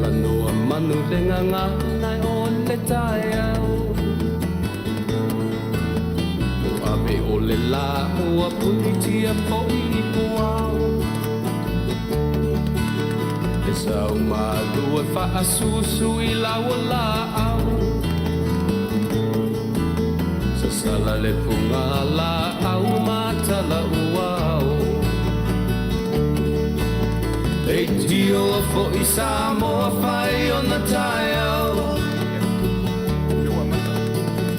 Talanoa manu le gagana o le taeao Ua ave o le la ua punitia foi i puao Le sau malu e faasusu i lau o laau Sasala le puga laau ma talauao Leitio foi Samoa fai ona taeao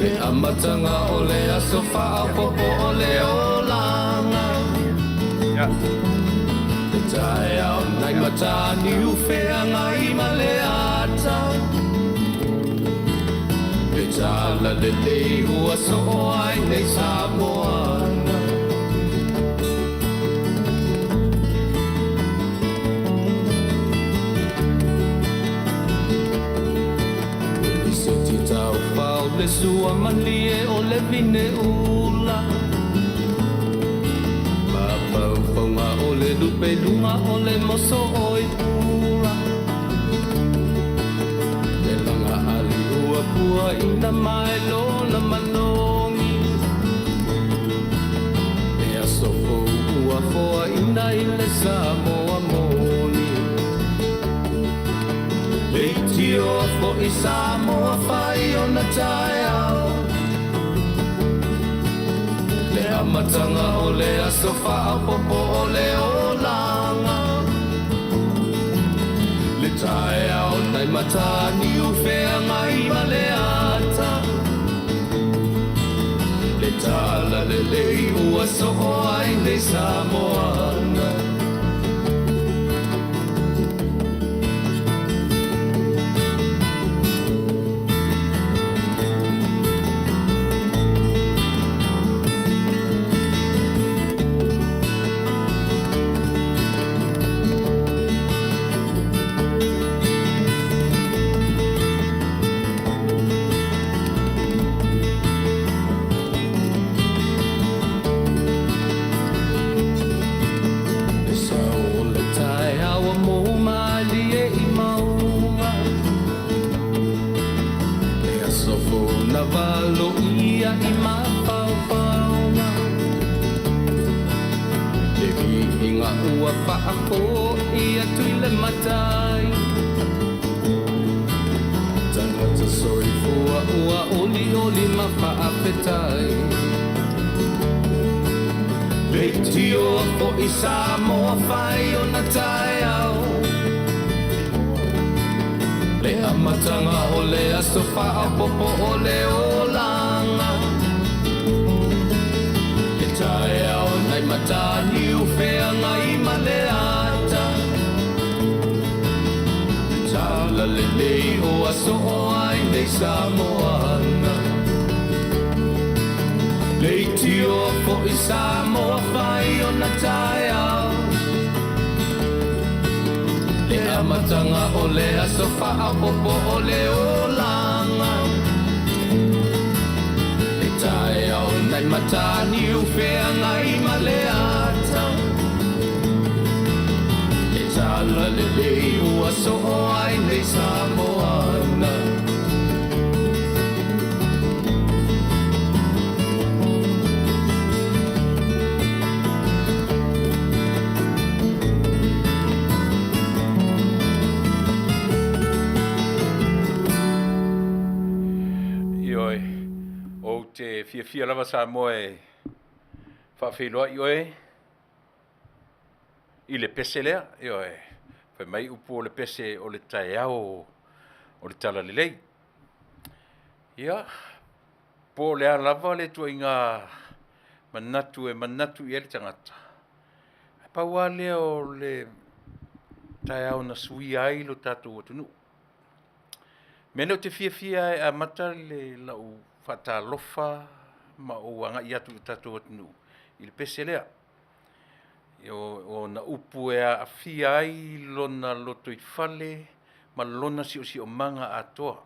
Le amataga o le aso faaopoopo o le olaga Le taeao nai Mataniu Feagai ma Leata Le talalelei ua soo ai nei Samoana Le lisiti taufao le sua malie o le vine ula Mafaufauga o le lupe luga o le moso oi pula Le laga ali ua puaina mai lona malogi Le aso fou ua foaina i le Samoa moni Leitio foi Samoa fai ona taeao Le amataga o le aso faaopoopo o le olaga Le taeao nai Mataniu Feagai ma Leata Le talalelei ua soo ai nei Samoana Le sau o le taeao ua mou malie i mauga Le aso fou na valoia i mafaufauga Le viiga ua faafoi atu i le Matai Tagata soifua ua olioli ma faafetai Leitio foi Samoa fai ona taeao Le amataga o le aso faaopoopo o le olaga Le taeao nai Mataniu Feagai ma Leata Le talalelei ua soo ai nei Samoana Leitio foi Samoa fai ona taeao Le amataga o le aso faaopoopo o le olaga Le taeao nai Mataniu Feagai ma Leata Le talalelei ua soo ai nei Samoana Ioe, ou te fiafia lava Samoa e faafeiloai oe i le pese lea, ioe, fai mai upu o le pese o le taeao o le talalelei. Ia, po o le a lava le ituaiga manatu e manatu i ai le tagata, ae pau lava lea o le taeao na suia ai lo tatou atunuu. Mea nei ou te fiafia e amata le lau faatalofa ma ou agai atu i le tatou atunuu i le pese lea. O ona upu e aafia ai lona lotoifale ma lona siosiomaga atoa.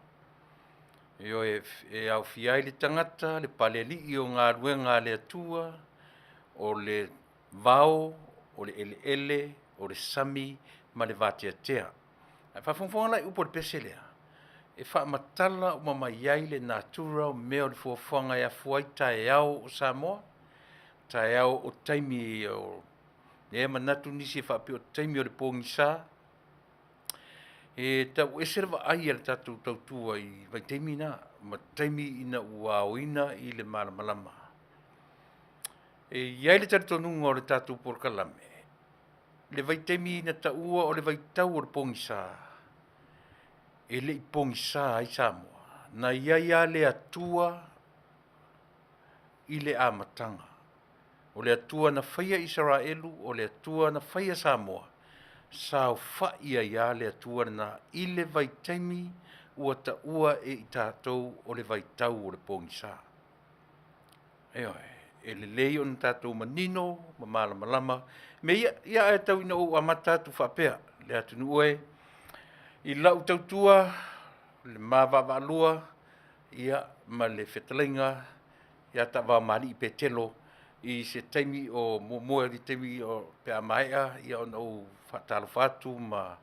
Ioe, e aofia ai le tagata, le palealii o galuega a le Atua, o le vao, o le eleele, o le sami ma le vateatea. Ae faafogafoga la i upu o le pese lea, e faamatala uma mai ai le natura o mea o le fuafuaga e afua ai taeao o Samoa, taeao o taimi o lea e manatu nisi e faapea o taimi o le pogisa. E tau ese le vaai a le tatou tautua i vaitaimi na, ma taimi ina ua aoina i le malamalama. E i ai le talitonuga o le tatou polokalame, le vaitaimi na taua o le vaitau o le pogisa, e le i pogisa ai Samoa, na i ai lava le Atua i le amataga. O le Atua na faia Isaraelu, o le Atua na faia Samoa, saofai ai lava le Atua lena i le vaitaimi ua taua e i tatou o le vaitau o le pogisa. Ioe, e lelei ona tatou manino ma malamalama mea ia. Ia ae tau ina ou amata atu faapea, le atunuu e, i lau tautua i le ma vaavaalua ia ma le fetalaiga ia Taavaomalii Petelo i se taimi o muamua i le taimi pe a maea ona ou faatalofa atu ma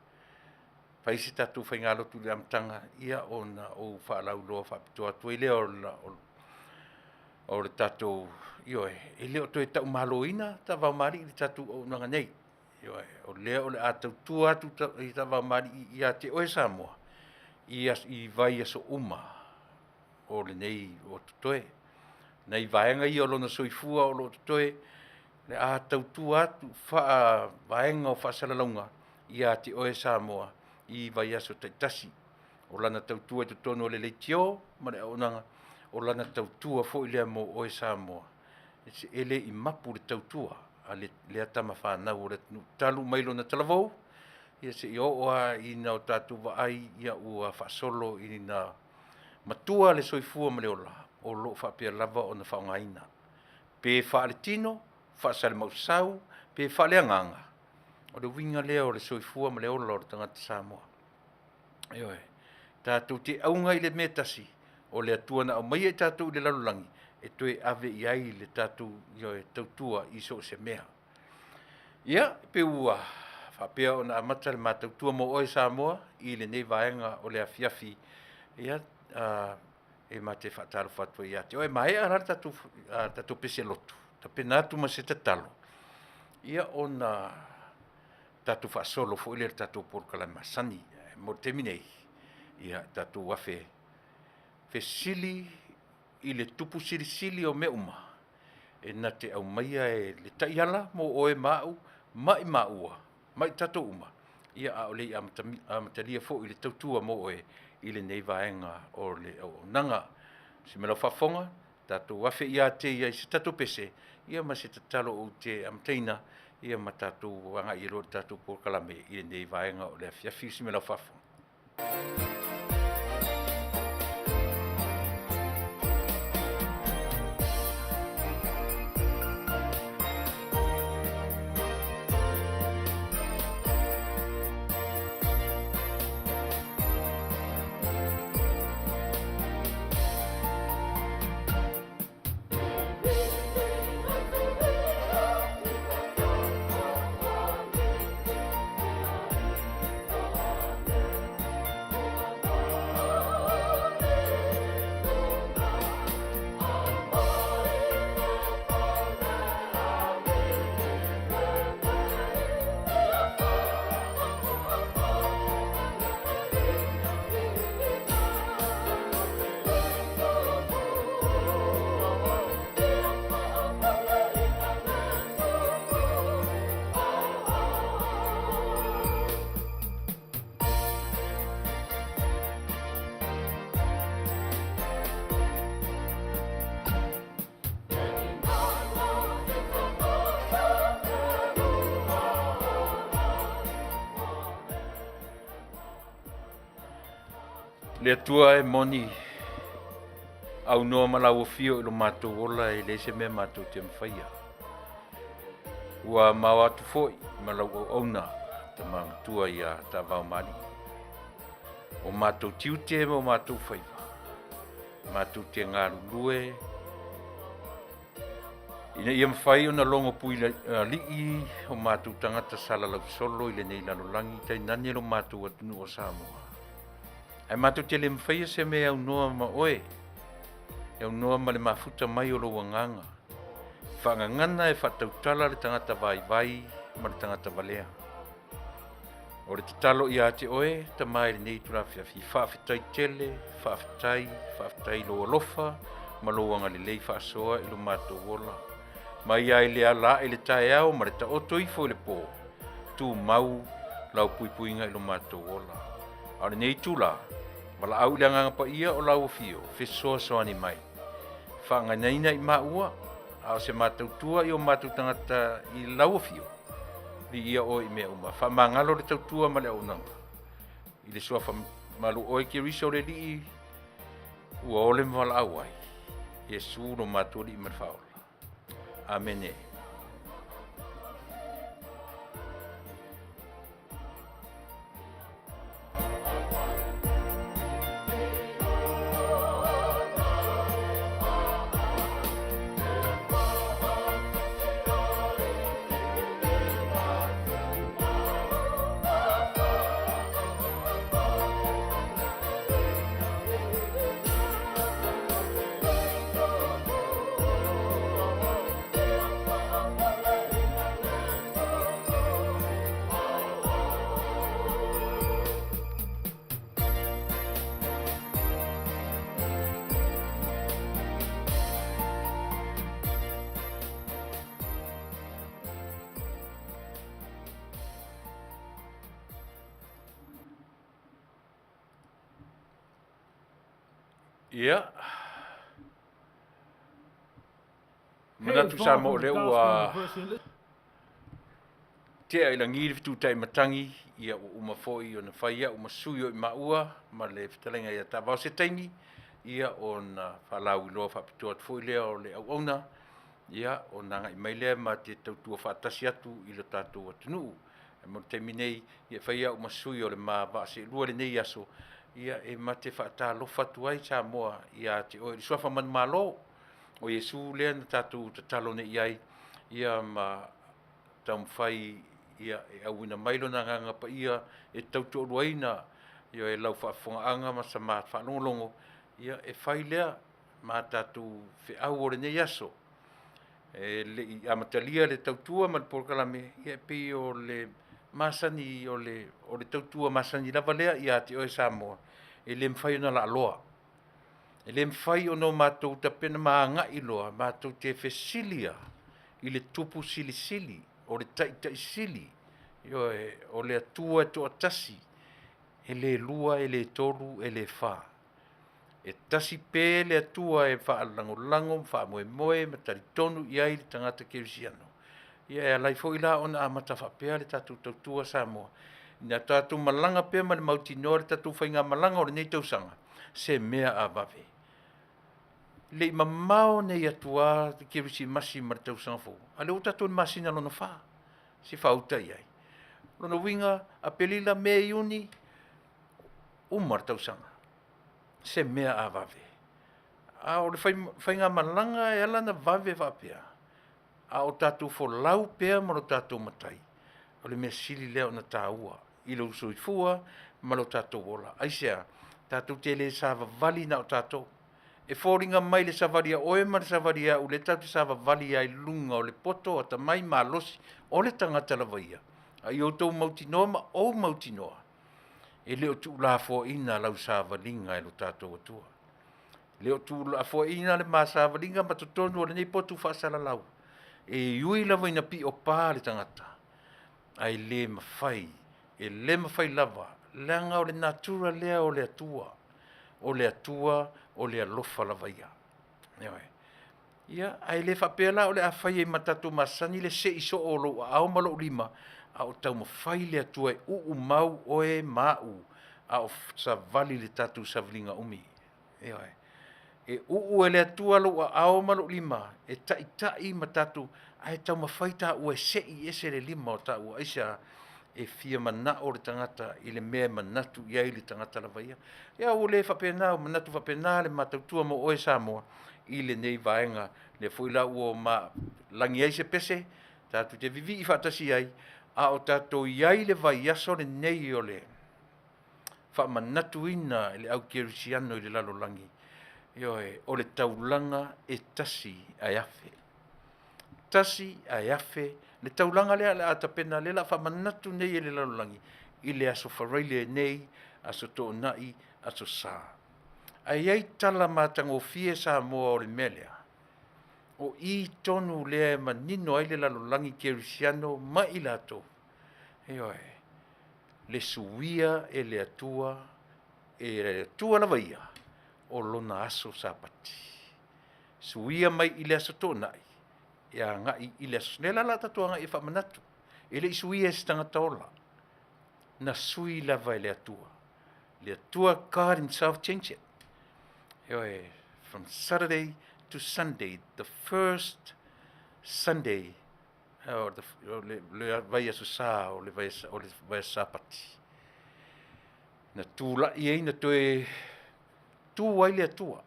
fai se tatou faigalotu i le amataga, ia ona ou faalauiloa faapitoa atu ai lea o le tatou... Ioe, e le o toe taumaloina Taavaomalii i le tatou auaunaga nei. Ioe, o lea o le a tautua atu Taavaomalii ia te oe Samoa i vaiaso uma o lenei o totoe. Nai vaega ia o lona soifua o lo o totoe, o le a tautua atu faavaega o faasalalauga ia te oe Samoa i vaiaso taitasi. O lana tautua i totonu o le leitio ma le auaunaga, o lana tautua foi lea mo oe Samoa, e le i mapu le tautua a lea tama fanau a le atunuu talu mai lona talavou, ia seia oo lava ina o tatou vaai ua faasolo ina matua le soifua ma le ola, o lo o faapea lava ona faaaogaina, pe faaletino, faasalemausau, pe faaleagaga, o le uiga lea o le soifua ma le ola o le tagata Samoa. Ioe. Tatou te auga i le mea e tasi, o le Atua na aumaia i tatou i le lalolagi, e toe ave i ai le tatou tautua i so o se mea. Ia, pei ua faapea ona amata le ma tautua mo oe Samoa i lenei vaega o le afiafi, ia, e ma te faatalofa atu ai ia te oe. E maea la le tatou pese lotu, tapena atu ma se tatalo, ia ona tatou faasolo foi lea i le tatou polokalame masani. Ae mo le taimi nei, ia tatou afe fesili i le Tupu Silisili o mea uma, e na te aumaia le taiala mo oe ma au ma i maua ma i tatou uma, ia a o le i amatalia foi le tautua mo oe i lenei vaega o le auaunaga. Si o lau faafofoga, tatou afe ia te ia i se tatou pese, ia ma se tatalo ou te amataina, ia ma tatou agai ai loa i le tatou polokalame i lenei vaega o le afiafi. Si o lau faafofoga. Le Atua e moni aunoa ma lau afio i lo matou ola e leai se mea matou te mafaia. Ua mao atu foi ma lau auauna tama matua ia Taavaomalii. O matou tiute ma o matou faiva, matou te galulue. Ina ia mafai ona logo puialii o matou tagata salalau solo i lenei lalolagi tainane lo matou atunuu o Samoa. Ae matou te le mafaia se mea e aunoa ma oe, e aunoa ma le mafuta mai o lou agaga. Faagagana e faatautala le tagata vaivai ma le tagata valea. O le tatalo ia te oe, Tama i lenei itula afiafi, faafetai tele, faafetai, faafetai i lou alofa ma lou agalelei faasoa i lo matou ola. Mai lava i le ala ae i le taeao ma le taoto ifo i le po, tumau lau puipuiga i lo matou ola. A o lenei itula, valaau i le Agaga Paia o lau Afio, fesoasoani mai. Faaganaina i maua, a o se matautua i o matou tagata i lau Afio, Viia oe i mea uma. Faamagalo le tautua ma le auaunaga. I le suafa malu oe Keriso le Alii, ua ole ma valaau ai. Iesu lo matou Alii ma le Faaola. Amene. Ia. Manatu Samoa o lea ua tea i lagi le fetutai matagi, ia ua uma foi ona fai au ma sui o i maua ma le fetalaiga ia Taavao se taimi, ia ona faalauiloa faapitoa atu foi lea o le auauna, ia ona agai mai lea ma te tautua faatasi atu i lo tatou atunuu. Ae mo le taimi nei, ia e fai au ma sui o le ma vaa seelua i lenei aso, ia e ma te faatalofa atu ai Samoa ia te oe i le suafa manumalo o Iesu lea na tatou tatalo nei i ai, ia ma taumafai ia e auina mai lona Agaga Paia e tautoaluaina ia e lau faafofogaaga ma sa ma faalogologo, ia e fai lea ma tatou feau o lenei aso. E le i amatalia le tautua ma le polokalame, ia e pei o le masani o le, o le tautua masani lava lea ia te oe Samoa, e le mafai ona laaloa. E le mafai ona o matou tapena ma agai loa matou te fesili lava i le Tupu Silisili, o le Taitai Sili, ioe, o le Atua e toatasi, e le lua, e le tolu, e le fa. E tasi pea le Atua e faalagolago ma faamoemoe ma talitonu i ai le tagata kerisiano. Ia e ala ai foi la ona amata faapea le tatou tautua Samoa, ina tatou malaga pea ma le mautinoa le tatou faigamalaga o lenei tausaga, se mea a vave. E le i mamao nei atu lava le Kerisimasi ma le tausaga fou, a o lea ua tatou i le masina lona fa, se faauta i ai. O lona uiga, Aperila, Me, Iuni, uma le tausaga, se mea a vave. A o le faigamalaga e ala ona vave faapea, a o tatou folau pea ma lo tatou Matai, o le mea sili lea ona taua i lou soifua ma lo tatou ola. Aisea? Tatou te le savavali na o tatou. E foliga mai le savali a oe ma le savali a au, lea tatou te savavali ai i luga o le poto atamai malosi o le tagata lava ia, a ia outou mautinoa ma ou mautinoa, e le o tuulafoaiina lau savaliga e lo tatou Atua. E le o tuulafoaiina le ma savaliga ma totonu o lenei potu faasalalau. E ui lava ina piopa le tagata, ae le mafai, e le mafai lava, leaga o le natura lea o le Atua. O le Atua o le alofa lava ia. Ioe. Ia, ae le faapea la o le a fai ai ma tatou masani le sei soo o lou aao ma lou lima, a o taumafai le Atua e uu mau oe ma au a o savali le tatou savaliga umi. Ioe. E uu e le Atua lou aao ma lou lima e taitai ma tatou, ae taumafai taua e sei ese le lima o taua. Aisea? E fia manao le tagata i le mea e manatu i ai le tagata lava ia. Ia ua le faapena, ua manatu faapena le ma tautua mo oe Samoa. i lenei vaega. Lea foi la ua ma lagi ai se pese, tatou te vivii faatasi ai, a o tatou i ai i le vaiaso lenei o le faamanatuina e le au kerisiano i le lalolagi, ioe, o le taulaga e tasi ae afe. Tasi ae afe le taulaga lea o le a tapena, lea o le a faamanatu nei e le lalolagi i le Aso Faraile nei, Aso Toonai, Aso Sa. Ae i ai tala matagofie Samoa o le mea lea, o i tonu lea e manino ai le lalolagi kerisiano ma i latou, ioe, le suia e le Atua, e le Atua lava Ia o lona aso Sapati. Suia mai i le Aso Toonai e agai i le aso, lea la o le a tatou agai e faamanatu. E le i suia e se tagata ola, na sui lava e le Atua. Le Atua, God Himself change it. Ioe, from Saturday to Sunday, the first Sunday o le vaiaso Sa o le vaiaso Sapati. Na tulai ai, na toe tu ai le Atua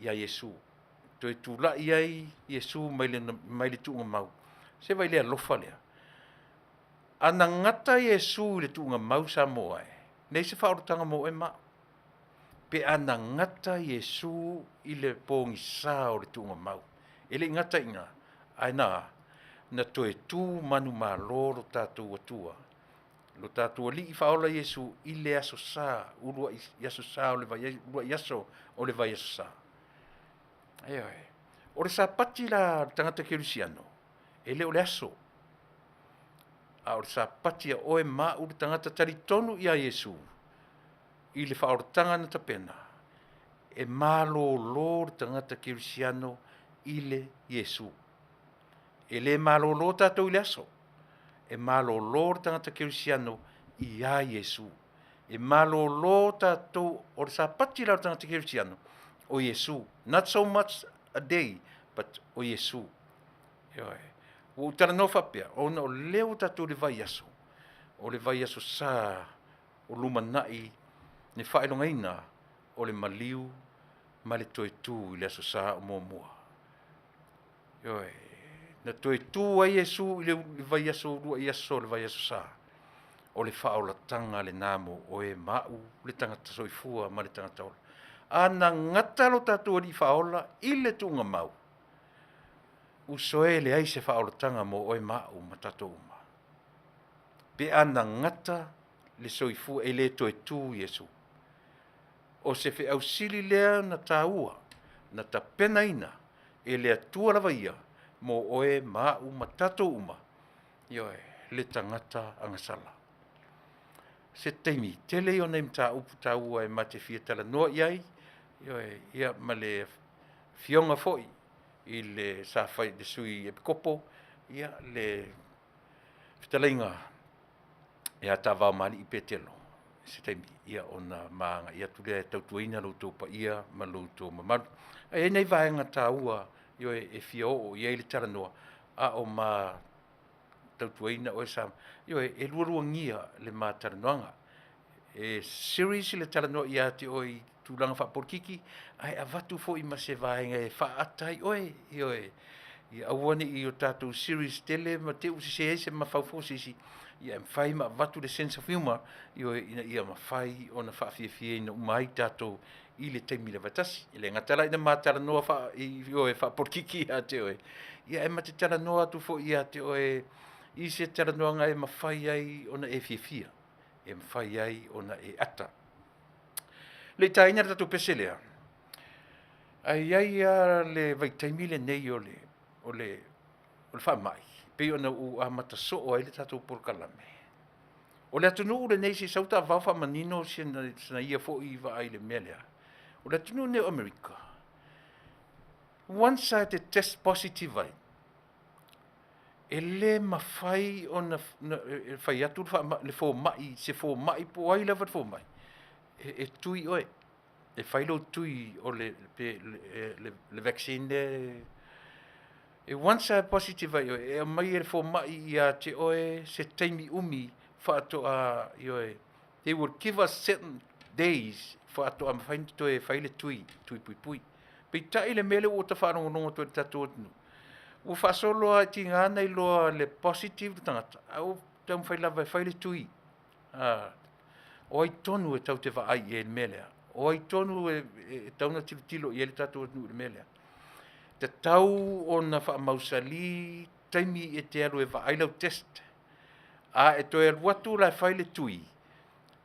ia Iesu, toe tulai ai Iesu mai le tuugamau. Se vaai i le alofa lea. A na gata Iesu i le tuugamau Samoa e, leai se faaolataga mo oe ma au. Pe a na gata Iesu i le pogisa o le tuugamau. E le i gata i ina, ae na a? Na toe tu manumalo lo tatou Atua, lo tatou Alii Faaola Iesu i le Aso Sa, uluai aso Sa o le uluai aso o le vaiaso Sa. Ioe. O le Sapati la a le tagata kerisiano, e le o le aso, a o le Sapati a oe ma au le tagata talitonu ia Iesu i le faaolataga na tapena, e malolo le tagata kerisiano i le Iesu. E le malolo tatou i le aso, e malolo le tagata kerisiano ia Iesu. E malolo tatou, o le Sapati la o le tagata kerisiano, o Iesu. Not so much a day, but o Iesu. Ioe. Ua ou talanoa faapea, ona o lea ua tatou i le vaiaso, o le vaiaso Sa o lumanai le faailogaina o le maliu ma le toe tu i le Aso Sa o muamua. Ioe. Na toe tu ai Iesu i le vaiaso, uluai aso o le vaiaso Sa, o le faaolataga lena mo oe ma au, le tagata soifua ma le tagata ola. A na gata lo tatou Alii Faaola i le tuugamau, uso e, leai se faaolataga mo oe ma au ma tatou uma. Pe a na gata le soifua, e le toe tu Iesu. O se feau sili lea ona taua na tapenaina e le Atua lava Ia mo oe ma au ma tatou uma, ioe, le tagata agasala. Se taimi, tele ia o nai mataupu taua e ma te fia talanoa i ai, ioe, ia ma le afioga foi i le sa fai le Sui Epikopo, ia le fetalaiga ia Tavaomalii Petelo i se taimi, ia ona ma agai atu lea e tautuaina lo outou paia ma lo outou mamalu. Ae i ai nai vaega taua, ioe, e fia oo i ai le talanoa, a o ma tautuaina oe Sa, ioe, e lualuagia le ma talanoaga. E serious le talanoa ia te oe i tulaga faapolokiki, ae avatu foi ma se vaega e faaata ai oe, ioe, ia aua ne i o tatou serious tele ma te i ua sese ai se mafaufau o se isi, ia e mafai ma avatu le sense of humor, ioe, ina ia mafai ona faafiafiaina uma ai tatou i le taimi lava e tasi. E le gata la ina ma talanoa faapolokiki ia te oe, ia ae ma te talanoa atu foi ia te oe i se talanoaga e mafai ai ona e fiafia, e mafai ai ona e ata. Le i taina le tatou pese lea, ae i ai lava le vaitaimi lenei o le faamai, pei ona ou amata soo ai le tatou polokalame. O le atunuu lenei se i sau taavao faamanino sina ia foi vaai i le mea lea. O le atunuu lenei o Amerika, once lava e te test positive ai, e le mafai ona fai atu le fomai, se fomai po o ai lava le fomai, e tui oe, e fai lou tui o le vaccine lea. E once lava e positive ai oe, e aumai e le fomai ia te oe se taimi umi faatoa, ioe, they will give us certain days faatoa mafai ona toe fai le tui, tui puipui. Peitai le mea lea ua ta faalogologo atu ai i le tatou atunuu, ua faasolo lava e tiga ona iloa le positive le tagata, ae ua taumafai lava e fai le tui. O ai tonu e tatou te vaai i ai i le mea lea? O ai tonu e tatau ona tilotilo i ai le tatou atunuu i le mea lea? E tatau ona faamausali taimi e te alu e vaai lau test. A e toe alu atu la e fai le tui,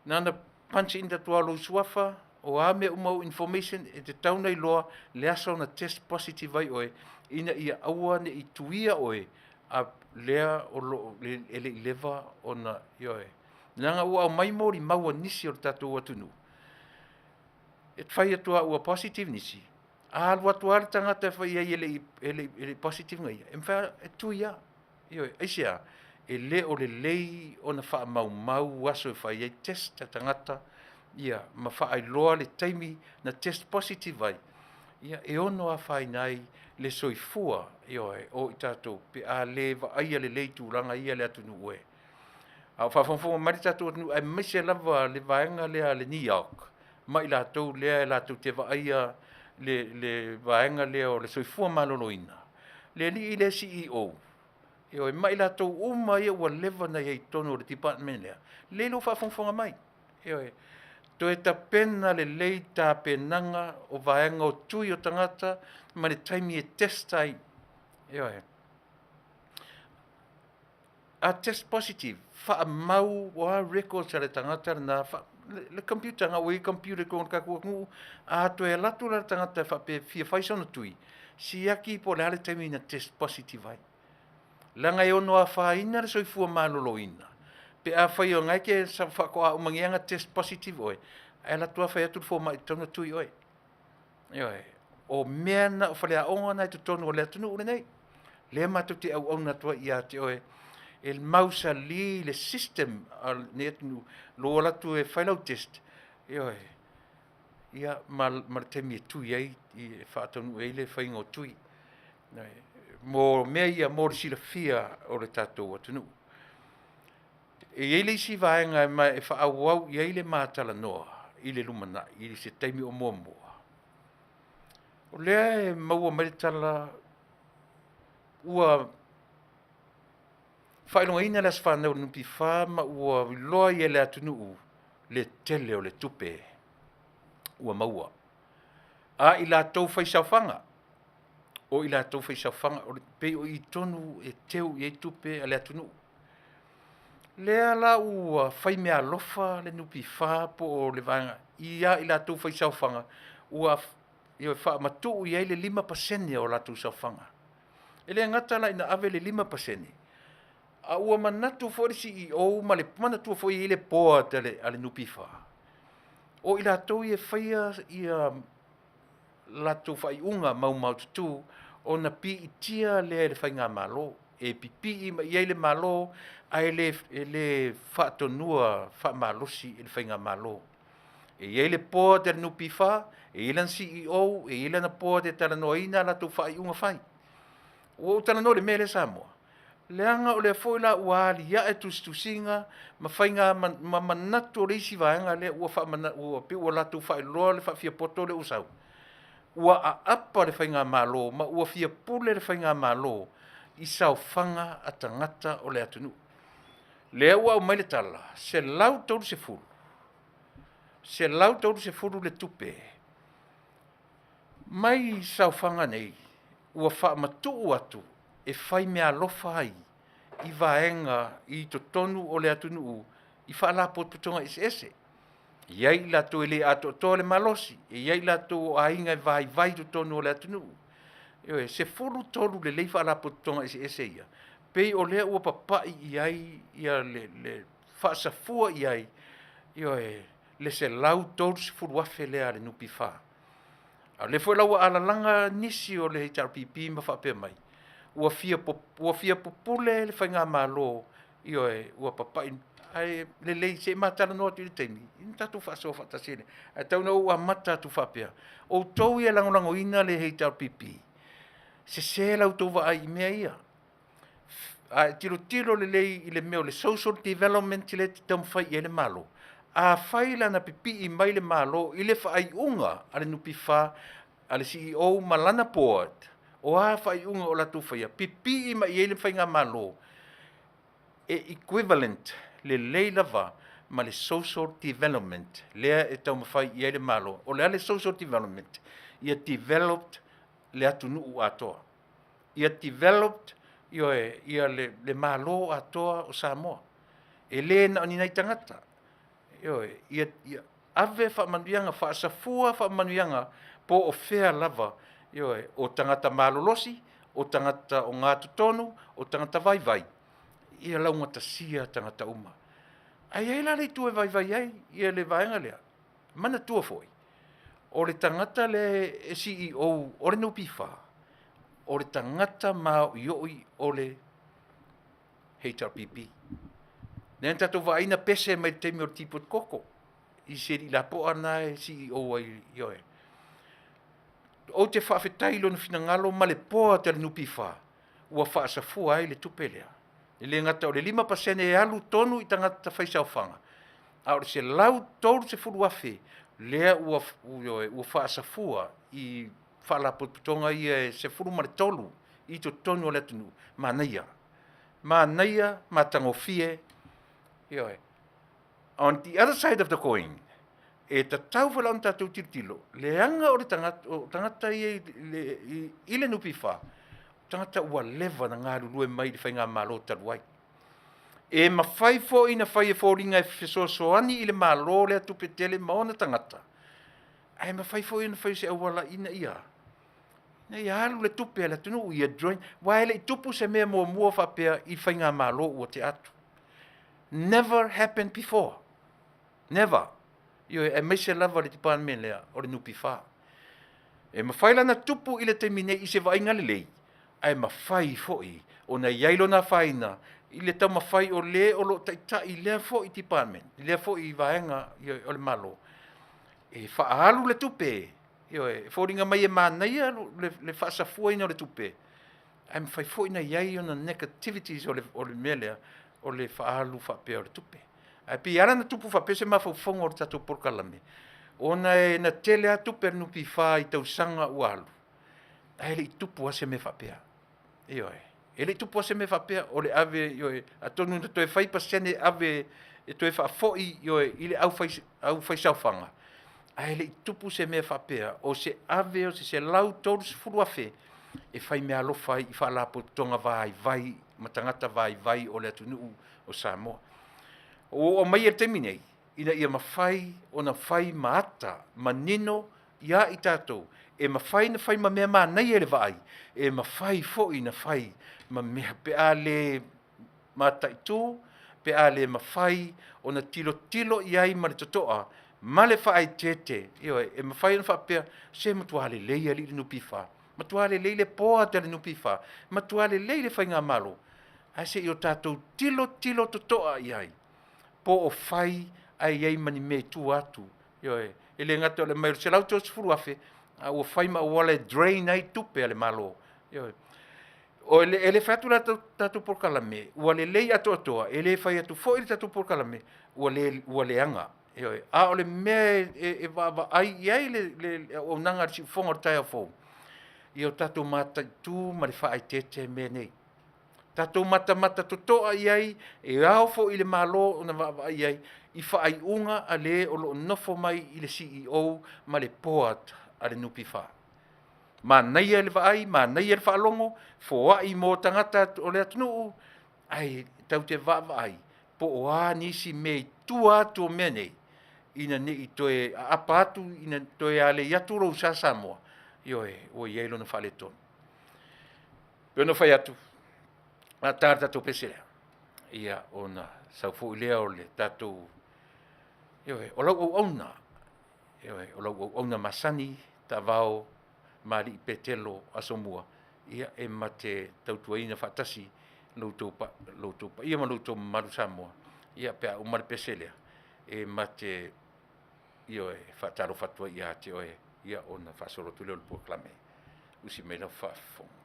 na ona punch in atu lava o lou suafa, o a mea uma ou information, e tatau ona iloa le aso na test positive ai oe, ina ia aua ne i tuia oe, a lea o lo o e le i leva ona, ioe. Leaga ua aumai molimau a nisi o le tatou atunuu, e fai atu lava ua positive nisi, a alu atu lava le tagata e fai i ai e le i positive ia, e mafai lava, e tui lava. Ioe. Aisea? E le o lelei ona faamaumau aso e fai ai test a tagata, ia ma faailoa le taimi na test positive ai, ia e ono afaina ai le soifua, ioe, o i tatou pe a le vaaia lelei tulaga ia le atunuu e. A o faafogafoga mai le tatou atunuu aemaise lava le vaega lea a le NEOC ma i latou lea e latou te vaaia le vaega lea o le soifua maloloina, le alii lea e CEO, ioe, ma i latou uma ia ua leva ona i ai i totonu o le department lea, lea o lo o faafogafoga mai. Ioe. Toe tapena lelei tapenaga o vaega o tui o tagata ma le taimi e test ai. Ioe. A test positive, faamau o a records a le tagata lena, le computer na ua i ai computer i totonu o le tatou atunuu, a toe alu atu la le tagata e faapea e fia fai sona tui, siaki po o le a le taimi na test positive ai. Leaga e ono afaina le soifua maloloina pe afai o lena e te faatoa uma nei lava ona test positive oe, ae alu atu lava fai atu le fomai e tatau ona tui oe. Ioe. O mea na, o faleaoga na i totonu o le atunuu lenei, lea matou te auauna atu ai ia te oe, e mausali le system a lenei atunuu, lou alu atu e fai lau test, ioe, ia ma le taimi e tui ai, e faataunuu ai le faiga o tui. Mo mea ia mo le silafia o le tatou atunuu. E i ai le isi vaega e faaauau i ai le ma talanoa i le lumanai i se taimi o muamua. O lea e maua mai le tala ua faailogaina le aso fanau o le NPF ma ua iloa ai e le atunuu le tele o le tupe ua maua. A i latou faisaofaga, o i latou faisaofaga, pei o i tonu e teu i ai tupe a le atunuu. Lea la ua fai meaalofa le NPF po o le vaega ia i latou faisaofaga, ua faamatuu i ai le 5% o latou saofaga. E le gata la ina ave le 5%, a ua manatu foi le CEO ma le manatua foi e i ai le board a le NPF, o i latou ia e faia ia latou faaiuga maumaututu ona piitia lea e le faigamalo, e pipii mai i ai le Malo ae le faatonua faamalosi e le faigamalo. E i ai le board a le NPF, e i ai lana CEO, e i ai lana board e talanoaina a latou faaiuga fai. Ua ou talanoa i le mea lea Samoa, leaga o lea foi la ua aliae tusitusiga ma faiga ma manatu o le isi vaega lea ua pei ua latou faailoa le faafiapoto lea ua sau, ua aapa le faigamalo ma ua fia pule le faigamalo i saofaga a tagata o le atunuu. Lea ua aumai le tala, 130, 130 le tupe mai saofaga nei ua faamatuu atu e fai meaalofa ai i vaega i totonu o le atunuu i faalapotopotoga eseese. E i ai i latou e le atoatoa le malosi, e i ai i latou o aiga e vaivai i totonu o le atunuu. Ioe, e 13 lelei faalapotopotoga eseese ia, pei o lea ua papai i ai le faasafua i ai, ioe, le $130,000 lea a le NPF. A o lea foi la ua alalaga nisi o le HRPP ma faapea mai, ua fia pupule le faigamalo, ioe, ua papai, ae lelei se i ma talanoa atu i le taimi ona tatou faasoa faatasi ai lea. Ae tau ina ou amata atu faapea, outou ia e lagolagoina le HRPP, sese la outou vaai i mea ia. A e tilotilo lelei i le mea o le social development lea e taumafai i ai le Malo, afai la na pipii mai le Malo i le faaiuga a le NPF a le CEO ma lana board, o a faaiuga o latou faia, pipii mai i ai le faigamalo, e equivalent lelei lava ma le social development lea e taumafai i ai le Malo. O le a le social development? Ia developed le atunuu atoa. Ia developed, ioe, ia le Malo atoa o Samoa. E le na o ni nai tagata. Ioe, ia ave faamanuiaga, faasafua faamanuiaga po o fea lava, ioe, o tagata malolosi, o tagata ogatotonu, o tagata vaivai, ia laugatasia tagata uma. Ae i ai la le itu e vaivai ai ia le vaega lea, manatua foi, o le tagata lea e CEO o le NPF, o le tagata maoioi o le HRPP. Lea na tatou vaai na pese mai i le taimi o le tipoti koko i si alii lapoa lena e CEO ai, ioe. Ou te faafetai i lona finagalo ma le board a le NPF ua faasafua ai le tupe lea. E le gata o le 5% e alu tonu i tagata faisaofaga, a o le $130,000 lea ua, ioe, ua faasafua i faalapotopotoga ia e 13 i totonu o le atunuu. Manaia, manaia, matagofie, ioe. On the other side of the coin, e tatau foi la ona tatou tilotilo, leaga o le tagata, o tagata ia i le NPF, o tagata ua leva ona galulue mai i le faigamalo talu ai. E mafai foi ona fai e foliga e fesoasoani i le Malo lea tupe tele ma ona tagata, ae mafai foi ona fai o se auala ina ia alu le tupe a le atunuu, ia drain, aua e le i tupu se mea muamua faapea i faigamalo ua tea atu. Never happened before. Never. Ioe, aemaise lava le department lea o le NPF. E mafai la ona tupu i le taimi nei i se vaaiga lelei, ae mafai foi ona i ai lona afaina i le taumafai o le o lo o taitai i lea foi department, i lea foi vaega o le Malo, e faaalu le tupe, ioe, e foliga mai e manaia le faasafuaina o le tupe, ae mafai foi ona i ai ona negativities o le mea lea o le faaalu faapea o le tupe. Ae pei e ala ona tupu faapea se mafaufauga o le tatou polokalame, ona e na tele lava tupe a le NPF i tausaga ua alu, ae le i tupu lava se mea faapea. Ioe, e le i tupu lava se mea faapea o le ave, ioe, atonu na toe fai pasene e ave e toe faafoi, ioe, i le aufaisaofaga, ae le i tupu se mea faapea o se ave o se $130,000 e faimeaalofa ai i faalapotopotoga vaivai ma tagata vaivai o le atunuu o Samoa. Ua ou aumaia i le taimi nei, ina ia mafai ona fai ma ata manino ia i tatou, e mafai ona fai ma mea manaia i le vaai, e mafai foi ona fai ma mea pe a le mataitu, pe a le mafai ona tilotilo i ai ma le totoa ma le faaeteete. Ioe, e mafai ona faapea, se matua lelei alii le NPF, matua lelei le board a le NPF, matua lelei le faigamalo, ae se i o tatou tilotilo totoa i ai, po o fai ae i ai ma ni mea i tua atu. Ioe, e le gata o le aumai o le $130,000, a ua fai ma auala e drain ai tupe a le Malo. Ioe. O le, e le fai atu la tatou polokalame ua lelei atoatoa, e le fai atu foi le tatou polokalame ua le, ua leaga. Ioe. A o le mea e vaavaai i ai le auaunaga a le siufofoga o le taeao fou, ia o tatou mataitu ma le faaeteete mea nei. Tatou matamata totoa i ai, e ao foi i le Malo ona vaavaai i ai i faaiuga a le o lo o nofo mai i le CEO ma le board a le NPF. Manaia le vaai, manaia le faalogo, foai mo tagata o le atunuu, ae tatou te vaavaai po o a nisi mea i tua atu o mea nei, ina ne i toe aapa atu, ina toe alei atu lou sa Samoa, ioe, ua i ai lona faaletonu. E pei ona fai atu, o le a ta le tatou pese lea, ia ona sau foi lea o le tatou, ioe, o lau auauna, ioe, o lau auauna masani, Taavao ma Alii Petelo Asomua, ia e ma te tautuaina faatasi lo outou paia ma lo outou mamalu Samoa, ia pe a uma le pese lea, e ma te, ioe, faatalofa atu ai ia te oe, ia ona faasolo atu lea o le polokalame. Usi mai lau faafofoga.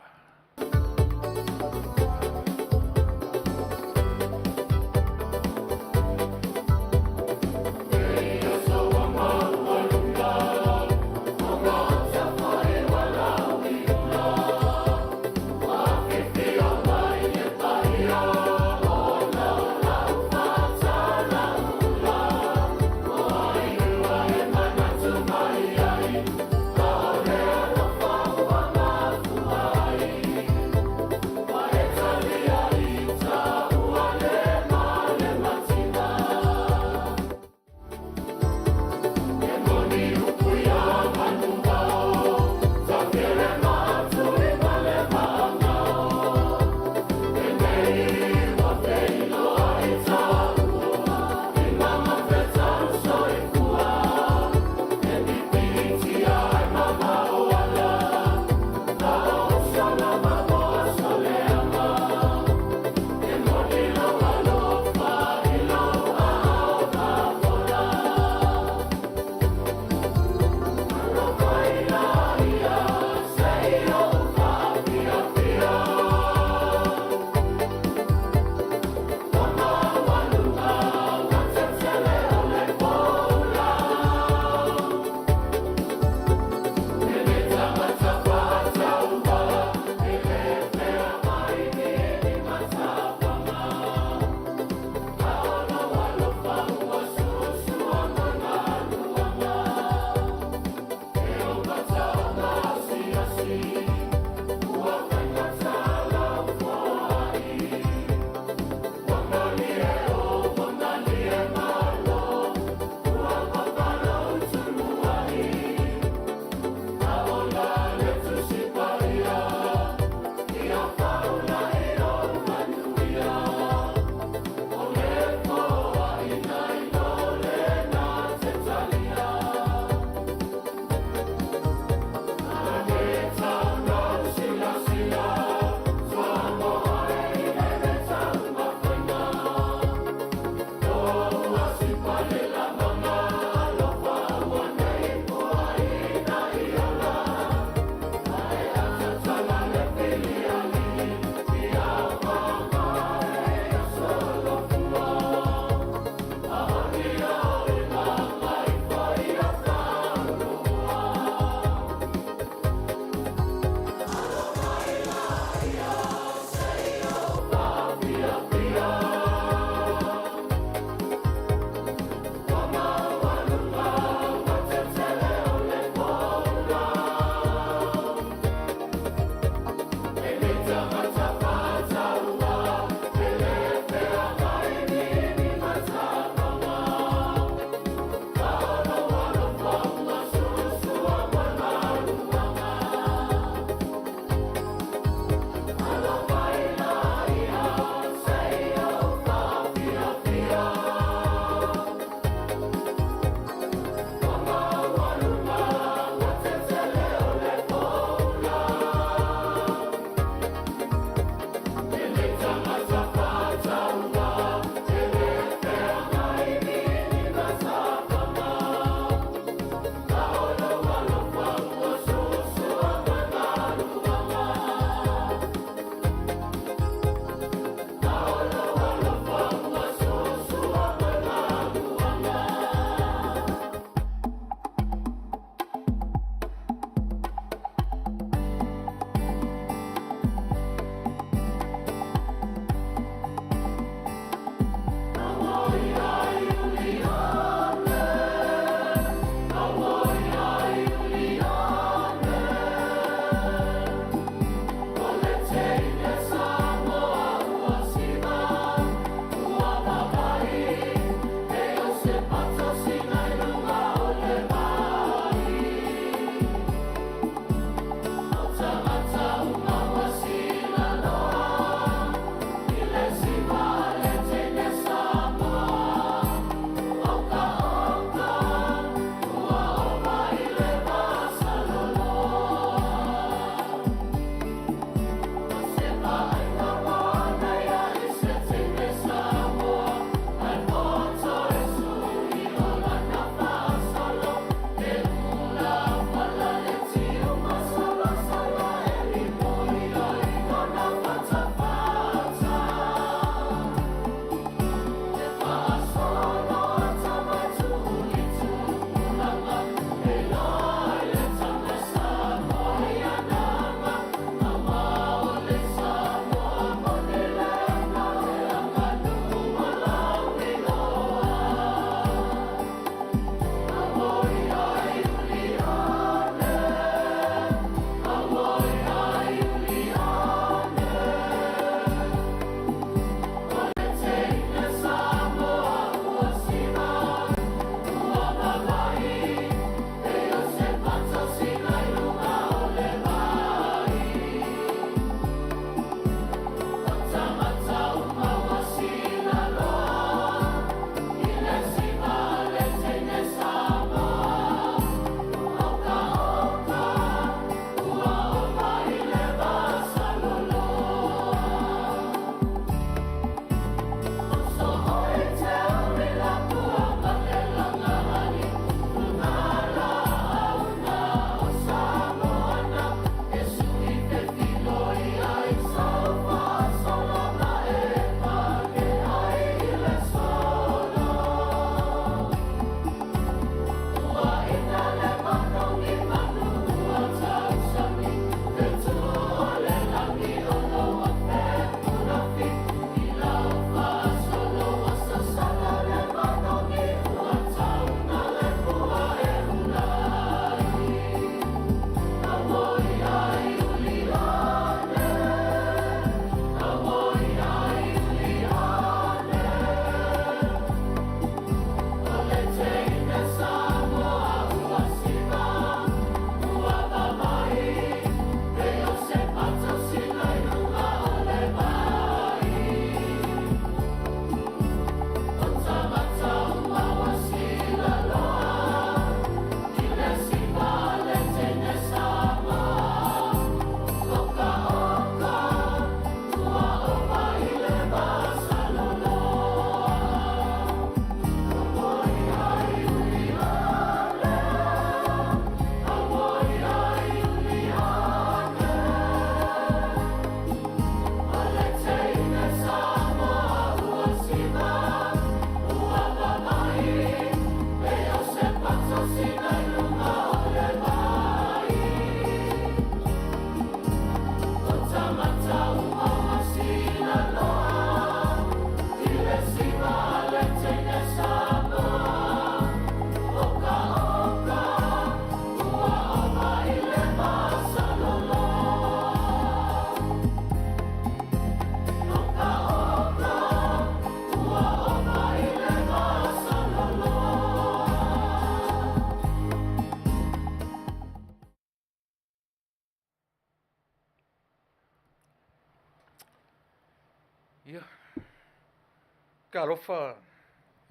Talofa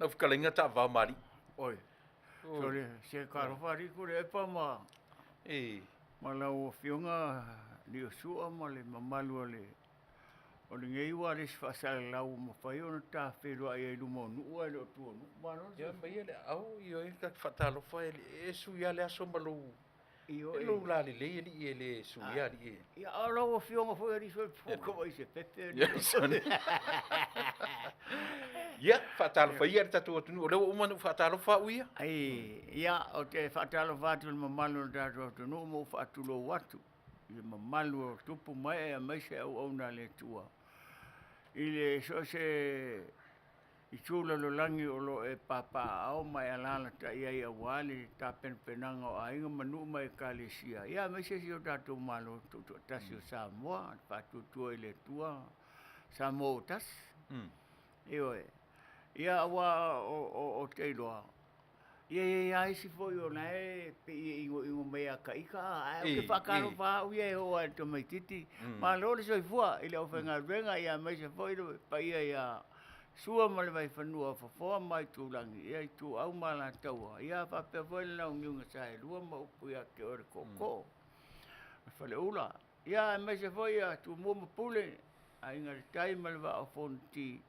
lau fetalaiga taavao ma alii. Oi, sole, se talofa alii Tuilaepa ma ma lau Afioga Liosua ma le mamalu o le o lenei ua le isi faasalalau ua mafai ona ta feiloai ai i luma o nuu ae le o tua o nuu. Malo le Ia ma ia le aao, ioe, ta te faatalofa e le suia le aso ma lou E lou lalelei alii e le suia alii e. Ia a o lau afioga foi alii Soifua i se pepe. Ia, faatalofa ia i le tatou atunuu, o lea ua uma ona ou faatalofa au ia. Ai, ia, ou te faatalofa atu i le mamalu o le tatou atunuu ma ou faatulou atu i le mamalu o tupu ma ee aemaise auauna a le Atua i le so o se itu lalolagi o lo o e papaaao ma e alaalatai ai aua le tapenapenaga o aiga ma nuu ma ekalesia, ia aemaise si o tatou Malo Tutoatasi o Samoa, le Faatuatua i le Atua Samoa ua tasi. Ioe. Ia aua ou te iloa, ia e i ai lava isi foi o la e pei e igoigo mai ia ta ita, ae ou te faatalofa lava au ia e oo lava i le tamaitiiti. Malo le soifua i le aufaigaluega aemaise foi le paia ia Sua ma le Vaifanua, Fofoa ma Aitulagi, ia Ituau ma Alataua, ia faapea foi le Launiu na Saelua ma upu ia te oe le Tootoo o le Faleula, ia aemaise foi ia Tumua ma Pule, Aiga i le Tai ma le Vaa o Fonoti,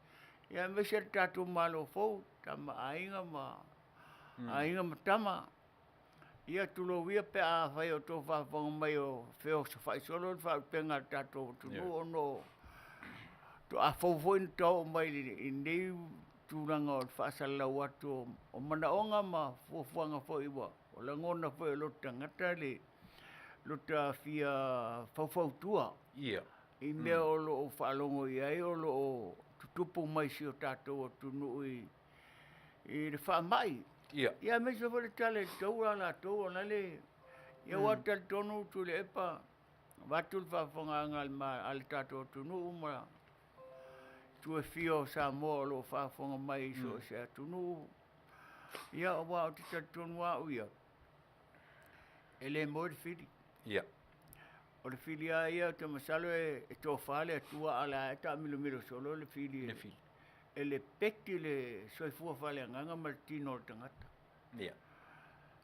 ia aemaise le tatou Malo fou, Tama a Aiga ma Aiga ma Tama. Ia tulou ia pe afai o outou faafofoga mai o feosofai solo le faalupega a le tatou atunuu ona o faatoa fou foi ona oo mai i lenei tulaga o le faasalalau atu o manaoga ma fuafuaga foi ua lagona foi e lota tagata le lota fia faufautua i mea o lo o faalogo i ai o lo o tutupu mai i si o tatou atunuu i le faamai. Ia. Ia aemaise foi le tala i le taua a latou o la le... Ia aua e talitonu Tuilaepa, vaeatu le faafofogaaga a le tatou atunuu ma itu e fia o Samoa o lo o faafofoga mai i so o se atunuu. Ia aua ou te talitonu lava au ia, e le moe le fili. Ia. O le fili lava ia ou te masalo e tofa le Atua a o la e taamilomilo solo le fili. Le fili. E lepeti le soifua faaleagaga ma le tino o le tagata. Ia.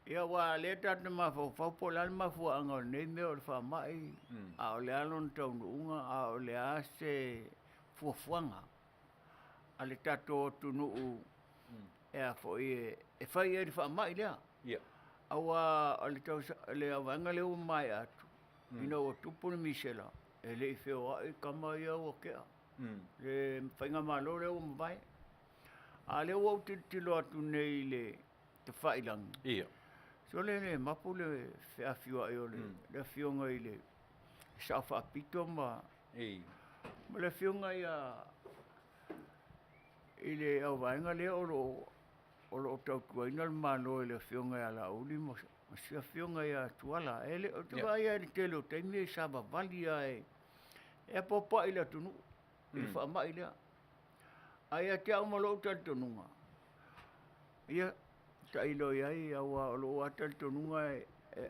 Ia aua o lea tatou te mafaufau po o le a le mafuaaga o lenei mea o le faamai, a o le a lona taunuuga, a o le a se fuafuaga a le tatou atunuu e a foi e fai i ai le faamai lea. Ia. Aua o le le vaega lea ua maea atu, ina ua tupu le misela, e le i feoai tama ia ua tea. Le faigamalo lea ua mavae. A o lea ua ou tilotilo atu nei i le tafailagi. Ia. Sole le mapu le feafioai o le afioga i le Sao Faapito ma ma le afioga ia i le auvaega lea o lo o lo o tautuaina le Malo e le afioga ia Laauli ma si afioga ia Tuala. E le, ou te vaai lava i le tele o taimi e savavali lava e e apoapoai i le atunuu i le faamai lea. Ae ia te au ma lou talitonuga, ia tailo i ai aua o lou lava talitonuga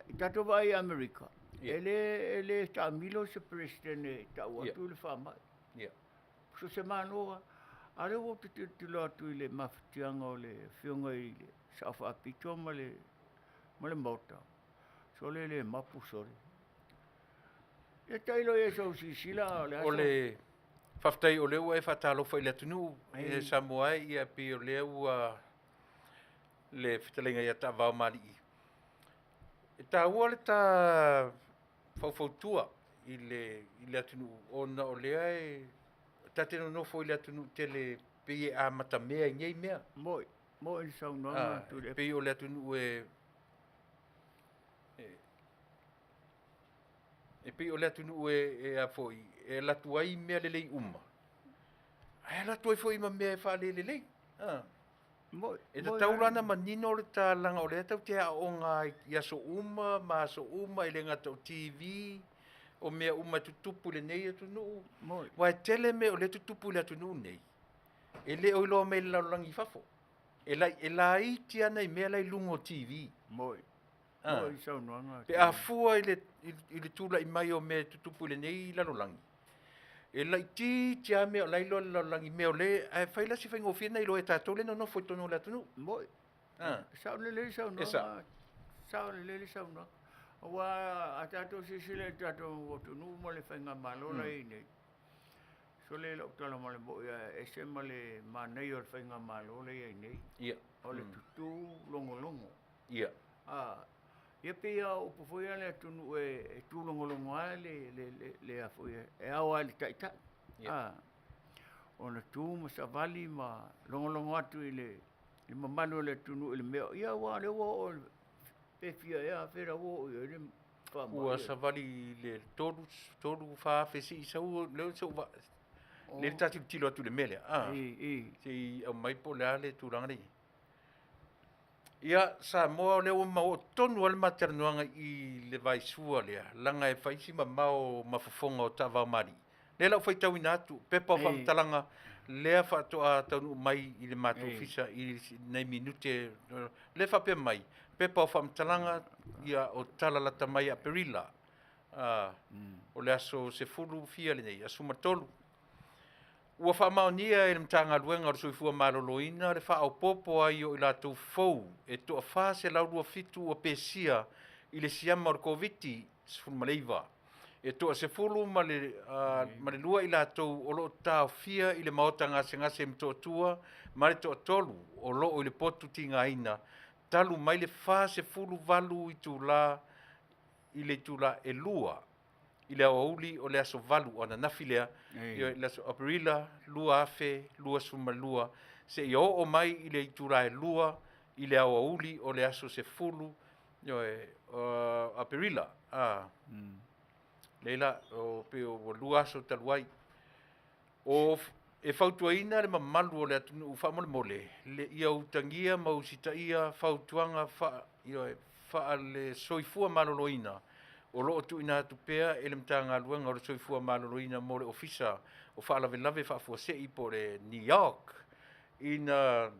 i tatou vaai i Amerika, e le taamilo se Peresetene e tau atu le faamai. So o se Malo lava. A o lea ua ou tilotilo atu i le mafatiaga o le Afioga i le Sao Faapito ma le Maota, sole le mapu sole. Ia tailo i ai sou silasila a o le aso. O le faafetai o lea ua e faatalofa i le atunuu e Samoa ai, ia pei o lea ua le fetalaiga ia Taavaomalii. E taua le ta faufautua i le atunuu ona o lea e ta te nonofo i le atunuu tele pei e amatamea i nei mea. Moi, moi le saunoaga a Tuilaepa. Pei o le atunuu e E pei o le atunuu e a foi, e alu atu ai mea lelei uma, ae alu atu ai foi ma mea e faalelelei. E tatau la ona manino le tala o lea tatou te aooga ai i aso uma ma aso uma, e le gata o TV, o mea uma e tutupu i lenei atunuu. Aua e tele mea o lea e tutupu i le atunuu lenei, e le o iloa mai e le lalolagi i fafo. E laiti lava nai mea la e i luga o TV. Moi. Pe a fua i le tulai mai o mea e tutupu i lenei lalolagi, E laitiiti lava mea o la e iloa e le lalolagi i mea o lea, ae fai la si faigofie ona iloa e tatou lea e nonofo i totonu o le atunuu. Mo'i. Ah. E sao lelei le E sao. saunoaga, sao lelei le saunoaga. Aua a tatou silasila i le tatou atunuu ma le faigamalo la e i ai nei, sole lau tala ma le mo'i ae ese ma le manaia o le faigamalo la e i ai nei. Ia. O le tutu logologo. Ia. A, ia pei lava o upu foi ia a le atunuu e tulogologo lava le, le, le, le a foi e ao lava i le taitai. Ia. A, ona tu ma savali ma logologo atu i le mamalu o le atunuu i le mea, ia aua o lea ua oo pe fia ea afe la ua oo i ai le faamai. Ua savali i le 3, 3, 4,000 seia sau lea sa ou lea ta tilotilo atu i le mea lea. Ah. I. Se i aumai po o le a le tulaga lea e i ai. Ia, Samoa o lea ua maua tonu lava le ma talanoaga i le vaisua lea, leaga e fai si mamao ma fofoga o taavaomalii. Lea la ua faitauina atu, pepa o faamatalaga lea faatoa taunuu mai i le matou ofisa i nai minute, lea faapea mai, pepa o faamatalaga ia o tala lata mai ia Aperila, o le aso 10 fia lenei, aso 13. Ua faamaonia e le Matagaluega o le Soifua Maloloina le faaopoopo ai o i latou fou e toa 427 ua pesia i le siama o le Koviti-19. E toa 12 i latou o lo o taofia i le maota gasegase i Motootua ma le toatolu o lo o i le potu tigaina talu mai le 48 itula i le itula e 2 i le aoauli o le aso 8 o ananafi lea, Ei. le aso Aperila 2022, seia oo mai i le itula e 2 i le aoauli o le aso 10 Aperila. Leila, o pe o ua lua aso talu ai. O e fautuaina le mamalu o le atunuu faamolemole, le ia utagia ma usitaia fautuaga faale soifua maloloina o lo o tuuina atu pea e le Matagaluega o le Soifua Maloloina mo le Ofisa o Faalavelave Faafuasei po o le NEOC, ina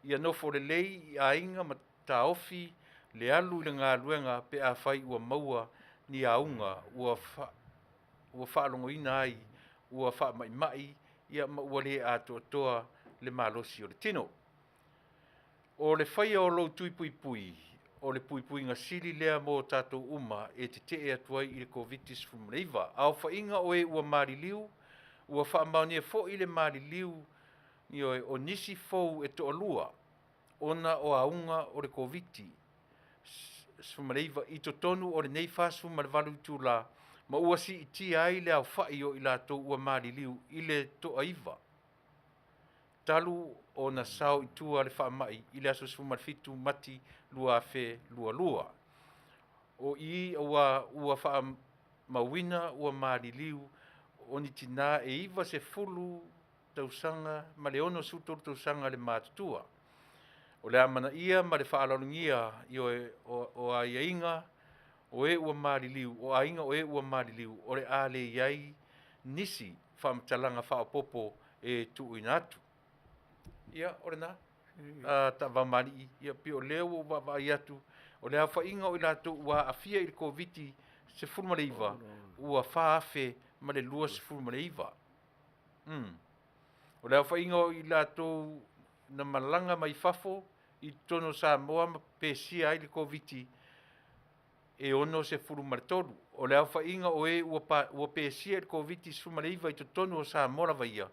ia nofo lelei i aiga ma taofi le alu i le galuega pe afai ua maua ni auga ua faalogoina ai ua faamaimai ia ma ua le atoatoa le malosi o le tino. O le faia o lou tui puipui, o le puipuiga sili lea mo tatou uma e tetee atu ai i le Koviti-19. Aofaiga o e ua maliliu, ua faamaonia foi le maliliu o nisi fou e toalua ona o auga o le Koviti-19 i totonu o lenei 48 itula ma ua siitia ai le aofai o i latou ua maliliu i le toaiva talu ona sao i tua le faamai i le aso 17 Mati 2022. O i ua faamauina ua maliliu o ni tinā e 90 tausaga ma le 63 tausaga le matutua. O le amanaia ma le faaaloalogia o aiaiga o e ua maliliu, o aiga o e ua maliliu, o le a le i ai nisi faamatalaga faaopoopo e tuuina atu. Ia, o lena, taavaomalii, ia pei o lea ua ou vaavaai atu, o le aofaiga o i latou ua aafia i le Koviti-19 ua 4,029. O le aofaiga o i latou na malaga mai fafo i totonu o Samoa ma pesia ai le Koviti e 63. O le aofaiga o e ua pesia i le Koviti-19 i totonu o Samoa lava ia,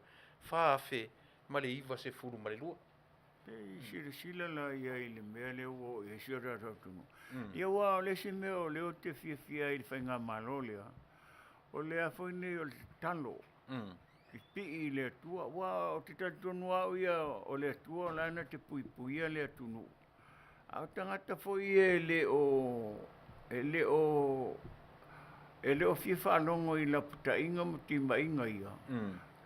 4,092. E silasila la ia i le mea lea ua oo i ai si o tatou atunuu. Ia aua o le isi mea o lea ou te fiafia ai i le faigamalo lea, o le a foi nei o le tatalo, pipii i le Atua, aua ou te talitonu lava au ia o le Atua o la na te puipuia le atunuu. A o tagata foi ia e le o fia faalogo i lapataiga ma timaiga ia,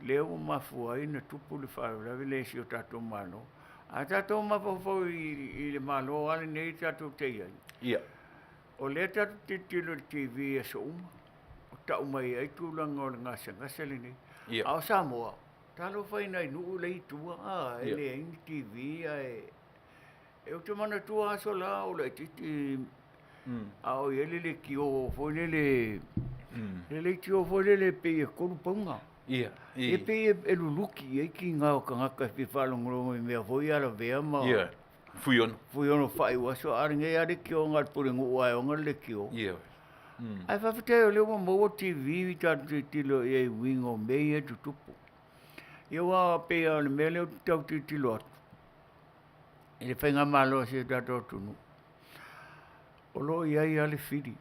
lea ua mafua ai ona tupu le faalavelave lea i si o tatou Malo. A tatou mafaufau i le Malo lava lenei tatou te i ai, Ia. o lea tatou te tilotilo i le TV i aso uma, o tau mai ai tulaga o le gasegase lenei. Ia. A o Samoa, talofa i nai nuu la e i tua, e Ia. leai ni TV ae ou te manatua aso la o laitiiti a o i ai le leitio foi lele, le leitio foi lele pei e 3 pauga. Ia, i. E pei e luluki i ai kiga o tagata e fia faalogologo i mea foi ia lavea ma. Ia, Fuiono. Fuiono faaiu aso, a o lenei lava leitioga a le pulenuu ae ona le leitio. Ia. Ae faafetai o lea ua maua TV tatou tilotilo i ai i uiga o mea ia e tutupu. Ia aua pei lava o le mea lea ou te tau tilotilo atu i le faigamalo a si o tatou atunuu, o lo o i ai lava le fili.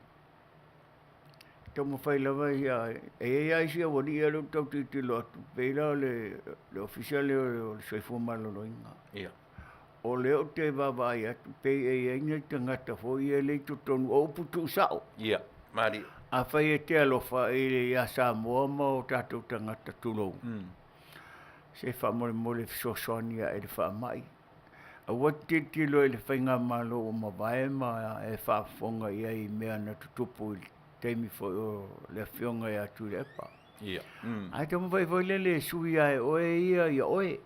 E taumafai lava ia, e i ai lava isi aualii ia lea ou te tau tilotilo atu, pei la o le Ofisa lea o le Soifua Maloloina. Ia. O lea ou te vaavaai atu pei e i ai nai tagata foi ia lea i totonu, o upu tuusao. Ia, malie. Afai e te alofa ia Samoa ma o tatou tagata, tulou, se faamolemole fesoasoani ae i le faamai. Aua te tilotilo i le faigamalo ua mavae ma e faafofoga i ai i mea na tutupu i le taimi foi o le afioga ia Tuilaepa. Ia. Ae taumafai foi lele e sui lava e oe ia ia oe.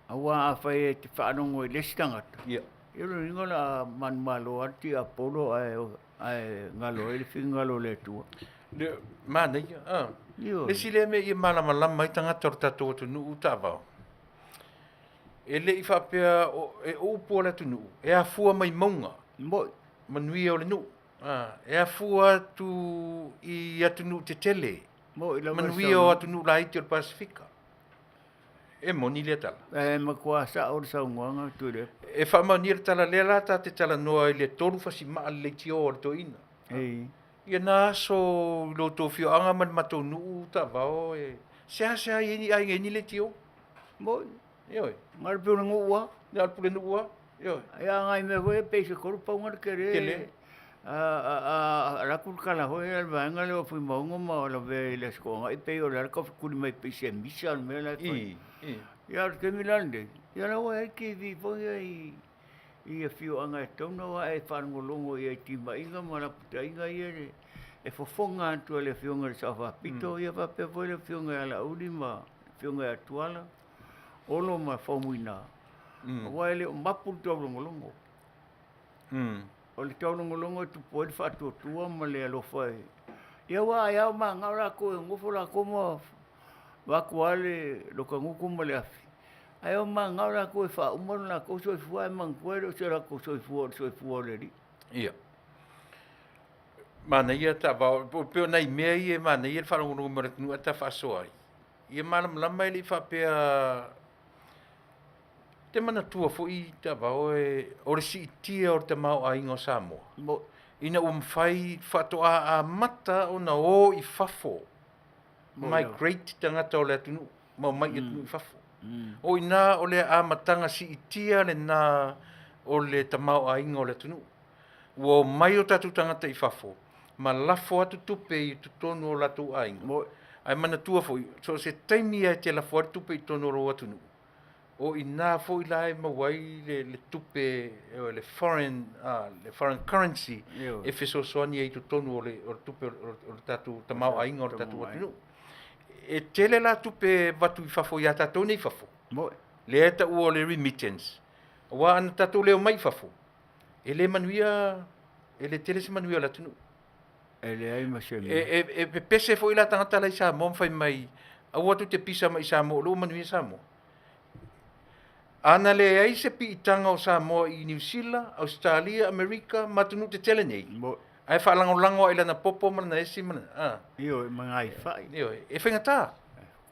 Aua afai e te faalogo i le isi tagata, Ia. Ia o lona uiga o le a manumalo lava le tiapolo ae ae galo ai le finagalo o le Atua. Le manaia, a. Ioe. Le isi lea mea ia malamalama ai tagata o le tatou atunuu taavao, e le i faapea e upu a le atunuu, e afua mai mauga. Moi. Manuia o le nuu. A, e afua atu i atunuu tetele. Moi lava le Manuia o atunuu laiti o le Pasefika. E moni lea tala. E matua sao le saunoaga Tuilaepa. E faamaonia le tala lea la ta te talanoa i le tolu fasimaa le leitio a le toeaina. Ei. Ia na aso i lo outou afioaga ma le matou nuu taavao e seasea i ai ni aiga i ni leitio. Moi. Ioe. Na o le pulenuu lava. Na o le pulenuu lava. Ioe. Ia a nai mea foi ia pei se tolu pauga le tele. Tele. A alu atu le tala foi lea a le vaega lea o Fuimaono ma lavea i le Aso Toonai pei o le a le taufetuli mai pei se misa le mea la e fai. Ia a o le taimi la lenei, ia la ua i ai TV foi ia i afioaga e tatau ona o ae e faalogologo i ai i timaiga ma lapataiga ia e fofoga atu e le Afioga i le Sao Faapito ia faapea foi le Afioga ia Laauli ma le Afioga ia Tuala, Olo ma Faumuina, aua e le o mapu le taulogologo. O le taulogologo e tupu ai le faatuatua ma le alofa e... Ia aua e ao manao latou e nofo latou ma vaeatu lava le lotagutu ma le afi, ae ao manao latou e faauma lo latou soifua ae manatua e le o se latou soifua o le soifua o le Alii. Ia. Manaia taavao, pei o nai mea ia e manaia le faalogologo mai o le atunuu ae ta faasoa ai. Ia malamalama e le i faapea te manatua foi taavao e o le siitia o le tamaoaiga o Samoa. Ina ua mafai faatoa amata ona o i fafo, migrate tagata o le atunuu ma omai i atunuu i fafo. O i ina o le amataga siitia lena o le tamaoaiga o le atunuu. Ua omai o tatou tagata i fafo ma lafo atu tupe i totonu o latou aiga. Ae manatua foi, so o se taimi lava e te lafo ai le tupe i totonu o lou atunuu, o i ina foi la e maua ai le tupe, le foreign, le foreign currency e fesoasoani ai i totonu o le tupe o le tatou tamaoaiga o le tatou atunuu. E tele la tupe e avatu i fafo ia tatou nei i fafo, lea e taua o le remittance, aua ana tatou le omai i fafo, e le manuia, e le tele se manuia o le atunuu. E leai ma se mea. E pepese foi la tagata la i Samoa ma fai mai, aua tou te pisa mai i Samoa o lea ua manuia Samoa. Ana leai se piitaga o Samoa i Niu Sila, Ausetalia, Amerika ma atunuu tetele nei, ae faalagolago lava i lana popo ma lana esi ma lana, a. Ioe, ma gaifa'i. Ioe, e faigata.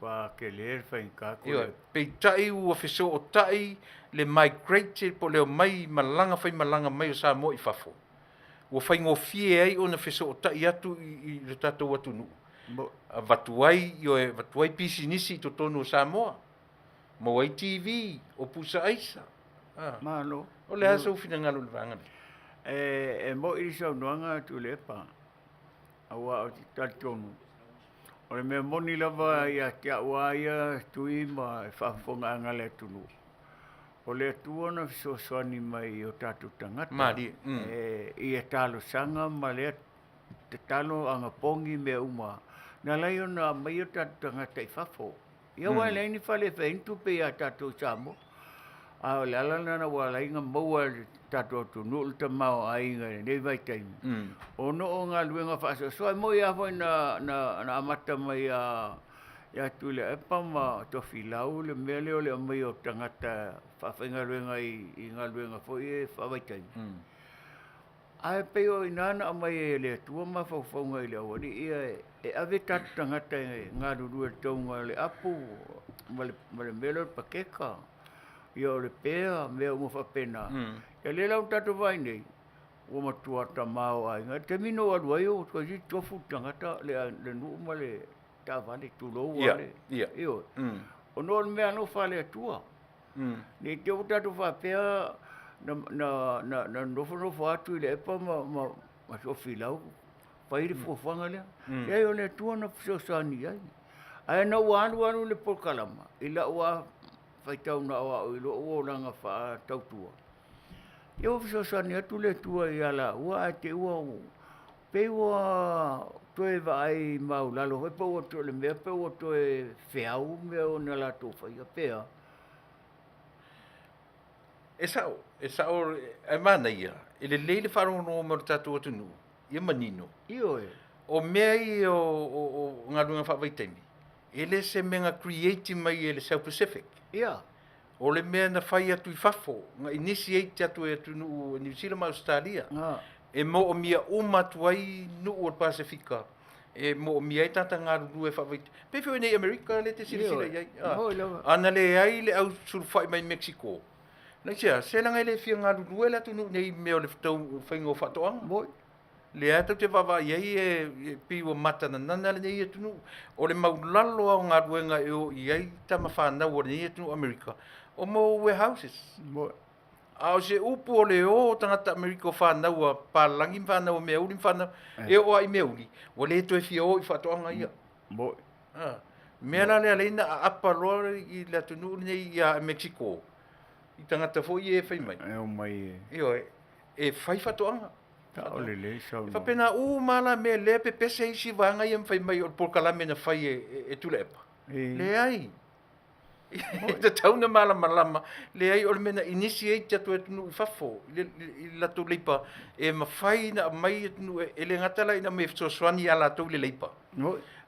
Ua tele le faigata atu. Ioe, peitai ua fesootai le migrate po o le omai malaga faimalaga mai o Samoa i fafo, ua faigofie ai ona fesootai atu i lo tatou atunuu, avatu ai, ioe, avatu ai pisinisi i totonu o Samoa, maua ai TV, o pusa aisa. Malo. O le a sou finagalo i le vaega lea? E moi le saunoaga Tuilaepa, aua ou te talitonu, o le mea moni lava ia te au lava ia Tui ma le faafofogaaga a le atunuu, o le Atua na fesoasoani mai i o tatou tagata. Malie. I a talosaga ma lea tatalo anapogi mea uma, na ala ai ona aumai o tatou tagata i fafo. Ia aua e leai ni fale e fai ai ni tupe ia tatou i Samoa. A o le ala lena ua ala ai ona maua e le tatou atunuu le tamaoaiga i lenei vaitaimi, ona o galuega faasoasoa. E moni lava foi na amata mai Ia Tuilaepa ma Tofilau le mea lea o le aumaia o tagata faafaigaluega i galuega foi ia faavaitaimi. Ae pei o i ina na aumai ai e le Atua mafaufauga i le aualii ia e ave tatou tagata e galulue i le tauga o le apu ma le mea lea o le pakeka, ia o le pea, mea uma faapena. Ia lea la ua tatou vaai nei, ua matua tamaoaiga. I le taimi na ou alu ai ua toeitiiti tofu le tagata le nuu ma le taavale, tulou lava le... Ioe. Ona o le mea alofa a le Atua. Ne i te i ua tatou faapea na nofonofo atu i le epa ma Tofilau fai le fuafuaga lea. Leai, o le Atua na fesoasoani i ai. Ae na ua alu alu le polokalama i lau lava faitau na o au i lou olaga faatautua, ia ua fesoasoani atu le Atua ia laua ae te i ua pei ua toe vaai maualalo foi pe ua toe o le mea pe ua toe feau mea na latou faia pe a? E sao, e sao, ae manaia, e lelei le faalogologo mai o le tatou atunuu, ia manino. Ioe. O mea ia o galuega faavaitaimi, e le se mea na create mai e le South Pacific. Ia. O le mea na fai atu i fafo, na initiate atu e atunuu o Niu Sila ma Ausetalia, e moomia uma atu ai nuu o le Pasefika, e moomia ai tagata galulue faavaitaimi. E pei foi nei Amerika lea e te silasila i ai. A na leai le au sulufai mai Mexico, aisea, se leaga e le fia galulue le atunuu nei i mea o le faiga o faatoaga. Lea tou te vaavaai i ai e pei ua matananana lenei atunuu. O le maulalo lava o galuega e o i ai tama fanau a lenei atunuu Amerika, o mo warehouses. A o se upu o le o o tagata Amerika o fanau a papalagi ma fanau a meauli ma fanau e oo lava i meauli, ua le toe fia o i faatoaga ia. Mea la lea lea na aapa loa i le atunuu lenei ia Mexico i tagata foi ia e fai mai. E omai e. Ioe, e fai faatoaga. Sao lelei saunoaga. E faapena uma lava la mea lea pepese isi vaega ia ma fai mai o le polokalame na fai e Tuilaepa. Leai. E tatau ona malamalama, leai o le mea na initiate atu e atunuu i fafo i le latou leipa e mafai ona aumai atunuu e le gata la ina aumai e fesoasoani ia latou i le leipa,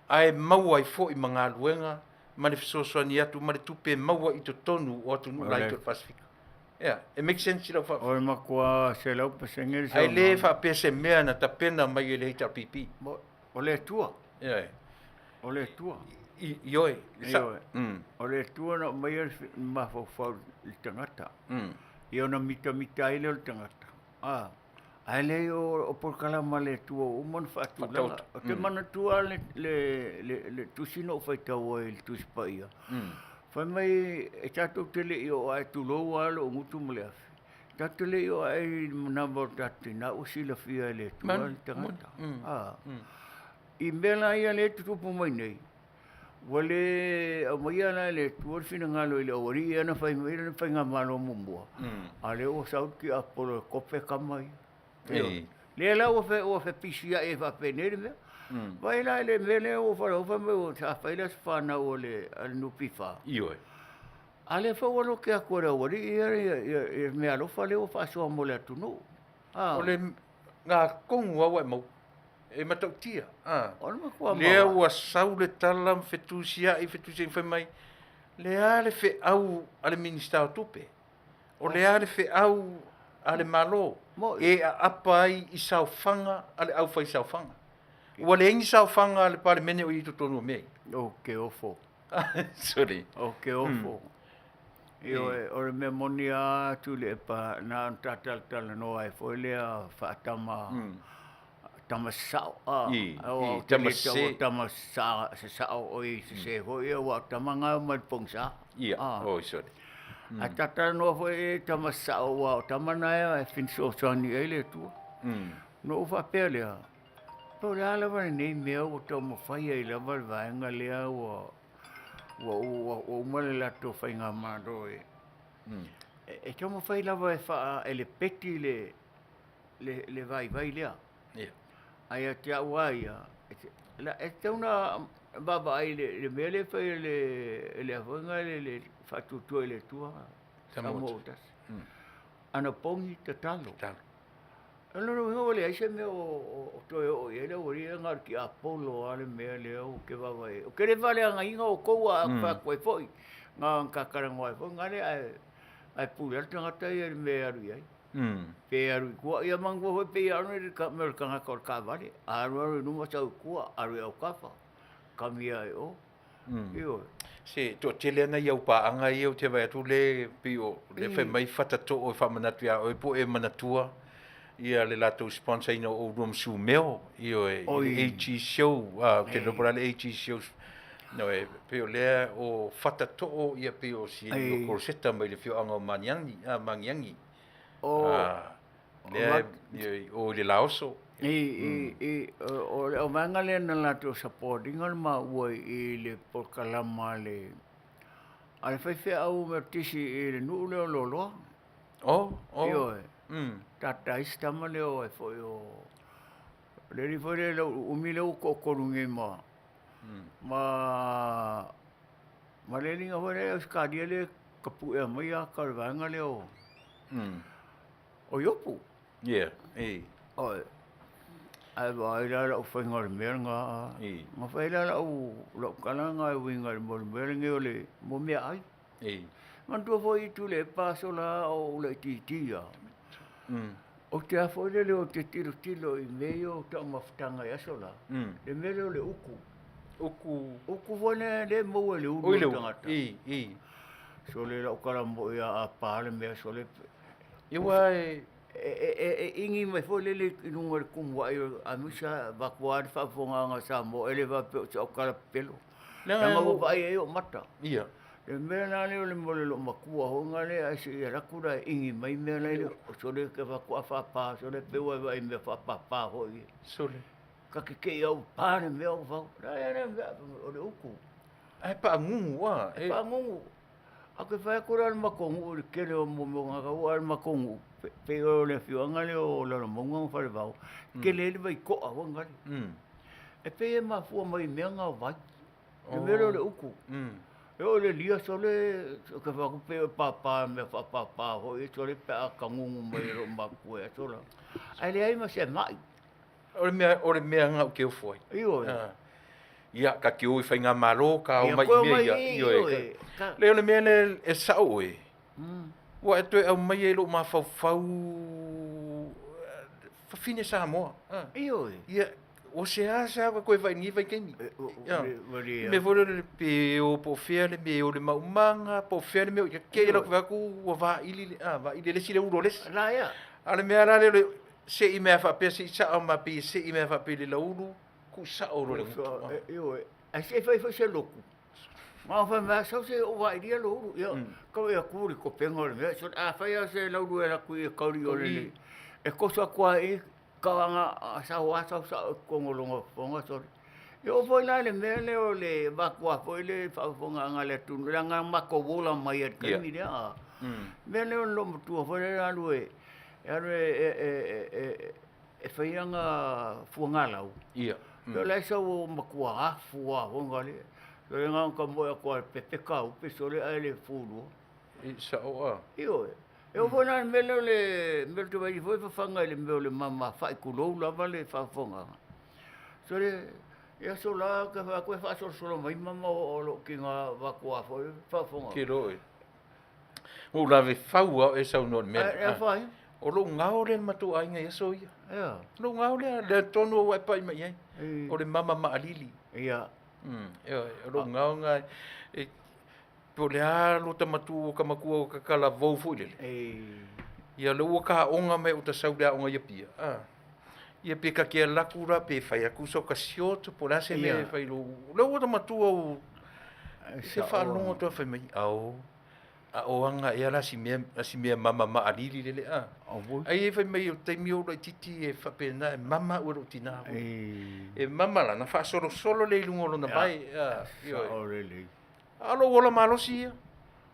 ae maua ai foi ma galuega ma le fesoasoani atu ma le tupe e maua i totonu o atunuu laiti o le Pasefika. Ea, e make sense i lau faafetai. O le matua 100% le saunoaga. Ae le faapea se mea na tapena mai e le HRPP. O le Atua. Ioe. O le Atua. Ioe. Ioe. O le Atua na aumaia le mafaufau i le tagata. Ia ona mitamita ai lea o le tagata. A, ae leai o polokalama a le Atua ua uma ona faatulaga. Ou te manatua le tusi na ou faitau ai i le Tusi Paia, fai mai e tatou te le i oo ae, tulou lava lou gutu ma le afi, tatou te le i oo ae i le manava o le tatou tina ua silafia e le Atua le tagata. I mea la ia lea e tutupu mai nei, Ua le aumaia la e le Atua le finagalo i le aualii ia na fai mai le faigamalo muamua, a o lea ua sau le tiapolo e kope tama ia. Lea la ua fepisiai ai faapenei le mea. Vaai la i le mea lea ua fai mai sa fai le aso fanau a le NPF. Ioe. A lea foi ua lote atu e le aualii ia meaalofa lea ua faasoa mo le atunuu. O le gatonu lava ua e maua. E matautia. A. O le matua Lea ua sau le tala ma fetusiai, fetusiai fai mai, le a le feau a le Minisita o Tupe? O le a le feau a le Malo e aapa ai i saofaga a le aufaisaofaga? Ua leai ni saofaga a le Palemene o i ai i totonu o mea ia. Ou te ofo. Sorry. Ou te ofo. Ioe, o le mea moni lava Tuilaepa, na ona ta talatalanoa ai foi lea faatama tama sasao a tama sese tama sasao oi sese foi aua o tama na e omai i le pogisa. Ia, oi sorry. Ae ta talanoa foi i tama sasao aua o tama na e fesoasoani i ai le Atua. Ona ou faapea lea, po o le a lava lenei mea ua taumafai ai lava le vaega lea ua uma le latou faigamalo e taumafai lava e faaelepeti le vaivai lea. Ae ia te au lava ia, e tatau ona vaavaai i le mea lea e fai e le Faatuatua i le Atua Samoa ua Tasi. Anapogi tatalo. O lona uiga ua leai se mea o toe oo i ai le aualii ia na o le tiapolo lava le mea lea ou te vaavaai i ai. Ou te le faaleagaina outou a ou fai atu ai foi, na ona ta talanoa ai foi lea ae pule lava le tagata ia i le mea e alu i ai. Pe alu i tua, ia manatua foi pei lava le mea o le tagata o le taavale, a alu alu i luma sau i tua, alu i autafa, kami lava i o. Ioe. Se toatele ana i au paaga ia ou te vaai atu le pei o le fai mai Fatatoo e faamanatu ia oe po o e manatua ia le latou sponsor ina o oulua ma Sumeo, ioe, i le AG Show, ou te le iloa po o le a le AG Show. Ioe, pei o lea o Fatatoo ia pei o si o Koloseta mai le afioaga o Maniani, Magiagi. Lea e o i le Laoso. O le auvaega lea na latou support ina le maua i le polokalama a le a le faifeau Metotisi i le nuu lea o Loaloa. Ioe. Tata ai si tama lea o ai foi o le alii foi lea umi lea ua toatolu nei ma ma le alii foi lea Ausetalia lea e tapuea mai ata o le vaega lea o O Iopu. Ia, e. Oi. Ae vaai la lau faiga o le mea lena. Na fai la lau, lau tala lena e uiga i le mea o le mea lenei o le mo meaai. Manatua foi i Tuilaepa aso la a o ou laitiiti lava. Ou te a foi lele ou te tilotilo i mea ia o taumafataga i aso la, le mea lea o le uku. Uku. Uku foi lea e maua i le ulu o le tagata. Sole lau tala moi a pa le mea sole. Ia ua e e igi mai foi lele i luga o le tumuai o aemaise vaeatu lava le faafofogaaga a Samoa e le faapea o sau tala pepelo. Leaga ua vaai ai ou mata. Ia. Le mea la lea o le mea o le loomatua foi lea ae se i alu atu la e igi mai mea la e sole faatoa faapa sole pei ua e vaai i mea faapapa foi ia. Sole. Ta te te i au pa le mea ua fau. La la o le utu. Ae paagugu a. E paagugu. A ke fai atu la le matou nuu i le tele o mo mea o tagata ua le matou nuu pei o le afioaga lea o Lalomauga ma Falevao, tele ai le vai to'a foi lale. E pei e mafua mai i mea na o vai. Le mea lea o le utu. E oo i le lia sole, ke fai atu pei o papa mea faapapa foi sole pe a tagugu mai e lou matua i aso la. Ae leai ma se ma'i. O le mea, o le mea na ou te ofo ai. Ioe. Ia, ka te o i faigamalo, ka o mai i mea ia. Ioe. Leai, o le mea lea e sao oe, ua e toe aumai ai lou mafaufau fafine Samoa. Ioe. Ia, o se a sa ua toe vaai i lenei vaitaimi. Le mea foi lele pe o po o fea le mea o le maumaga, po o fea le mea o i ai. Te i alu atu ua vaili, vaili e le isi le ulu o le isi. A o le mea la lea o le sei mea faapea, sei sao ma pei e sei mea faapea i le laulu, tuu sao loa i le gutu. Ioe, ae se i fai foi se lotu. Ma o fai mai, sau se i ou vaailia lou ulu. Ia, tau ia tu le topega o le mea. So, a fai lava se laulu e alu atu i e kauli o le e toso atu lava i kavaga sau lava sau sao i totonu o lona fofoga sole. E oo foi la i le mea lea o le vatua foi le faafofogaaga a le atunuu, leaga na matou ola mai ai i le taimi lea. O le mea lea o le loomatua foi lea e alu e alu e fai ana fuagalau. Ia. O la e sau o matua afu lava foi lea. Sole na ona tamoe atu lava e pepe taupe sole ae le fulua. I sao a. Ioe. E oo foi la i le mea lea o le mea ou te vaai foi fafaga i le mea o le mamafa'i tulou lava le faafofogaaga. Sole, i aso la ou te vaai atu e faasolosolo mai mama o lou tina vaeatu foi le faafofogaaga. Ke loe. Ua ou lave fau lava o e saunoa i le mea lea. Ae afaina. O lou gao lea i le matou aiga i aso ia. Ea. Lou gao lea, lea tonu ua e pai mai i ai. O le mama maalili. Ia. Ioe, o lou gao lena e po o le a lo ta matua ka matua o ka talavou foi lele. Ia lea ua taoga mai ou ta sau i le aoga i Apia, ia pe ta te alu atu la pe fai atu sau short po o le a se mea e fai i lou, lea ua ta matua ua se faalogo atu fai mai, ao, a o aga ea la si mea, si mea mama maalili lele a. Ai e fai mai o le taimi o ou laitiiti e faapena e mama au e lou tina foi. E mama la, na faasolosolo lea i luga o lona vae. Ioe. A o lou ola malosi ia.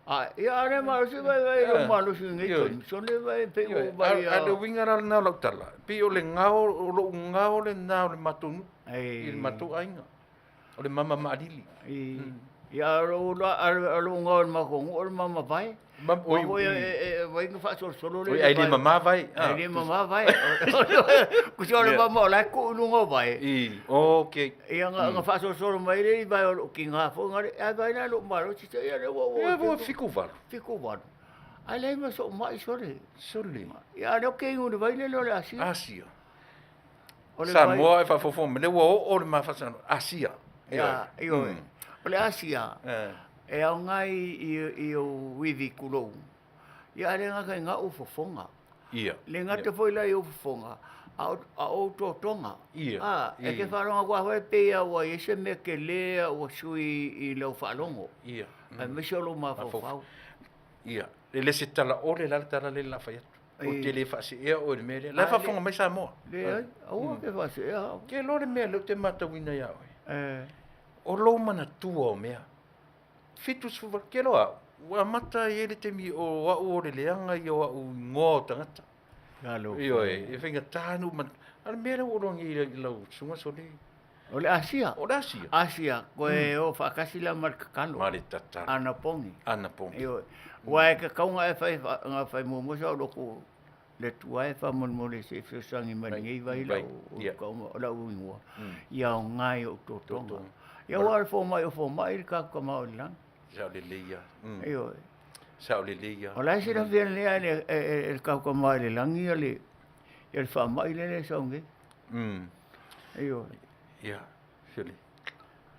A, ia a le malosi vai vai lou malosi i lenei taimi, sole vai pei ua ou vaai A le uiga la lena o lau tala, pei o le gao, o lou gao lena o le matou nuu, i le matou aiga, o le mama maalili. Ia, o lou igoa o le matou nuu o le Mamavae. Oi, Aua e vai na faasolosolo le. Oi, ai le mama vai. Ai le mama vai. Kusi o le mama o la e tuu i luga o vae. I, okay. Ia nga faasolosolo mai le i vae o lou tiga foi nga le, ai vai la lou malosi se ia le ua ua. Ia ua 78. 78. Ai leai ma sou mai sole. Sole. Ia lea ke ingo le vai le o le Asia. Asia. O le Samoa e faafofoga mai, lea ua oo le mafasaga, Asia. Ia, ioe. O le Asia, e aoga i ou ivi kulou, ia ae le gata i gau fofoga. Ia. Le gata foi la i ou fofoga, a o ou totoga. Ia. E te faalogo atu lava foi pei lava ua i ai se mea tele ua sui i lau faalogo. Ia. Aemaise o lou mafaufau. Ia, e le se tala ole la le tala lea o le a fai atu. Ou te le faaseea oe i le mea lea. La e faafofoga mai Samoa. Leai, aua ke faaseea au. Ke iloa le mea lea ou te matauina ia oe. O lou manatua o mea. 78, ke iloa au, ua amata ai le taimi o au o le leaga ia o au igoa o tagata. Ioe, e faigata ona ou manatua. A o le mea lea ua ou iloa nei i lau susuga Sole. O le Asia. O le Asia. Asia, koe o faatasi la ma le tatalo. Ma le tatalo. Anapogi. Anapogi. Ioe. Aua e tatau ona e fai, ona fai muamua sa o lotu le Atua e faamolemole se i fesoasoani mai lenei vai lau, o lau igoa, ia aoga i ou totoga. Ia aua o le fomai o fomai le tatou Tama o i le lagi. Sao lelei lava. Ioe. Sao lelei lava. O la e silafia lelei lava e le tatou Tama i le lagi ia le faamai lea e sau nei. Ioe. Ia, sole.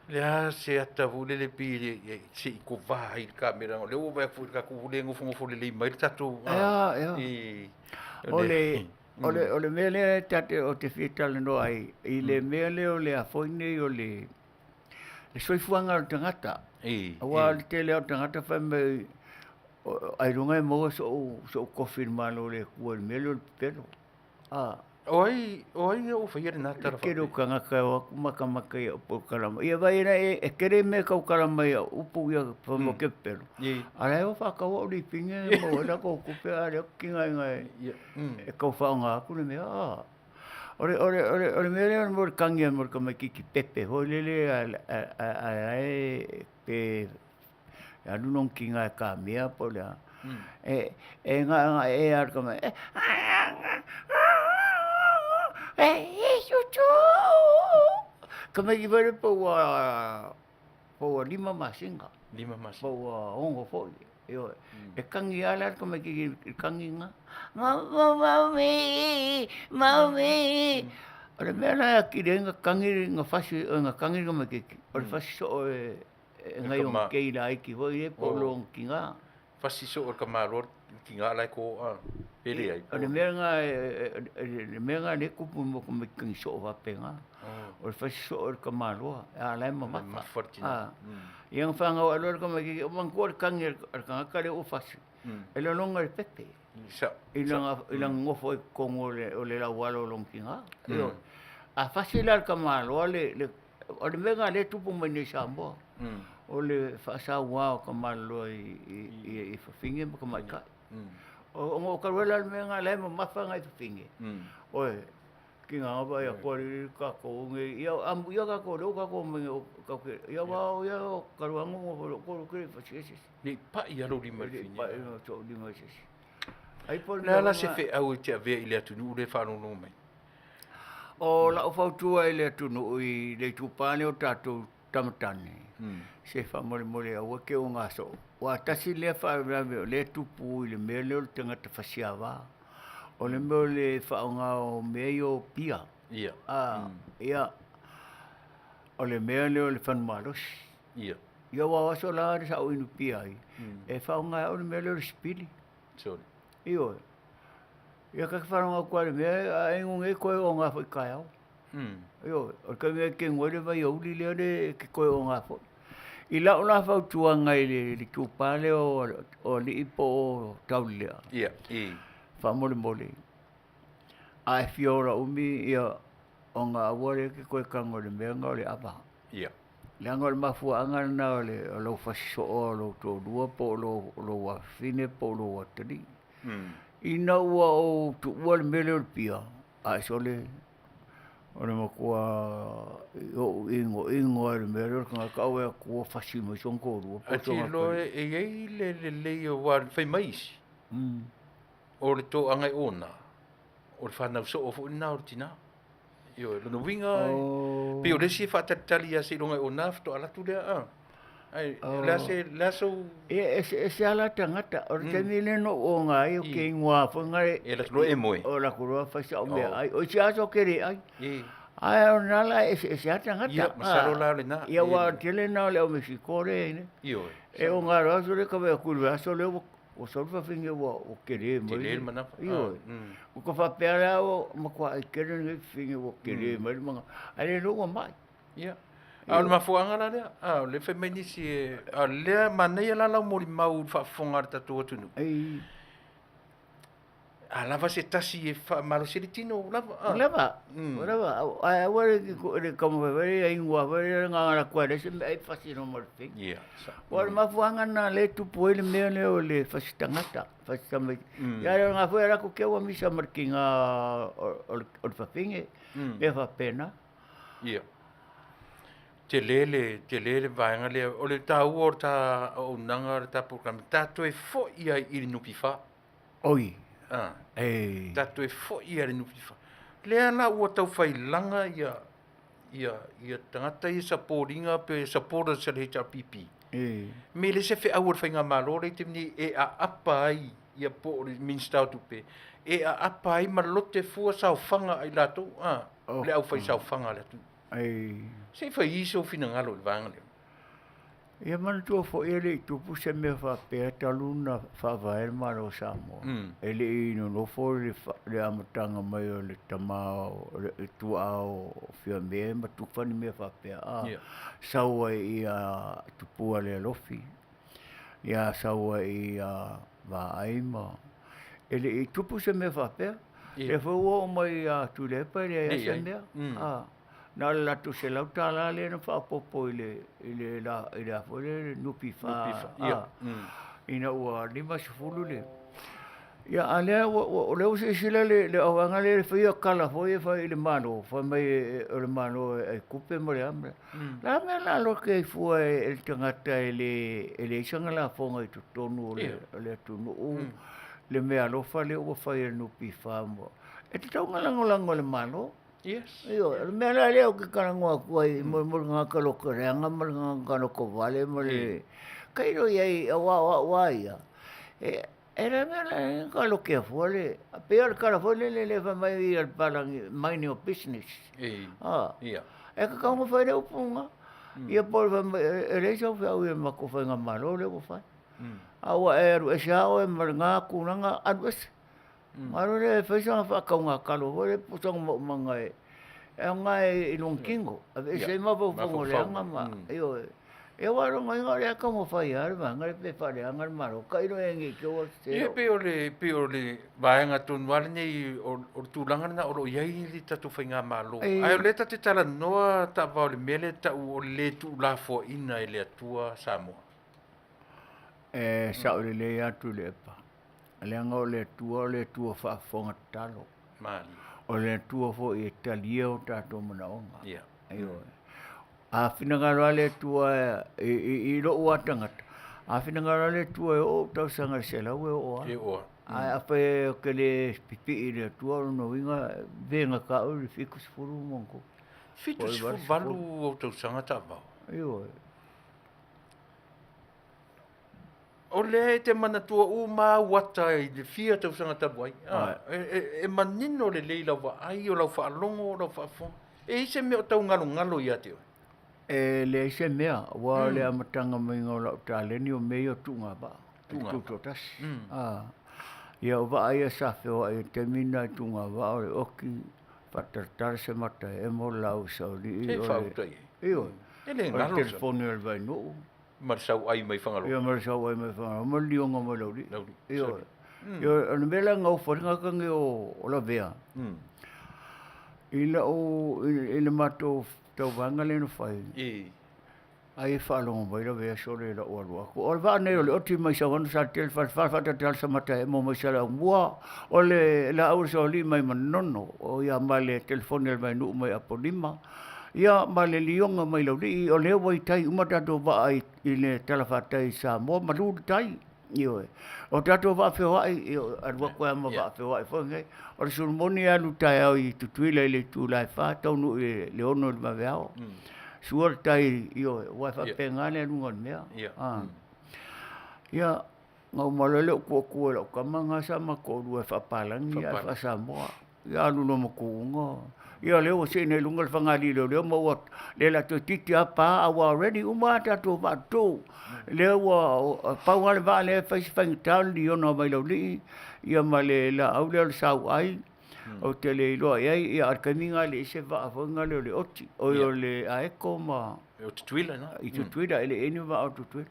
Le a se ata foi lele pei se i kovā ai le kamera, o lea ua vaai atu foi i le tatou le nofonofo lelei mai le tatou Ea, ea. I O le, o le, o le mea lea e ta te, ou te fia talanoa ai, i le mea lea o le a foi nei o le, le soifuaga o le tagata. I, Aua o le tele lava o tagata fai mai, ailoga e maua so'u, so'u kofi i le Malo o le Atua i le mea lea o le pepelo. A. O ai, o ai ua faia lena tala faapea? Le tele o tagata e o atu matamata i au polokalama. Ia vaai la e tele mea e tautala mai au upu ia fai mai ou te pepelo. A o la e o faatau au lipine e maua ai latou tupe a o lea ou te tigaina e tau faaaoga atu le mea. A. O le, o le, o le, o le mea lea mo le tagi mo le tamaitiiti pepe foi lele a la e pe E alu lona tiga e kamea po o le a. E e gaegae lava le tama e Tamaiti foi lea pe ua pe ua 5 masina. 5 masina. Pe ua 6 foi. Ioe. E tagi lava la le tamaiti i le tagi lena. Mummy, mummy. O le mea la e atili ai ona tagi na fasi ona tagi le tamaititi, o le fasi soo e E ngai o kei la aiki foi e po lo tiga. Fasi soo o le tamaloa le tiga la e ko a pele ai. O le mea lena le mea lena lea e tupu mo tamaiti tagi soo faapena. O le fasi soo o le tamaloa a la e mamafa. Mamafa le tina. Ia na fanau ae loa le tamaititi, manatua le tagi a le tagata lea ua fasi, e lologa i le pepe. I lana nofo ai i totonu o le laualo o lona tina. A fasi la le tamaloa le O le mea lena lea e tupu mai nei i Samoa, o le faasaua o tamaloa i fafine ma tamaitai. Ona o talu ai la le mea lena o la e mamafa nai fafine, oi, tiga na vaai atu alii tatou nei, ia amuia tatou o lea ua tatou omai nei tatou te, ia aua o ia talu lava ona ou nofo i lou toa ou te le i fasi ai se isi. Ne i pai lava lou lima i le fine. Ne i pai lava sou lima i se isi. Ai po o le a la se feau e te avea i le atunuu lea e faalogologo mai? O lau fautua i le atunuu i le itupa lea o tatou tamatane, se faamolemole aua te ogasoo. Aua tasi lea faalavelave o lea e tupu i le mea lea o le tagata fasiava, o le mea o le faaaoga o mea ia o pia. Ia, o le mea lea o le fanumalosi. Ia, aua o aso la sa ou inu pia ai, e faaaoga e au le mea lea o le sipili. Ioe. Ia ka te whanau atu ai le mea, a e ngonge koe o ngā whai kaeao. Ioe, o le taimi e ke ngoi le vai o uli lea le ke koe o ngā whai. I lau la fautuaga i le itupa lea o alii po o taulelea. Ia, i. Faamolemole, a e fia ola umi, ia, ona aua lea e te toe tago i le mea lena o le ava. Ia. Leaga o le mafuaaga lena o le o lou fasi soo o lou toalua po o lou afafine po o lou atalii. Ina ua ou tuua le mea lea o le pia, ae sole, O le matua o'u igoigo a i le mea lea o le tagata aua e atua fasi mai sona toalua po Ae o sona te iloa atalii. e i ai le lelei aua fai mai isi, o le toaga e ona, o le fanau soo foi lena o le tina. Ioe, lona uiga, pei o le isi e faatalitali lava seiloga e ona faatoa alu atu lea, a. Ae o le a se, o le a sou... Ia, e eseese lava la tagata. O le taimi lea na ou oga ai, ou te igoa foi lena E alu atu loa e moe. O alu atu loa fai sau meaai. O isi aso ou te le ai. Ae o lena la e eseese lava tagata. Ia, masalo la o lena. Ia, aua o le tele lena o le au Mexico lea e i ai nei. Ioe. E oga loa aso lea, tau vaai atu i le vaiaso lea ua sau le fafine ua tele mai. Tele le manava. Ioe. Ua ta faapea la ua matuai tele lenei fafine ua tele mai le manava, ae le iloa ua mai. Ia. A o le mafuaaga la lea, a o lea fai mai nisi e, a o lea manaia la lau molimau i le faafofoga a le tatou atunuu. A lava se tasi e faamalosi ai le tino, ua lava. Ua lava, ua lava. Ae aua le taumafai foi lea ia inu foi lea na ona alu atu lava e leai se mea ai fasi loa ma le fafine. Ia. Aua o le mafuaaga lena o lea e tupu ai le mea lea o le fasi tagata, fasi tamaiti. Ia o lena foi e alu atu te i ua misa ma le tina o le fafine, mea faapena. Ia. Tele le, tele le vaega lea. O le taua o le ta auaunaga, le ta polokalame, ta toe foi ai i le NPF. Oi. Ah. E. Ta toe foi ai i le NPF. Lea la ua tau failaga ia, ia, ia tagata ia support ina pe supporters a le HRPP. E. Me le se feau a le faigamalo lea i le taimi nei e aapa ai ia po o le Minisita o Tupe, e aapa ai ma lote fua saofaga a i latou, a, le aufaisaofaga a le atunuu. E. Se i fai i sou finagalo i le vaega lea. Ia manatua foi e le i tupu se mea faapea talu ona faavae le Malo o Samoa. E le i nonofo le amataga mai o le tama o le tuaa o Fiame ma tufa ni mea faapea a. Sau ai ia Tupua le Alofi, ia sau ai ia Vaai ma... E le i tupu se mea faapea. Lea foi ua oo mai ia Tuilaepa e leai lava se mea. Na o le latou $100 lea na faaopoopo i le i le i le a foi lea NPF ina ua 50 le ia a lea ua o lea ua silasila le le auvaega lea e faia tala foi e fai i le Malo fai mai o le Malo e ai tupe ma le a ma le a. O le a le mea o le a lote ai fua e le tagata e le e leai sana lafoga i totonu o le o le atunuu le meaalofa lea ua fai e le NPF e tatau ona lagolago e le Malo. Yes. Ioe, o le mea la lea ou te talanoa atu ai mo le tagata loto leaga ma le tagata loto vale ma le... Tailo i ai aua o au lava ia, e le mea la e ka lotea fua le... Pei o le tala foi lele lea fai mai le papalagi, mind your business. Ia. E tatau ona fai le upu lena. Ia po o le fai mai, e leai sau feau i le matou faigamalo lea ua fai. A ua e alu ese lava oe ma lena tulaga, alu ese. Malo lea e fai sana faatauga talo foi lea po o sana maumaga e aoga i lona tino, aveese ai mafaufauga leaga ma, ioe. Ia aua o lona uiga o lea e taumafai lava le vaega lea pe faaleaga le Malo, tailo i ai ne i te i ua sese. Ia pei o le vaega tonu lava lenei o le tulaga lena o lo o i ai le tatou faigamalo. Ae o lea ta te talanoa taavao i le mea lea e tau o le le tuulafoaiina e le Atua Samoa. E sao lelei atu i le epa. Leaga o le Atua o le Atua faafofoga tatalo. Malie. O le Atua foi e talia o tatou manaoga. Ia. Ioe. A finagalo lava le Atua i lou lava tagata, a finagalo lava le Atua e oo ou tausaga i le 100 e oo lava. E oo lava. Ae afai ou te le pipii i le Atua, o lona uiga e vegata au i le 73. 78 ou tausaga taavao. Ioe. O lea e te manatua uma au ata i le fia tausaga talu ai. E manino lelei lau vaai, o lau faalogo, o lau faafofoga. E i ai se mea o tau galogalo ia te oe? E leai se mea, aua o le amataga maiga o lau taleni o mea ia o tuuga vaa, e tutoatasi. Ia o vaa ia sa feoai i le taimi lena i tuuga vaa o le oki, faatalatala se mata e emo le laau saolii. Se i faauta i ai. Ioe. E le O le galo. telefoni o le Vainuu. Ma le sauai mai Fagaloa. Ia ma le sauai mai Fagaloa, ma le lioga mai Laulii. Laulii. Ioe. Ioe, o le mea la e gaufa ai le tagata lenei o Lavea, i lau, i le matou tauvaga lea na fai, Ai e faalogo mai le vaiaso lea i la'u alu atu. O le vaa nei o le oti mai Sauano Saletele Falefa Faatatala Samata Emo mai Saleaaumua o le laau a le Saoalii mai Manono o ia ma le telefoni a le Vainuu mai Apolima ia ma le Lioga mai Laulii o lea ua i tai uma tatou vaa i le talafatai i Samoa malu le tai. Ioe. O tatou vaa feoai, e alu atu lava ma vaa feoai foi nei. O le Solomoni e alu taeao i Tutuila i le itula e 4 taunuu i le 6 i le vaveao. Sua le tai, ioe, aua e faapena le aluga o le mea. Ia, na uma loa lea ou tuu atu i lau tama lena sa ma toalua e faapapalagi ae faa-Samoa. Ia alu loa ma tuuga. Ia lea ua sii nei i luga le fagalii leoleo ma ua le la toeitiiti lava pa a ua ready uma lava tatou vaa toto. Lea ua pau lava le vaa lea e fai si faigata o le liona mai Laulii ia ma le laau lea o le sauai. Ou te le iloa i ai, a o le taimi lena e leai se vaa foi lea o le oti, oi o le aeto ma... O Tutuila na. I Tutuila, e leai ni vaa o Tutuila.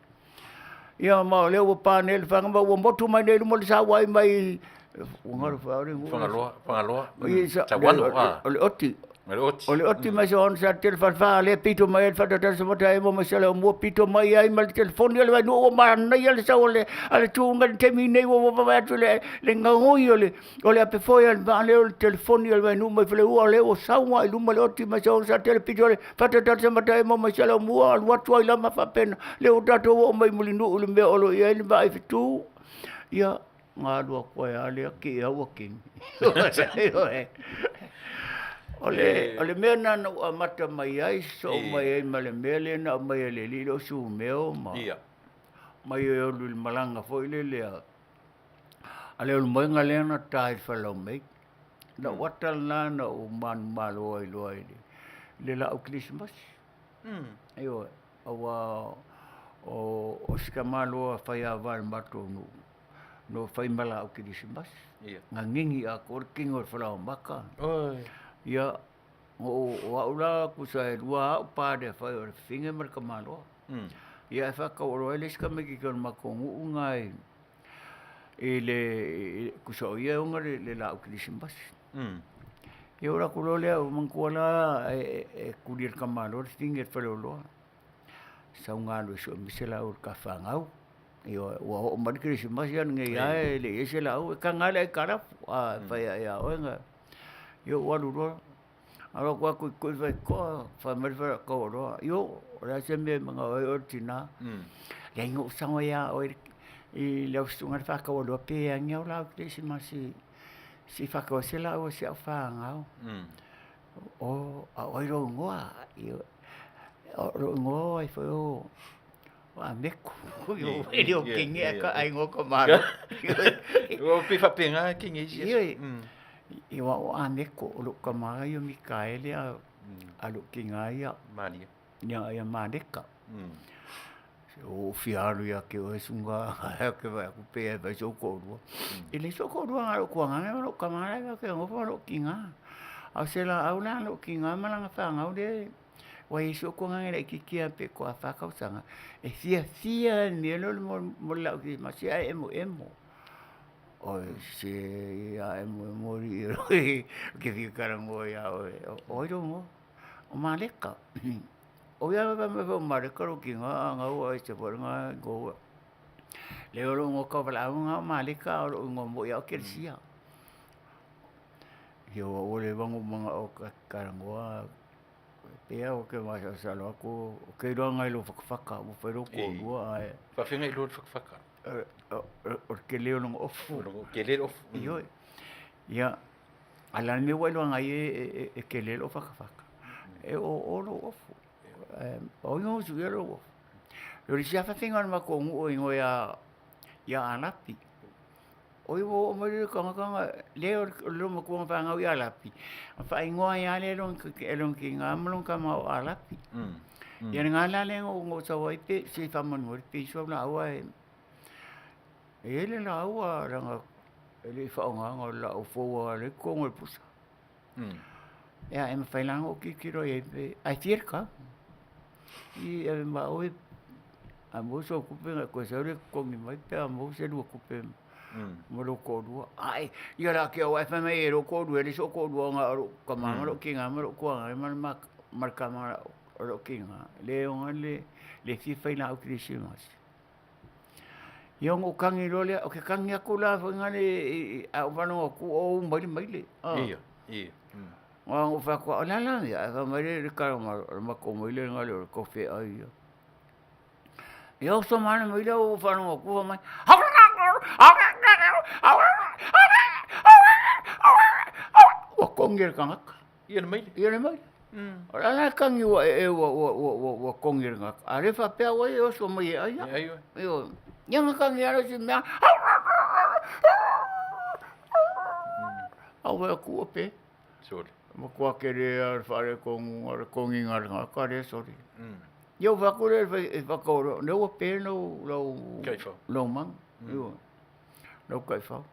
Ia ma o lea ua pa nei le faga ma ua motu mai nei i luma le sauai mai ua galo foi au le igoa. Fagaloa, Fagaloa. Sauano, o le oti. O le oti. O le oti mai Sauano Saletele Falefa lea pito mai ai le Faatatala Samata Emo mai Saleaaumua pito mai ai ma le telefoni a le Vainuu ua manaia le sau a le tuuga i le taimi nei ua vaavaai atu le gagoi o le O le ape foi a le vaa lea o le telefoni a le Vainuu mai Falelua o lea ua sau lava i luma le oti mai Saosaatele pito le Faatatala Samata Emo mai Saleaaumua alu atu ai lava faapena lea ua tatou oo mai i Mulinuu i le mea o lo o i ai le vaa i fetu. Ia, na alu atu ai lava lea kii au ua kini. O le mea lena na ou amata mai ai, sosoo mai ai ma le mea lea na aumai e le alii lea o Sumeo ma mai e alu i le malaga foi lele a A le ulumoega lea na ta i le Faleaumei. Lou ata lena na ou manumalo ai loa i le laau kerisimasi. Ioe, aua o si tamaloa faiava i le matou nuu na fai ma laau kerisimasi. Na gigi atoa le tino i le falaoamata. Ia, o au la tusa e lua lava au pa e fai o le fafine ma le tamaloa. Ia ae faatauoloa ai le isi tamaititi o le matou nuu lena i i le tusa o ia e ona le laau kerisimasi. Ia ou alu atu loa lea, manatua la e tuli e le tamaloa le fafine i le faleoloa, sau galue e sue mai se laau a le ta fanau. Ioe, ua oo mai le kerisimasi a lenei lava e leai se laau, e taga lava le aitalafu, a fai lava ia oe ona… Ia ou alu loa, alu atu lava tuitui faitotoa, fai mai le tauoloa, io, o le a se mea e manao ai oe le tina? Leai na ou sago ia oe i lau susuga i le faatauoloa pe a ni au laau kerisimasi se i faatau ai se laau a si au fanau. O, a o ai lou igoa? O lou igoa o ai foi o Ameko. E le o kini ae ka aiga o ka malo. Ua pei faapena kini isi aso. Ioe. Aua o Ameko, o lou tama ia o Mikaele a lou tina ia Malia. Ia Maleka. Ua ou fia alu ia te oe susuga ou te vaai atu pe fai sou toalua. E leai sou toalua na o lou tuagaga ma lou tama la e nofo ma lou tina. A o se laau la a lou tina ma lana fanau lea Ua i ai si ou tuagaga laitiiti lava pe toa fa tausaga e fiafia lava i le mea lea mo le laau kerisimasi ae emoemo. Oi se a emoemo alii e ou te fia talanoa ia oe, o ai lou igoa? O Maleka. O ia fai mai foi o Maleka lou tina a o lena ua ese foi lena igoa. Leai o lou igoa tauvalaau lena o Maleka a o lou igoa moi lava o Telesia. Ioe ua leva ona ou manao ou te talanoa. Pei lava ou te masalosalo atu, ou te iloa nai lou fatafata ua fai lou toalua ae... Faafefea ona iloa le fatafata? O le tele o lona ofu. O le tele le ofu. Ioe. Ia, a o le a le mea ua e iloaina ai e tele lou fatafata? E oo lou ofu. O ai na usuia lou ofu? O le isi lava fafine o le matou nuu e igoa ia Alapi. Oi ua oo mai le tagata na lea o le loomatua na fanau ia Lapi, na faaigoa ai lava lea e lona tina ma lona tama o Alapi. Ia lena la lea na ou sau ai pe se i faamanu ai le peiso au laau ae e i ai le laau a leaga e le i faaaogaina o le laau fou lava o lea e i totonu o le pusa. Ia e mafai la ona ou tilotilo i ai pe, ae fia le tau? I ave ma oe a maua sou tupe ona e toe sau lea e totogi mai pe a maua se lua tupe ma lou toalua. Ae, ia o le a te au ae fai mai e lou toalua e leai sou toalua na o lou tama ma lou tina ma lou tuagaga ma le tama. o lou kiga, le oga le le fia failaau kerisimasi. Ia ona ou kagi loa lea, ou te kagi atu la foi lale a ou faalogo atu o ou mai le maile. Ia, ia. Ona ou fai atu, o le a la le mea? Ae fai mai le tala o le matou maile lena o le toafeai ia. Ia oso mai le maile ou faalogo atu fai mai, ua kogi e le tagata. Ia le maile. Ia le maile. O le a la le kagi ua ee ua kogi e le tagata, a o lea e faapea ua e oso mai e ai au. E ai oe. Ioe. Ia na kagi lava lea o si mea, a ou vaai atu ua pe. Sole. Matua tele lava le faaletonu o le kogiga o le tagata lea sole. Ia ou vaai atu lea i le faataualoa, o lea ua pe lau Taifau. lau maga, ioe, lau taifau.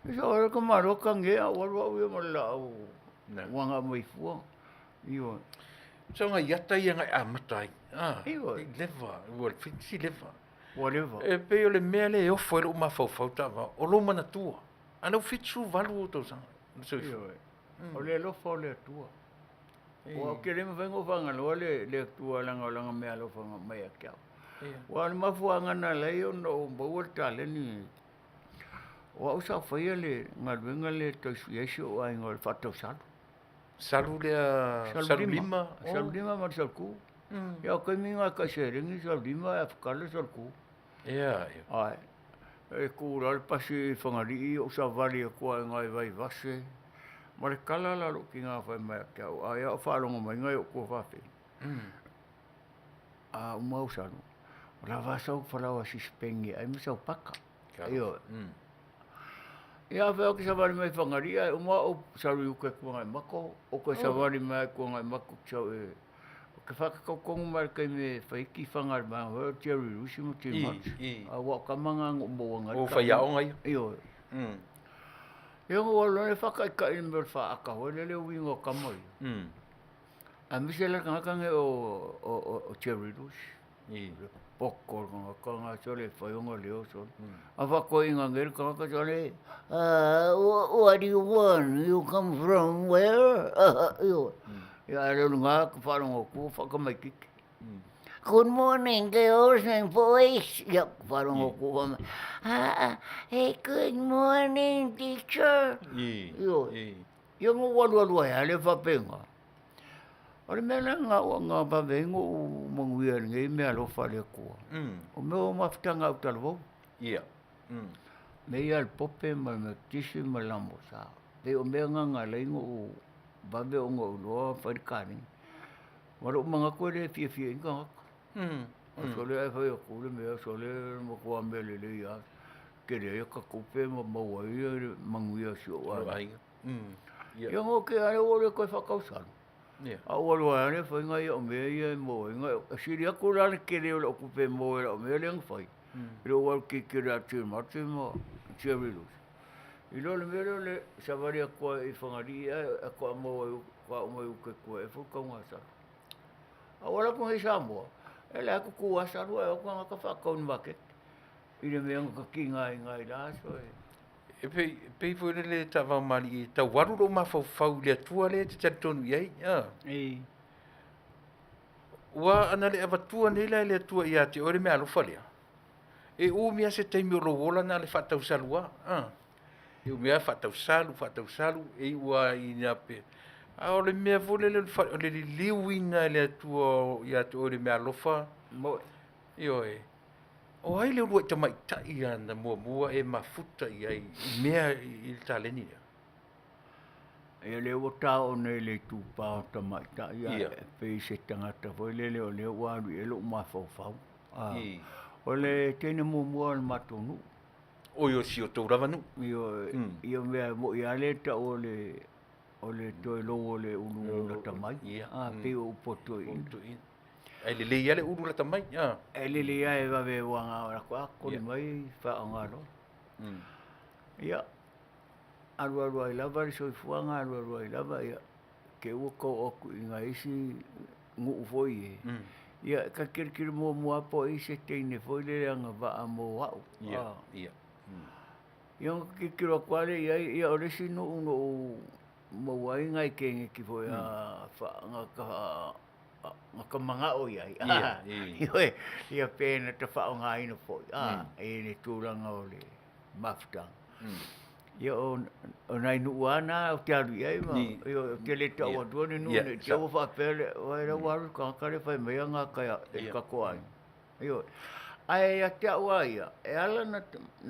Ia o le tamaloa tagi ai a ou alu au ia ma le laau uaga mai fua. Ioe. So ngai ata ia ngai amata ai. Ah, Ioe. leva, ua fiti leva. Ua leva. E pei o le mea lea e ofo ai lou mafaufau taavao, o lou manatua. A na ua 78 ou tausaga o le soifua. Ioe. O le alofa o le Atua. Aua ou te le mafai ona ou faagaloa le le Atua leaga o lana meaalofa na aumai ia te au. Aua o le mafuaaga na ala ai ona ou maua le taleni lenei, o au sa ou faia le galuega lea e tausi ai si ou aiga o le faatau salu. Salu lea, salu lima. Salu lima ma le salu ku. Ia o taimi na e tai seleni salu lima ae apakala le salu ku. Ia, ia. Ae, e tu la le pasi i Fagalii ou savali atu ai i ina i Vaivase ma le tala la a lou tina fai mai ia te au, ai a o faalogo mai nai ou tuafafine, a uma ou salu, ua lava sau falaoa sisipeni e ai ma sau paka. Ioe. Ia afai ou te savali mai Fagalii ae uma ou salu i uka i Tuanaimato, ou toe savali mai lava i Tuanaimato ou te sau e Ou te whakatau tonu mai le taimi e whai ki whanga le maunga hoi o Jerry Lucy mo Tim Hodge. A ua o kama ngā ngō mō anga. O whai aonga ia. Ioe. Ia ngō walo e whakaikai le mea o le whaaka hoi le leo winga o kama ia. A mise le kanga kange o Jerry Lucy. Le poko le kanga kanga sole e whai onga leo sole. A whakoi ngā ngere kanga sole. What do you want? You come from where? Ioe. Ia a leo ngā ka whārongo ku whakamaikiki. Good morning girls and boys. Ia whārongo ku whama. Hey, good morning teacher. Ioe. Ia ngō walualu ai a le whapenga. O le mea lea nga nga vave ngo u manuia lenei mea alofa a le Atua. O mea o mafutaga au talavou. Ia. Mea ia a le pope ma le metotisi ma le lamosa. Pei o mea nga nga alai ona ou vave ona ou iloa fai le kalegi. Ma lou manatu e le fiafia i ni tagata. Sole ae fai atu le mea, sole le matua mea lelei lava. Tele ai ata tupe ma maua ai le manuia o si ou aiga. Ia ona ke ale ua le toe faatausalu. A ua alu ai lava le faiga ia o mea ia e maua ai. E sili atu la le tele o lau tupe e maua ai i lau mea lea na fai, i lou alu tilotilo ia Timati ma Jerry Lucy. I lo le mea lea o le savali atu ai i Fagalii ae faatoa maua ai, faatoa uma i uta i Tuaefu le tauga salu. A ua alu atu nei i Samoa, e leai tutu lava salu ae o atu tagata faatau i le maketi i le mea na takiga ai i ina i la aso e. E pei, pei foi lele taavao malii e tau alu lou mafaufau i le Atua lea e te talitonu i ai, a. Ei. Ua ana le avatua nei la e le Atua ia te oe le meaalofa lea, e umi lava se taimi o lou ola na le faatausalu lava, a. E umi lava faatausalu, faatausalu, e iu lava ina pe... A o le mea foi lele o le liliuina e le Atua ia te oe le meaalofa, Moe. Ioe. O ai le uluai tamaitai na muamua e mafuta i ai i mea i le taleni lea? Ia lea ua taoo nei le itupa o tamaitai ae pei se tagata foi lele o lea ua alu i ai lou mafaufau. O le teine muamua o le matou nuu. Oi o si o tou lava nuu. Ioe, ia mea moi lava lea e tau o le o le toe lou o le ulu lata mai, pei o upu a toeaiina. Ae lelei lava le ulu lata mai, a. E lelei lava e vave ua na o atu koli mai faaaoga loa. Ia, alualu ai lava le soifuaga, alualu ai lava, ia, te i ua tau oo atu i nai isi nuu foi e, ia, e ta tilotilo muamua lava po o i ai se teine foi lele agavaa mo au. Ia, ia. Ia ona tilotilo atu lava lea i ai, ia o le isi nuu na ou maua ai nai keneti foi a Ka mana'o i ai, ioe, ia pe na tafaaogāina foi, a, i le tulaga o le mafutaga. Ia o nai nuu lava na ou te alu i ai ma, ioe, ou te le tau atua ni nuu ne i te i ua faapea le, vaai la ua alu le tagata lea fai mai aga i le tatou aiga. Ioe. Ae ia te au lava ia, e ala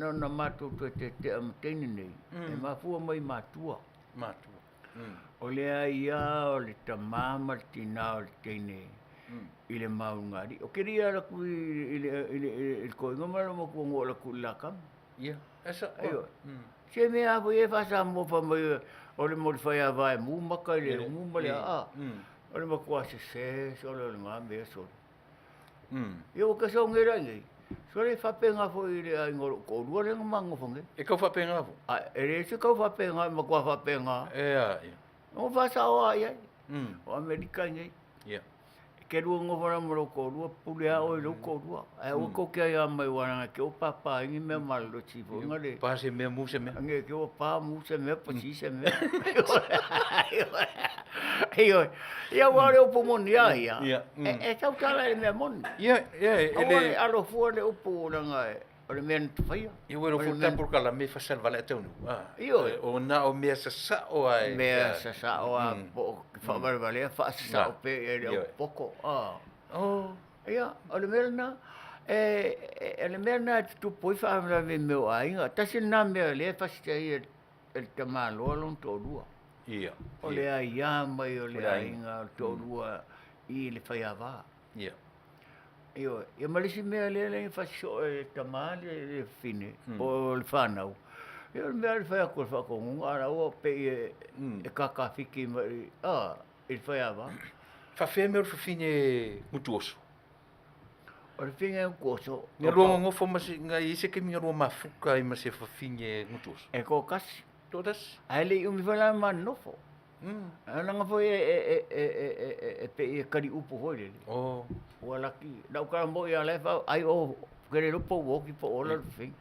ona matou toe tetea ma teine nei, e mafua mai i matua. Matua. O le aia o le tamā ma le tinā o le teine i le maulugalii. O ke lia ala ku i le koinga ma le makuagoa o la ku i le lakama. Ia, e sa oa. Se mea a foi e faa-Samoa fai mai o le molifai a vae mu maka i le umu ma le aa. O le matua sese sole o lena mea sole. Ia ua kesa nge la nei. Sole faapena foi i le aiga o lou toalua lea na ma nonofo nei. E kau faapena foi? A, e le se kau faapena, e matua faapena. E a ia. O faasao lava i ai. O Amerika nei. Ia. E ke lua nofo la ma lou toalua, pule lava oe i lou toalua. Ae aua tou te aia mai aua leaga e te o pāpā ai ni mea malolosi foi na le. Pa se mea, mu se mea. Nge te o pa mu se mea, pasi se mea. Ioe. Ia aua o le upu moni lava ia. Ia. E tautala i le mea moni. Ia, ia, e le. Aua le alo fua le upu leaga o le mea na tafaia. Ia ua fua tapu ka la me fasal vala taunu. Ioe. O na o mea sasao ai. Mea sasao a po o faavalevalea faasasao pea i ai le au poko. Oh. Ia, o le mea lena, e o le mea lena e tutupu ai faalavelave i mea o aiga. Tasi lena mea lea e fasi ai e le tamaloa lona toalua. Ia. O le aia mai o le aiga o le toalua i le faiava. Ia. Ioe. Ia ma le isi mea lea na fasi soo e le tama le fafine, po o le fanau, ia o le mea le fai atu o le faatonuga, a o la ua pei e kakafiki mai i le faiava. Faafefea mea o le fafine gutu oso? O le fafine gutu oso. Nga lua nonofo ma se, nga i ai se taimi nga lua mafuta ai ma se fafine gutu oso? E toatasi. Toatasi. Ae le i umi foi la ma nonofo. Leaga foi e pei e kaliupu foi lele. Oh. Ua laki, lau tala moi ia la e fau, ai o, ke le iloa po ua oti po o ola le fafine.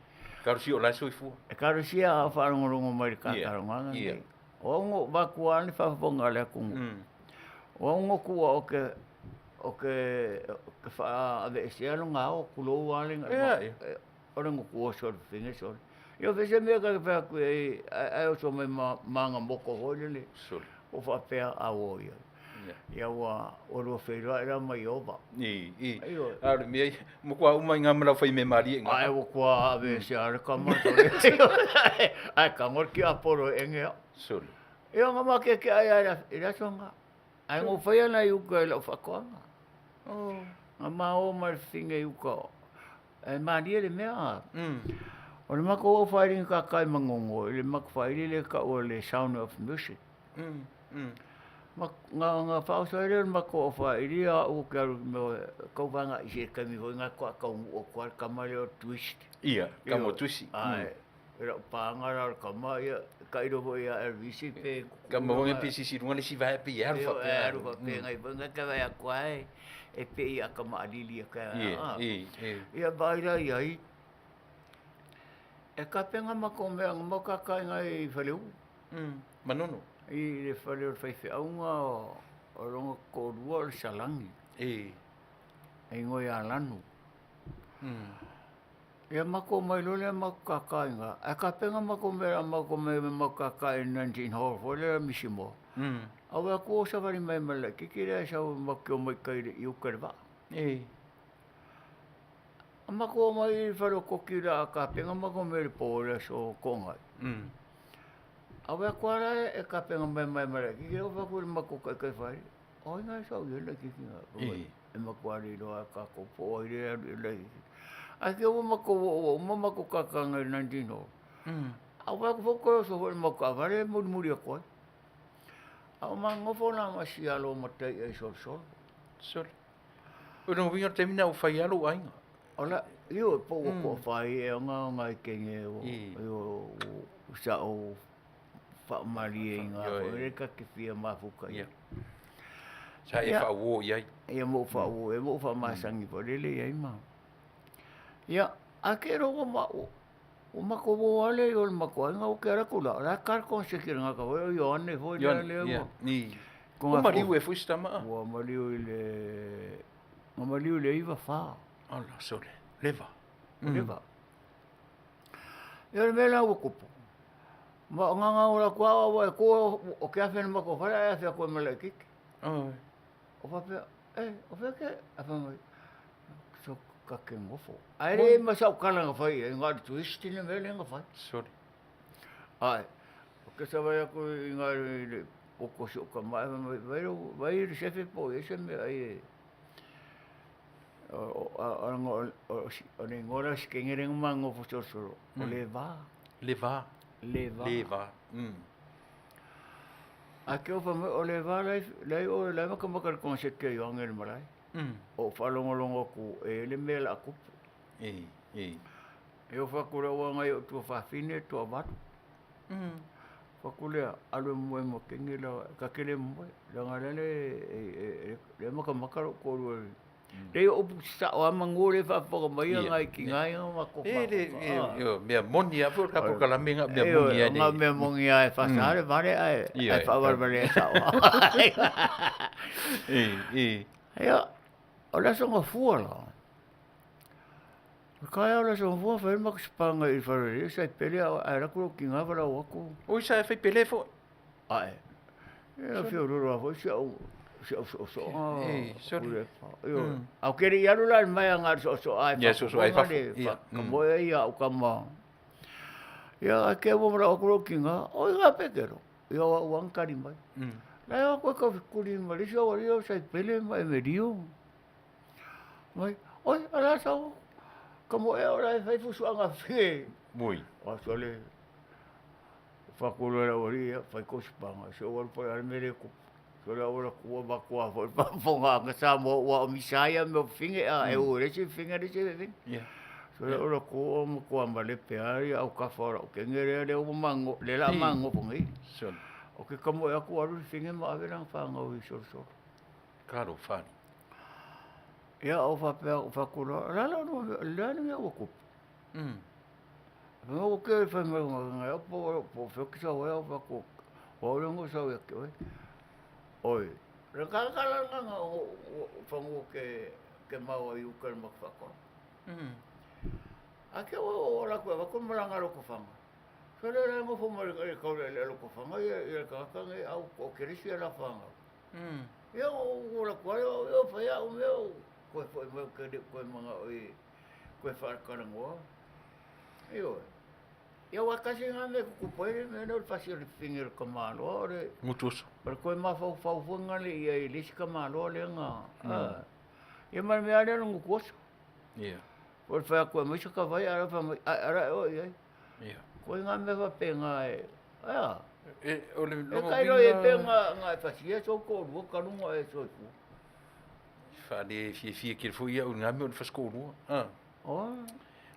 Kalosia o la e soifua. E kalosia a o faalogologo mai i le kakalogaga lenei. O au na ou avatu lava le faafofoga a le atunuu. O au na ou tuua ou te ou te faaveesea lona ao, tulou lava le o le gutu oso o le fafine sole. Ia o se mea ta te fai atu i ai ae oso mai ma aga moto foi lele. Sole. Ua faapea a ua i ai. Ia ua lua feiloai la ma Ieova. I, i. A o le mea ia, matua uma i ngā ma lau whai me marie ngā. Ae ua kua ave se ale kama sole. Ae kango le tiapolo e enge au. Sole. Ia nga ma ke ke ai ai i le aso nga. Ae ngo whai ana i uka i lau whakoanga. Oh. Nga ma o mai le whinga i uka. E malie le mea. O le makou au whairi ka kai mangongo, i le makou whairi le ka o le Sound of Music. Ma nga nga whaoso ai lea o le makou au whairi a o ke alu me kau whanga i se kami hoi nga koa kau o koa kama lea o twist. Ia, kama o twist. Ai, e lau pānga la o le kama ia, ka ilo foi ia Elvis pe Kama hoi pe sisi runga le si vae pe ia aru whapea. Ia, aru whapea ngai whai ngai ka vai a koa e, e pe ia kama alili a ka. Ia, i, i. Ia vai la ia i. E kapenga ma ko mea nga mau kakai ngai i Faleu. Manono. I le fale o le faifeauga o longa toalua o le Salagi. E. E ingoa ia Lanu. Ia makou mai loa lea makou kaka i ina. Ae kapega makou mea makou me makou kaka i 19 hole foi lea Misimoa. A ua atu o savali mai ma le laitiiti lea e sau matou te omai i tai i uka i le vaa. E. A makou omai i le fale o Koki la a kapega makou mea i le po i le aso Togai. A ua atu lava la e kapega mai ma le laitiiti lea, ua fai atu i le matou taitai fale, o ai na e sau i ai le laitiiti na? E matua le iloa e tatou po o ai lea e alu i ai le laitiiti. Ae te i ua matou oo ua uma matou kaka i 19 hole. A ua fai atu foi toe oso foi i le matou taavale e mulimuli atu ai. A o manofo la ma si alo o matai ai solosolo. Sole. O lona uiga o le taimi lena ua fai lava lou aiga. O la, ioe, po ua toafai ea nga ngai kenge o ioe sa ou faamalieina foi lea ta te fia mafuta i ai. Sa e faauo i ai. Ia ma ou faauo i ai ma ou faamasani foi lele i ai ma. Ia, a ke ro ma o makou o ale i o le matou aiga o ke ala atu la, o la e kar konsekere ngā ka foi o Ioane foi lea lea ua. Ua maliu e foi si tama a? Ua maliu i le na maliu i le 94. Ala sole, leva. Leva. Ia o le mea la ua tupu, ma o gaga o latou aua e tu o ke afe na matou fale ae afe atu ai ma le laitiiti. O faapea, e, o fea ke, ae fai mai, so ta te nofo. Ae le i ma sau tala na fai i ai, na o le twist le mea lea na fai. Sole. Ae, ou te savali atu i ina i le poto o si ou tama ae fai mai, vaai lou, vaai le sefe po o i ai se meaai e o le igoa la o si teine lea na ma nonofo solosolo, o Leva. Leva. Leva. Leva. Ae te ofa mai, o Leva la e o la e matamata i le koneseti a Ioane i le malae. O ou faalogologo atu e i ai le mea o le a tupu. E ofa atu loa ua nai ou tuafafine e toavalu. Fai atu lea, alu e moe ma teine la, ta te le moe, leaga o lea e matamata lou toalua. Leai o upu sasao lava manu lea e faafofoga mai nai tina ia ma matou mafaufau. Ioe, mea moni lava foi o le tatou polokalame na o mea moni lava. Na o mea moni lava e faasa le vale ae faavalevalea sao lava. Ia, o le Aso Gafua la, o le taeao o le Aso Gafua fai le matou sipaga i le fale sa i Pele ae alu atu lou tina valaau atu. Oi sa e fai pele foi. Ae, e fiololo lava foi si au soosooga. Pulepa. Ioe. Ae ou te le i alu la i le maea na o le soosoo ae faafofoga le kamoe ia au tama. Ia ae te i ua valaau atu lou tina, oi ga Petero. Ia o au lava na tali mai. La e o atu e taufetuli ma le isi aualii o Saipele ma Emelio. Mai, oi, o le a sau kamoe o la e fai fusuaga fie. Ui. O atu le fai atu loa e le aualii, ia, fai kou sipaga. Se ua alu po o le a le mea lea e tupu. Se o le auala tua matua foi le faafofoga a Samoa aua o misa ia mea o fafine a e u e le isi fafine le isi fafine. Se o le auala tua ua matua malepe lava ia autafa o lau teine lea lea ua ma lea o le a ma nonofo nei. Ou te kamoe atu alu le fafine ma ave lana fanau i Solosolo. Talofa e. Ia ou faapea ou fai atu loa, o le a la o le a le mea ua tupu? Fai mai ua kē fai mai ua po o fea ou te sau ai ae ou fai atu, o au lea na ou sau ia te oe. Oi, o le tala lena na ou fanua ke mau ai i uka i le matou faatoaga. Ae te i ua oo atu e avatu le malaga a Lotofaga. Sole o la e nofo mai i le taulealea o Lotofaga ia le tagata lenei a ua toatele si a la fanau. Ia ou alu atu lava lea, fai au mea ou toe foi mai ou te le toe manao e toe faalatalanoa. Ioe. Ia aua e tasi lena mea e tutupu ai le mea lea o le fasi o le fafine o le tamaloa o le Gutuuso. O le toe mafaufau foi lena i ai i le isi tamaloa lea na ia ma le mea lava lea o le gutuoso. Ia. O le fai atu e aumai se vai ae fai mai, ae ala e oo i ai. Ia. Ko ngā mea faapena e, ae E, o le E tailo i ai pea nga e fasia sou toalua talu ona e soifua. Faale fiafia tele foi au i ngā mea o le fasikoulua. Ah. Oh.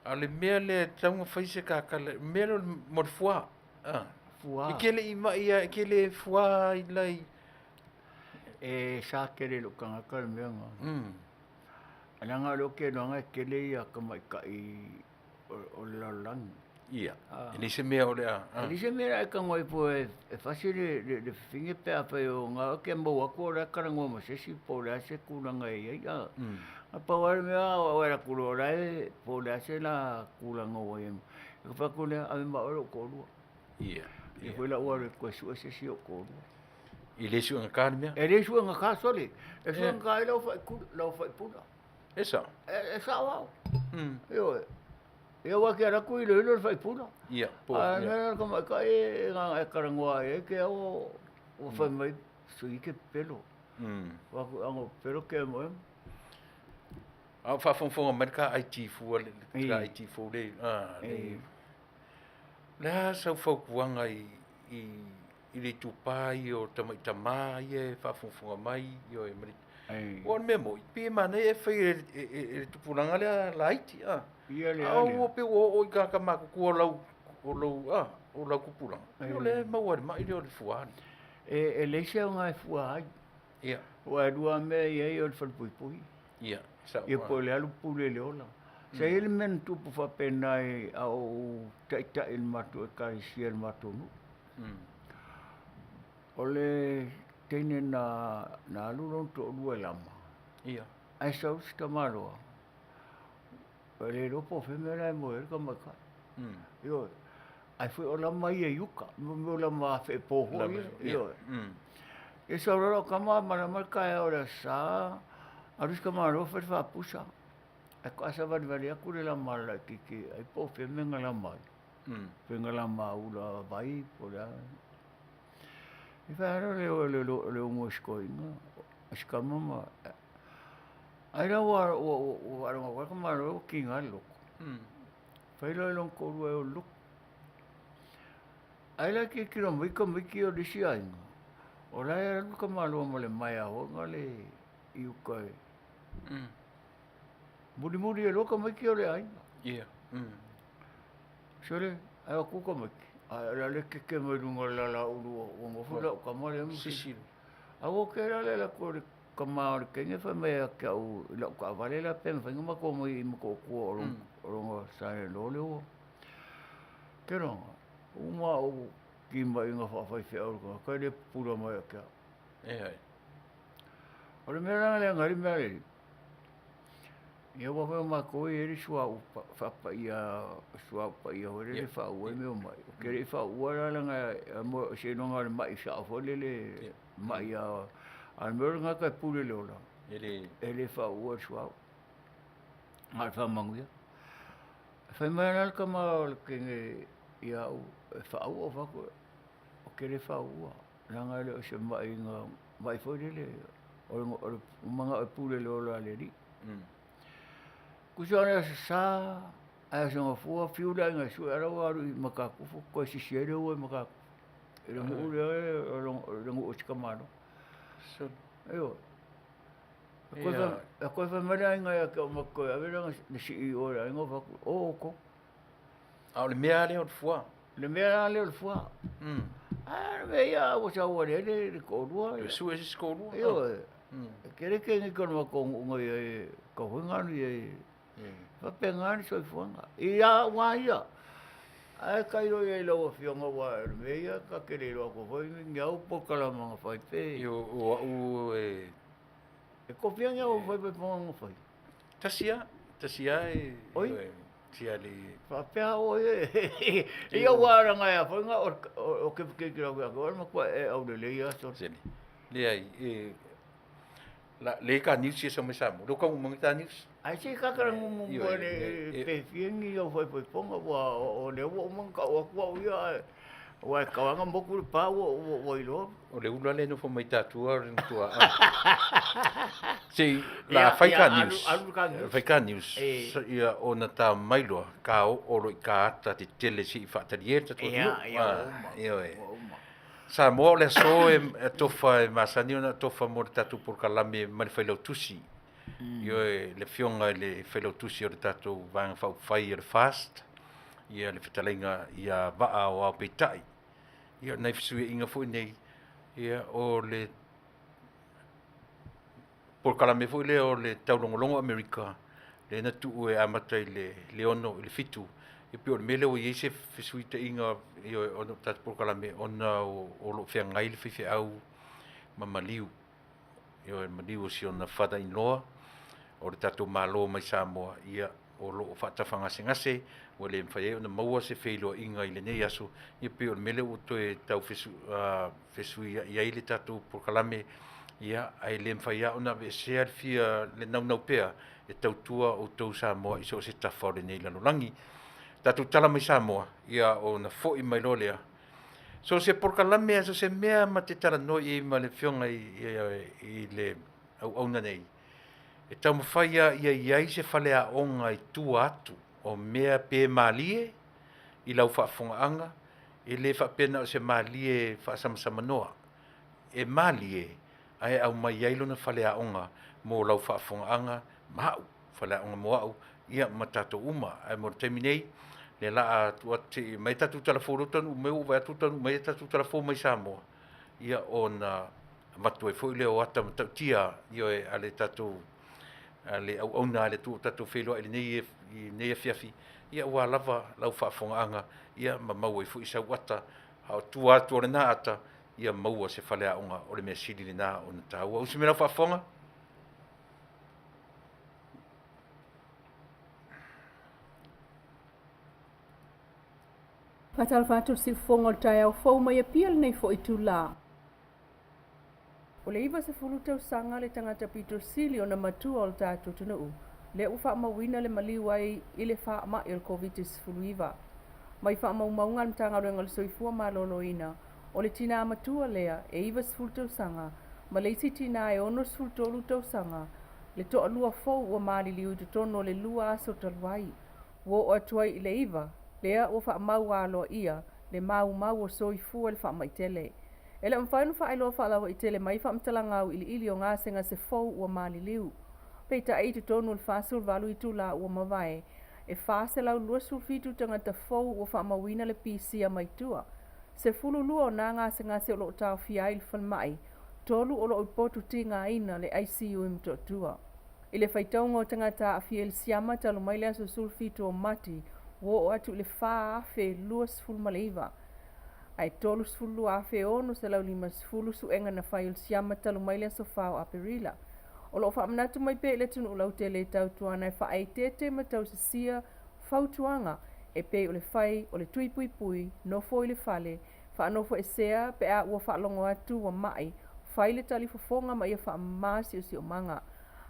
A o le mea lea e tatau ona fai se kakala, mea lea o le mo le fuā. Ah. Fuā. E ke le i mai a, e ke le fuā i lai. E sa tele i lou tagata le mea na. Leaga o lea ou te iloa e tele ia tamaitai o le lalolagi. Ia, e leai se mea o le a... E leai se mea o le a e tago ai po e fasi le fafine pe afai o na e te maua atu o la e talanoa ma se isi po o le a se tulaga e i ai. Na pau lava le mea o e alu atu loa o la e po o le a se la tulaga ua i ai. Ona fai atu lea, ave ma oe lou toalua. Ia. Ia foi la ua alu e toe sue se isi ou toalua. E le suegata le mea? E le suegata, sole. E suegata ai lau lau faipula. E sao? E sao au. Ioe. Ia aua ke alu atu iloilo le faipula. Ia, po. A mea la tamaitai e e talanoa ai ke au ua fai mai sui ke pepelo. Fai atu ana pepelo ke moe. A o faafogafoga mai le ta IT fua le ta IT fou le le le a sau fautuaga i i i le itupa ia o tamaitamā ia e faafogafoga mai, ioe ma le Aua o le mea moni, pei e manaia e fai e le tupulaga lea laiti, a. Ia le A ua pei ua oo i tagata matutua o lau, o lou, a, o lau tupulaga, o lea e maua e le mai lea o le fua. E leai se aoga e fua ai. Ia. Aua e lua lava mea e i ai o le falepuipui. Ia, sao. Ia po o le alu pule i le ola. Sa i ai le mea na tupu faapena a o ou taitai i le matou ekalesia i le matou nuu. O le Teine na na alu lona toalua e lama. Ia. Ae sau si tamaloa, e le iloa po o fea le mea la e moe ai le tamaitai. Ioe. Ae foi o lama ia i uka, mo mea o lama afeepo foi ia. Ioe. Ia sau loa lau tama malama le taeao o le Aso Sa, alu si tamaloa fai le faapusa. Ae faatoa savalivali atu le lama laitiiti ai po o fea le mea na lama ai. Pe na lama ula vai po o le a. Ia fai atu le le ugu a si toeaina, si tama ma ai la ua faalogo atu lava le tamaloa ua tiga le loto. Fai loa i lona toalua e o i le lotu. Ae la e tilotilo mai tamaiti ia o le isi aiga, o la e alu le tamaloa ma le maea foi lea i uta e mulimuli ai loa tamaiti ia o le aiga. Sole, ae o atu tamaiti, ae o la e keke mai luga o le lalaulu ua nofo lau tama lea ma sisi. Ae ua tele la le alu atu o le tama o le teine fai mai ia te au i lau taavale la pe mafai ona matou omai i Motootua o lona son-in-law lea ua... Ou te iloa uma ou timaiga faafaifeau i le tagata e le pupula mai ia te au. O le mea la na leaga ai le mea a le alii, ia aua foi o matou e i ai le suauu faapaia, suauu paia foi lea e faauu ai mea o mai. Ou te le i faauua la leaga seiloga o le mai sao foi lea, mai lava. Ae o le mea o le tagata e pule i le ola, e le faaua i le suauu, na o le faamanuia. Fai mai la le tama o le teine ia au e faauu, ou fai atu, ou te le faaua leaga e le o se mai na mai foi lele o le manao e pule i le ola a le Alii. Tusa o le Aso Sa ae Aso Gafua fiu le aiga e sue ae la ua alu i Matatufu toe sisi ai le ua i Matatufu i le nuu lea o le nuu o si tamaloa. Ioe. Toe fai mai le aiga ia te au matou te toe ave lea na sii i o i le aiga ou fai atu, o outou. A o le mea lava lea o le fua. Le mea lava lea o le fua. A o le mea ia a ua sau ua leai le toalua. Toe sue se isi toalua. Ioe. E tele teine o le matou nuu na i ai e tatau foi ona alu i ai. E faapena le soifuaga. Ia au lava ia, ae tailo i ai i lau afioga aua o le mea ia ta te le iloa atua foi ni au polokalama na fai pe. Io o au e... E kofia ni au faipaipaga na fai? Tasi lava, tasi lava e... Oi? Siali. Faapea oe e... Ia aua leaga e a foi na o ke tilotilo atu ia te oe, e matua e aulelei lava sole. Seli. Leai, e... La, le ka news ia sa mai Samoa. Leo kau mangi ta news. Ai se kakara ngumu mo le pe fia ni au faipaipaga ua o lea ua uma ona tau atu au ia ae aua e tatau lava ona motu le pa ua iloa. O le ula lea e nofo mai tatua o le matua. Se i la fai ka news. Alu ka news. Fai ka news. Ia ona ta mai loa ka oo loa i ka ata tetele se i faatalie le tatou atunuu. Ia, ua uma. Ioe. Ua uma. Samoa o le aso e tofa e masani ona tofa mo le tatou polokalame ma le Failautusi. Ioe, le afioga i le Failautusi o le tatou Vaega Faaupufai o le FAST, ia le fetalaiga ia Vaa o Aopeitai. Ia o nai fesuiaiga foi nei, ia o le polokalame foi lea o le taulogologo Amerika, lea na tuu e amata i le 6 i le 7, e pei o le mea lea ua i ai se fesuitaiga ioe ona o tatou polokalame ona o lo o feagai le faifeau ma maliu. Ioe, maliu o si ona father in law o le tatou Malo mai Samoa, ia o lo o faatafagasegase ua le mafai ai ona maua se feiloaiga i lenei aso, ia pei o le mea lea ua toe tau fesuiai ai le tatou polokalame, ia ae le mafai lava ona aveesea le fia le naunau pea e tautua outou Samoa i so o se tafa o lenei lalolagi. Tatou tala mai Samoa, ia ona foi mai loa lea. So o se polokalame lava, so o se mea lava ma te talanoa i ai ma le afioga i le auauna nei, e taumafai lava ia i ai se faleaoga i tua atu o mea pe malie i lau faafofogaaga, e le faapea na o se malie faasamasamanoa. E malie ae aumai ai lona faleaoga mo lau faafofogaaga ma au, faleaoga mo au ia ma tatou uma. Ae mo le taimi nei, o lea o le a tuu atu se i aumai le tatou tala fou lea ua taunuu mai, ua ou vaai atu ua taunuu mai le tatou tala fou mai Samoa, ia ona avatu ai foi lea o ata matautia, ioe, a le tatou a le auauna a le Atua ua tatou feiloai i lenei afiafi, ia aua lava lau faafofogaaga ia ma maua ai foi sau ata, a o tua atu o lena ata, Ia maua se faleaoga o le mea sili lena ona taua. Usi mai lau faafofoga. Faatalofa atu le siufofoga o le taeao fou mai Apia lenei foi itulā. O le 90 tausaga le tagata pito sili ona matua o le tatou atunuu, lea ua faamauina le maliu ai i le faamai o le Koviti-19. Mai faamaumauga a le Matagaluega o le Soifua Maloloina, o le tinā matua lea e 90 tausaga ma le isi tinā e 63 tausaga, le toalua fou ua maliliu i totonu o le 2 aso talu ai. Ua oo atu ai i le 9, lea ua faamau aloaia le maumau o soifua i le faamai tele. E le o mafai ona faailoa faalauaitele mai faamatalaga auiliili o gasegase fou ua maliliu. Peitai i totonu o le 48 itula ua mavae, e 427 tagata fou ua faamauina le pisia mai tua. 12 o na gasegase o lo o taofia ai i le falemai, 3 o lo o i potu tigaina le ICU i Motootua. I le faitauga o tagata aafia i le siama talu mai le aso 17 o Mati, ua oo atu i le 4,029 ae 32,650 suega na fai o le siama talu mai le aso 4 o Aperila. O lo o faamanatu mai pea i le atunuu lautele e tautuana e faaeteete ma tausisia fautuaga e pei o le fai o le tui puipui, nofo i le fale, faanofoesea pe a ua faalogo atu ua mai, fai le talifofoga ma ia faamama siosiomaga.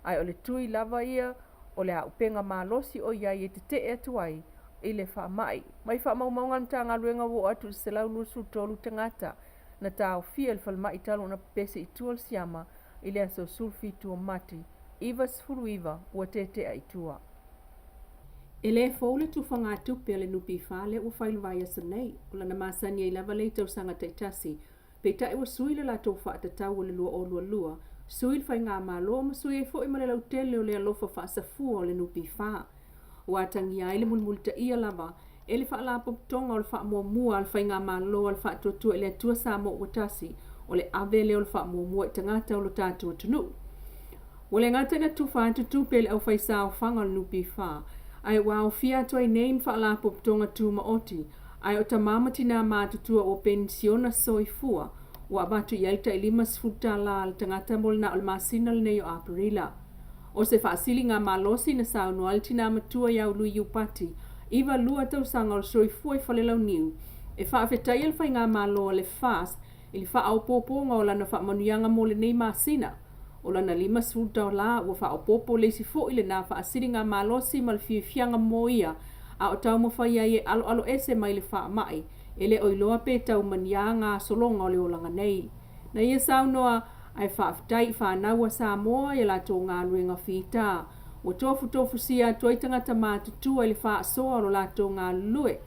Ae o le tui lava ia o le auupega malosi o i ai e tetee atu ai i le faamai. Mai faamaumauga a le Matagaluega ua oo atu i le 123 tagata na taofia i le falemai talu ona pepesi i tua le siama i le aso 17 o Mati, 99 ua tetea i tua. E le fou le tufagatupe a le NPF lea ua fai i le vaiaso nei. O lana masani ai lava lea i tausaga taitasi. Peitai ua sui le latou faatatau o le 2022, sui le faigamalo ma sui ai foi ma le lautele o le alofa faasafua o le NPF. Ua atagia ai le mulimulitaia lava e le Faalapotopotoga o le faamuamua a le Faigamalo a le Faatuatua i le Atua Samoa ua Tasi, o le ave lea o le faamuamua i tagata o lo tatou atunuu. Ua le gata ina tufa atu tupe i le aufaisaofaga o le NPF, ae ua aofia atu ai nei ma Faalapotopotoga Tumaoti, ae o tama ma tinā matutua ua penisiona soifua, ua avatu i ai le tai $50 a le tagata mo le na o le masina lenei o Aperila. O se faasiliga malosi na saunoa ai le tinā matua ia Lui Iupati, 92 tausaga o le soifua i Falelauniu, e faafetaia le faigamalo a le FAST i le faaopoopoga o lana faamanuiaga mo lenei masina. O lana 50 taolā ua faaopoopo le isi foi lena faasiliga malosi ma le fiafiaga mo ia a o taumafai ai e aloaloese mai le faamai e le o iloa pe tau maniā gasologa o le olaga nei. Na ia saunoa, Ae faafetai i fanau a Samoa i a latou galuega fita. Ua tofutofusia atu ai tagata matutua i le faasoa o lo latou galulue.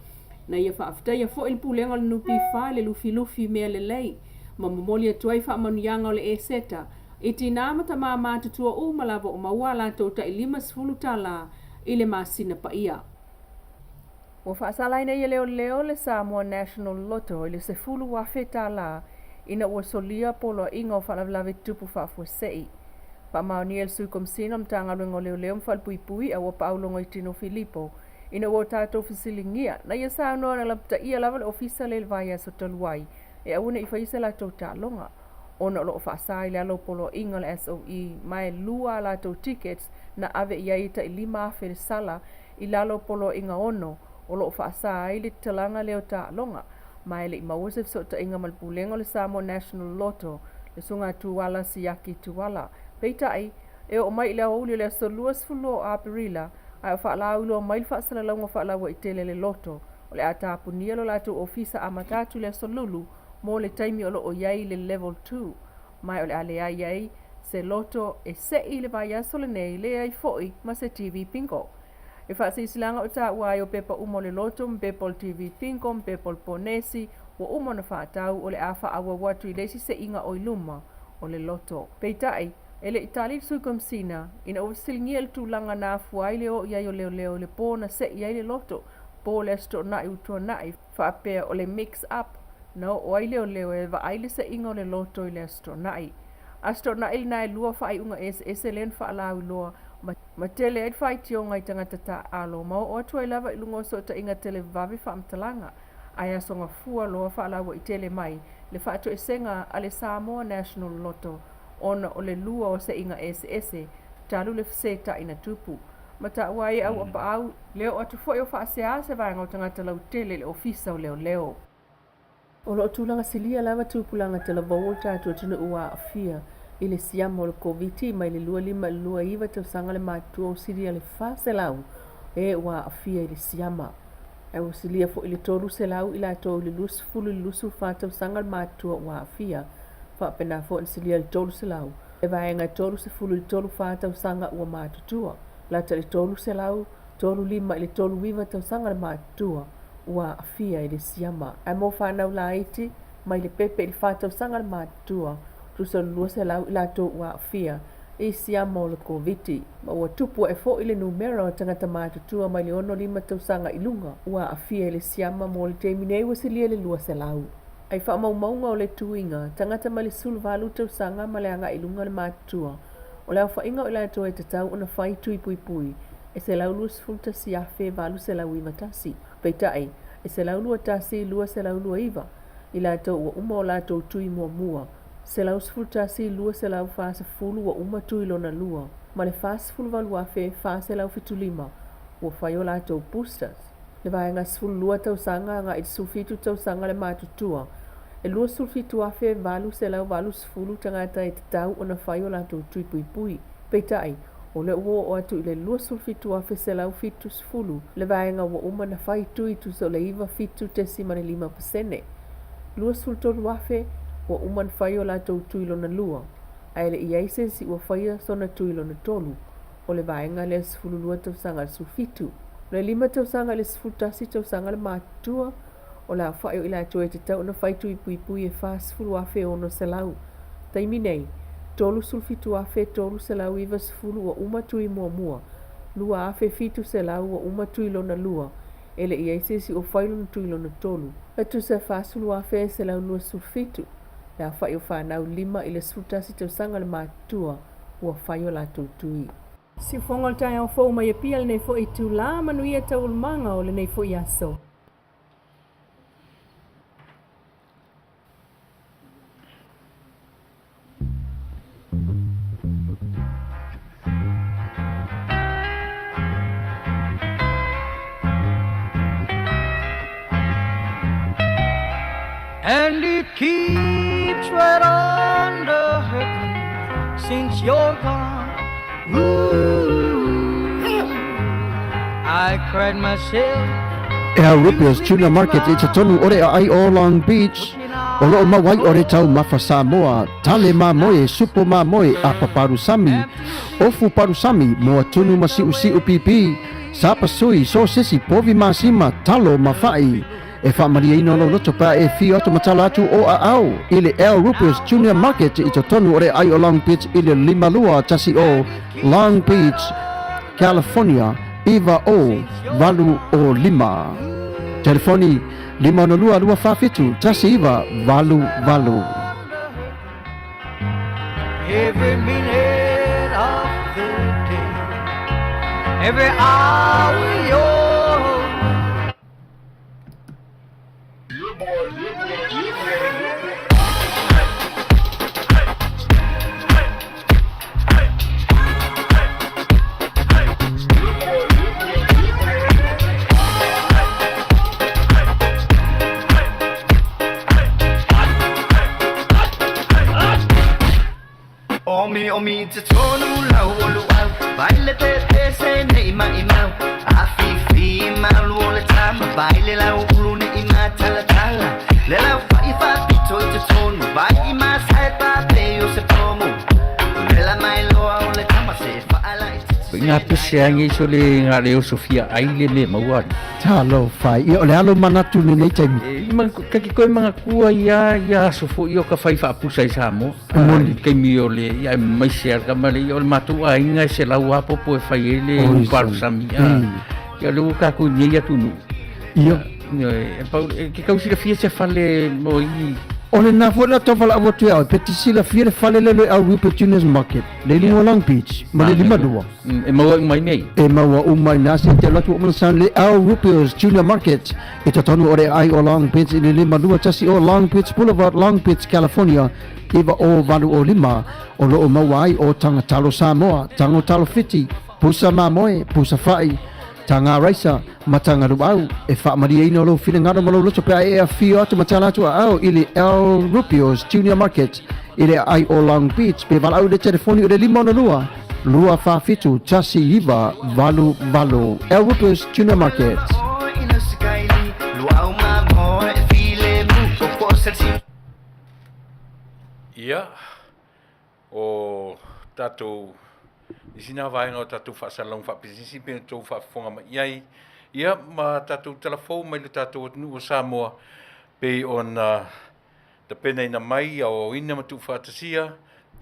Na ia faafetaia foi le Pulega o le NPF i le lufilufi mea lelei ma momoli atu ai faamanuiaga o le Eseta i tinā ma tamā matutua uma lava o maua a latou tai $50 i le masina paia. Ua faasalaina e leoleo le Samoa National Lotto i le $10,000 ina ua solia poloaiga o faalavelave tutupu faafuasei. Faamaonia e le Sui Komesina o le Matagaluega o Leoleo ma Falepuipui a ua paau Logoitino Filipo ina ua o tatou fesiligia na ia saunoa na lapataia lava le ofisa lea i le vaiaso talu ai e aua ne i faia se latou taaloga ona o lo o faasa i lalo o poloaiga o le SOE ma e 2 a latou tickets na ave i ai e tai $5,000 le sala i lalo o Poloaiga 6 o lo o faasa ai le tatalaga lea o taaloga, ma e le i maua se fesootaiga ma le Pulega o le Samoa National Lotto, le Susuga Tuala Siaki Tuala. Peitai, e oo mai i le aoauli o le aso 22 o Aperila, ae o faalauiloa mai le faasalalauga faalauaitele a le Loto, o le a tapunia lo latou ofisa amata atu i le aso Lulu mo le taimi o lo o i ai le Level 2, ma o le a leai ai se loto e seʻi i le vaiaso lenei, leai foi ma se TV Bingo. E faasilasilaga o taua ai o pepa uma o le loto ma pepa o le TV Bingo ma pepa o le ponesi ua uma ona faatau o le a faaauau atu i le isi seʻiga o i luma o le loto. Peitai, e le i tali le Sui Komesina ina ua fesiligia i le tulaga na afua ai le o i ai o leoleo i le po na seʻi ai le loto po o le Aso Toonai ua tuanai faapea o le mix up na oo ai leoleo e vaai le seʻiga o le loto i le Aso Toonai. Aso Toonai lena e 2 faaiuga eseese lea na faalauiloa ma, ma tele ai le faitioga i tagata taaalo ma oo atu ai lava i luga o sootaiga televave faamatalaga. Ae aso gafua loa faalauaitele mai le faatoesega a le Samoa National Lotto ona o le lua o seiga eseese talu le feseta'i na tupu ma taua ai auapaau le oo atu foi o faasea se vaega o tagata lautele i le Ofisa o Leoleo. O lo o tulaga silia lava tupulaga talavou o le tatou atunuu ua aafia i le siama o le Koviti mai le 25 i le 29 tausaga le matutua ua silia le 400 e ua aafia i le siama. Ae ua silia foi le 300 i latou i le 20 i le 24 tausaga le matutua ua aafia. Faapena foi ona silia le 300 le vaega 30 i le 34 tausaga ua matutua. Lata i le 300, 35 i le 39 tausaga le matutua ua aafia i le siama. Ae mo fanau laiti, mai le pepe i le 4 tausaga le matutua, tusa o le 200 i latou ua aafia i siama o le Koviti. Ma ua tupu ae foi le numera o tagata matutua mai le 65 tausaga i luga ua aafia i le siama mo le taimi nei ua silia le 200. Ai faamaumauga o le tuiga, tagata mai le 18 tausaga ma le agai i luga le matutua, o le aofaiga o i latou e tatau ona fai tui puipui e 121,891. Peitai, e 121,229 i latou ua uma o latou tui muamua, 111,240 ua uma tui lona lua, ma le 48,475 ua fai o latou boosters. Le vaega 12 tausaga agai i le 17 tausaga le matutua, e 27,880 tagata e tatau ona fai o latou tui puipui. Peitai, o lea ua oo atu i le 27,170 le vaega ua uma na fai tui tusa o le 97.5%. 23,000 ua uma na fai o latou tui lona lua, ae le i ai se isi ua faia sona tui lona tolu, o le vaega lea 12 tausaga i le 17. O le 5 tausaga i le 11 tausaga le matutua, o le aofai o i latou e tatau ona fai tui puipui e 40,600. Taimi nei, 37,390 ua uma tui muamua, 2,700 ua uma tui lona lua, e le i ai se isi ua fai lona tui lona tolu. E tusa e 40,127 le aofai o fanau 5 i le 11 tausaga le matutua ua fai o latou tui. Siufofoga o le taeao fou mai Apia lenei foi itula, manuia taualumaga o lenei foi aso. And it keeps right on the hurting since you're gone. Ooh, I cried myself. Al Rupia's Tuna Market i totonu o le aai o Long Beach, o loo mau ai o le taumafa Samoa, tale mamoe, supo mamoe, apa palusami, ofu palusami, moa tunu ma siusiu pipi, sapasui, sosesi, povi masima, talo ma fa'i. E faamalieina lou loto pe a e afio atu ma tala atu o aao i le Al Rupert's Junior Market i totonu o le aai o Long Beach i le 5210 Long Beach, California 90805. Telefoni 562 247 1988. Every minute of the day, every hour you're Omi omi te tonu lau o luau Vai le te te se nei mai mau A fi fi malu o le tama Vai le lau ulu ne i ma tala tala Le lau fa i fa pito i te tonu Vai i ma sai pa pe o se pomu Le la mai loa o le tama se fa ala i te Nga pese angi so le nga le o Sofia ai le me maua. Talofa e. Ia, o le a lou manatu i lenei taimi? E, ma, ka ki koe manatua ia, ia aso foi o ka fai faapusa i Samoa. E moni. I taimi o le, ia e maise a le tama le, ia o le matou aiga e selau a popo e fai ai le Oi, upalusami. A, ia o le ua tatou i nei atunuu. Ia. Ia, e, pau, e, ke tau silafia se fale mo i O lena foi la tau valaau atu ia oe, pe te silafia le fale lea le Al Rupert Juniors Market, le i luga o Long Beach, ma le 52. E maua uma i mea ia. E maua uma i ina se te alu atu ua uma ona sound le Al Rupert's Junior Market i totonu o le aai o Long Beach i le 521 o Long Beach Boulevard, Long Beach, California 90805. O lo o maua ai o taga talo Samoa, tago talo Fiti, pusa mamoe, pusa fai, taga raisa, ma taga luau. E faamalieina lou finagalo ma lou loto pe a e afio atu ma tala atu aao i le Al Rupio's Junior Market i le aai o Long Beach pe valaau i le telefoni o le 562 247 1988. Al Rupio's Junior Market. Ia, o tatou isi na vaega o tatou faasalalauga faapisinisi pei ona outou faafofoga mai i ai, ia ma tatou talafou mai le tatou atunuu o Samoa pei ona tapenaina mai, aoaoina ma tuufaatasia,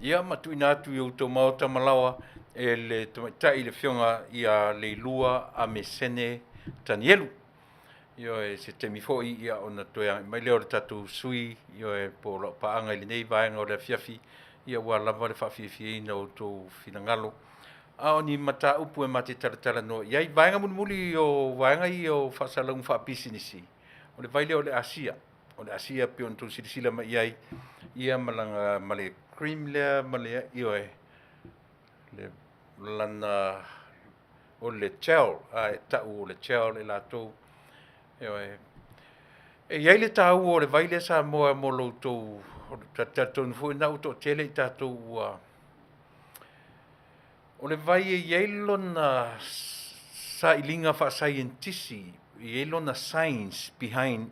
ia ma tuuina atu i outou maota ma laoa e le tamaitai le Afioga ia Leilua Amesene Tanielu. Ioe, se taimi foi ia ona toe agai mai lea o le tatou sui, ioe, po o lau paaga i lenei vaega o le afiafi, ia ua lava le faafiafiaina o outou finagalo. A o ni mataupu e ma te talatalanoa i ai, vaega mulimuli o vaega ia o faasalalauga faapisinisi, o le vai lea o le Asia. O le Asia pei ona outou silasila mai i ai, ia ma lana, ma le cream lea ma le, ioe, le lana o le gel, a e tau o le gel e latou. Ioe. E i ai le taua o le vai lea Samoa mo lo outou, talitonu foi na ua toatele i tatou ua, o le vai e i ai lona sailiga faasaienitisi, e i ai lona science behind,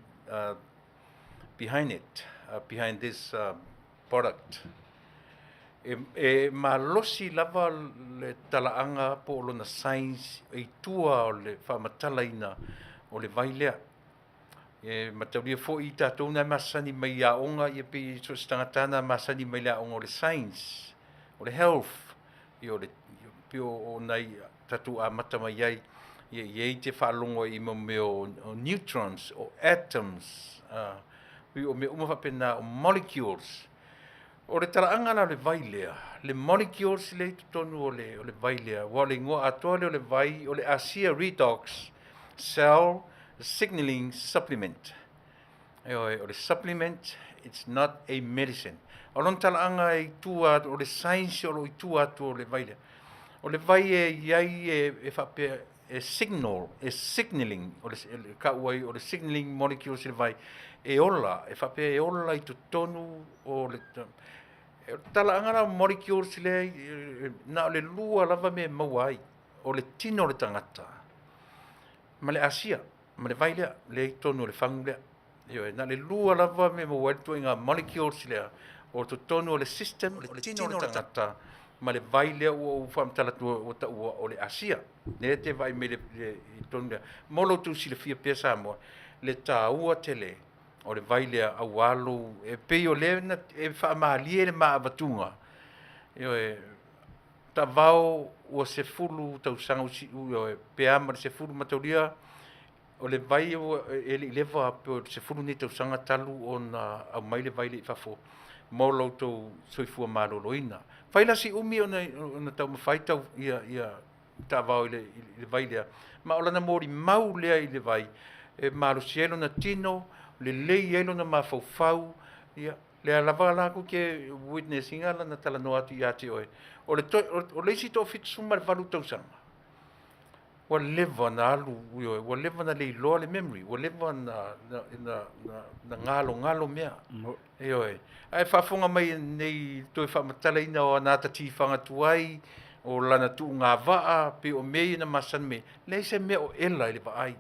behind it, behind this product. E, e malosi lava le talaaga po o lona science i tua o le faamatalaina o le vai lea. E mataulia foi i tatou na e masani mai i aoga, ia pei so o se tagata na masani mai le aoga o le science, o le health, ia o le pei o nai tatou amata mai ai, ia i ai te faalogo ai i mo mea o neutrons, o atoms, pei o mea uma faapena, o molecules. O le talaaga la o le vai lea, le molecules lea i totonu o le, o le vai lea, aua o le igoa atoa lea o le vai, o le Asia Redox Cell Signaling Supplement. Ioe, o le supplement, it's not a medicine. O lona talaaga i tua atu, o le science o lo o i tua atu o le vai lea. O le vai e i ai e, e faapea, e signal, e signaling, o le, kau ai, o le signaling molecules i le vai, e ola, e faapea e ola i totonu o le, e talaaga la molecules lea, na o le lua lava mea e maua ai, o le tino o le tagata ma le asia, ma le vai lea, lea i totonu o le fagu lea. Ioe, na o le lua lava mea e maua ai le ituaiga molecules lea o totonu o le system o le tino o le tagata ma le vai lea ua ou faamatala atu ua taua o le asia. Lea e te vaai mai i totonu lea. Mo lo outou silafia pea Samoa, le taua tele o le vai lea aua lou, e pei o lea na, e faamalie le maavatuga. Ioe, tavao ua 10 tausaga, ioe, pe a ma le 10 mataulia, o le vai ua, e le i leva pe o le 10 nei tausaga talu ona aumai le vai lea i fafo mo lo outou soifua maloloina. Fai la si umi ona, ona taumafai tau ia, ia taavao i le, i le vai lea, ma o lana molimau lea i le vai, e malosi ai lona tino, lelei ai lona mafaufau, ia, lea lava latou te witness ina lana talanoa atu ia te oe. O le, to, o le isi 78 tausaga, ua leva na alu, ioe, ua leva na leiloa le memory, ua leva na, na, na, na, na galogalo mea. Ioe. Ae faafofoga mai nei toe faamatalaina o ana ata tifaga tuai, o lana tuugavaa, pei o mea ia na masani mai ai. Leai se mea o ela i le vaai.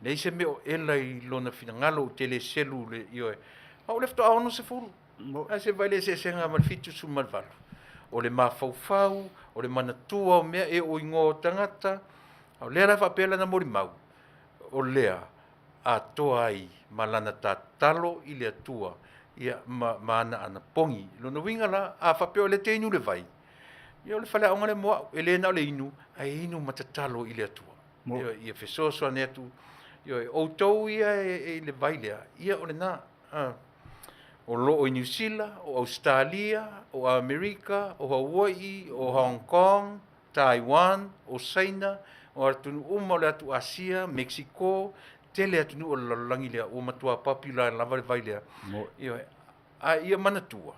Leai se mea o ela i lona finagalo ou te le selu le, ioe. A o le faatoa 60. Ae se vaai le eseesega ma le 78. O le mafaufau, o le manatua o mea e oo i igoa o tagata, a o lea la faapea lana molimau, o lea atoa ai ma lana tatalo i le Atua, ia, ma, ma ana anapogi. Lona uiga la, a faapea o lea te inu le vai, ia o le faleaoga lea mo au, e le na o le inu, ae inu ma tatalo i le Atua. Ioe, ia fesoasoani atu, ioe, outou ia e, e i le vai lea, ia o lena. O loo i Niu Sila, o Ausetalia, o Amerika, o Hawai'i, o Hong Kong, Taiwan, o Saina, o atunuu uma o le atu Asia, Mexico, tele atunuu o le lalolagi lea ua matua popular lava le vai lea. Ioe. A ia manatua,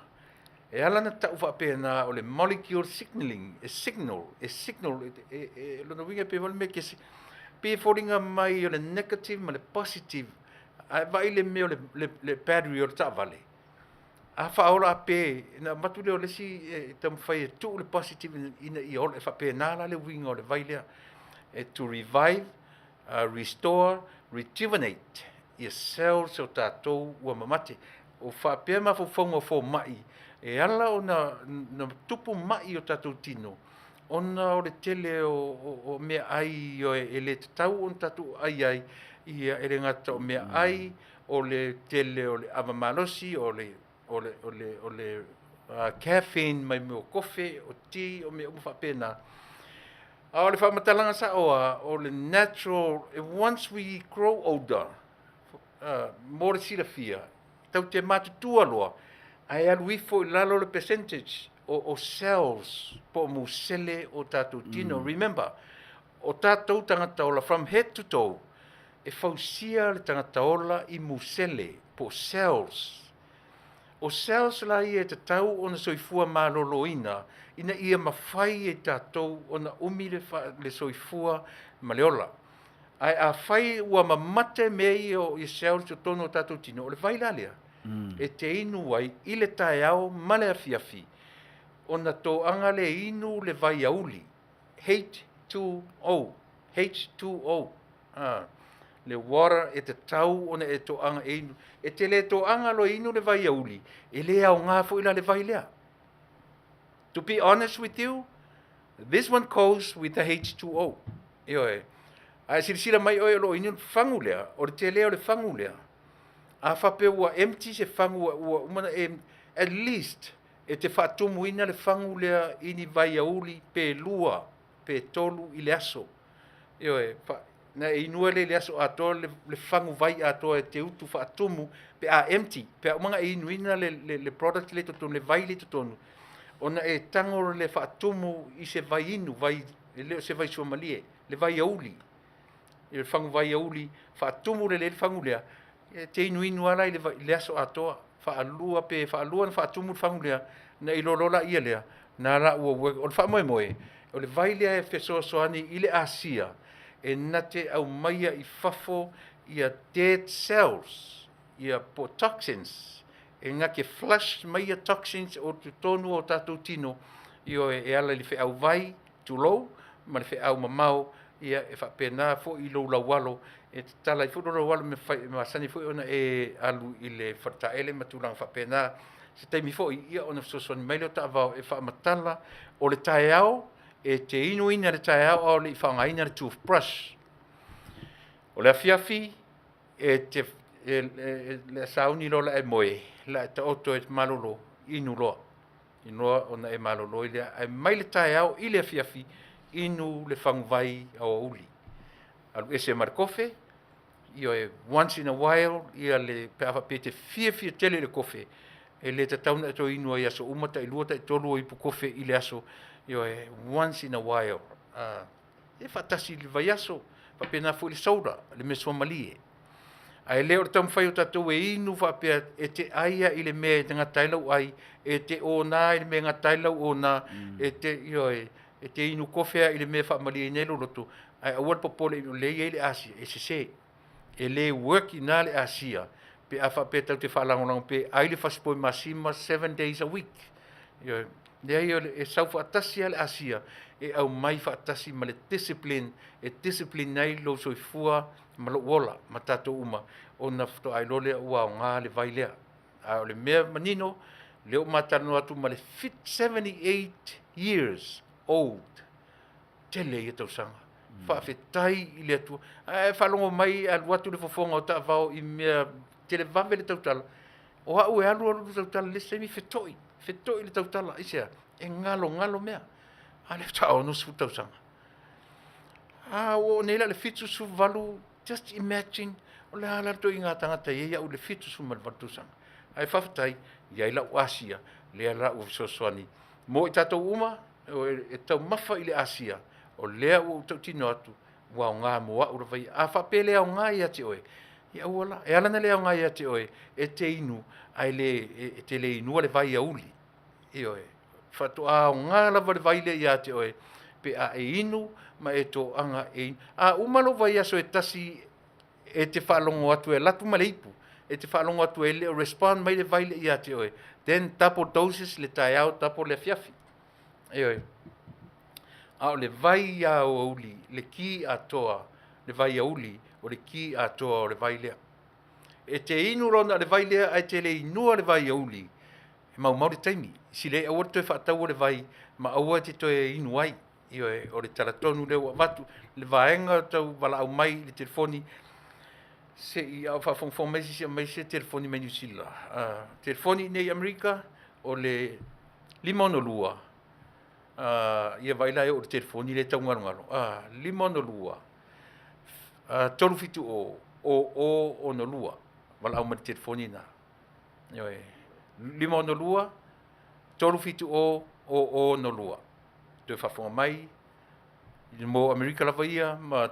e ala ona tau faapena o le molecule signaling, e signal, e signal, e, e, lona uiga e pei foi le mea ke, pei e foliga mai o le negative ma le positive. A e vaai le mea o le, le, le battery o le taavale, a faaola a pe, na avatu lea o le isi e taumafai e tuu le positive ina ia ola, e faapena la le uiga o le vai lea. E to revive, restore, rejuvenate ia cells o tatou ua mamate. O faapea mafaufauga o fomai, e ala ona na tupu mai o tatou tino, ona o le tele o meaai e le tatau ona tatou ai ai, ia e le gata o meaai, o le tele o le ava malosi, o le o le o le o le caffeine mai mea o kofe, o ti, o mea uma faapena. A o le faamatalaga sao lava, o le natural, once we grow older, mo le silafia, tatou te matutua loa, ae alu ifo i lalo le percentage o cells po o musele o tatou tino. Remember, o tatou tagata ola from head to toe, e fausia le tagata ola i musele po o cells. O cells la ia e tatau ona soifua maloloina ina ia mafai e tatou ona umi le soifua ma le ola. Ae afai ua mamate mea ia o cells i totonu o tatou tino, o le vai la lea e te inu ai i le taeao ma le afiafi, ona toaga le inu le vai auli, H2O, H2O, le water e tatau ona e toaga e inu. E te le toaga loa e inu le vai auli, e le aoga foi la le vai lea. To be honest with you, this one goes with the H2O. Ioe. Ae silasila mai oe o loo inu le fagu lea, o le tele o le fagu lea. A faapea ua empty se fagu ua uma ona e, at least e te faatumuina le fagu lea i ni vaiauli pe lua pe tolu i le aso. Ioe, na e inua lea i le aso atoa le fagu vai atoa e te utu faatumu pe a empty, pe a uma ona e inuina le product lea i totonu, le vai lea i totonu, ona e tago le faatumu i se vai inu, vai, e le o se vai suamalie, le vai auli, i le fagu vai auli, faatumu lelei le fagu lea, e te inuinu lava la i le aso atoa, faalua pe faalua ona faatumu le fagu lea, ona e iloa loa laia lea, na la ua work. O le faamoemoe, o le vai lea e fesoasoani i le asia, e na te aumaia i fafo ia dead cells, ia po o toxins, e na te flush mai ia toxins o totonu o tatou tino, ioe, e ala i le feau vai, tulou, ma le feau mamao, ia e faapena foi i lou laualo, e tatala ai foi lou laualo me masani foi ona e alu i le faletaele ma tulaga faapena. Se taimi foi, ia ona fesoasoani mai lea o taavao e faamatala o le taeao, e te inuina le taeao a o le i faaaogaina le toothbrush. O le afiafi, e te le sauni loa la e moe, la e taoto e malolo, inu loa. Inu loa ona e malolo ai lea. Ae mai le taeao i le afiafi, inu le faguvai aoauli. Alu ese ma le kofe, ioe, once in a while, ia le, pe a faapea e te fiafia tele i le kofe, e le tatau ona e toe inu ai i aso uma, tailua, taitolu o ipu kofe i le aso, ioe, once in a while. E faatasi i le vaiaso, faapena foi le soda, le mea suamalie. Ae le o le taumafai o tatou e inu faapea e te ai i le mea e gata ai lau ai, e te ona i le mea e gata ai lau ona, e te, ioe, e te inu kofe i le mea e faamalieina ai lou loto, ae aua le popole o lea e i ai le asia, e sese. E le work i ina le asia, pe a faapea tatou te faalagolago pe ai le fasipovi masima 7 days a week. Ioe, leai, e sau faatasi lava le asia, e aumai faatasi ma le discipline, e discipline ai lou soifua ma lou ola ma tatou uma, ona faatoa iloa lea ua aoga le vai lea. A o le mea manino, lea ua ma talanoa atu ma le 78 years old, tele ia tausaga. Faafetai i le Atua. Ae faalogo mai alu atu le fofoga o taavao i mea televave le tautala. O au e alu alu le tautala le isi taimi feto'i, feto'i le tautala. Aisea? E galogalo mea. A lea faatoa 60 tausaga. A ua oo nei la i le 78, just imagine, o le a la le ituaiga tagata e i ai au i le 78 tausaga. Ae faafetai, i ai lau asia, lea la ua fesoasoani mo i tatou uma e taumafa i le asia, o lea ua ou tautino atu, ua aoga mo au lava ia. A faapea e le aoga ia te oe, ia aua la. E ala ona le aoga ia te oe, e te inu ae le, e te le inua le vai auli. Ioe. Faatoa aoga lava le vai lea ia te oe pe a e inu ma e toaga e inu. A uma lou vaiaso e tasi e te faalogo atu e alu atu ma le ipu, e te faalogo atu e le o respond mai le vai lea ia te oe, then double doses le taeao, double le afiafi. Ioe. A o le vai aoauli, le ki atoa, le vai auli, o le ki atoa o le vai lea. E te inu loa na o le vai lea ae te le inua le vai auli, e maumau le taimi. Sili ai aua le toe faataua le vai ma aua e te toe inu ai. Ioe, o le tala tonu lea ua avatu, le vaega tau valaau mai i le telefoni, se i a o faafogafoga mai se isi e aumai se telefoni mai Niu Sila. Telefoni i inei i Amerika, o le 562, ia vaai la e oo i le telefoni lea e taugalogalo, 562 370 0062, valaau mai i le telefoni lena. Ioe, 562 370 0062. Toe faafofoga mai, mo Amerika lava ia ma,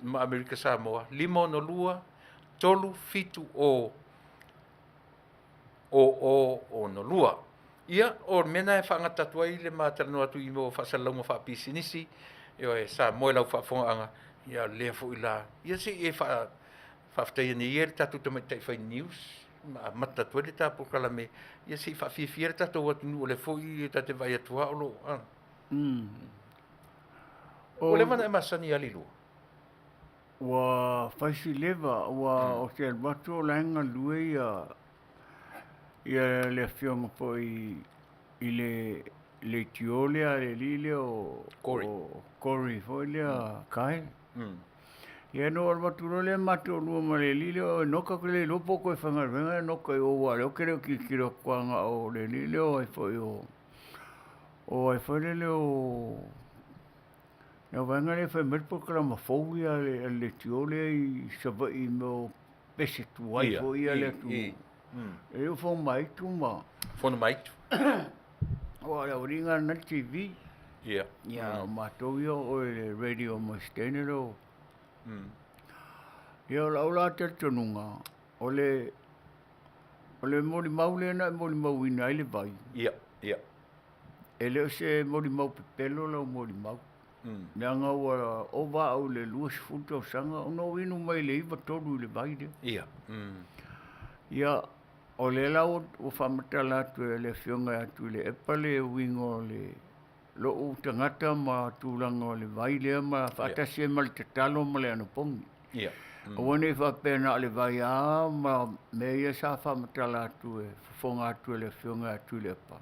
ma Amerika Samoa, 562 370 0062. Ia, o le mea lena e faagata atu ai le ma talanoa atu i mea o faasalalauga faapisinisi, ioe, Samoa i lau faafofogaaga, ia o lea foi la, ia se i e faa, faafetaia nei ia le tatou tamaitai fai news ma amata atu ai le ta polokalame, ia se i faafiafia le tatou atunuu, o lea foi e ta te vaai atu lava o lo o, Ua leva ona e masani ia Leilua? Ua fai si leva, ua ou te alu atu o la e galue ia ia le afioga foi i le leitio lea le alii lea o Corey. o Corey foi lea Kyle. Ia na ou alu atu loa lea ma toalua ma le alii lea, oi Noka ou te le iloa po o toe faigaluega Noka i o aua o lea ou te le o tilotilo atu lava na o le alii lea o ai foi o o ai foi lele o le vaega lea e fai mai le polokalama fou ia a le leitio lea i Savaii i mea o pese tuai foi ia a le atunuu. E le o Fonomaitu ma... Fonomaitu. Aua o le aualiiga lena le TV. Ia. Ia, o matou ia o oe le radio mai se leo. Ia, o lau la talitonuga, o le o le molimau lea na e molimauina ai le vai. Ia, ia. E le o se molimau pepelo lau molimau. Leaga ua ova au i le 20 tausaga ona ou inu mai le 93 i le vai lea. Ia. Ia, o lea la ua faamatala atu e le Afioga ia Tuilaepa le uiga o le lou tagata ma tulaga o le vai lea ma faatasi ai ma le tatalo ma le anapogi. Ia. Aua ne i faapea na o le vai lava ma mea ia sa faamatala atu e fofoga atu e le Afioga ia Tuilaepa.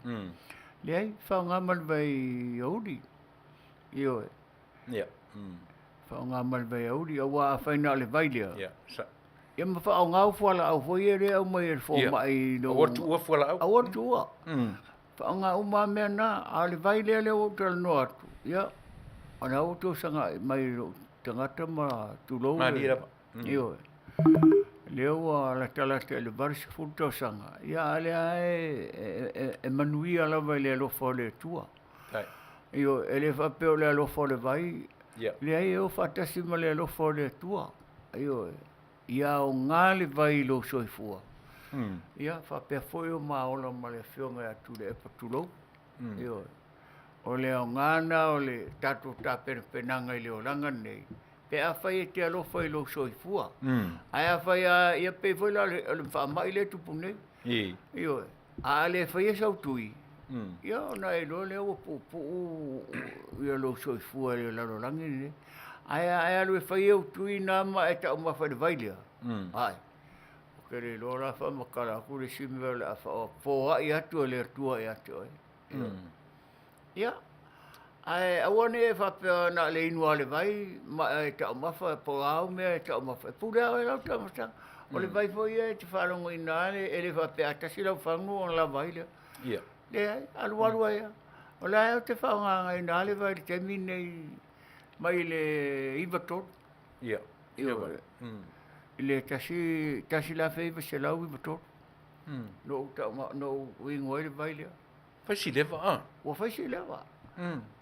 Leai, faaaoga ma le vai auli. Ioe. Ia. Faaaoga ma le vai auli, aua afai na o le vai lea. Ia. Sa. Ia ma faaaoga au fualaau foi ia lea e aumai e le fomai i lou... Aua le tuua fualaau. Aua le tuua. Faaaoga uma lava mea na, a o le vai lea lea ua ou talanoa atu, ia, o lena ua outou sagai mai i lou tagata ma tulou. Malie lava. Ioe. Lea ua latalata i le 80 tausaga, ia a o lea lava e manuia lava i le alofa o le Atua. Ioe, e le faapea o le alofa o le vai, leai e o faatasi ma le alofa o le Atua. Ioe, ia aoga le vai i lou soifua. Ia faapea foi o ma ola ma le Afioga ia Tuilaepa, tulou. Ioe, o le aoga lena o le tatou tapenapenaga i le olaga lenei, pe afai e te alofa i lou soifua. Ae afai lava, ia pei foi la o le faamai lea e tupu nei. Ioe, a le faia sau tui, ia ona e iloa lea ua puupuu ia lou soifua i le lalolagi lenei. Ae a e alu e fai au tui na ma e taumafa i le vai lea, ai, ou te le iloa la faamatala atu le isi mea o le a foai atu e le Atua ia te oe. Ia, ae aua ne i e faapea na o le inu lava o le vai ma e taumafa po o a au mea e taumafa, e pule lava oe i lau taumafataga. O le vai foi ia e te faalogoina lava e le faapea a tasi lau fagu ona lava ai lea. Ia. Leai, alualu ai lava. O la e ou te faaaogaina lava le vai i le taimi lenei mai le 93. Ia. Ioe. I le 1993. Na ou tau na ou igoa ai le vai lea. Fai si leva a. Ua fai si leva.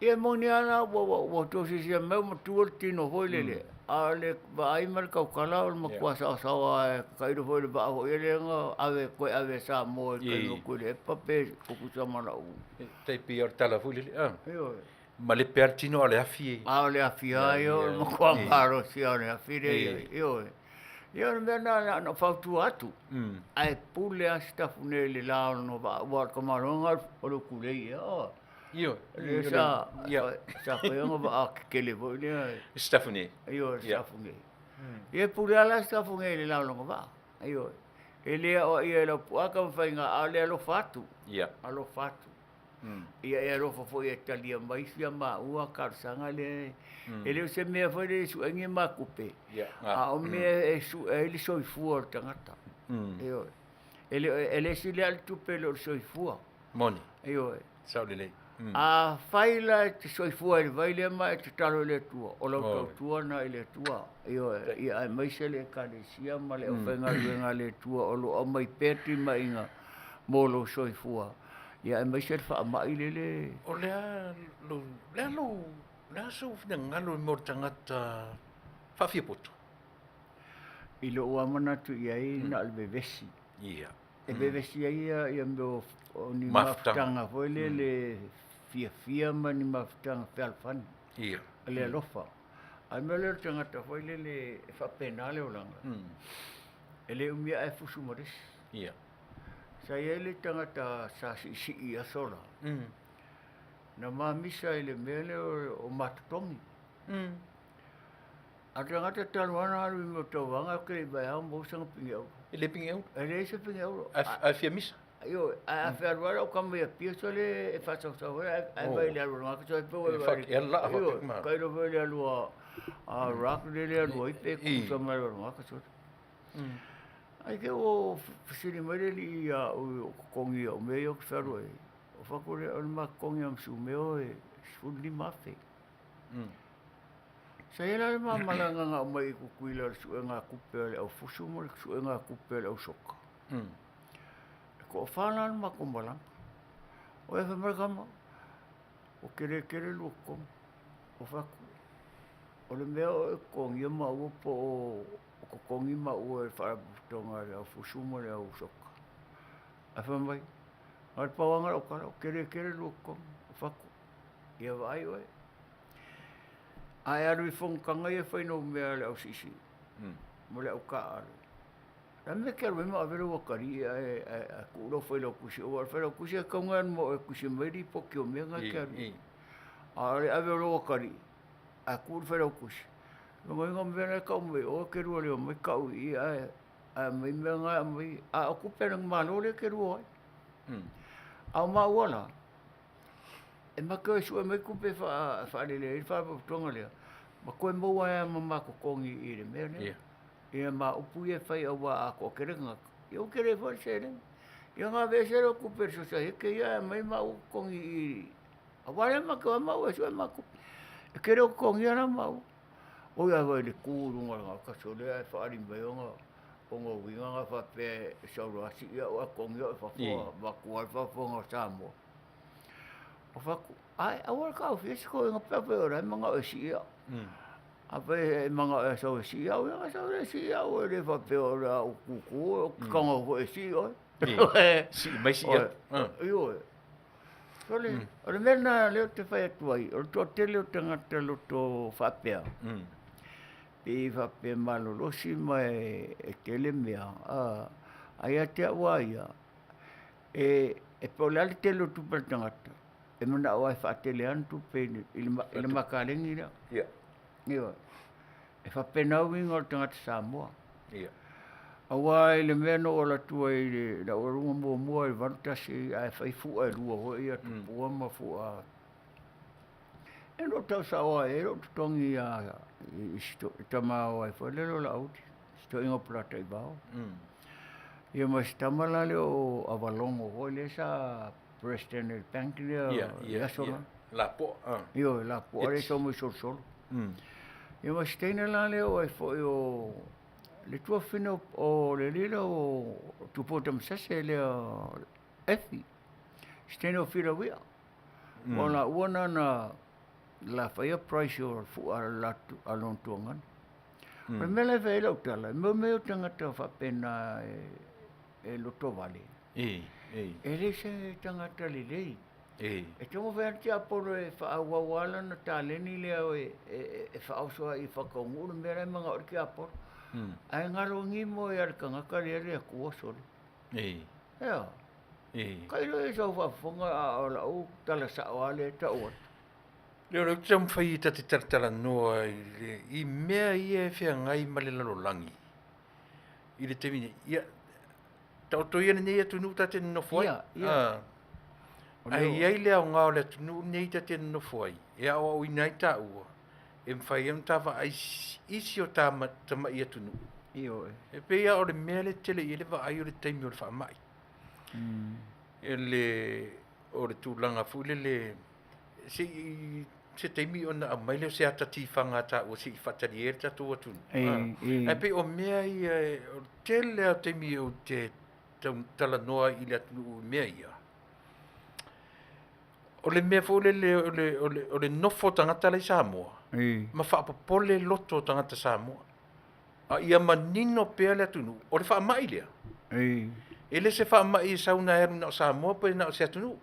Ia e moni lava la ua ua ua tosesia mai ua matua le tino foi lele, a o le vaai ma le tautala o le matua saosaoa lava e kakailo foi i le vaa foi lea na ave toe ave e Samoa i le taimi o Tuilaepa pe tutusa ma lau. E tai pei o le tala foi lele a. Ioe. Malepe lava le tino a o le afi e. A o le afi lava ia o le matua malosi lava o le afi lea i ai. Ioe. Ia o le mea lena na ou fautua atu, ae pule lava Sitafune nei i le la o lona vaa, aua o le tamaloga o le Ukulei ea. Ioe. Lea sa, sa fai ona vaa tetele foi lea. Sitafune. Ioe, Sitafune. Ia e pule lava la Sitafune i le la o lona vaa. Ioe. E le aoaia e Laupua Tamafaiga, a o le alofa atu. Ia. Alofa atu. Ia e alofa foi e talia mai sia maua talosaga lea. E le o se mea foi lea e sue ai ni ma tupe, a o mea e sue ai le soifua o le tagata. Ioe. E le e le sili lava le tupe i lo le soifua. Moni. Ioe. Sao lelei. Afai la e te soifua i le vai lea ma e tatalo i le Atua, o lau tautua lena i le Atua. Ioe. Ia aemaise le Ekalesia ma le aufaigaluega a le Atua o lo o aumai pea timaiga mo lou soifua. Ia aemaise le faamai lele. O le a lou, le a lou, le a sou finagalo mo le tagata faafiapoto? I lou lava manatu i ai na o le vevesi. Ia. E vevesi ai ia, ia mea o ni mafutaga foi lele fiafia ma ni mafutaga fealofani. Ia. Le alofa. A o le mea lea o le tagata foi lele e faapena le olaga. E le umi ae fusu ma le isi. Ia. Sa i ai le tagata sa siisii i aso la, na mamisa i le mea lea o matotogi. A o le tagata talu lava ona alu i mea o tauvaga ou te le i vaai lava o maua sana pine auro. E le pine auro? E leai se pine auro. Ae fia misa? Ioe, ae a fealuai lava lau tama i Apia sole e faasausau ai, ae vaai i le alu a le tagata, sole pe ua e vaai. E alu laa faapea ma. Ioe, tailo foi i le alu a Rock lea e alu ai pe tutusa ma le alu a le tagata sole. Ae te i ua fesili mai le alii ia au i ou totogi i au mea ia ou te fealuai ai. Ou fai atu lea, o le ma totogi ia ma Sumeo e 15,000. Sa i ai la le ma malaga na aumai i Tutuila o le suega tupe a le au fusu ma le suega tupe a le au soka. E toafa la le matou malaga. Oi ae fai mai le tama, ua tele tele lua totogi. Ou fai atu, o le mea o e totogia maua po o o totogi maua e le Faalapotopotoga a le Au Fusu ma le Au Soka. Ae fai mai, na o le pau lava lena o lau tala, ua tele tele lua totogi, o fatu, ia vaai oe. A e alu i fonotaga ia e fai nau mea a le au siisii ma le au taaalo, o le a le mea e te alu ai ma ave lou atalii ae tuu lau failautusi, aua o le failautusi e tatau ona e alu ma oe e tusi mai lipoti o mea na e te alu i ai. A o le ave o lou atalii ae tuu le failautusi, Lona uiga o mea la e tau mai o e te lua le omai tau i i ae aumai mea na e aumai, a o tupe a le Malo lea e te lua ai. A o maua la, e ma toe sue mai tupe e faalelei ai le faalapotopotoga lea, ma toe maua ai lava ma ma totogi i le mea lea. Ia ma upu ia e fai aua a toatele tagata, ia ua tele foi le seleni. Ia ona aveese lea o tupe a le sosiaete ia ae aumai maua totogi i i, aua lea ma te o lava maua e sue ma tupe. E te le o totogia la maua. Oi a vai le tu i luga o le gata sole ae faaali mai ona ona uiga na faapea e sau loa sii au ae totogi au i fafo avatu ai le faafofoga o Samoa. Ou fai atu, ae aua le taofia se toeaina pe afai o la e manao e sii au. Afai e manao e sau e sii au, ia ona sau lea e sii au, e le faapea o le a ou tutu, ou te tago foi e sii oe. Sii mai sii atu. Ioe. O le, o le mea lena lea ou te fai atu ai, o le toatele o tagata loto faapea, pei faapea malolosi ma e tele mea, a ia te au lava ia, e po o le a le tele o tupe a le tagata, e manao lava e faatele ana tupe i le makaleni lea. Ioe. E faapena uiga o le tagata Samoa. Ia. Aua i le mea na ou alu atu ai i le lau aluga muamua i le 81 ae fai fua e lua foi ia tupua ma fua. E na ou tau saoa ai lou totogi ia i si tama o ai foi lele o Laauli, si toeaina o Polataivao. Ia ma si tama la lea o Avalogo foi lea sa President i le bank lea i aso la. Lapoa. Ioe, Lapoa lea sa omai solosolo. Ia ma si teine la lea o ai foi o Le tuafafine o le alii lea o Tupua Tamasese lea Efi, Stanley o Filauia. Ua laua na na la faia price o le fua a lona tuagana. O le mea la e fai ai lau tala, e mea o tagata faapena e lotovale, e le se tagata lelei. E taumafai atu tiapolo e faaauau lava lana taleni lea e faaoso ai i whakaunuu le mea la e manao le tiapolo. Ae galogimo ia le tagata lea le Atua sole. Ea. Tailo i sau faafofoga a o lau tala sao lava lea e tau atu. Lea o lea ou te taumafai ta te talatalanoa i le, i mea ia e feagai ma le lalolagi i le taimi nei. Ia, taoto ia lenei atunuu ta te nonofo ai. Ia, ia. Ae i ai le aoga o le atunuu lenei ta te nonofo ai, e aoaoina ai taua, e mafai ai ona ta vaai isi o ta tamai atunuu. Ioe. E pei lava o le mea lea e tele i ai le vaai o le taimi o le faamai. E le, o le tulaga foi lele, se i, se taimi ona aumai lea o se ata tifaga a taua se i faatalie ai le tatou atunuu. Ae pei o mea ia, o le tele lava o taimi ou te talanoa ai i le atunuu i mea ia, o le mea foi lele o le, o le, o le nofo o tagata la i Samoa, ma faapopole loto o tagata Samoa. A ia manino pea le atunuu, o le faamai lea. E le se faamai e sau na e alu na o Samoa pe na o se atunuu.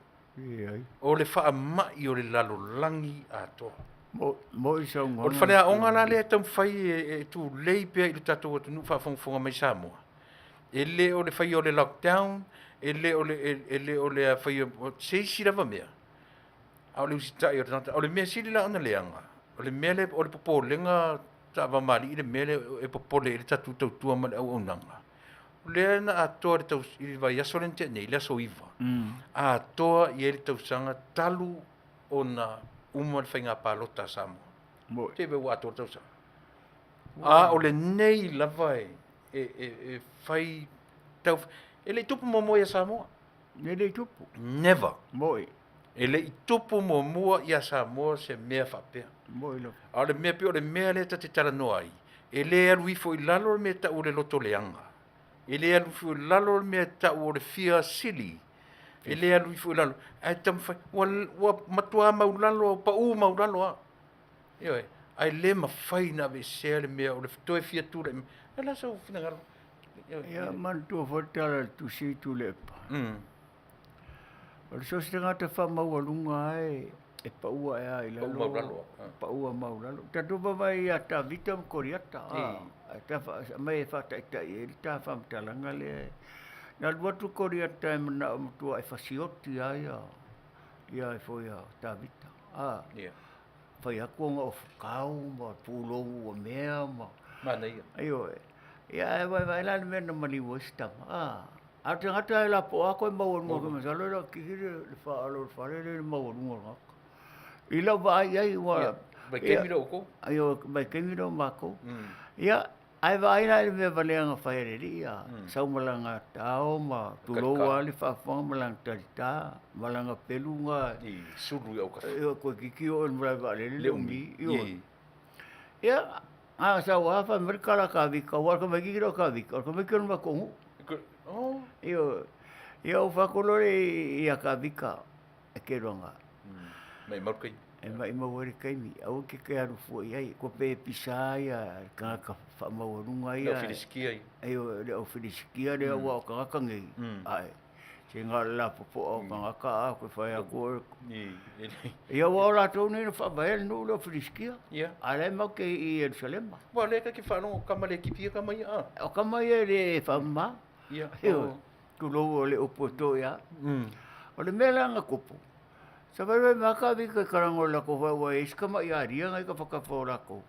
O le faamai o le lalolagi atoa. O le faleaoga la lea e taumafai e tulei pea i le tatou atunuu faafogafoga mai Samoa. E le o le faia o le lockdown, e le o le, e le o le faia o se isi lava mea, a o le usitai o le tagata. O le mea sili la ona leaga, o le mea lea, o le popolega taavamalii le mea lea e popole ai le tatou tautua ma le auaunaga. O lea na atoa i le tau, i le vaiaso lea na tea nei, le aso 9, atoa i ai le tausaga talu ona uma le faiga palota a Samoa. Te i ua atoa le tausaga. A o lenei lava e, e, e, e fai tau, e le i tupu muamua ia Samoa. E le i tupu. Never. Moe. E le i tupu muamua ia Samoa se mea faapea. Moe lava. A o le mea pei o le mea lea ta te talanoa ai, e le alu ifo i lalo le mea e tau o le loto leaga. E le alu ifo i lalo le mea e tau o le fia sili. E le alu ifo i lalo. Ae taumafai, ua, ua matua maulalo, pau maulalo lava. Ioe, ae le mafai ona aveesea le mea o le toe fia tulai mai. O le a sou finagalo? Ia, manatua foi le tala a le Tusi Tuilaepa. O le so o se tagata faamaualuga lava e pau ae lava i lalo. Pau maulalo. Pau maulalo. Tatou vaavaai ia Tavita ma Koriata, aumai e faataitai ai le ta faamatalaga lea. Na alu atu Koriata e manao e matua e fasioti lava ia foi ia Tavita. Fai atu ona ofutau ma pulou ua mea ma... Manaia. Ioe. Ia ae vaevae la le mea na maliu ai si tama. A o le tagata e lapoa atu e maualuga atu masalo e le o kiki le faaalo o le fale lea i le maualuga o le tagata. I lau vaai i ai ua... Ia, vaitaimi lea o outou. Ioe, vaitaimi lea o matou. Ia, Ae vaai la i le mea valea na fai e le alii a sau ma lana tao ma tulou lava le faafofoga ma lana talita ma lana pelu na i sulu i autafa. Ioe, toeitiiti oo i le malae vaalele le umi. Ioe. Ia, a sau lava fai mai le tala a Kavika, aua o le tamaitiiti lea o Kavika, o le tamaitiiti o le matou nuu. Ioe. Ia ou fai atu loa lea ia Kavika, e te iloa Maimau le taimi. E maimau ai le taimi, aua e te alu fua i ai. Kua pei e pisa ia le tagata faamaualuga ia. Le au Filisitia ia. Ioe, le au Filisitia lea aua o tagata nei, ae se na o le lapopoa o tagata a toe fai atu. Ia aua o latou nei na faavaea le nuu lea o Filisitia, a o la e matou te i Ierusalema. Aua o lea ta te faalogo o tama le tipi ia tama ia a. O tama ia e le faamama. Ioe. Tulou o le upu e toi a. O le mea la na tupu, sa vaivai mai lava Kavika i kalaga o le latou fale aua e i ai si tama'i alia na i tafatafa o latou.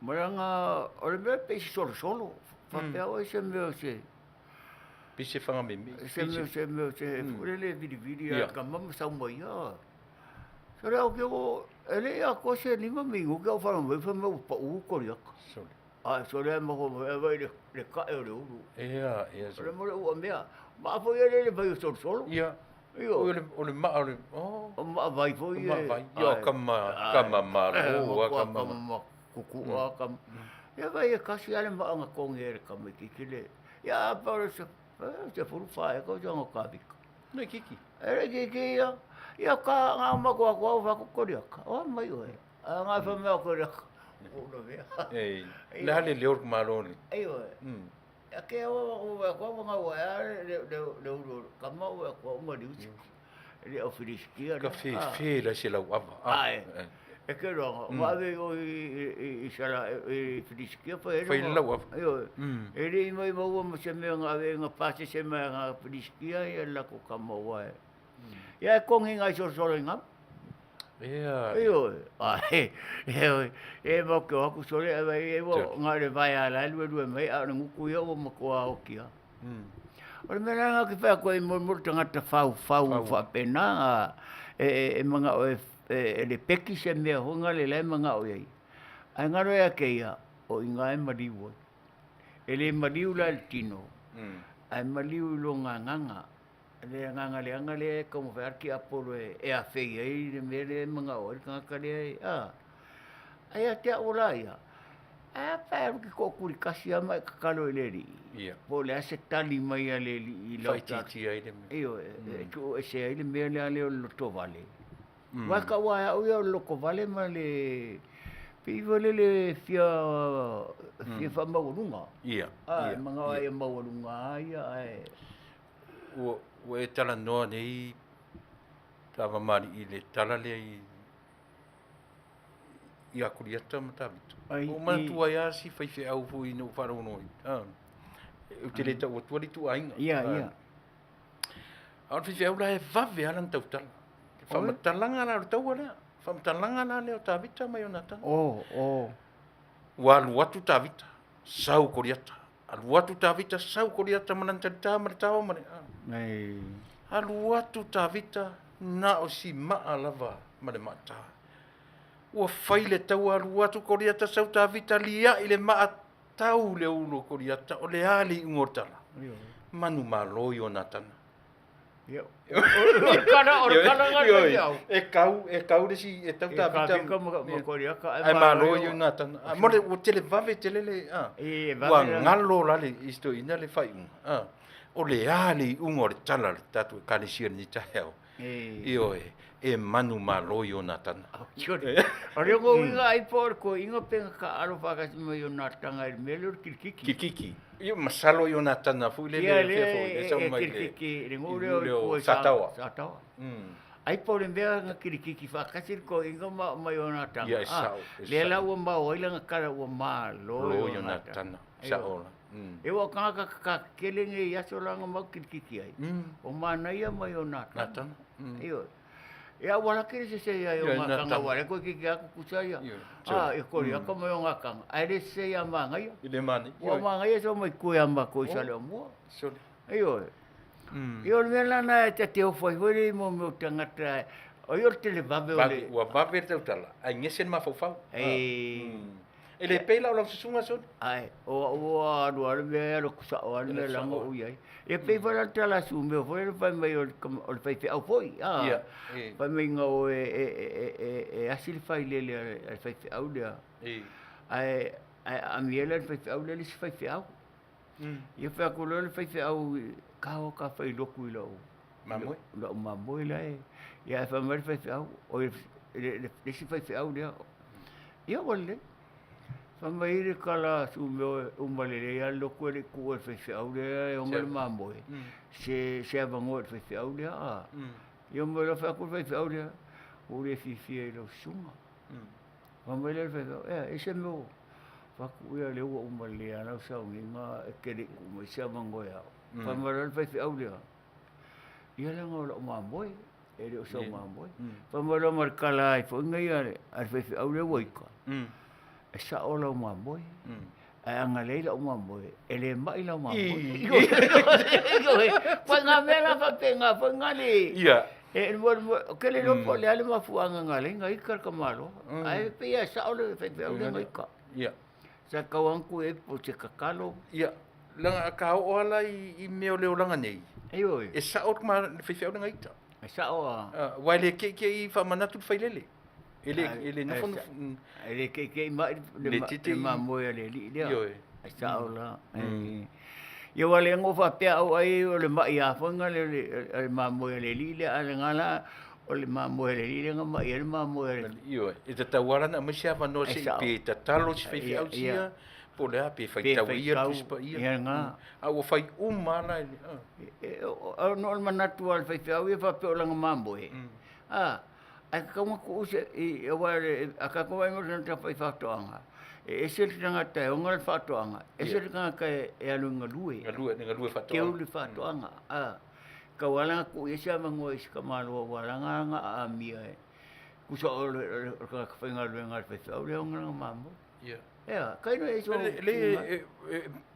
Ma leaga o le mea pei se solosolo, faapea oi se mea o se... Pei se faga meme. Se mea se mea se foi lele e vilivili a le tama ma sau mai ia. Sole au ke o e le i atoa se 5 minute a o faalogo mai fai mai ua pau Koliata. Sole. Ae sole ae maua mai ai vai le tae o le ulu. Ia, ia. O le mea ua mea, maa foi ia le vai o solosolo. Ia. Ioe. O le maa o le, oh. O maa vai foi ia. O maa vai. Ia, o kama, kama malo, kama. Kama kukua, kama. Ia vai e kasi ale ma anga kongi e le kamaititi le. Ia a pa se se furu fa e ko jongo ka vika. Le kiki. E le kiki ia. Ia ka nga ma ko ko fa ko koriaka. O mai oe. A nga fa me ko ria. O no vea. Ei. Le hale le ork maloni. Ei oe. Ia ke o o ko nga o a le le le uru kama o ko ma riu. Le o Filistia. Ka fe fe la se lau ava. Ai. E ke roa, mm. ave o i, i, sala, i Filistia pa e Fai lau ava. Io, e le i mai maua ma se mea nga ave nga pase se mea nga Filistia ia la ko kama wa e. Ia e kongi ngai solo solo i ngam. Ia. Io, ai, e, e mau ke aku sole e vai e wo nga le vai ala lue lue mai a nguku ia o makoa okia. O le mea la nga ke whea koe i mo tangata whau whau whapena e, e, e manga o e, e, e le peki se mea honga le lai manga o iai. Ai ngaro ea ke ia o inga e mariu ai. E le mariu la le tino. Ai mariu i lo ngā nganga. Le nganga le anga le ka mo whea ki apolo e, e a whei ai le mea le manga o ai le kangaka le ai. Ah. Ai a te ao la ia. Ai a pae alu ki kookuri kasi a mai kakalo i le alii. Ia. Po o le a se tali mai a le alii i lau Whaitiiti ai le mea. Io, e tuu ese ai le mea lea lea o le lotovale. Wai ka ua au ia o le lotovale ma le pei vale le fia fia whaamaualuga. Ia. Ah, manga ai e maualuga ai ia ae. Ua, ua e talanoa nei tava mali i le tala lea i ia Koriata ma Tavita. Ai, O manatua ai a si faifeau foi ina ua faalogologo ai. Ah. Ou te le tau atua le ituaiga. Ia, ia. A o le faifeau la e vave lava lana tautala. Faamatalaga la o le taua lea. Faamatalaga la lea o Tavita ma Ionatana. O, o. Ua alu atu Tavita, sau Koriata. Alu atu Tavita, sau Koriata ma lana talitā ma le taoa ma le... Ah. Ei. Alu atu Tavita, na o si maa lava ma le maatā. Ua fai le taua alu atu Koriata sau Tavita liai le maa tau le ulu o Koriata o le a le iuga o le tala. Manu malo Ionatana. Ia. O le kana, o le kana nga le au. E kau, e kau le si, e tau Tavita. Tavita ma Koriata. Ai malo Ionatana. Ah, mo le ua tele vave tele le, ah. E, Ua vave la. ngalo la le istoina le faaiuga. Ah. O le a le iuga o le tala le tatou ekalesia i lenei taeao. E. Ioe, e manu malo Ionatana. O le ngo inga ai po o ko inga penga ka alo whakasi mai o nā tanga i le mea lea o le kilikiki. Kilikiki. Ia masalo Ionatana foi le Ia le le fia foi le sau e mai le. kilikiki, le ngo i lea o leo le kua i Sataoa. Sataoa. Ai po le mea nga kilikiki whakasi le ko inga ma mai o nā tanga. Ia, e sao, e Le la sao. ua mau ai langa kala ua malo Lo Ionatana. Ionatana. Sao la. E ua kangaka ka kele nge i aso langa mau kilikiki ai. O manaia mai o nā tanga. Natana. Io. Ia wala kere se se ia o Ia, ngā nā kanga tanga. wale koe ki ki aku kusa ia. Ia, Ah, e kore aka mai o ngā kanga. Ai le se ia manga ia. I le mani. Ua manga ia so mai koe a mako i sale o mua. Sole. Io. Io le mea lana e te te ofai hoi le mo meo tangata. O ia o le tele vave o Vave, le. ua vave le tautala. Ai ngese le mafaufau. E. E le pei la o lau susuga sole. Ai, o o alu alu mea alu kusa o alu mea langa o iai. E pei wala tala su mea foi le fai mai o le o le fai whiau foi. Ah. Ia, e. Fai mai ngā o e e e e e asi le fai lele a le fai whiau lea. E. Ai ai a miela le fai whiau lea le si fai whiau. Ia whea ko loa le fai whiau ka o ka fai loku i lau. Mamoe. Lau mamoe la e. Ia e fai mai le fai whiau o le le le si fai whiau lea. Ia wale. Fai mai le kala su mea umalele ia loku e le ku e le fai whiau lea e onga le mamoe. Se se avangoa le fai whiau lea a. Ia mai la whea ko le fai whiau lea. O le fifi e lau sunga. Fai mai le fai whiau, ea, e se mea Whaku ia le ua umalele a lau sau nginga e kere ku mai se avangoa ia. Fai mai le fai whiau lea. Ia langa o lau mamoe, e le o sau mamoe. Fai mai la mar kala ai fo inga ia le a le fai whiau lea waika. E sa o lau mamoe. Ai anga lei lau mamoe, e le mai lau mamoe. Fai ngā mea la whapenga, fai ngā le. Ia. E mo mo ke le lopo le ale mafuanga ngā le ngā ika ka malo. Ai pe ia sa o le fai whiau le ngā ika. Ia. Sa kauanku e po te kakalo. Ia. Langa ka o ala i, i mea o le olanga nei. Ei oi. E sao ma le faifeau le ngaita. E sa o a. Ah, wai le ke ke i whamanatu le whailele. E le, e le nofonofo. E le keikei mai le, le mamoe a le alii lea. Ioe. Ai sao la. Ia ua le ngo faapea au ai o le mai a foi nga le le mamoe a le alii lea a le ngala o le mamoe a le alii lea nga mai ai le mamoe a le Ioe, e tatau lava ona aumai se avanoa se i pe tatalo si faifeau sia po o le a pe faitau ia le Tusi Paia. Ia lena. A ua fai uma lava la e Ona o le manatu lava o le faifeau ia faapea o lana mamoe, a, ae tatau ona tuu se i aua a tatou vaai mo le tagata fai faatoaga, e ese le tagata e ona le faatoaga, ese le tagata e alu e galue. Galue, e galue faatoaga. Keu le faatoaga, a, tau lava la ona tuu i ai se avanoa i si tamaloa aua o la na aamia e tusa o le tagata faigaluega a le faifeau lea e ona lana mamoe. Ia. Ea, kai no e so. Le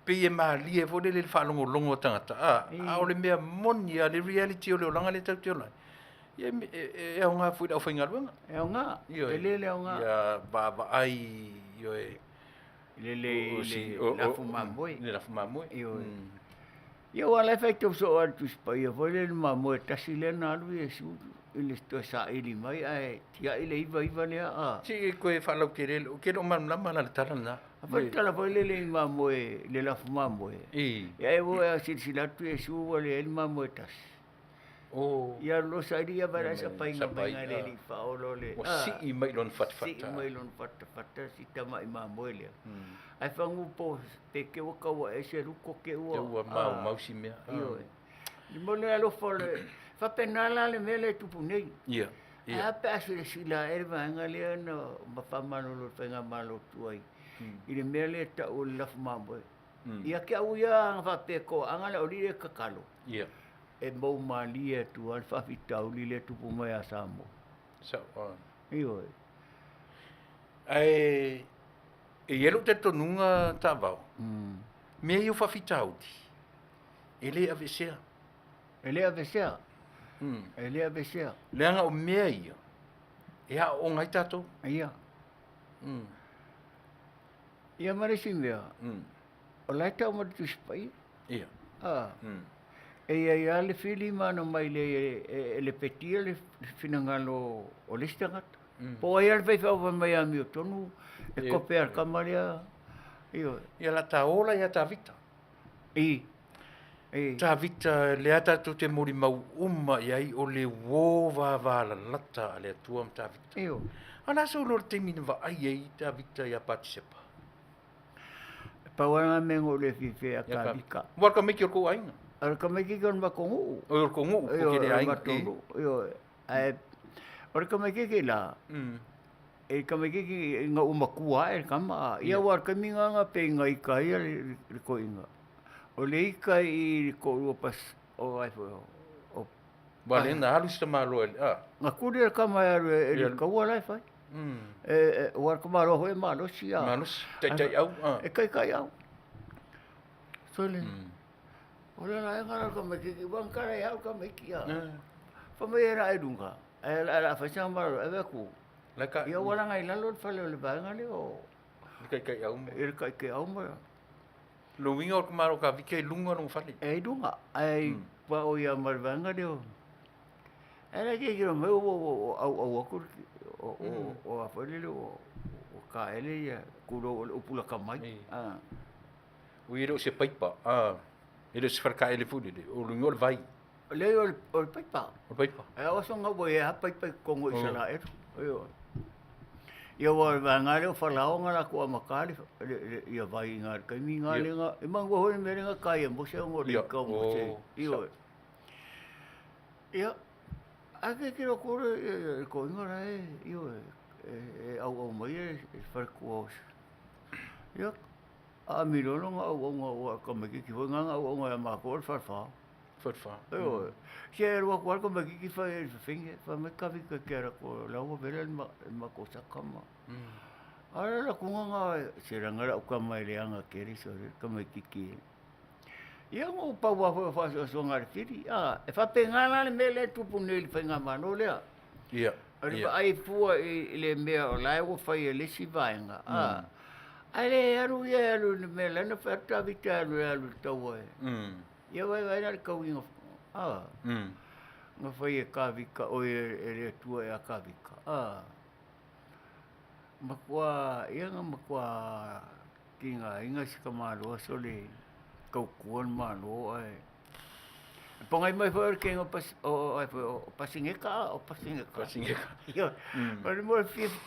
pei e malie foi lele i le faalogologo a tagata, a, a o le mea moni lava, le reality o le olaga lea tatou te ola ai, ia e aoga foi i le aufaigaluega. E aoga, tele le aoga. Ia vaavaai, ioe. I le lafu mamoe. Le lafu mamoe. Ioe. Ia aua o la e faitau soo lava i le Tusi Paia foi lea i le mamoe tasi lea na alu Iesu i le toe saili mai ae tiai le 99 lea a. Se i toe faalautele, ou te le o malamalama la i le tala lena. A fai le tala foi lele i mamoe, le lafu mamoe. Ia e ua silasila atu Iesu ua leai le mamoe tasi. Oh. Ia alu loa saili ia vaai la e sapaina mai le alii faaola o le. Ua sii mai lona fatafata. Sii mai lona fatafata si tamai mamoe lea. Ae fagu po pe te ua tau ae se luko te ua. Te ua maumau si mea. Ioe. I mo le alofa o le faapena la le mea lea e tupu nei. Ia. Ae a pe a silasila ae le vaega lea na faamalolo e le faigamalo tuai i le mea lea e tau o le lafu mamoe. Ia te au ia ana faapea toaaga le aualii lea e tatalo. Ia. E mau malie atu lava le faafitauli lea e tupu mai ia Samoa. Sao. Ioe. Ae e i ai lou talitonuga Taavao, mea ia o faafitauli, e le aveesea. E le aveesea. E le aveesea. Leaga o mea ia, e aooga ai tatou. Ia. Ia ma le isi mea, o la e tau mai le Tusi Paia. Ia. A. E i ai lava le filima na mai le e lepetia le finagalo o le isi tagata. Po o ai lava le faifeau fai mai amiotonu e kope a le tama lea. Ioe. Ia la ta ola ia Tavita. I. I. Tavita lea tatou te molimau uma i ai o le uo vavalalata a le Atua ma Tavita. Ioe. A o le a sou loa le taimi na vaai ai Tavita ia Patisepa? E pau lava lena mea na ou le fiafia ai ia Tavita. Ua o le tamaiti o le tou aiga? O le tamaiti o le matou nuu. O le tou nuu, ko te le aiga. O le matou nuu, ioe. Ae o le tamaititi la, e tamaititi ina ua matua ae le tama, ia aua o le taimi lena na pei na ita ai le toeaina. O le ita i le toalua pas, o ai foi o Ua lea na alu si tamaloa i le, a. Na tuli le tama e alu e le taua la e fai. Aua o le tamaloa foi e malosi a. Malosi, taitaiau. E taitaiau. Sole. O le laega la o le tamaititi, ua tala ia au le tamaiti a. Fai mai e la i luga, ae o le a fai sana malolo, e aveatu. Ia ua laga i lalo le fale o le vaega lea o. Le taitaiau. I le taitaiau ma. Lona uiga o le tamaloa Tavita e i luga lona fale. E i luga, ae pao ia ma le vaega lea o. Ae la tilotilo mai ua auau atu o a foi lele ua taele ia tulou o le upu lata mai. Ui e le o se paipa, e le o se faletaele foi lele, o lona uiga o le vai. Leai o le paipa. O le paipa. Ae o aso na ua i ai lava paipa i totonu o Isaraelu. Ioe. Ia aua o le vaega lea o Falaoa na latou amata ia vai i na taimi na lea na, e manatua foi le mea lea na ta ai e Mose ona o le ika o Mose. Ioe. Ia, ae tilotilo atu le toeaina la e, ioe, e auau mai e faletua o Ia, a amilo lona auauna aua o le tamaititi foi lena na auauna ia matou o le falefa. Falefa. Ioe. Se e alu atu lava le tamaititi fai ai i le fafine, fai mai Kavita e te alu atu o la ua vela le matou saka ma. A o le alu atuga lena, se leaga lau tama e leaga tele sole le tamaititi e. Ia na ou pau lava foi o faasoasoaga a le fili, a, e faapena la le mea lea e tupu nei i le faigamalo lea. Ia. O le vaai fua i le mea o la e ua fai e le isi vaega, a, ae le alu ia e alu i le mea la na fai atu Tavita e alu e alu i le taua e. Ia vaevae la le tauiga, a, na fai e Tavita, oi e le Atua ia Tavita, a. Matua, ia na matua tigaina si tamaloa sole tautua le Malo ae pagai mai foi o le kega o ai foi o Pasineta o Pasineta. Pasineta. Ioe. O le mea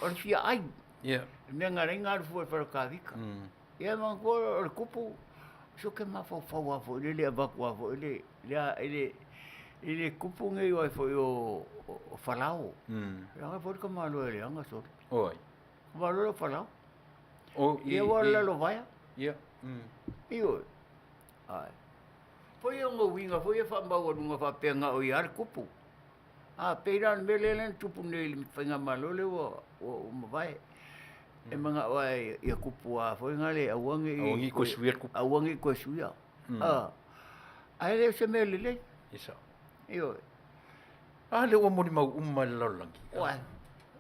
o le fia ai. Ia. Le mea na ala ai ona alu fua i le fale o Kavika. Ia manatua o le kupu, se ou te mafaufau lava foi lele e avatu lava foi le le i le kupu nei o ai foi o Falao. Leaga foi le tamaloa e leaga sole. Oi. Tamaloa lea o Falao. O i. Ia ua lalovaea. Ia. Ioe. Ae. Foi o uiga foi e faamaualuga faapea na o ia le kupu. A pei la o le mea lea na tupu nei i le faigamalo lea ua mavae. E manao lava ia kupu a foi na le aua ne i Aua ne i toe suia le kupu. Aua ne i toe suia. Ae le o se mea lelei. Ia sao. Ioe. A lea ua molimau uma i le lalolagi. Uai,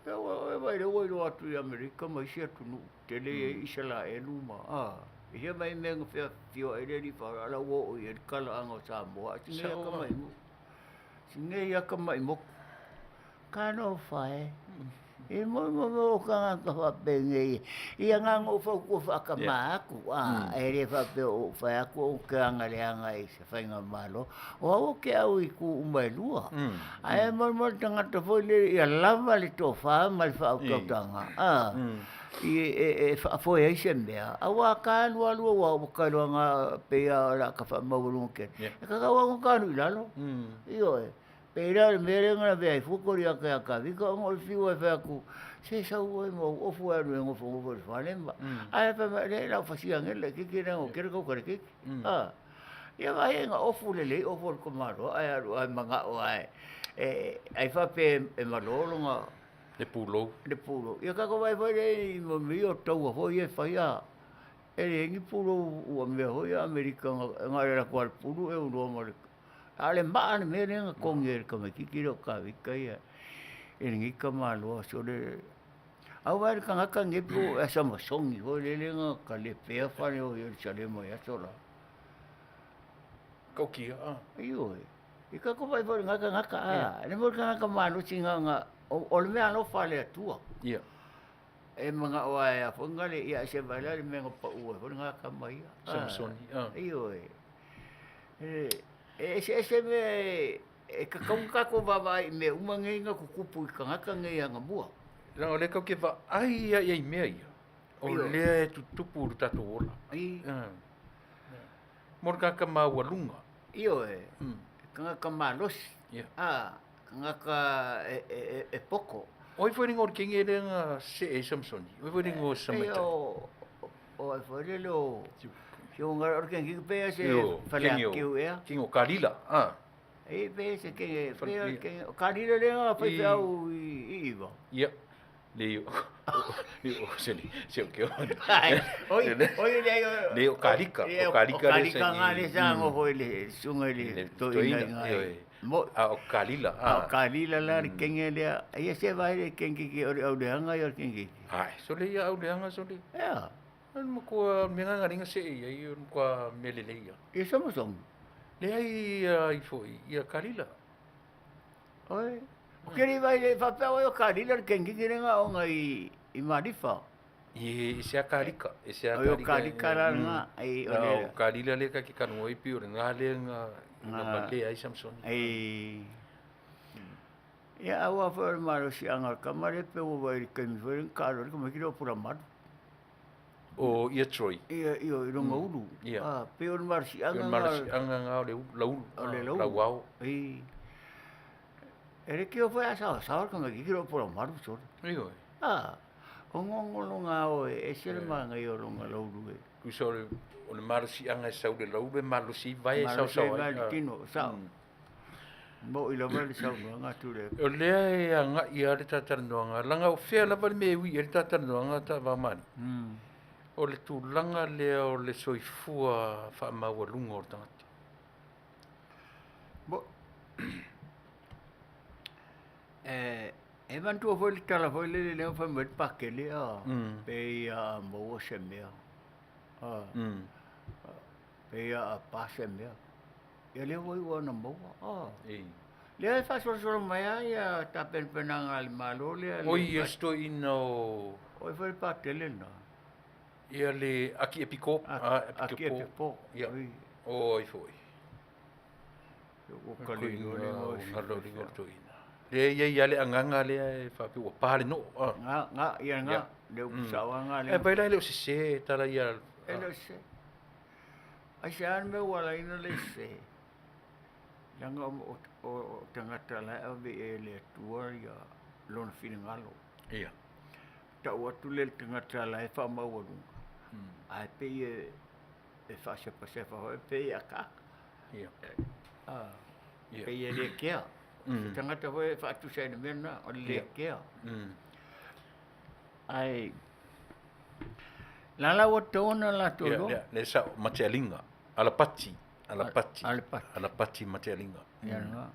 e vaai lea ua iloa atu i Amerika ma isi atunuu tele e i ai Isaraelu ma a, i hea mai mea na feafioai ai le alii faaola, a o la ua oo i ai le talaaga o Samoa, a o si nei atamai motu, si nei atamai motu. Talofa e, e moni mo mea o tagata faapenei, ia na ona ou fautua faatamā atu, a, e le faapea o ou fai atu ou te agaleaga i se faigamalo. O au ou te au i itu uma e lua, ae molimoli le tagata foi lele ia lava le tofa ma le faautautaga, a, e faafoe ai se mea, aua ta alu alu aua ua ta iloa na pei lava o le a ta faamaualuga tele, e tatau lava ona ta alu i lalo. Ioe. Pei la o le mea lea na lavea ai fua Koliata ia Kavika ona o le fiu e fai atu, se sau oe ma ou ofu e alu e nofonofo i le fale ma. Ae fai mai, leai o le a ou fasia ane le laitiiti leaga ua tele tauta a le keiki. Ia vaai ai na ofu lelei ofu a le tamaloa ae alu lava e manao lava e, ai faapea e malo lona Le pulou. Le pulou. Ia tatou vaai foi lea i mea ia o taua foi ia e fai a e leai ni pulou ua mea foi ia Amerika na o le alu atu lava o le pulu e unoa ma le A o le maa le mea lea na togi e le tamaitiiti lea o Kavika ia i lenei tamaloa sole. A ua vaai i le tagata lenei po o Samisoni foi lele na talepea fale o Ierusalema i aso la. Tautia, a. Ioe. I tatou vaai foi i lena tagata, a, le mea o le tagata malosi na ona, o le mea alofa a le Atua. Ia. E manao lava e a foi na le, ia se vaai la i le mea na pau ai foi lena tama ia. Samisoni, a. Ioe. E eseese mea e tatau ona tatou vaavaai i mea uma nei na tutupu i tagata nei anamua. Leaga o lea tatou te vaai lava i mea ia, o lea e tutupu i lo tatou ola. Mo le tagata maualuga. Ioe, tagata malosi, tagata e poto. O ai foi le igoa o le kenge lea na see ai Samsoni? O ai foi le igoa o se tamaitai? O ai foi lele o si o ngara o le kenge pe se faleakiu ea. Kenge o Kalila, a. E pe se kenge, pe o kenge o Kalila le nga faifeau i Iva. Ia. Le o se se o ke o. Oi, oi le le o Kalika, o Kalika le se. O Kalika nga le sa ngo foi le sunga le toina nga. Mo, a o Kalila, a. A o Kalila la le kenge lea. Ia se vaai le kenge ki o le au leaga ia o le kenge ki. Ai, sole ia au leaga sole. Ea. O le matua mea nga ringa se ia i o le matua mea lelei ia. Ia Samsung. Leai ia i foi ia Kalila. Oi. O ke le vai le faapea oi o Kalila le kenge ki lenga o ngai i Malifa. I e se a Kalika, e se a Kalika. Oi o Kalika la nga i o le. O Kalila le ka ki kanu oi pi o le nga le nga nga malea ai Samsoni. Ei. Ia aua foi o le malosiaga o le tama lea pe ua vaai i le taimi foi lea na taalo ai le tamaiti lea o Pulamalu. O ia Troy. Ia, ia, i lona ulu. Ia. A, pei o le malosiaga Pei o le malosiaga nga o le laulu. O le laulu. Lauao. Ei. E le kio foi a saosaoa le tamaitiiti lea o Pulamalu sole. Ioe. A, o ngongologa o e ese le manaia o lona laulu e. Tusa o le, o le malosiaga e sau i le laulu e malosi ai vae e saosaoa ai. Malosi ai vae le tino, sao. Moʻi lava le saunoaga atu le. O lea e agai lava le talatalanoaga, leaga o fea lava le mea e ui i ai le talatalanoaga taavamali, o le tulaga lea o le soifua faamaualuga o le tagata. Mo, e manatua foi le tala foi lele lea na fai mai ai le Pakele, a, pei a maua se mea, a, pei a pa se mea. Ia lea ua iu lava ina maua, a. Lea e faasolosolo mai lava ia tapenapenaga a le Malo lea. Oi, ia si toeaina o... O ai foi le Patele lena? Ia le Aki Epiko. Aki Epipo. Ia. O ai foi. Ua kalei le o toeaina. Lea e i ai lava le agaga lea e faapea ua pa le noo. Nga, nga, ia nga. Le upu sao lava nga lea. E vaai la e le o sese tala ia. E le o sese. Aisea le mea ua ala ai ona le sese? Leaga o tagata la e ave i ai e le Atua ia lona finagalo. Ia. Tau atu lea i le tagata la e faamaualuga, ae pei e faasepasepa foi, pei e akaaka. Ia. Pei e le kea. Se tagata foi e faatusa i le mea lena, o le le kea. Ae la la ua tatau ona latou iloa. Ia, le sao, Matealiga, Alapati. Alapati. Alapati. Alapati Matealiga. Ia lena.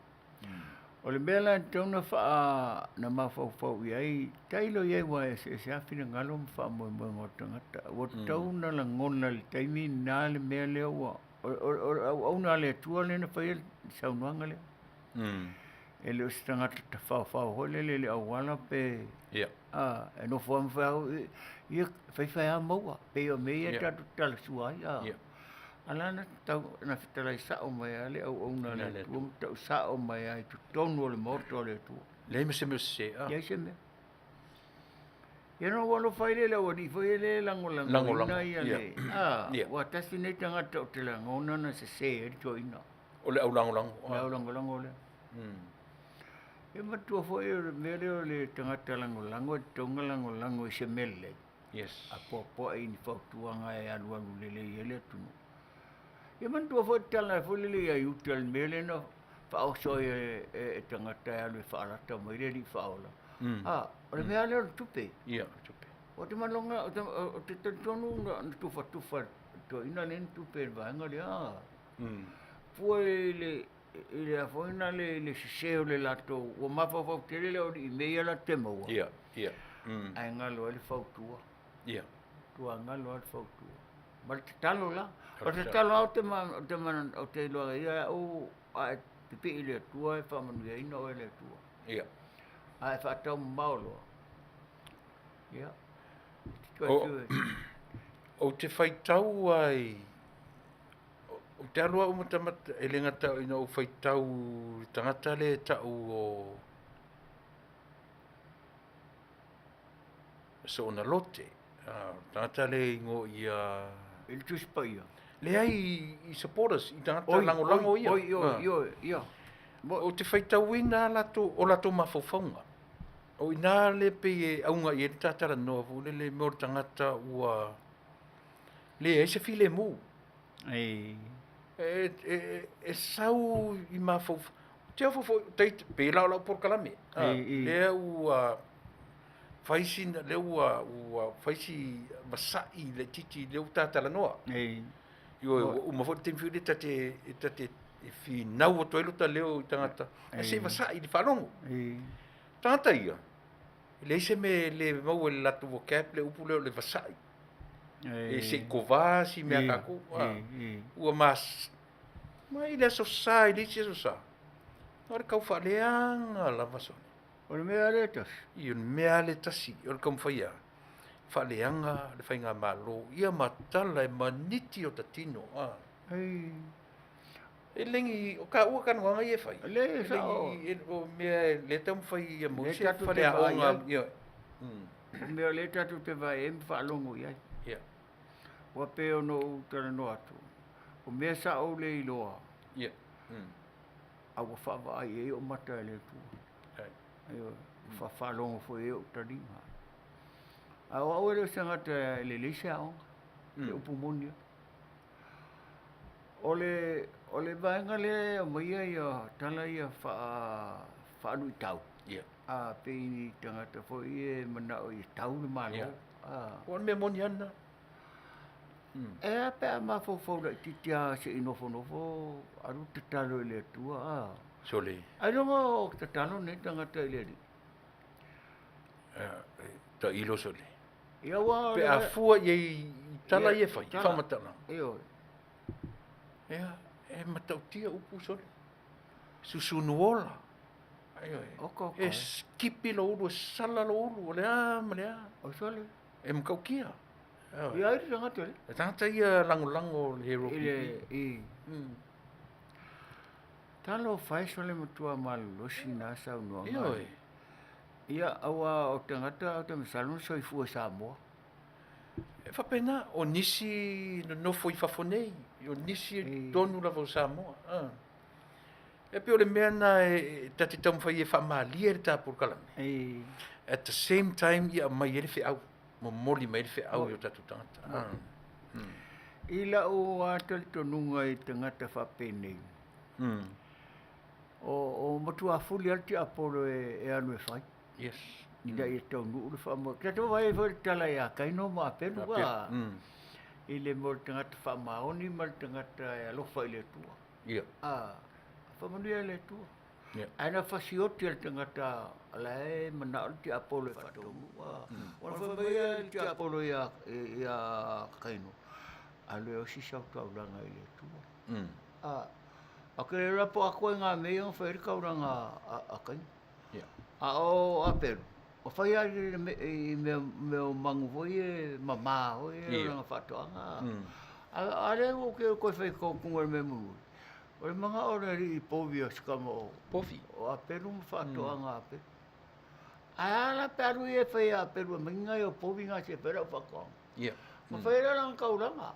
O le mea la e tatau ona faa na mafaufau i ai, tailo i ai aua e eseese lava finagalo ma faamoemoega o tagata. Ua tatau ona lagona i le taimi lena le mea lea ua, o le auauna a le Atua lea na faia le saunoaga lea. E le o se tagata tafaofao foi lele i le auala pe e nofo lava ma fai atu, ia faifai lava maua, pei o mea ia tatou te talasua ai. A la na tau na fetalai sao mai lava le auauna a le Atua ma tau sao mai lava i totonu o le Maota o le Atua. Leai ma se mea o sese. Leai se mea. Ia na ou alofa ai lea i le aualii foi lea e lagolagoina ia le, aua tasi lenei tagata ou te lagona na sese ai le toeaina. O le aulagolago. O le aulagolago lea. Ia manatua foi o le mea lea o le tagata lagolago e tatau ona lagolago i se mea lelei. Yes. A poapoai i ni fautuaga e alualu lelei ai le atunuu. Ia manatua foi le tala foi lele ia Iuta i le mea lea na faaoso ai e tagata e alu e faalata mai le Alii Faaola. A, o le mea lea o le tupe. Ia, o le tupe. Ou te maloga, ou te talitonu na tufatufa e le toeaina lea ni tupe i le vaega lea. Fua i le i le a foi na le le sese o le latou, ua mafaufau tele le aualii i mea ia latou te maua. Ia, ia. Ae galo ai le fautua. Ia. Tua galo ai le fautua. Ma le tatalo la. O le tatalo lava ou te ou te iloa ai ia au a e pipii i le Atua e faamanuiaina oe e le Atua. Ia. A e faataumamao loa, ia, Ou te faitau ai Ou te alu au matamata, e le gata ina ou faitau i le tagata lea e tau o Soona Lote, o le tagata lea e igoa ia... I le Tusi Paia? Leai, i supporters, i tagata lagolago ia. Oi, oi, oi, ia. Ou te faitauina latou, o latou mafaufauga. O i ina lea pei e auga i ai le ta talanoa foi lele mo le tagata ua leai se filemu. Ei. E sau i mafaufau. Te ofo foi, pei la o lau polokalame. Lea ua fai sina, lea ua, ua fai si vasai laitiiti lea ua ta talanoa. Ei. Ioe, ua uma foi le taimi foi lea ta te, ta te finau atu ai lota leo i tagata, ae se i vasai i le faalogo. Ei. Tagata ia, e leai se mea e le maua i le latou vocab le upu lea o le vasai. E se i kovā si mea kākou. Ua mas, mai le aso Sa i le isi aso Sa, o le kau faaleaga lava sone. O le mea lea e tasi. I, o le mea lea e tasi, o le taumafai ia faaleaga le faigamalo, ia matala e maniti o ta tino. Ei. E lengi, o ka ua kanuaga ia e fai. Le, e sao. E lengi, o mea e le taumafai ia Le maua se tatou te vaai faleaoga. ai. Ia. O mea lea tatou te vaai ai ma faalogo i ai. Ia. Ua pei ona ou talanoa atu, o mea sa ou le iloa. Ia. A ua faavaai i ai ou mata e le Atua. Ai. Ioe, ua faalogo foi i ai ou taliga. A o au e le o se tagata e lelei se aoga, le upu moni lava. O le, o le vaega lea e aumaia ia tala ia faa, faaluitau. Ia. A pei ni tagata foi ia e manao ia tau le Malo. Ia. A. O le mea moni lava lena. E a pe a mafaufau laitiiti lava se i nofonofo alu tatalo i le Atua, a. Sole. Ailoga o tatalo nei tagata i le Alii. Tailo sole. Ia ua Pe a fua i ai i tala ia e fai, i faamatalaga. Ioe. Ia, e matautia upu sole. Susunu ola. Ioe. Oka, oka, E e. skipi lou ulu, e sala lou ulu, o le a ma le a. O sole. E matautia. Ioe. Ia ai le tagata le. Le tagata ia lagolago o le Hero I le, PP. i. Talofa e sole matua malolosi na saunoaga. Ioe. Ia, aua o tagata ou te masalo na soifua i Samoa. E faapena, o nisi nonofo i fafo nei, o nisi i totonu lava o Samoa. E pei o le mea lena e ta te taumafai e faamalie le ta polokalame. At the same time ia aumai ai le feau, momoli mai ai le feau i o tatou tagata. I lau lava talitonuga i tagata faapenei, o matua fuli lava le tiapolo e alu e fai. Yes. Ina ia taunuu le faamoemoe. Tatou vaai ai foi i le tala ia Kaino ma Apelu, a, i le mea o le tagata faamaoni ma le tagata e alofa i le Atua. Ia. A, faamanuia e le Atua. Ia. Ae na fasioti e le tagata la e manao le tiapolo e faataunuu, a. Ona fai mai lea le tiapolo ia Kaino, alu e osi sau taulaga i le Atua. A, a ke le lapo aku ai ngā mea ia na fai ai le taulaga a Kaino. Ia. A o Apelu, ua fai lava i mea o manu foi ia e mamā foi ia o lana faatoaga. A lea ua ou toe fai tautuga i le mea mulimuli, o le manao o le alii povi o si tama o Apelu ma faatoaga a Apelu. Ae a la pe alu ia e fai e Apelu e aumai ni nai o povi na se e fai ai lau faatoaga. Ma fai ai la lana taulaga.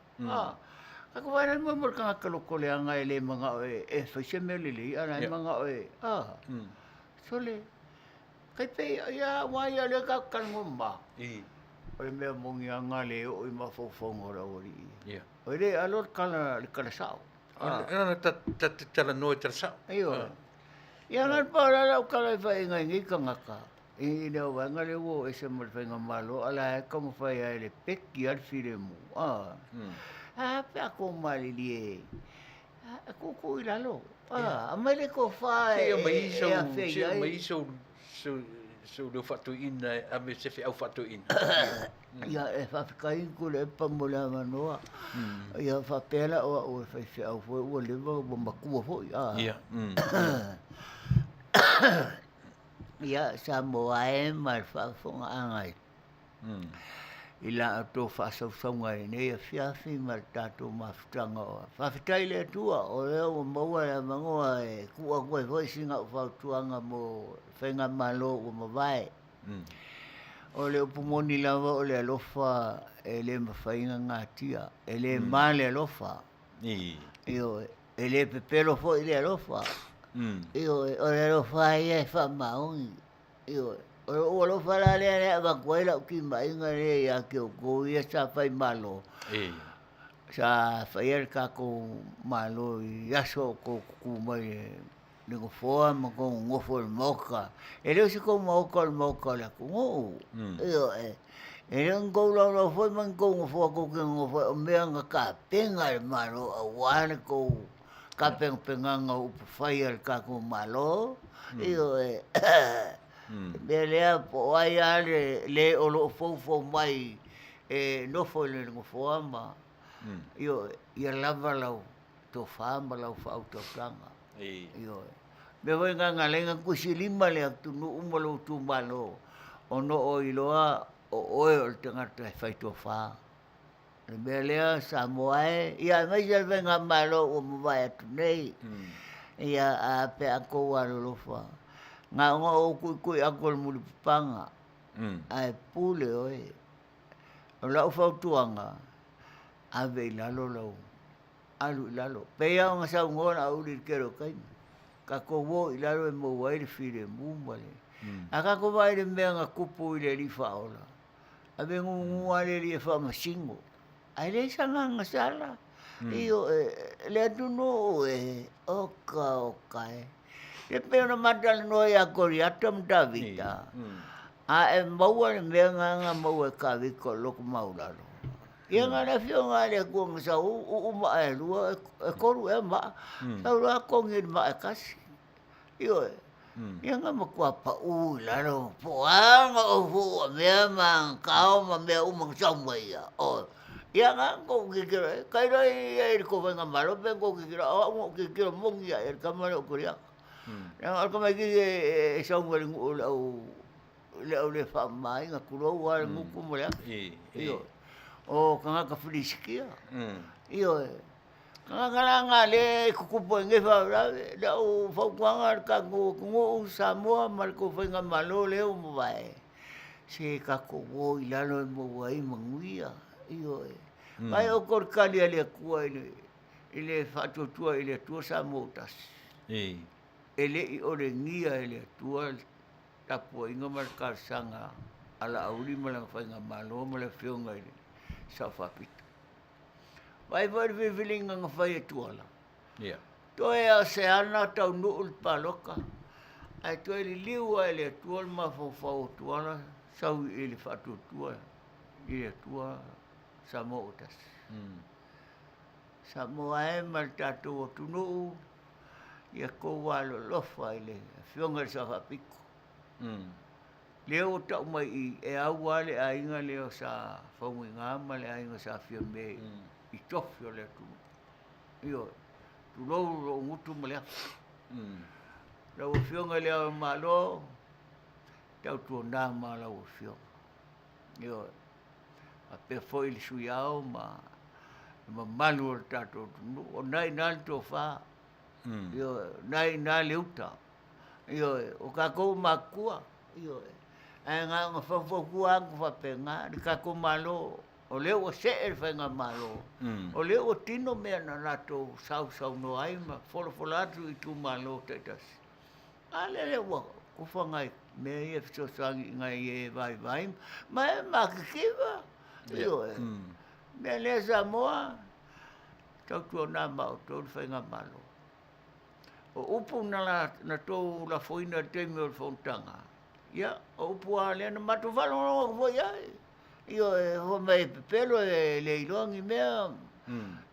Tatou vaai la mo le tagata loto leaga e le manao e fai se mea lelei, a o la e manao e, sole, tai pei ia aua ia lea tatou te talanoa mama, o le mea moni lava lena le oo i mafaufauga o le aualii ia. E le alo le tala, le tala sao. Ta te talanoa i tala sao. Ioe. Ia na o le pau la lau tala e fai ai nei tagata i le vaega lea ua oo ese ma le faigamalo, a o la e taumafai lava e le peki lava le filemu. A pe a tou malilie e tuutuu i lalo, aumai le tofa e afea i ai. Se i aumai sou leo faatoeaina e ave se feau faatoeaina. Ia, e faafetai Tuilaepa mo le avanoa. Ia faapea la o au e faifeau foi ua leva ua matua foi. Ia, Samoa e ma le faafofogaaga i la outou faasausauga i lenei afiafi ma le tatou mafutaga. Faafetai i le Atua o lea ua maua le avanoa e tuu atu ai foi sina au fautuaga mo le faigamalo ua mavae. O le upu moni lava o le alofa e le mafai ona natia, e le ma le alofa. Ioe, e le pepelo foi le alofa. Ioe, o le alofa lava ia e faamaoni. Ioe, o lou alofa la lea e avatu ai lau timaiga lea ia te outou ia sa fai malo, sa faia le tatou malo i aso o outou tutu mai i le nofoa ma outou nonofo i le maota. E le o se tou maota o le maota o le atunuu, ioe. E le o ni tou laulau foi ma ni tou nofoa tou te nonofo ai, o mea na tapena e le Malo aua le tou tapenapenaga o upufai a le tatou Malo, ioe. O le mea lea po o ai lava le le o lo o foufou mai e nofo i le nofoa ma, ioe, ia lava lau tofa ma lau faautautaga. Ioe. O le mea foi lena na ala ai ona tusilima le atunuu ma lou itumalo ona o iloa o oe o le tagata e faitofa. O le mea lea Samoa e, ia aemaise le faigamalo ua mavae atu nei, ia a pe a tou alolofa, na ona ou tuitui atu o le mulipapaga, ae pule oe. O lau fautuaga, ave i lalo lau, alu i lalo. Pei lava ona saunoa le auli i le tele o taimi, tatou o i lalo e maua ai le filemu ma le. A tatou vaai i le mea na tupu i le Alii Faaola, Ave gugu lava le alii e faamasino, ae leai se agaga sala. Ioe, le atunuu e, oka oka e. E pei ona ma talanoa ia Koliata ma Tavita, a e maua le mea lena na maua e Tavita o le loto maualalo, ia na o le afioga a le Atua na sau, uu maa e lua, e tolu ea maa, sau loa togi i le maa e tasi. Ioe, ia na matua pau i lalo, po o a na ou fua mea ma kao ma mea uma na sau mai ia. Oi, ia na tou tilotilo i ai, tailo i ai i le tou faigamalo pe tou tilotilo, o au na ou tilotilo moni lava i ai i le tama lea o Koliata. Leaga o le tamaitiiti e sau mai le nuu o le au le au le faamamaina, tulou lava le gutu ma le afi. Ioe. O tagata Filisitia. Ioe. Tagata la na lea e tutupu ai nei faalavelave, le au fautuaga a le tatou atunuu Samoa ma le tou faigamalo lea ua mavae, se tatou o i lalo e maua ai manuia. Ioe. Vaai outou i le tali a le Atua i le faatuatua i le Atua Samoa ua tasi. E le i olegia e le Atua le tapuaiga ma le talosaga a Laauli ma lana faigamalo ma le afioga i le Sao Faapito. Vaai foi i le filifiliga na fai e Tuala. Ia. Toe a o se ana taunuu le palota, ae toe liliu lava e le Atua le mafaufau o Tuala sau i le faatuatua i le Atua Samoa ua tasi. Samoa e ma le tatou atunuu, ia tou alolofa i le Afioga i le Sao Faapito. Lea ua tau mai i i, e au lava le aiga lea o Sa Faumuina ma le aiga Sa Fiame i tofi o le atunuu. Ioe, tulou lou gutu ma le afi. Lau Afioga i Le Ao o le Malo, tautuana ma lau Afioga. Ioe, faapea foi le Sui Ao ma le mamalu o le tatou atunuu. O lena e i ina le tofa, ioe, o lena e i ina le uta. Ioe, o tatou o matua, ioe, ae na ona faufautua atu faapena le tatou Malo, o lea ua see le faigamalo, o lea ua tino mea na latou sausaunoa ai ma folafola atu i itumalo taitasi. A lea lea ua kufa nai mea ia e fesoasoani i nai e vaivai ma e matitiva, ioe. Mea lea Samoa, tautuana ma outou le faigamalo. O upu na na tou lafoina i le taimi o le fonotaga, ia, o upu lava lea na matou faalogologo atu foi i ai. Ioe, fai mai e pepelo e le iloa ni mea,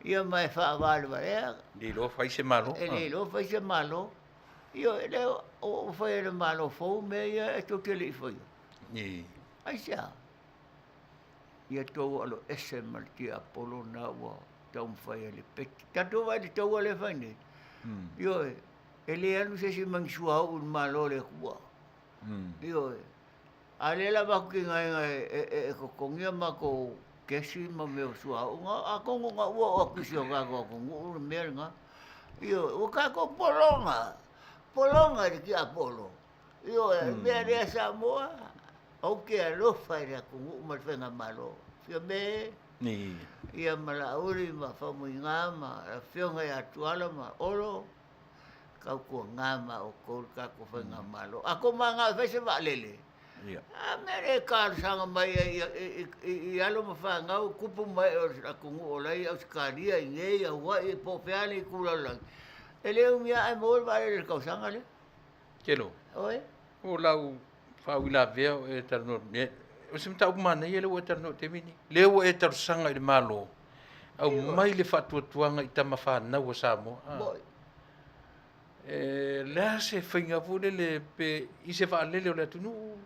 ia ma e faavalevalea. E le iloa fai se Malo. E le iloa fai se Malo. Ioe, lea ua fai e le Malo fou mea ia e tou te le i faia. Aisea? Ia tou aloese ma le tiapolo lena ua taumafai e lepeti. Tatou vaai i le taua lea e fai nei, ioe, e le alu se isi ma ni suauu i le Malo o le Atua. Ioe. A o lea la avatu tigaina e totogi a matou kesi ma mea o suauu, atonu na ua oo atu i si o tatou atunuu le mea lena. Ioe, ua tatou pologa, pologa i le tiapolo. Ioe, o le mea lea Samoa, Ou te alofa i le atunuu ma le faigamalo. Fiame ia ma Laauli ma Faumuina ma le afioga ia Tuala ma Olo, tautuana ma outou le tatou faigamalo. A tou manao e fai se vaalele, a mea lea e talosaga mai ai i alo ma fanau tupu ma ee o le atunuu o la e i Ausetalia i inei, Hawaii po o fea le itu lalolagi, e le umi lava ae maua le vaalele i le tausaga lea. Kelo. Oi. O lau faauilavea o e talanoa atu, o se mataupu manaia lea ua e talanoa i le taimi lenei. Lea ua e talosaga i le Malo, aumai le faatuatuaga i tama fanau a Samoa. Moi. E le a se faiga foi lele pe i se vaalele o le atunuu,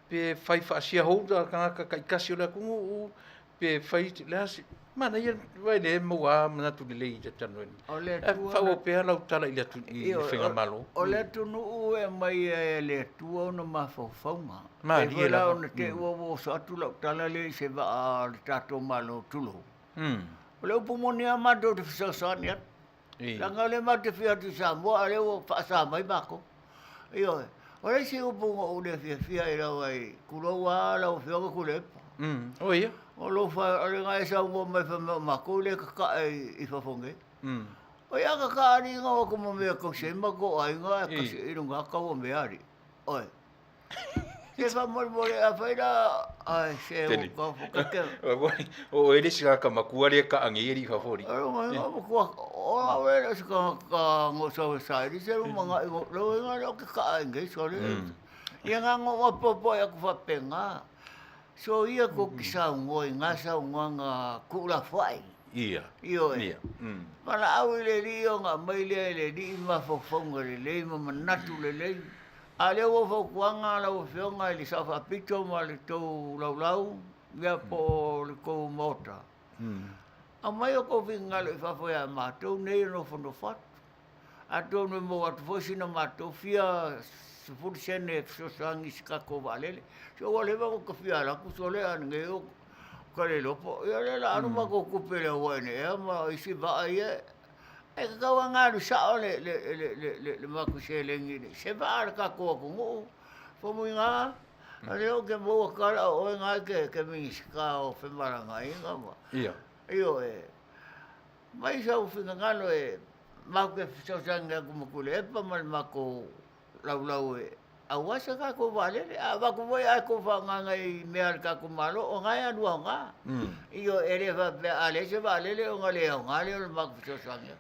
pe fai faa-shareholder tagata taitasi o le atunuu, Pe fai le a se manaia vai le maua a manatu lelei i te talanoa O le Atua faaauau pea lau tala i le atu i le faigamalo. O le atunuu e aumai e le Atua ona mafaufauga. Malie lava. Ona te i ua oso atu lau tala lea i se vaa o le tatou Malo, tulou. O le upu moni lava matou te fesoasoani atu. Leaga o lea matou te fia atu i Samoa a o lea ua faasa mai matou. Ioe. O le isi upu na ou le fiafia ai lava i, tulou lava lau Afioga Tuilaepa. O ia? O lou fa, o lena e saunoa mai fai mai o matou lea e tatae i fafo nei. O ia tatae alii na o atu ma mea e tausi ai matou aiga ae kasi i lena tau o mea alii. Oe. Se faamolemole afai la ai se o ka ke. O oe le isi tagata matua lea e kaa nei alii i fafo alii. Matua o au e le isi tagata na sau e saili se lumanai lau inga lea o ke kaa i nei sole. Ia na ona ou apoapoai atu faapena. Soia tou te saunoa i na saunoaga tuulafoai. Ia. Ioe. Ia. Valaau i le Alii ona aumai lea e le Alii mafaufauga lelei ma manatu lelei. A o lea ua fautuaga lau Afioga i le Sao Faapito ma le tou laulau, ia po o le tou Maota, aumai outou finagalo i fafo ia matou nei e nofonofo atu. Atonu e maua atu foi sina matou fia sefulu sene e fesoasoani i se tatou vaalele. Se ua leva ona ta fia alu atu sole a nei o ka le iloa po o, ia lea o le a alu matou tupe i le Hawaiian Air ma isi vaa ia. E tatau lava ona alu sao le le le le matou seleni i se vaa a le tatou atunuu. Faumuina, o lea ou te maua tala o oe na e te Minisita o Femalagaaiga ma. Ia. Ioe. Mai sau finagalo e matou te fesoasoani atu ma Tuilaepa ma le matou laulau e aua se tatou vaalele. A avatu foi ae tou faagaga i mea a le tatou Malo, o na e alu aoga. Ioe, e le faapea a leai se vaalele ona le aoga lea o le matou fesoasoani atu.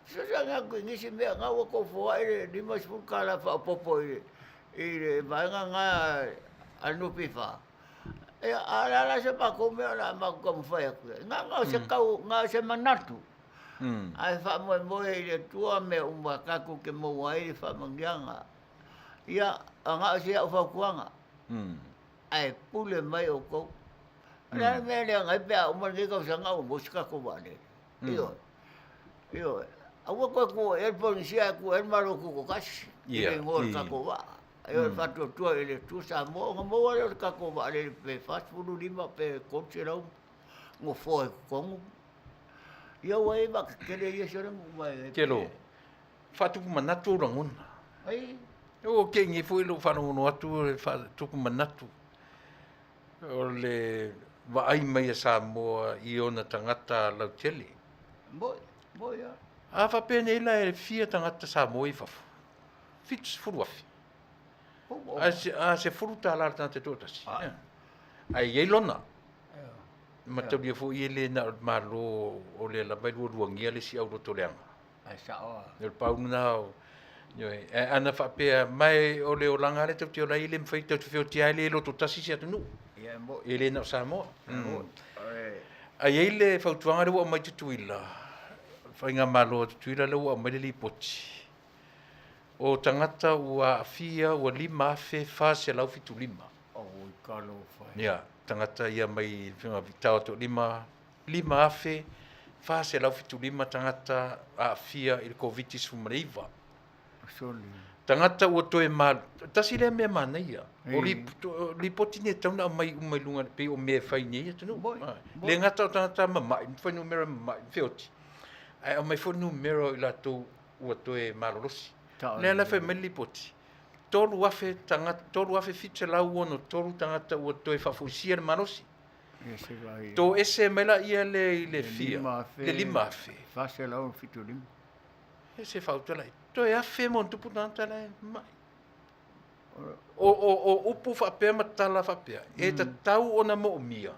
Fesoasoani atu i nisi mea, na ua tou foai le $50 faaopoopo i le vaega na a le NPF. Ia, a o le a la se matou mea o le a matou taumafai atu ai? Na o se tau, na o se manatu, ae faamoemoe i le Atua mea uma tatou te maua ai le faamanuiaga. Ia, na o si au fautuaga, ae pule mai outou. O le a le mea e leaga ai pe a uma lenei tausaga ua maua se tatou vaalele? Ioe, ioe. Aua toe tuu i ai le Polenisia ae tuu i ai le Malo Tutoatasi i le igoa o le tatou vaa. Ae o le faatuatua i le Atua Samoa ona maua lea o le tatou vaalele pe 45 pe 300 nofoa i totonu. Ia ua i ai vaa tetele ia sole ma uma e. Kelo, faatupu manatu ou lagona. Ai. Ua kei nei foi lou faalogologo atu e faatupu manatu o le vaai mai a Samoa i ona tagata lautele. Moi, moi lava. A faapea nei la e fia tagata Samoa i fafo? 70,000. Ae $10 le tagata e toatasi. Ae i ai lona. Mataulia foi e le na o le Malo o lea lava e lualuagia le isi aulotoleaga. Ae sao lava. O le pau lena o, ioe, ae ana faapea mai o le olaga lava lea tatou te ola ai e le mafai tatou te feotia ai le loto tasi se atunuu. Ia e moni. E le na o Samoa. Ae i ai le fautuaga lea ua aumai Tutuila, Faigamalo a Tutuila lea ua aumai le lipoti. O tagata ua aafia ua 5,475. Oi talofa e. Ia, tagata ia mai Figavitao toalima, 5,475 tagata aafia i le Koviti-19. Sole. Tagata ua toe ma... Tasi lea mea manaia. O lipoti nei e tatau ona aumai uma i luga pei o mea e fai nei atunuu. Le gata o tagata mamai, fuainumera mamai, feoti, ae aumai foi numera o i latou ua toe malolosi. Lea la fai mai le lipoti, 3,000 tagata, 3,763 tagata ua toe faafoisia le malosi. Toese mai laia lea i le fia, le 5,000. 475. E se faautala, toe afe ma ona tupu tagata la e mai. O upu faapea ma tala faapea, e tatau ona moomia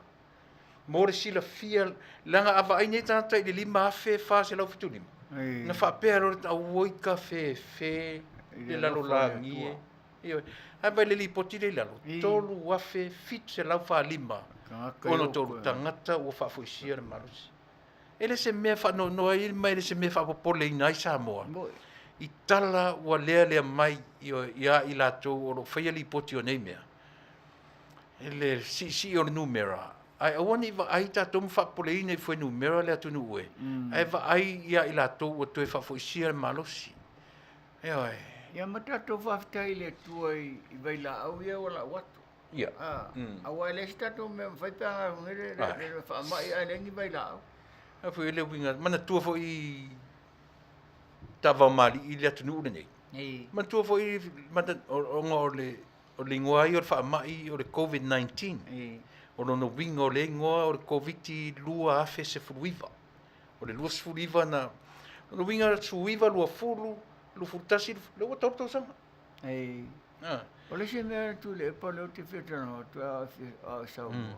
mo le silafia, leaga a vaai nei tagata i le 5,475, ona faapea loa lea, auoi ka fefe le lalolagi e. Ioe. Ae vaai i le lipoti lea i lalo, 3,745 63 tagata ua faafoisia le malosi. E le se mea faanoanoa ai ma e le se mea faapopoleina ai Samoa i tala ua lealea mai ia i latou o lo o faia lipoti o nei mea. Le siisii o le numera, ae aua ne i vaai tatou ma faapopoleina i fuainumera le atunuu e, ae vaai ia i latou ua toe faafoisia le malosi. Ioe. Ia ma tatou faafetai i le Atua i vailaau ia ua lau atu. Ia. Aua e leai se tatou mea e mafai pe a gau nei le faamai ae leai ni vailaau. A foi le uiga, manatua foi taavaomalii i le atunuu lenei. Manatua foi ona o le O le igoa ia o le faamai o le Covid-19. O lona uiga o lea igoa o le Koviti 2019. O le 29 na... O lona uiga 19, 20, 21, lea ua 3 tausaga. Ei. O le isi mea Tuilaepa lea ou te fia talanoa atu ai a o e saunoa,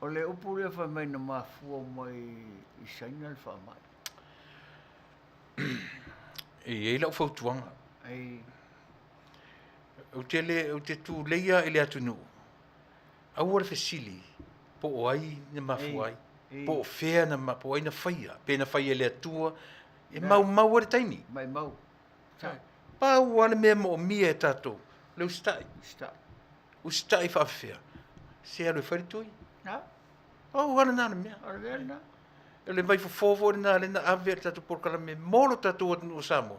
o le upu lea fai mai na mafua mai i Saina le faamai. E i ai lau fautuaga. Ei. Ou te le, ou te tuleia i le atunuu, aua le fesili po o ai na mafua ai, po o fea na, po o ai na faia, pe na faia e le Atua, e maumau ai le taimi. Maumau. Pau lava le mea e moomia e tatou, le usitai. Usitai faafefea? Se alu e fai le tui. Pau lava lena o le mea. O le mea lena. O le vaifofo foi lena lea na ave e le tatou polokalame mo lo tatou atunuu o Samoa,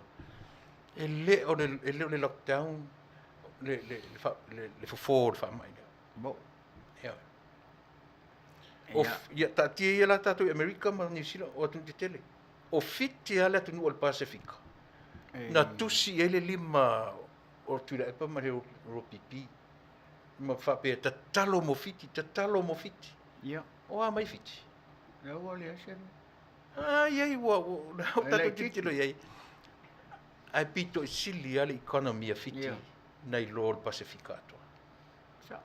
e le o le, e le o le lockdown le, le, le, le fofo o le faamai lea. Mo. Ia. O, ia, taatia ia la tatou i Amerika ma Niu Sila, o atunuu tetele. O Fiti lava le atunuu o le Pasefika. Na tusi i ai le lima o Tuilaepa ma le Ropipi. Ma faapea, tatalo mo Fiti, tatalo mo Fiti. Ia. O a mai Fiti? Lea ua leai se mea. Ai, ai, ua, ua, ua tatou tilotilo i ai. Ae pito i sili lava le economy a Fiti Ia. nai lo le Pasefika atoa. Sa.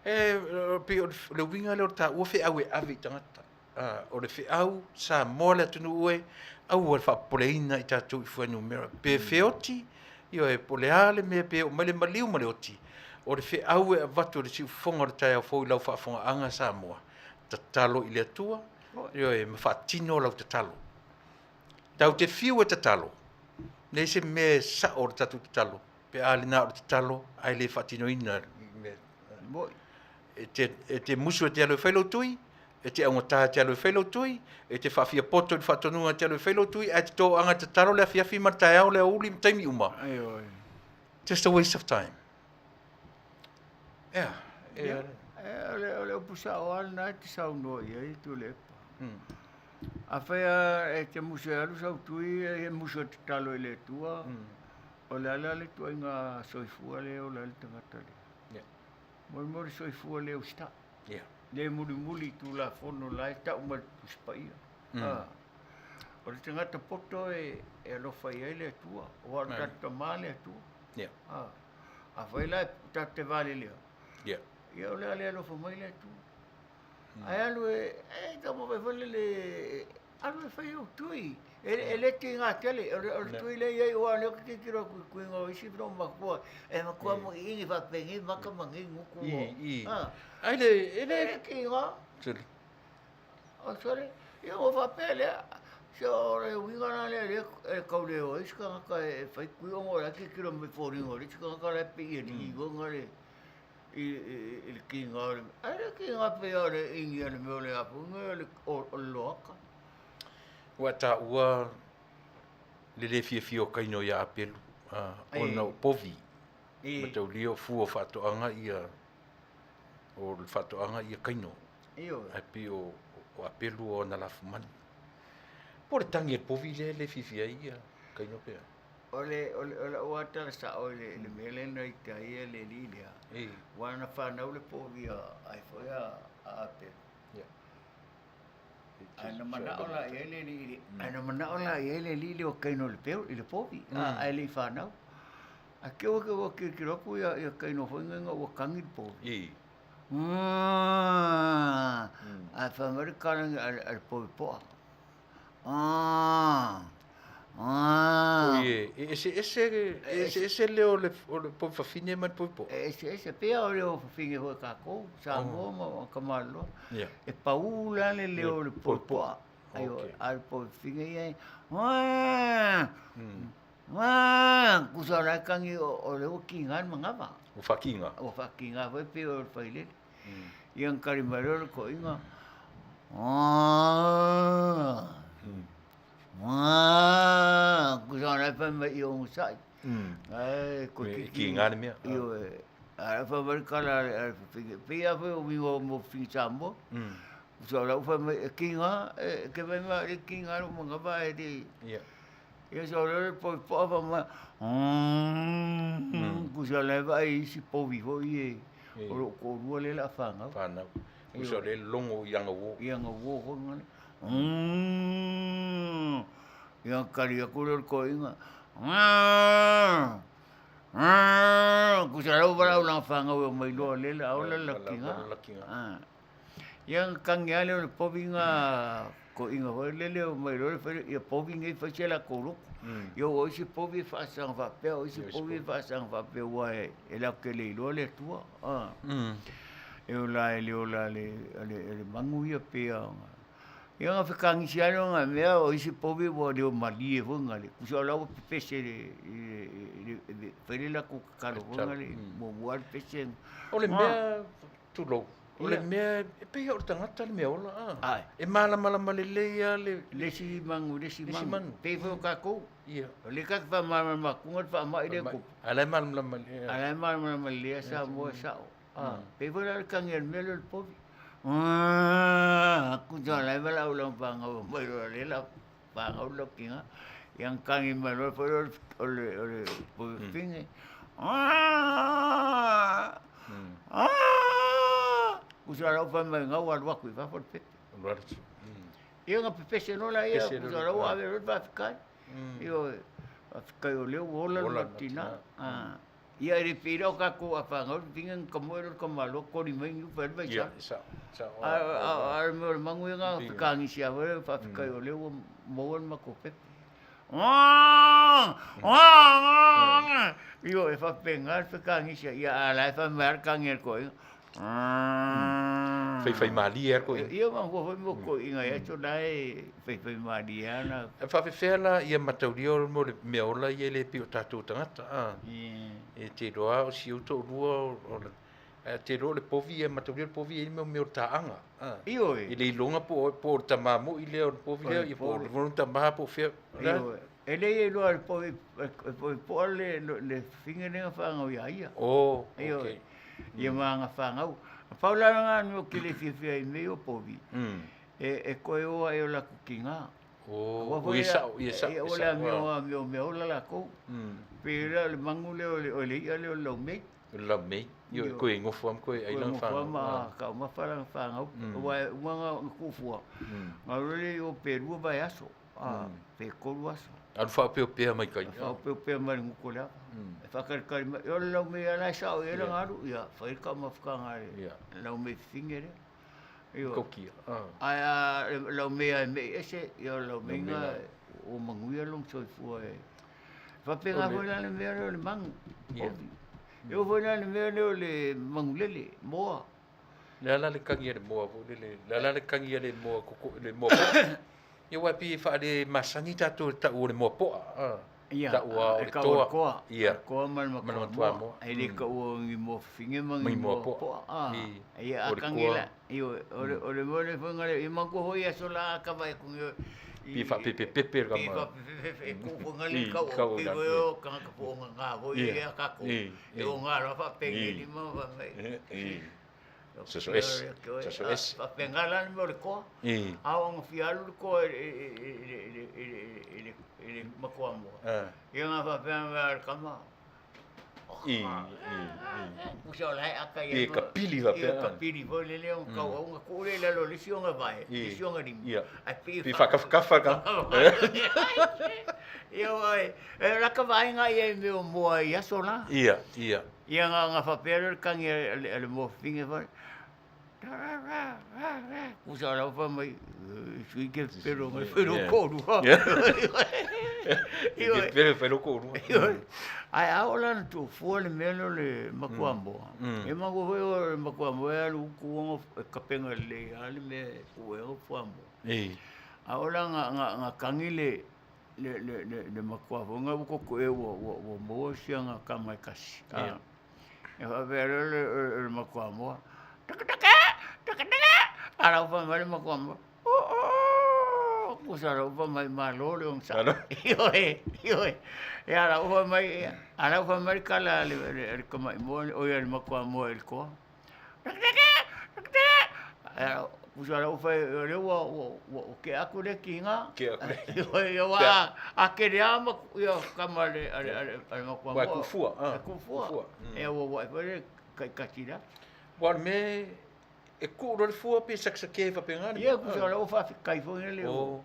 E, pei o le uiga lea o le taua feau e ave i tagata. O le feau, Samoa le atunuu e, aua le faapopoleina i tatou i fuainumera. Pe feoti, ioe, po o le a le mea, pe oo mai le maliu ma le oti, o le feau e avatu e le siufofoga o le taeao fou i lau faafofogaaga Samoa, tatalo i le Atua, ioe, ma faatino lau tatalo. Tatou te fiu e tatalo, leai se mea e sao o le tatou tatalo, pe a lena o le tatalo ae le faatinoina i mea. E te, e te musu e te alu e fai lou tui, e te augata e te alu e fai lou tui, e te faafiapoto i le faatonuga e te alu e fai lou tui, ae te toaga e tatalo le afiafi ma le taeao, le aoauli ma taimi uma. Just a waste of time. Ea, e Ia, o le upu sao lava lena e te saunoa i ai Tuilaepa. Afai lava e te musu e alu sau tui, e musu e tatalo i le Atua, o le a la le ituaiga soifua lea e ola ai le tagata lea? Molimau le soifua le usitai. Le mulimuli i Tulafono la e tau mai le Tusi Paia. O le tagata poto e alofa i ai le Atua, aua o le tatou Tama le Atua. Afai la tatou te valelea, ia o le a le alofa mai le Atua. Ae alu e, e taumafai foi lele, alu e fai ou tui. E le tiga tele, o le tui lea e i ai, aua o lea ou te tilotilo atu i tuiga o isi matua, e matua moiigi faapenei maka ma nei gutu. Ai le, e le E le tiga. O sole, ia ua faapea lea, se o le uiga la lea lea e tau le o ai se tagata e fai tui ona o la e tilotilo mai foliga o le isi tagata la e pei e liliuga le i le tiga o le mea. Ae le tiga pei o le igi o le mea o le a foi nei o le loaka. Ua taua le le fiafia o Kaino iā Apelu, ona o povi, mataulia o fua o faatoaga ia, o le faatoaga ia Kaino. Ae pei o Apelu o ana lafumanu. Po o le tagi a le povi lea e le fiafia ai ia Kaino pe a? O le, o le, o lau lava tala sao i le, i le mea lea na ita ai le alii lea, aua na fanau le povi a, ai foi a, a Apelu. Ae na manao la i ai le alii, ae na manao la i ai le alii lea o Kaino i le peu, i le povi, ae le i fanau. Ae keu ake ua tilotilo atu ia, ia Kaino foi nei ina ua tagi le povi. Ae fai mai le kalagi a le povi poa. Oi e eseese, e eseese le leo o le povi fafine ma le povi poa. E eseese, pei lava o le leo fafine foi a tatou, Samoa ma tamaloa. E pau la le leo o le povi poa. A o le povi fafine ia e Tusa o la e tagi o lea ua kiga le manava. Ua faakiga. Ua faakiga foi pei o le failele. Ia ona tali mai loa le toeaina, Tusa o la e fai mai ia onosai. Ae toeitiiti. E kiga le mea. Ioe. A o la e fai mai le tala a le fafine, pei lava foi o uiga o mea o fafine Samoa. Tusa o la ua fai mai e kiga, e te vaai mai e le kiga lou manava ae le. Ia sa o lea le povi poa fai mai, Tusa o la e vaai i isi povi foi e o lou toalua lea o le a fanau. Fanau. Tusa o lea e logo i aga uo. I aga uo foi lea. Ia ona tali atu lea o le toeaina, Tusa o la ua valaau i lana fanau e omai loa o lea o le a ola le lakiga. Ia ona tagi lava lea o le povi na toeaina foi lele omai loa fai lea, ia povi nei fai se latou lotu. Ia o isi povi e faasaga faapea, o isi povi e faasaga faapea aua e latou te le iloa le Atua. E ola e le ola a le manu ia pei ona... Ia ona fetagisi lava lea o nai mea, o isi povi ua le o malie foi na le, tusa o la ua pepese i le, fai le latou tatalo foi na le, muamua lava le pese. O le mea, tulou. O le mea, e pei o le tagata le mea ola, a. Ae. E malamalama lelei lava le... Le isi manu, le isi Le isi manu. manu. Pei foi o tatou. Ia. O lea tatou te faamalamalama atuga le faamai lea e tupu. A la e malamalama lelei. A la e malamalama lelei lava Samoa e sao. A, pei foi la le tagi a le mea lea o le povi. Tusa o la e valaau i lana fanau e omai loa lea o le a fanau le lautina. Ia na tagi mai loa foi lea o le povi fafine. Tusa o la ua fai mai na ua alu atu i fafo le pepe. Ia na pepese loa laia, tusa o la ua ave loa le faafetai. Ioe, faafetai o lea ua ola le matou tina. Ia e le pei la o tatou a fanau le fafine na tamoe loa le tamaloa koli mai niu fai ai le vaisala. A o le mea o le manu ia na fekagisi lava foi lea faafetai o lea ua maua le matou pepe. Ioe, e faapena le fekagisi ia a o la e fai mai lava le tagi a le toeaina. Faifaimalie lava le toeaina. Ia manatua foi mo toeaiina i aso la e faifaimalie lava na. E faapefea la ia mataulia mo le mea ola ia e le pei o tatou tagata a? E te iloa o si ou toalua o le ae te iloa o le povi ia mataulia le povi e i ai le mea o le taaga a? Ioe. E le iloga po o le tama moi lea o le povi lea po o lona tama po o fea. Ioe. E leai e iloa e le povi e povi poa le le fafine lea na fanau ia ia. Oh, okay. Ia ma ana fanau. Pau la lena mea ou te le fiafia ai i mea ia o povi, e toe o ae i o latou tina. Oh, ia sao, ia sao. Ua le amio amio meaola lakou. Pei la o le manu lea o le i'a lea o le laumei. O le laumei. Ioe, koe nofo lava ma koe ai lana fanau. Koe nofo lava ma taumafa lana fanau. Aua e uma ona tuufua, ona alu loa lea i o pe lua vaiaso. Pe tolu aso. Alu faaopeopea mai tai. Faaopeopea mai le gutu o le ava. E faatalitali mai, o le laumei lava la e sao i ai lana alu, ia fai le taumafataga a le laumei fafine lea. Ioe. Kokia. Ae a laumei lava e mei ese, ia o le laumei lena ua manuia lona soifua e faapena foi la le mea lea o le manu. E oo foi la i le mea lea o le manulele, moa. Le a la le tagi a le moa foi lele, le a la le tagi a le moa koko, le moa po'a. Ia aua e pei e faale masani tatou i le tau o le moa po'a, a. Ia, Tau a o e le tau o le toa. koa. Ia. Le koa ma le Ma le matua matua moa. moa. E le taua o ni moa fafine ma Ma ni ni moa moa po'a. po'a, a. I. Ia O a le tagi koa. la, ioe, o le o le moa lea foi na le, ia manatua foi aso la a kava e ku i Pei e faapepepepe le Pei kama. faapepepepe e ku foi na le I, tau tau pei la, foi ia. o tagata po o gaga foi Ia. ia tatou. I, E i. oga loa faapenge I. lima ma fai mai. I. Soso ese, soso ese. Faapena la le mea o le koa. I. A o ona fia alu le koa i le i le matua moa. Ia na faapea mai a le kama. I, i, i. Pusa o la e aka ia. I ka pili faapea. Ia ka pili foi lele ona kau au na tuu lea i lalo o le isi ona vae, le isi ona lima. Ia. Ae pei Pei faakafakafa ka. Ia ua e laka vaega ia i mea o moa i aso la. Ia, ia. Ia na na faapea lea o le tagi a le moa fafine fai, Pusa o la ua fai mai, sui ke pelo mai fai lou toalua. Ke pelo fai lou toalua. Ae a oo la ina tuufua le mea lea o le matua moa, e manatua foi o le matua moa e alu utu ona e tapena lelei lava le mea e tuu ai ona fuamoa. A oo la ina tagi le le matua foi lena ua totoe ua maua siana tama e tasi. E faapea loa le matua moa, takataka, takataka, a la ua fai mai le matua moa, oo, pusa la ua fai mai, malo le onosai. Ioe, ioe. Ia a la ua fai mai, a la ua fai mai le tala a le tamai moa, oi a le matua moa i le toa. Pusa la ua fai, o lea ua ua tea atu lea tiga. Tea atu lea. Ioe, aua a tele lava ma ia tama a le a le matua moa. Ua tuufua. E tuufua. Ia ua ua ae foi le taitasi i le ata. Aua o le mea e tuu loa le fua pe sakesake faapena le Ia, pusa la ua faafetai foi lea o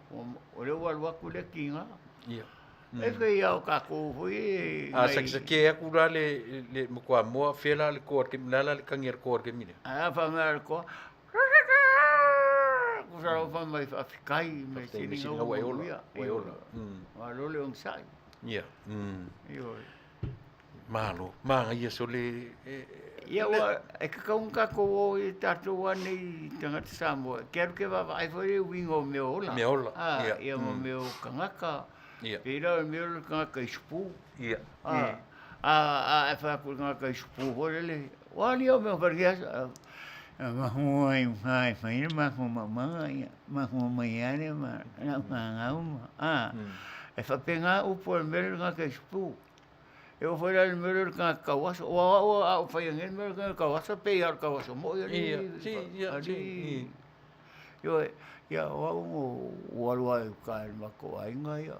lea ua alu atu lea tiga. Ia. E pei lava o tatou foi e A sakesake atu la le matua moa, fea la le toa le a la le tagi a le toa i le taimi lea? A fai mai le toa, Pusa la ua fai mai faafetai mea sili na ua manuia. Ua e ola. Malo le onosai. Ia. Ioe. Malo, manaia sole e. Ia ua e tatau ona tatou o i tatou lava nei tagata Samoa, ke alu ke vaavaai foi le uiga o mea ola. Mea ola, ia. Ia ma mea o tagata. Ia. Pei la o le mea o le tagata i supu. Ia. A e fai atu i le tagata i supu foi lele, ua alia o mea o fai Mafu ai uka e fai le matou maumaga, ia matou omai lava lea ma lau fanau ma, a. E faapena upu a le mea lea o le tagata i supu. E oo foi la i le mea lea o le tagata tauaso, aua o au a ou faia nei le mea lea o le tagata tauaso, e pei lava o le tauaso moi alii, alii. Ioe, ia o au ua alu lava i uta i le matou aiga ia,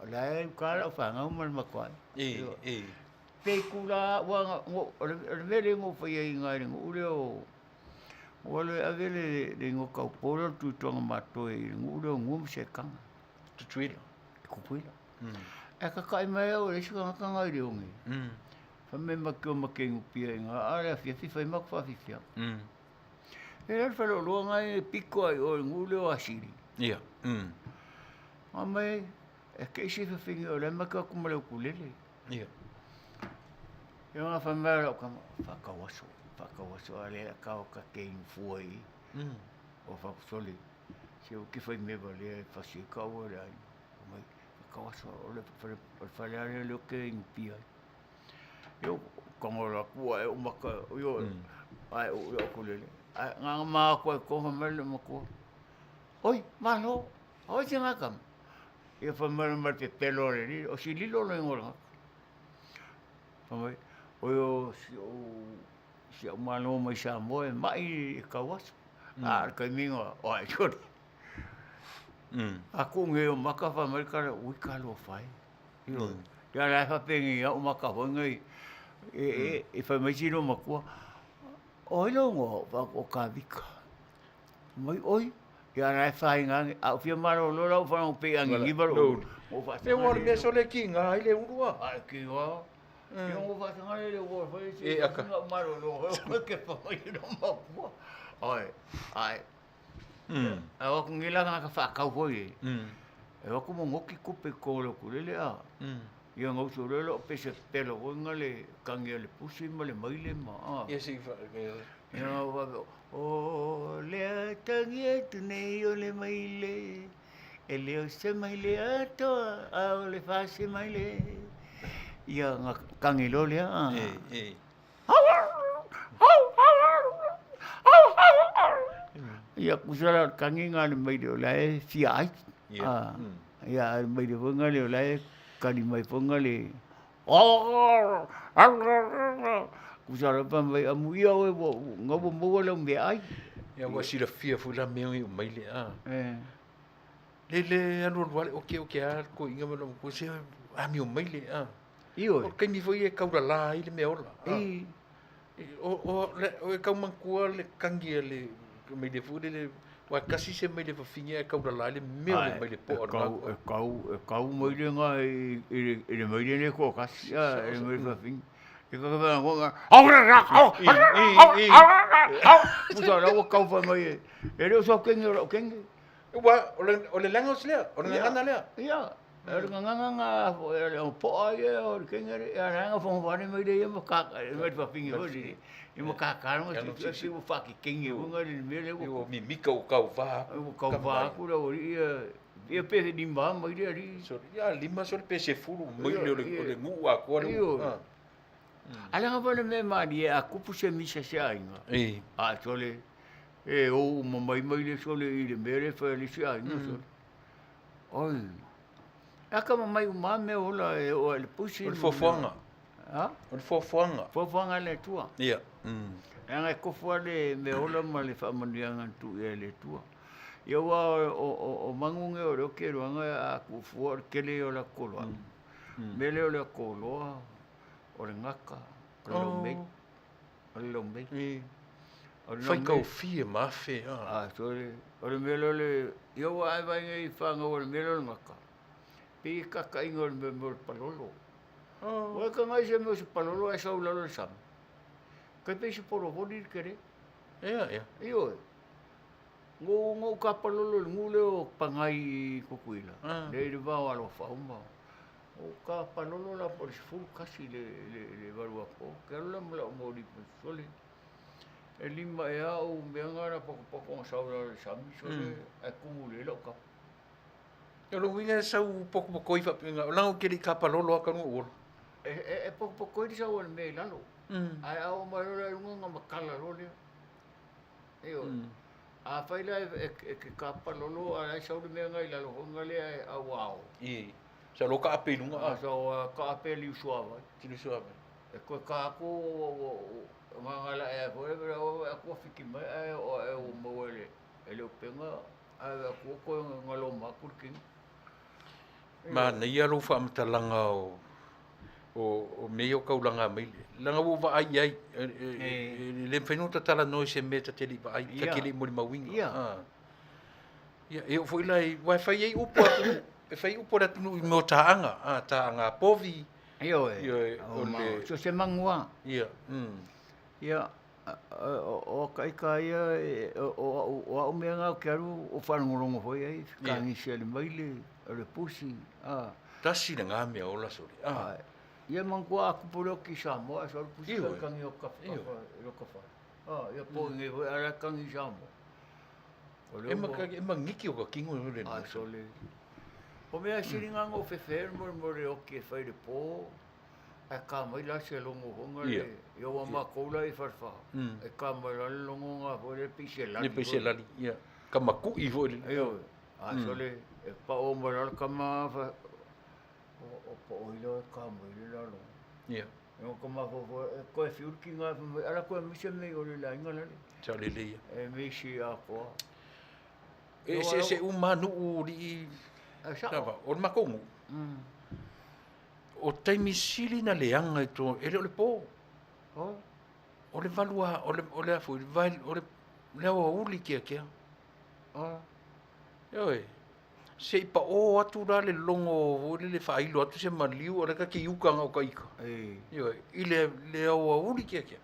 o la e i uta lau fanau ma le matou aiga. Pe itula aua o le mea lea na ou faia i ina i le nuu lea o, ua alu e ave le igoa taupou lea o le Tuitoga Matoe i le nuu lea o Nua ma Setaga. Tutuila. Tutuila. Ae tata'i mai au e le isi tagata na i le oge, fai mai ma te o ma te inupia i ina, a o le afiafi fai matou faafiafiaga. E le o le faleoloa na e pito lava i o i le nuu lea o Asili. Ia. Fai mai, e te i se fafine o la e matou o atu ma le ukulele. Ia. Ia ona fai mai o lau tama, faatau aso, faatau aso a lea ka o ta te inu fua i. O fai atu, sole, se ou te fai mea valea e fasi ai taua i le aiga. Fai mai, faatau aso, o le fale lava lea o lea ou te inu pia ai. Ia ou tago loa atu ae ou maka, ioe, ae ou i lau ukulele. Ae na ona ma o atu lava i totonu fai mai le loomatua, oi, malo, o ai sina tama? Ia fai mai ma le pepelo a le alii, o Sililo le igoa o le tagata. Fai mai, oi o si ou si au malo mai Samoa e mai i Tauaso. A o le taimi na o ai sole. A tuu nei o maka fai mai le tala, ui talofa e. Ioe. Ia la e faapenei lava ou maka foi nei e fai mai si loomatua, o ai lou igoa? Ou fai atu, o Kavika. Fai mai, oi, ia la e faina ane, a ou fia malolo la ou faalogo pei a niniva lou ulu. Ou E ua o le mea sole e kiga ai le ulu a. A e kiga. Ia ou faasaga lea i le uo foi se E aka. Na ou malolo foi ke fai mai lou matua. Oi, ai. Ae o atu nei la tagata faatau foi e. E o atu mogoki tupe i totonu o le ukulele a. Ia ona usu loa lea o pese pepelo foi na le tagi a le pusi ma le maile ma a. Ia se i fa Ia ona faapea, o lea tagi atu nei o le maile, e le o se maile atoa, a o le fasi maile. Ia ona tagi loa lea a. E, e. Ia tusa la o le tagi lena a le maile o la e fia ai. Ia. Ia a o le maile foi lena o la e kali mai foi lena le tusa la fai mai, amuia oe ua na ua maua lau meaai. Ia ua silafia foi la mea o maile a. Le le alualu lava le oke oke a le toeaina ma lona matua se amio maile a. Ioe. O le taimi foi e taulala ai le mea ola. I. O, o, e tau manatua le tagi a le maile foi lele, aua e tasi se maile fafine ae taulala ai le mea o le maile poa lena. E kau, e kau maile na i, i le maile lea e toatasi, a, i le maile fafine. E kaka whai ngā Puta la ua kau whai mai e. E leo sau kenge o lau kenge. Ua, o le language lea, o le gagana lea. Ia, o le gagana nga, o le poa ia o le kenge le, ia ranga whango whane mai le ia ma kaka, mai le whawhingi hoi le, ia ma kaka nga si si ua whakikenge hoi nga le mea le ua. Ua mimika ua kau wā. Ua kau wā aku la ua ia, ia pe he lima mai le ali. Sorry, ia lima sole pe se fulu mai le o le nuu atoa le. Ioe. Ala nga le mea malie a kupu se misa se aiga. A sole e ou uma mai mai le sole i le mea lea e fai a le isi aiga sole. Oi, e akamamai uma lava mea ola e oo lava i le pusi. O le fuafuaga. Ha? O le fuafuaga. Fuafuaga a le Atua. Ia. Leaga e tofu lava le mea ola ma le faamanuiaga na tuu i ai e le Atua. Ia aua o manu nei o lea ou te iloaina a tuufua o le tele ia o latou toloaga. O le mea lea o le atoloa, o le gata, o le laumei. O le laumei. O le laumei. Faigofie ma afe. A, sole, o le mea lea o le, ia ua a e vaai nei i fanau o le mea lea o le gata, pei e kakaiga o le mea o le palolo. Ua e taga i se mea o se palolo ae sau i lalo o le sami. Tai pei se polovoli le tele. Ia, ia. Ioe. Na ou tapalolo i le nuu lea o Pagai i Tutuila, lea i le va o Alofau ma Ua tapalolo la po o le 11 i le 8 apo. Ou te alu la ma lau moli sole. E lima ea ou mea na na potopoto na sau i lalo o le sami sole ae tumu lelei lau kapa. O lou uiga e sau potopotoi faapena, leaga ou te le i tapalolo lava talu ona ou ola. E potopotoi le sau o le mea i lalo, ae a oo mai loa la i luga ona matala loa lea. Ioe. Afai la e te kapalolo a la e sau le mea nga i lalo foi nga lea e auao. I. Sa lo kaape i luga a. Sa o kaape liu suavai. Liu suavai. E koe ka aku o nga nga la e foi le o aku fiki mai ae o e o maua le e le upenga ae aku ko nga lo ma ku king. Manaia lou faamatalaga o o mea ia o kaulaga mai leaga ua ou vaai i ai e le mafai ona talanoa i se mea ta te le i vaai ta te le i molimauina. Ia e oo foi la i aua e fai ai upu a atunuu e fai upu a le atunuu i mea o taaga a taaga povi. Ioe, o le so se manuā. Ia. Ia o aka ia o au mea na ou te alu o faalogologo foi ai fekagisi a le maile o le pusi a. Tasi lena mea ola sole a. Ia manatua a tupu le oki i Samoa ae sau le pusi kai kagi o tafatafa i lota fale a ia po i nei foi a la e kagi i Samoa. E magiki o ka kino le A sole. O mea sili na ou fefe mo le oki e fai le po. Ae ka mai la se logo foi le ia ua makou la i Falefa e ka mai la le logo na foi le pei se lali pei se lali ia ka maku'i foi le ioe a sole e pa'o mai la le tama fa o pa'o i la e ka mai le lalo ia e o ka mafaufau e koe fiu le kiga fai mai ala koe mai se mea i o le aiga lale sa lelei ia e misi atoa e eseese uma nuu alii o le makou nuu. O taimi sili na leaga i totonu, e le o le po. O le 8 o le o le a foi, o le le aoauli keakea. Ioe, se i pao atu la le logo foi lele faailo atu se maliu a o la e ta te i uka na o ka ika. Ioe, i le le aoauli keakea.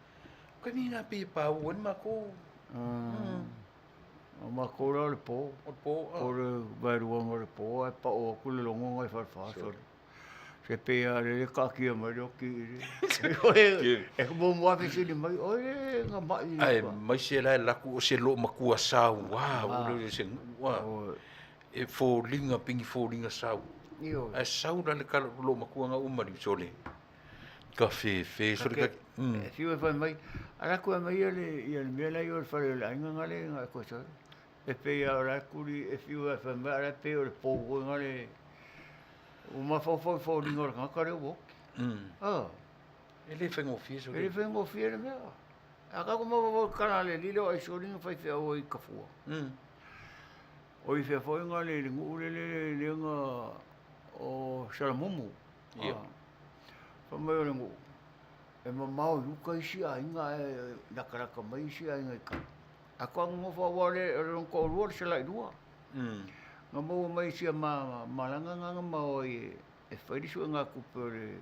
O taimi na pei e paua ai le matou. O makou la o le po. O le po. Po le vaeluaga o le po ae pao atu le logo na i Falefa. Se pei lava lele taatia mai le oti i le e muamua fesili mai, oi na mai. Ae maise la e alu atu o se loomatua saua o se nuu a e foliga pei ni foliga sau. Ae sau la le loomatua na uma i sole ka fefe sole ka E fiu e fai mai, ala atu e aumai ia le mea la e i o i le fale o le aiga na le na e koe E pei lava o la e kuli e fiu e fai mai, a o la e pei o le pou foi lea ua mafaufau i foliga o le tagata lea ua oti. E le faigofie sole. E le faigofie le mea. A tatou mafaufau i le tala a le alii lea o Aisoli na faifeau ai i Tafua. O i fea foi na le nuu lele lea na o Salamumu. Fai mai o le nuu e mamao i uka isi aiga ae latalata mai isi aiga i tai. A toa nonofo aua o le lona toalua o le Salailua. Na maua mai e sia malaga na na mao ai e fai le suegatupe o le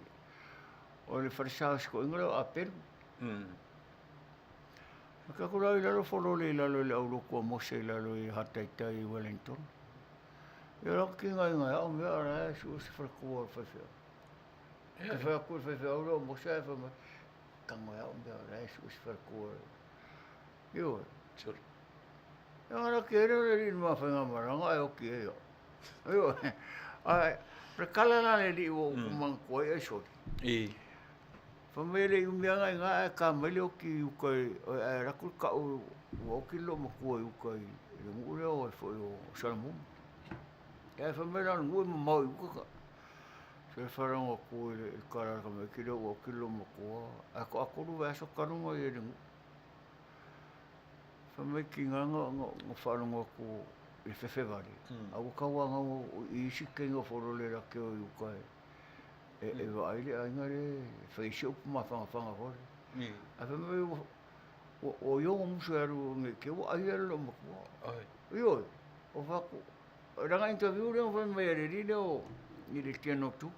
o le falesa o si toeaina lea o Apelu. Na tatou la i lalo folole i lalo i le aulotu a Mose i lalo i Hataitai i Wellington. Ia la tigaina e au mea a la e sue se faletua o le faifeau. E fai atu i le faifeau lea o Mose ae fai mai, tago e au mea o la e sue se faletua. Ioe. Sole. E ala ke le le alii ma faigamalaga ae oki ai au. Ioe. Ae o le tala la a le alii ua ou manatua ai sole. I. Fai mai e le i umi lava i ina ae ka mai le oki i uka ae alu atu le tau ua oki le loomatua i uka i le nuu lea o foi o Salamumu. Ae fai mai la o le nuu e mamao i uka. Se faalogo atu i le tala a le tamaiti lea ua oki le loomatua ae toatolu vaiaso talu ona ia i le nuu. Fai mai tiga na faalogo atu i le fefe vale, a ua tauanau i isi teine o folole la te o i uka e vaai le aiga lea e fai ai se upu mafanafana foi lea. Ae fai mai ua iogo musu e alu nei te i ua ai le loomatua. Ioe, o fai atu, leaga interview lea na fai mai e le alii lea o i le Tianotu.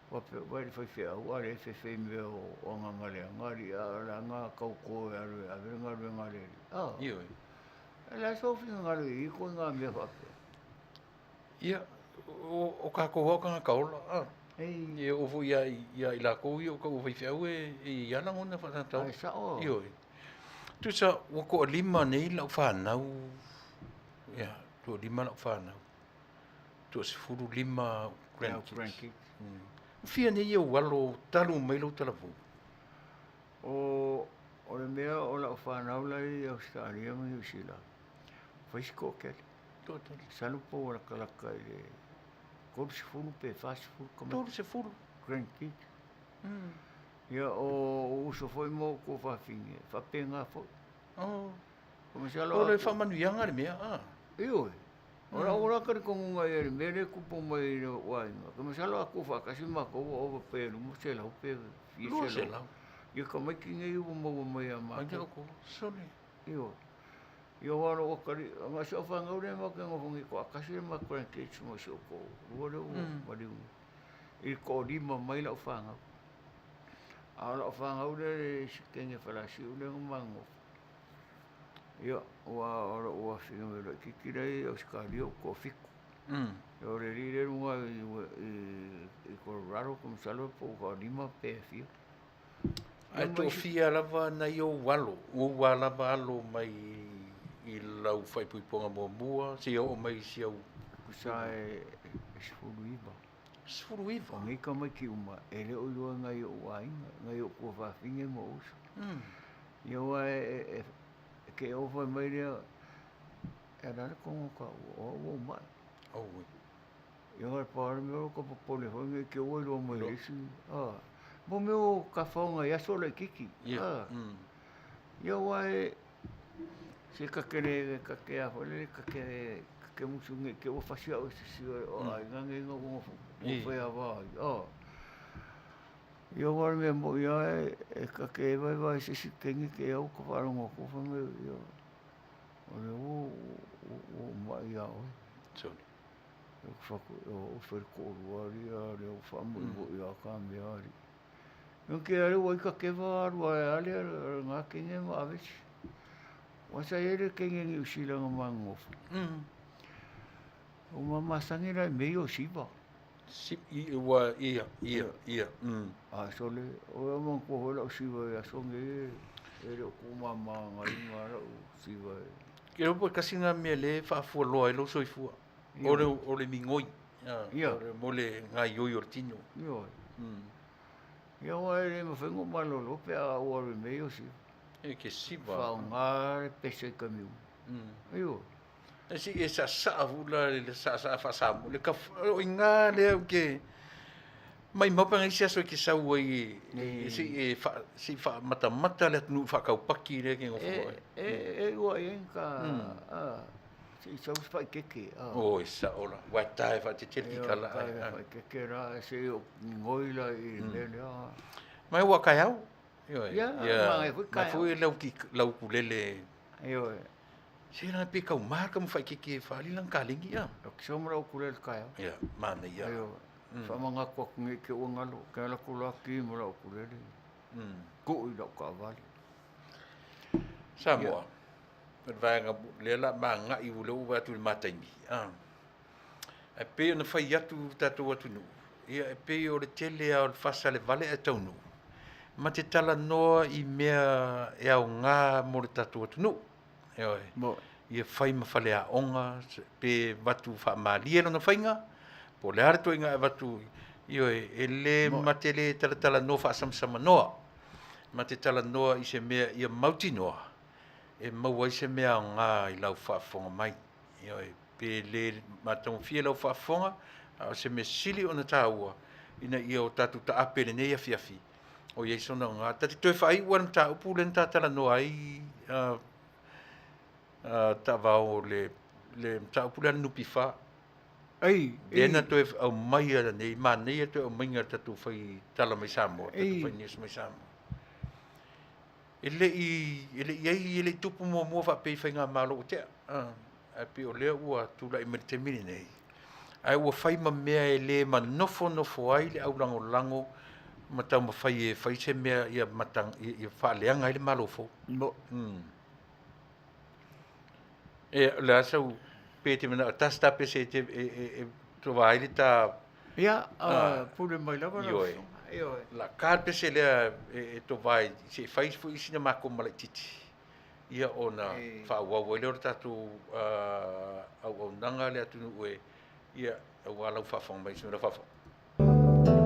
Faapea mai le faifeau, a lea e fefe i mea o agaga leaga alii, a o le a na tauto e alu e ave le galuega a le alii. A, Ioe. o le a sou finagalo i i ituaiga mea faapea? Ia, o tatou lava o tagata ola, a. Ei. E oo foi ia i latou ia o taua faifeau e i ai lava lagona faatata ola. Ai sao. Ioe. Tusa ua toalima nei lau fanau, ia, toalima lau fanau. Toasefululima grandkids. Ua fia nei ou alo talu mai lou talavou? O, o le mea o lau fanau la i Ausetalia ma Niu Sila, fai si toatele. Toatele. Masalo po ua latalata i le 30 pe 40 tamaiti. 30? Grandkids. Ia, o uso foi ma ou tuafafine, e faapena foi. Oh. Ko masalo O le a- faamanuiaga le mea, a. Ioe. O lau la talitonuga ia i le mea lea e tupu mai i lou aiga, ka masalo a tuufaatasi matou ua ova pe 200 pe fia selau. 200. Ia tamaiti nei ua maua mai ia matou. Sole. Ioe. Ia aua o lou atalii, na o si au fanau lea matou te nofo nei toatasi le matou grandkids ma si ou toalua lea ua maliu nei. I le toalima mai lau fanau. A o lau fanau lea le isi teine Falasiu lea na ma nonofo, Ia, aua o lou afio mai laitiiti la e i Ausetalia ou toafitu. Ia o le alii lea e i luga i Colorado ou te masalo po ua toalima pe fia. Ae toafia lava nai ou alo, ou a lava alo mai i lau faaipoipoga muamua seia oo mai i si au. Tusa e 19. 19? O nei tamaiti uma, e le o iloa e nai ou aiga, nai ou tuafafine ma ou uso. Ia aua e te ofa mai lea, e ala le togo o taua, o au ua ou mai. Auē. Ia na pau lava le mea o ka popole foi nei te ua iloa mai e le isi, a. Mo mea o tafao nai aso laitiiti, a. Ia aua e, se ta te le, ta te a foi lele, ta te, ta te musu nei te ua fasi au e se isi o aiga nei na ou nofo, nofo ai ai, a. Ia aua o le mea moni lava e ta te vaevae i se isi taimi te au ka faalogo atu fai mai ia o lea ua ou mai ia oe. Sole. Ou fai atu, o au e fai le toalua alii a o lea ua faamoemoe lava ta mea alii. Ia te i ua ita keva alu ae lava lea lena teine ma aveese. Aua sa i ai le teine Niu Sila na ma nonofo. Ua ma masani la i mea ia o siva. Ua, ia, ia, ia, A sole, o ia manatua foi lau siva i aso nei e le o tuumama lagaina lau siva e. Ke iloa po o le tasi lena mea lea e faafualoa ai lou soifua, o le, o le migoi, Ia. o le, mo le gaoioi o le tino. Ioe. Ia aua e le mafai ona ou malolo pe a ou alu i mea ia o siva. E ke siva. Faaaoga le pese i taimi uma. Ioe. E si e saasaa foi la le saasaa faa-Samoa, le kaf, o i ina lea ou te maimau pe ana i ai se aso e te sau ai e se i e faa, se i faamatamata le atunuu faataupaki lea e te nofo ai. E, e iu ai ai ka, a, se i sau se faaeteete, a. Oi, sao la, ua e tae faatetele ki kala ai. Tae faaeteete la, se i ou migoi la i le mea lea. Mai ua kaeau. Ioe. Ia, manaia foi Mai kaeau. foi lau ki, lau ukulele. Ioe. Se la pe kau ma ka mawhaikeke e whaali lang ka lengi a. O ke soma lau ukulele taeao. Ia, manaia. Ioe. Faamanatu atu nei te ua galo, ke ala atu la ki ma lau ukulele. Tuu i lau taavale. Samoa, o le vaega lea la magai ua lea ua vaai atu i le ma taimi, a. Ae pei ona fai atu le tatou atunuu, ia e pei o le tele lava o le fasa le vale ae taunuu, ma te talanoa i mea e aoga mo le tatou atunuu. Ioe. Ia fai ma faleaoga, pe avatu faamalie lona faiga, po o le a le ituaiga e avatu, ioe, e le ma te le talatalanoa faasamasamanoa, ma te talanoa i se mea ia mautinoa e maua ai se mea aoga i lau faafofoga mai. Ioe, pe le matagofie lau faafofoga, a o se mea sili ona taua ina ia o tatou taape i lenei afiafi, o i ai sona aoga. Ta te toe faaiu lava i le mataupu lea na ta talanoa ai taavao le mataupu lea a le NPF. Ei, Lea na toe aumaia nei, manaia toe aumaiga e le tatou fai tala mai Samoa, le tatou fai news mai Samoa. E le i, e le i i ai, e le i tupu muamua faapea i faigamalo ua tea, ae pei o lea ua tulai mai i le taimi lenei, ae ua fai ma mea e le manofonofo ai le aulagolago ma taumafai e fai se mea ia ia faaleaga ai le Malo fou. E, o le a sau, pe te manao tasi ta pese e te, e tova ai le ta. Ia, pule mai lava lau Ioe. afioga. Ioe. La ka le pese lea e tova ai, se i fai foi sina makou malaitiiti, ia ona faaauau ai lea o le tatou auaunaga le atunuu e, ia, aua lau faafofoga mai, lau faafofoga.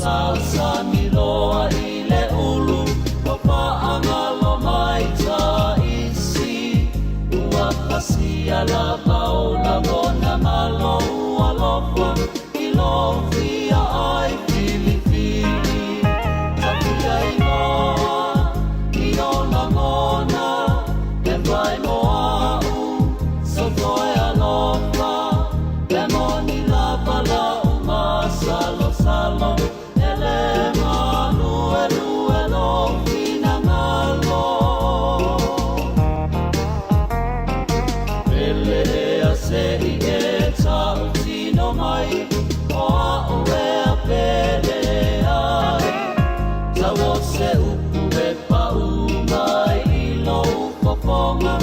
Sausani loa i le ulu ua faagalo mai taisi Ua pasia lava o lagona ma lou alofa i lou fia ai filifili Tafia igoa i o lagona e fai mo a'u so toe alofa E moni lava la'u masalosalo e le maluelue lou finagalo Pele ea se i e tautino mai o a'u ea pele ai Tau o se upu e pa'u mai i lou fofoga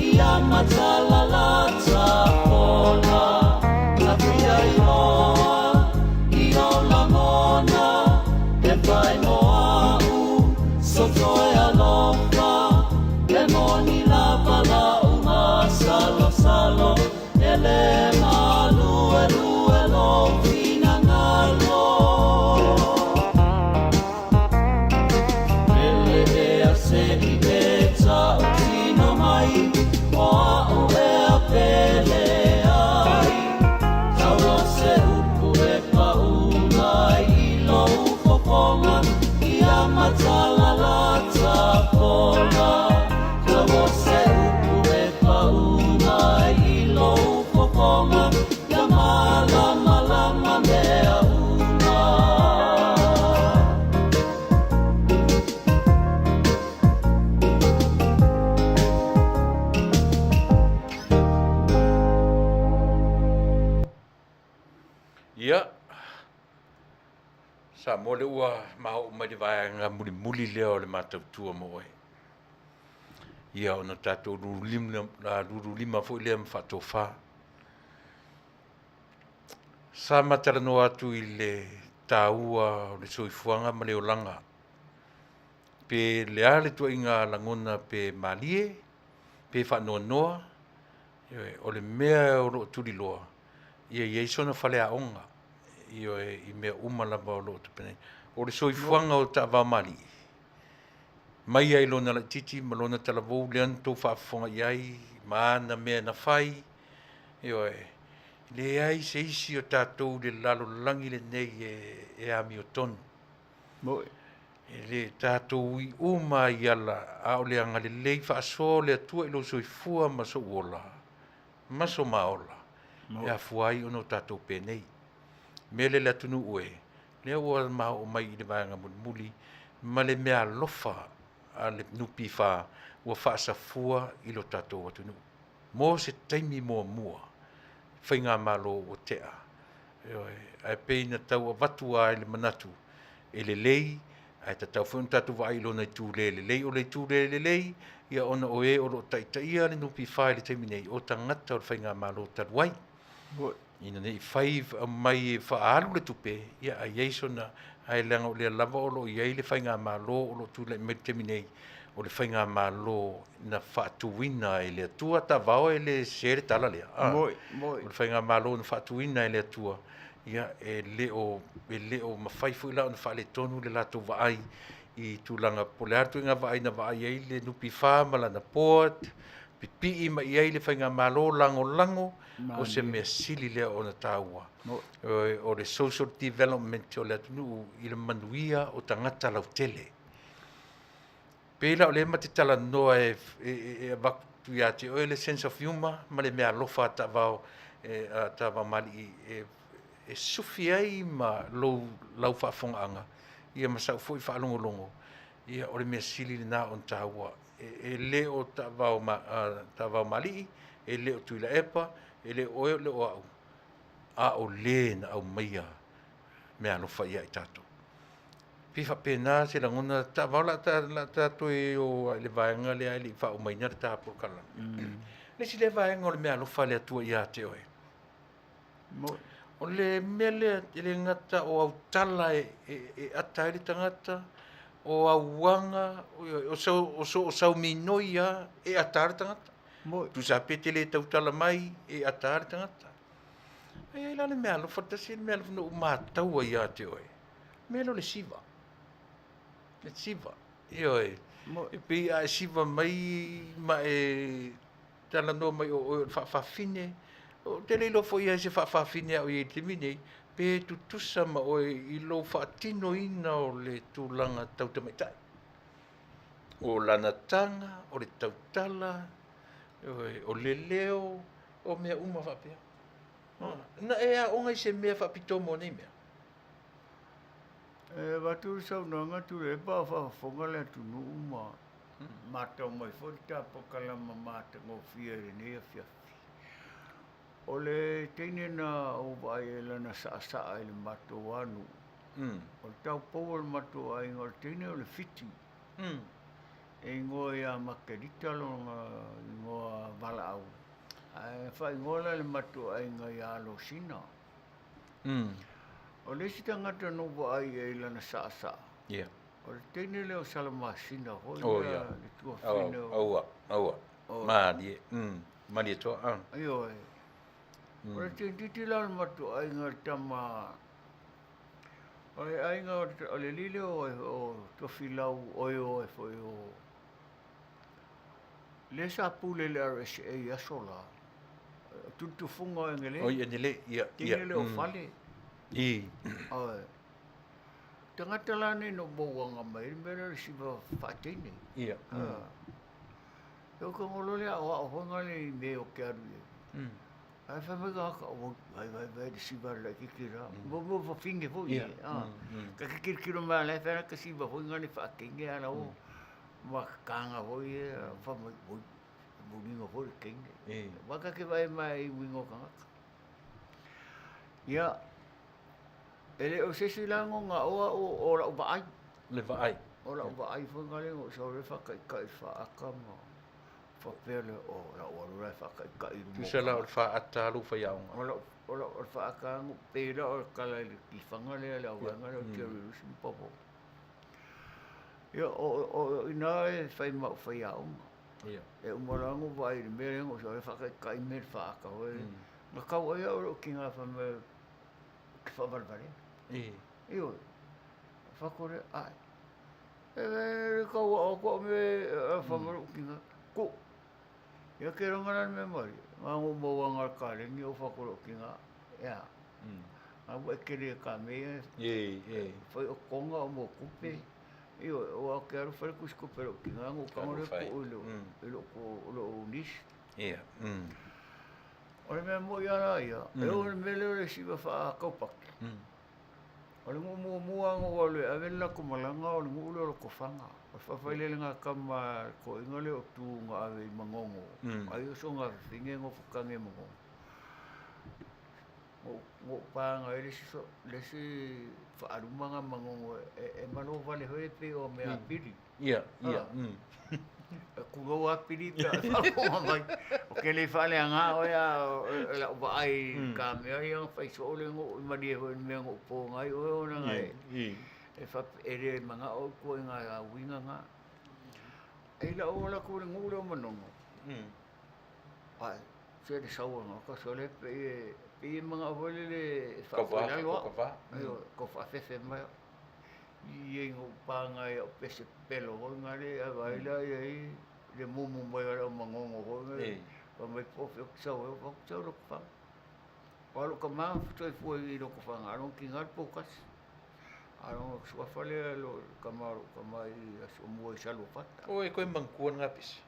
Ia matala la tafola Tafia iloa i o lagona E fai mo a'u so toe alofa E moni lava la'u masalosalo E le maluelue lou finagalo Pele ea se i e tautino mai O a'u ea pele ai Tau o se upu e pa'u mai i lou fofoga Ia matala la tafola Tau o se upu e pa'u mai i lou fofoga Ia malamalama mea uma. Ia, Samoa lea ua mao'o mai le vaega mulimuli lea o le matautua mo oe. Ia ona tatou lululima foi lea ma faatofa. Sa ma talanoa atu i le taua o le soifuaga ma le olaga. Pe le a le tuaiga lagona pe malie, pe faanoanoa, o le mea o lo o tuliloa, ia i ai sona faleaoga, ioe, i mea uma lava o lo o tapenaina. O le soifuaga o taavaomalii, mai lava i lona laitiiti ma lona talavou lea na outou faafofoga i ai ma ana mea na fai, ioe, leai se isi o tatou i le lalolagi lenei e amiotonu. E le tatou ui uma lava i ala, a o le agalelei faasoa o le Atua i lou soifua ma sou ola, ma so ma ola, e afua ai ona o tatou penei. O le mea lea le atunuu e, lea ua ma oo mai i le vaega mulimuli ma le meaalofa a le NPF ua faasafua i lo tatou atunuu. Mo se taimi muamua, faigamalo ua tea, ioe, ae pei na tau avatu lava i le manatu e lelei, ae tatau foi ona tatou vaai i lona itu le lelei. O le itu le lelei, ia ona o e o lo o taitaia le NPF i le taimi nei, o tagata o le faigamalo talu ai. Ina ne i fai mai e faaalu le tupe, ia ae i ai sona, ae leaga o lea lava o lo o i ai le faigamalo o lo o tulai mai i le taimi nei, o le faigamalo na faatuina e le Atua, tavao e le sese le tala lea. Ah, Moi, moi. O le faigamalo na faatuina e le Atua, ia e le o e le o mafai foi la ona faaletonu le latou vaai i tulaga po o le a le ituaiga vaai na vaai ai le NPF ma lana board, pipii mai i ai le faigamalo lagolago, o se mea sili lea ona taua. O le social development o le atunuu i le manuia o tagata lautele. Pei la o lea ma te talanoa e e avatu ia te oe le sense of humour ma le meaalofa a taavao a taavaomalii e e sufi ai ma lou lau faafofogaaga ia ma sau foi faalogologo, ia o le mea sili lena ona taua. E le o taavao taavaomalii, e le o Tuilaepa, e le o oe e le o a'u, a o le na aumaia meaalofa ia i tatou. Pei e faapena se lagona, taavao o le a ta toe o lava i le vaega lea ae le i faaumaina le ta polokalame. O le isi lea vaega o le meaalofa a le Atua ia te oe, o le mea lea e le gata o au tala e ata ai le tagata, o au aga, o so o sau minoi lava e ata ai le tagata. Tusa pe te le tautala mai, e ata lava le tagata. Ae i ai la le meaalofa, tasi le meaalofa na ou mataua ia te oe. Mea lea o le siva. Le siva. Ioe. E pei a e siva mai ma e talanoa mai o oe o le faafafine, ou te le iloa foi i ai se faafafine a o i ai i le taimi nei, pe tutusa ma oe i lou faatinoina o le tulaga tau tamaitai. O lana taga, o le tautala, ioe, o le leo, o mea uma faapea. Na e aoga i se mea faapitoa mo nei mea? E avatu le saunoaga Tuilaepa a o faafofoga le atunuu ma matau mai foi le ta polokalama matagofie i lenei afiafi. O le teine na ou vaai ai lana saasaa i le matou lava nuu, o le taupou o le matou aiga o le teine o le Fiti. E igoa ia Makerita lona igoa valaau, ae faaigoa la e le matou aiga ia Alosina. O le isi tagata na ou vaai i ai i lana saasaa, o le teine lea o Salamasina foi lea, le tuafafine o... Aua, aua, malie, Malietoa. Ioe. O le teineitiiti la o le matou aiga le tama, o le aiga o le alii lea o Tofilau oe foi o lea sa pule i le RSA i aso la, Tulitufuga o Enele. Oi Enele, ia, ia. Teine lea o Fale. I. Oi. Tagata la nei na ou mauaga mai ai le mea lea o le siva faateine. Ia. E o ka ngolo lea o ao foi ngale i mea o ke alu i ai. Ae fai mai ka ka oi, vai vai vai le siva le laitiiti la. Mo mo fafine foi ia. Ka ke kilokilo mai ala e fai ka siva foi ngale faateine ala o ma kanga foi ia fai mai oi muliga foi le teine. Aua ka ke vaai mai i uiga o tagata. Ia, e le o se isi la goga o au o lau vaai. Le vaai. O lau vaai foi ngale o sau le faataitai faata ma faapea lea, o lau alu la e faataitai i luma o Tusa la o le faata a lou faiaoga. O lau, o lau, o le faata no pei la o le tala i le tifaga lea le auvaega lea o Jerry Lucy ma Pavao. Ia, o i ina e fai ma au faiaoga. Ia. E uma loa ona ou vaai i le mea lea na ou sau ai faataitai mea i le faata foi lea. Na tau ai au e lou tina fai mai ou te faavalevalea. Ioe. Fai atu lea, ae. E le tau ao atu au mea e fai mai lou tina, tuu. Ia ke loga la le mea malie, na ona ou maua lava na o le kalegi ou fai atu i lou tina, e a? Na ua e tele ka mea ia, fai o toga o mo tupe. Ioe, aua ou te alu fai le tusitupe a lou tina ona ou tago lea tuu i lou niece. O le mea moi lava la ia, e oo i le mea lea o le siva faataupati, o le nuu muamua lava na ou alu e ave le latou malaga o le nuu lea o Lotofaga. O le faafaileleina tama a le toeaina lea o Tu na ave i Manono, ai o sona afafine e nofo tane i Manono. Na ou paga ai le isi faaluma lena Manono e malo vale foi lea pei o mea apili. Ia, ia. E kulou apili pe a e faafofoga mai. Ou te le faaleaga oe a o lau vaai i ka mea ia na fai soo lea na ou malie foi i le mea na ou poga ai oe ona e e le manao i ituaiga uiga na. I lou alu atu i le nuu lea o Manono, ae se le sau o le tagata sole pei e pei e manao foi lele e faafoi i lalo au, ioe, tau faafefe mai au. I na ou paga ai au pese pepelo foi na lea, ae vaai la i ai le mumu mai o le au manono foi lea, fai mai po o fea ou te sau ai, ou fai atu, ou te sau i Lotofaga. Aua o lou tama na soifua i Lotofaga, a o lona tina le Poutasi. A o lona suafa lea le tama o lou tama i Asomua i Saluafata. Oi, e koe manatua lena pese.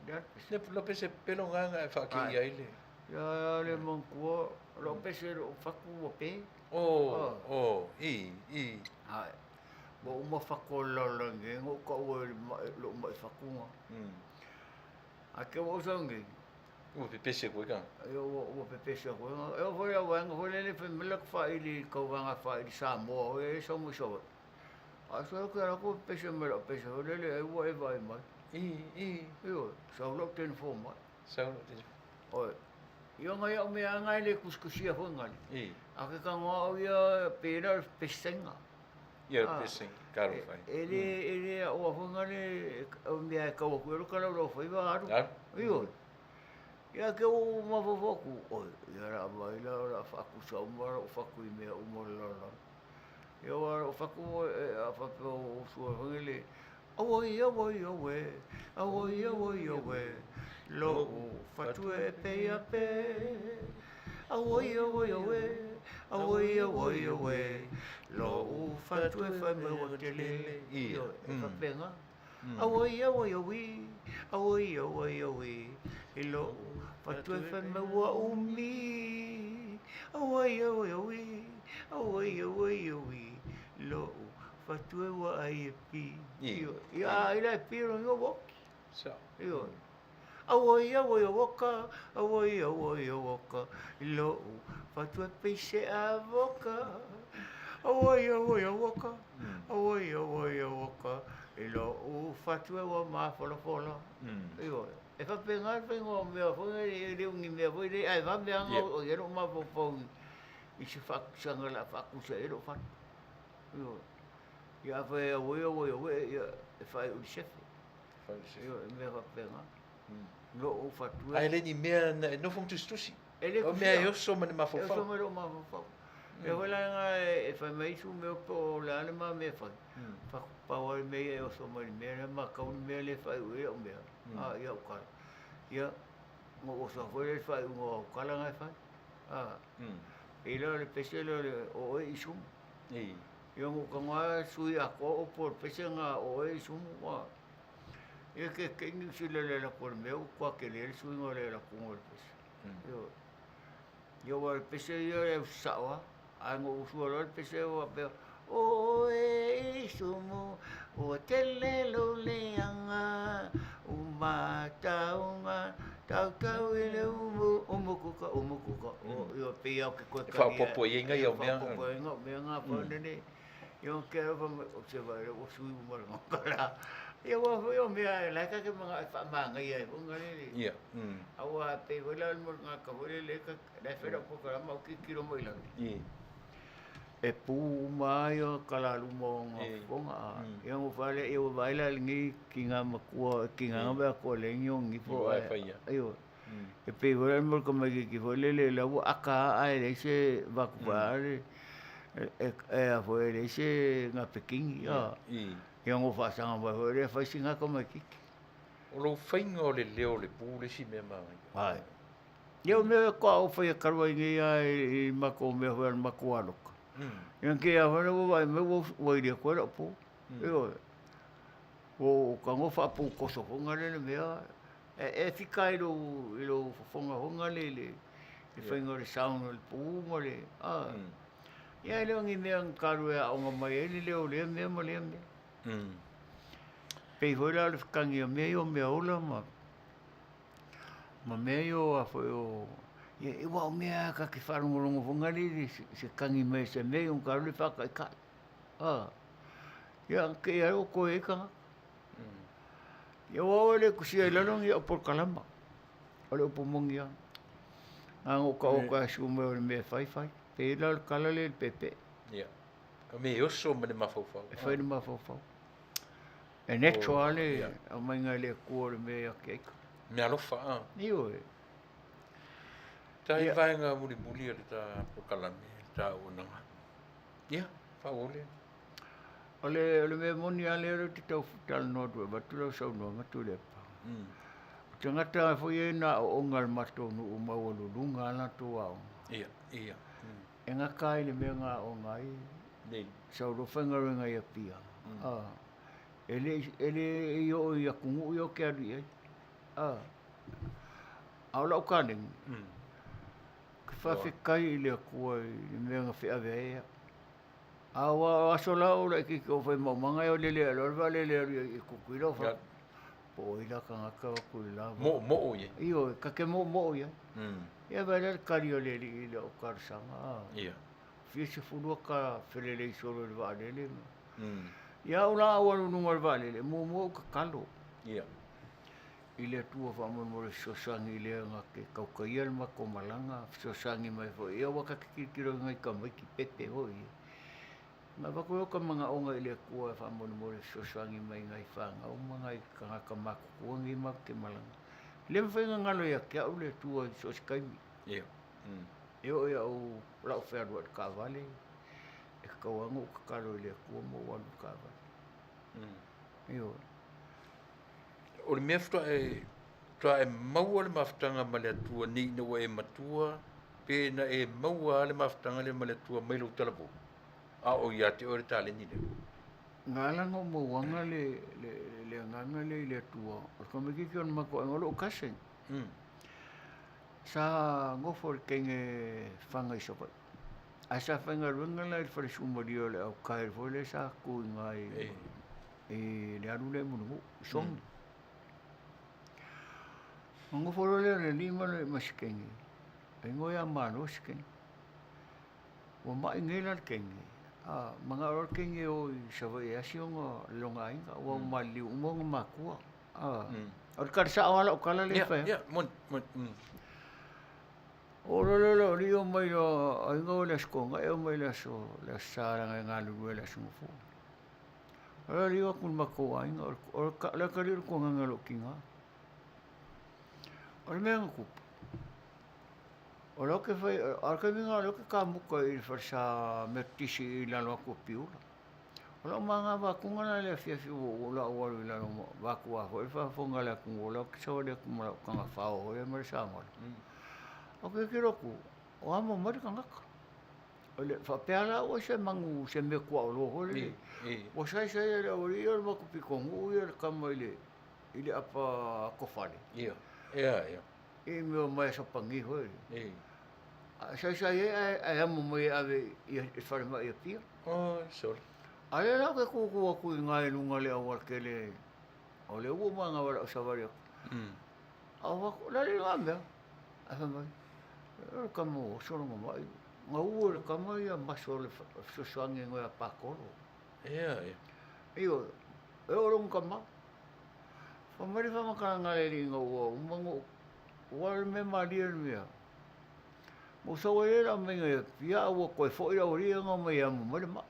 Le a le pese? Le pese pepelo lena na e faakiia ai le... Ia le manatua, o lau pese o lou fatu ua pe. Oh, oh, i, i. Ae, ua uma fatu o le lalolagi nei, na ou taua i lou mai fatu lena. Ae te ua ou sau nei. Ua pepese atu ai ka? Ia, ua pepese atu ai. E oo foi i au vaega foi lele fai mai le latou faaili i le tauvaga faaili Samoa foi e sau mai Savaii. Ae sau ke alu atu pepese mai lau pese foi lele ai ua e vaai mai. I, i. Ioe, sau lou telefon mai. Sau lou telefon. Oi. Ia ngai au mea ngai le kusikusia foi ngai. I. A ke tango au ia pe la pesenga. Ia pesenga, karo fai. E le e le au a foi ngai o mea e kau atu e lo kalau lo fai va alu. Ioe. Ia ke o mafaufau atu, oi, ia la vai la la faakusa uma lou fatu i mea uma o le lalolagi. Ia aua o fatu a faapea o usu ai foi lele, Auoi auoi auē, auoi auoi auē, lo'u fatu e pe ia pe. Auoi auoi auē, auoi auoi auē, lo'u fatu e fai mai ua tele. Ioe, e faapena. Auoi auoi auī, auoi auoi auī, i lo'u fatu e fai mai ua umi. Auoi auoi auī, auoi auoi auī, lo'u fatu e ua ai e pi. Ioe, ia a ai la e pi lona igoa ua oti. Ioe. Auoi auoi auoka, auoi auoi auoka, i lo'u fatu e pei se avoka. Auoi auoi auoka, auoi auoi auoka, i lo'u fatu e ua mafolafola. Ioe, e faapena le faiga o mea foi nei, e le o ni mea foi nei, ae vave lava ona oo i ai lou mafaufau i se faatusaga o le a faatusa i ai lou fatu. Ioe. Ia afai e auoi auoi auee, ia e faaiu i le sefe. Ioe, e mea faapena. Lou fatu e. Ae le ni mea na e nofo ma tusitusi. E le O mea e oso ma le mafaufau. E oso mai lou mafaufau. Ia foi la lena e fai mai isi mea po o le a le ma mea e fai. Pau lava le mea ia e oso mai le mea lea ma tau le mea lea e faaiu ai au mea, a, i au tala. Ia, na ou oso atu foi lea i le faaiuga o au tala na e fai. A, pei la o le pese lea o le o oe Isumu. Ia na ou tago lava sui atoa upu o le pese lena o oe Isumu, a. Ia ke ke Niu Sila le alu atu o le mea ua matua tele le suiga o le alu atu o le pese. Ioe. Ia aua o le pese ia e usu sao lava. Ae na ou usu loa le pese ua faapea, Oe Isumu, ua tele lou leaga, u matauga, tautau i le umu, umu kuka, umu kuka. Ioe, pei lava ou te toe E faaopoopo i ai nai au mea. E faaopoopo i ai nai mea na foi nele. Ia o ke alofa mai, o se vaai ua sui uma le gata la. Ia aua foi o mea la e ta te manao e faamanaia ai foi lele. Ia. Aua pei foi la le gata foi lele la e fai lau polokalame ou tilotilo mai i lalo. E pu uma lava ia kalaluma o ona fofoga. Ia ona ou fai lea, ia ua vaai la i lenei tina matua, tina na vaai atu ua leai ni ona nifo ae, ioe. E pei foi la le mea o le tamaitiiti foi lele la ua ata lava ae leai se vaeatu le e leai se napekini a. Ia ona ou faasaga mai foi lea fai sina tamaitiiti. O lou faiga o le leo o le pu le isi mea manaia. Ae. Ia o mea faatoa ou faia talu ai nei lava i matou mea foi a le matou aloka. Ia te i lava foi ua vaai mai ua ili atu ai lau pu. Ioe. Ua ou tago faaputoso foi lea le mea E fika i lou, i lou fofoga foi lale i le faiga o le sound o le pu ma le, a. Ia e le o ni mea na talu e aoga mai ai le leo o lea mea ma lea mea. Pei foi la o le fetagi o mea ia o meaola ma, ma mea ia o a foi o, ia aua o mea lava ta te faalogologo foi lale i se tagi mai o se mea ia ona ta alu lea faataitai, a. Ia te i lava ua toe i ai tagata. Ia aua oe le tusia i lalo ni au polokalama. O le upu moni lava. Na ona ou tau atu lava e sume o le mea e fai, fai. Pei la o le tala lea i le peepee. Ia. O mea e oso ma le mafaufau. E fai le mafaufau. E natural lava le aumaiga e le Atua o le mea ia te ita. Mea alofa a. Ioe. Tai vaega mulimuli o le ta polokalame, le ta auaunaga. Ia, faaauau lea. O le, o le mea moni lava lea ou te tau talanoa atu e avatu lau saunoaga Tuilaepa. O tagata foi ia na aooga a le matou nuu maualuluga lava latou aoga. Ia, ia. E gata ai le mea na aoga ai Nei. sau loa faigaluega i Apia. E le e le i oo i atunuu ia ou te alu i ai. A o lau kaleni, ou te faafetai i le Atua i le mea na feave ai au. A ua o aso la o laitiiti o fai maumaga e lele ae loa le vaalele e alu i Tutuila o fafo. Po o ai la tagata o atu i le la vaa. Moomoo i ai. Ioe, ta te moomoo i ai. Ia vaai la le tali a le alii i lau talosaga a. Ia. Fia sefulu ata felelei solo i le vaalele ma. Ia au la au alu i luga o le vaalele, muamua ou tatalo. Ia. I le Atua faamolemole fesoasoani i lea na te tautaia le matou malaga, fesoasoani mai foi, ia aua ta te tilotilo i nai tamaiti pepe foi ia. Ma avatu ai o ta manaoga i le Atua faamolemole fesoasoani mai i nai fanau ma nai tagata matutua nei matou te malaga. E le mafai ona galo ia te au le Atua i so o se taimi. Ia. E oo i au, lau fealuai i le taavale. E tatau lava ona ou tatalo i le Atua ma ou alu i le taavale. Ioe. O le mea faatoa e, faatoa e maua le mafutaga ma le Atua nei ina ua e matua, pe na e maua lava le mafutaga lea ma le Atua mai lou talavou, a o ia te oe le taleni lea? Na ala ona ou mauaga le, le, le agaga lea i le Atua, o le tamaitiiti o le matou aiga, o lou cousin, sa nofo i le teine fana i Savaii. Ae sa faigaluega la i le fale suamalie o le aukae foi lea sa tu i ina i le alu lea i Mulinuu, i Sogi. Ona nofo loa lea o le alii ma si teine, e igoa ia Malo si teine. Ua mai nei la le teine, a manao loa le teine e o i Savaii e asi ona lona aiga, aua ua maliliu uma ona matua. O le tala sao lava lau tala lea e fai atu. Oo loa lea o le alii omai loa aiga o le Aso Toonai omai le aso le Aso Sa leaga e galulue i le Aso Gafua. O le alii o atu i le matou aiga, o le atalii o le tuagaga o lou tina. O le mea na tupu, o lea ou te fai, a o le taimi lena o lea ou te kamuta i le falesa Metotisi i lalo atu o Piula. O lau manava atuga la i le afiafi ua ou ola ou alu i lalo vaeatu a foi le faafofoga a le atunuu o la ou te savali atu ma lau taga fao foi lea ma le samala. Ou te tilotilo atu, o amo mai le tagata. O le faapea la au ai se manu se mea tuaoloa foi lele. Ua saisai e le aualii ia o le matou pitonuu ia le tama i le i le apa atofale. I mea o maea sapagi foi lele. Ae saisai ai ae amo mai e ave i le falemai i Apia. Oi, sole. A lea la ou te tutu atu i ina i luga o le aualatele, o lea ua uma ona lau savali atu. A ou fai atu, o le a le lena mea? Ae fai mai, o le tama ua oso lona mai. Na ua e le tama ia maso o le fesoasoani ia Pakolo. Ioe, e oo lona tama. Fai mai le faamatalaga a le alii ina ua uma ona ou, aua o le mea malie le mea. Ua sau ai le aumaiga i Apia a ua toe foi le aualii ia na omai e amo mai le mai.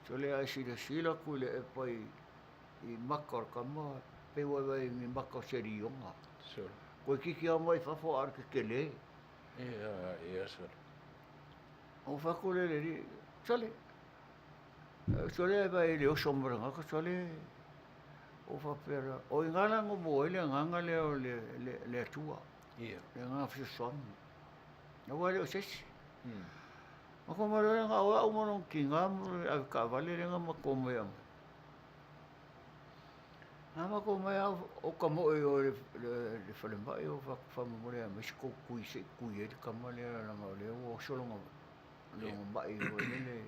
Sole a e silasila atu i le epa i maka o le tama, pei ua e vaai i ni maka o se lioga. Toeitiiti lava omai i fafo a o le tetele. Ia, sole. Ou fai atu lea i le alii, sole, sole a e vaai i le oso mai o le tagata, sole, ou faapea loa, o i ina la na maua ai le agaga lea o le Atua. Ia. Le agaga fesoasoani. Aua e le o se isi. Matou omai loa lea na o au ma lona tina ma le avetaavale lea na matou omai e aumai. Na matou omai lava o tamoe i o i le falemai ou fai atu, faamolemole e aumai se tou tui se i tui ai le tama lea leaga o lea ua oso lona mai foi lele.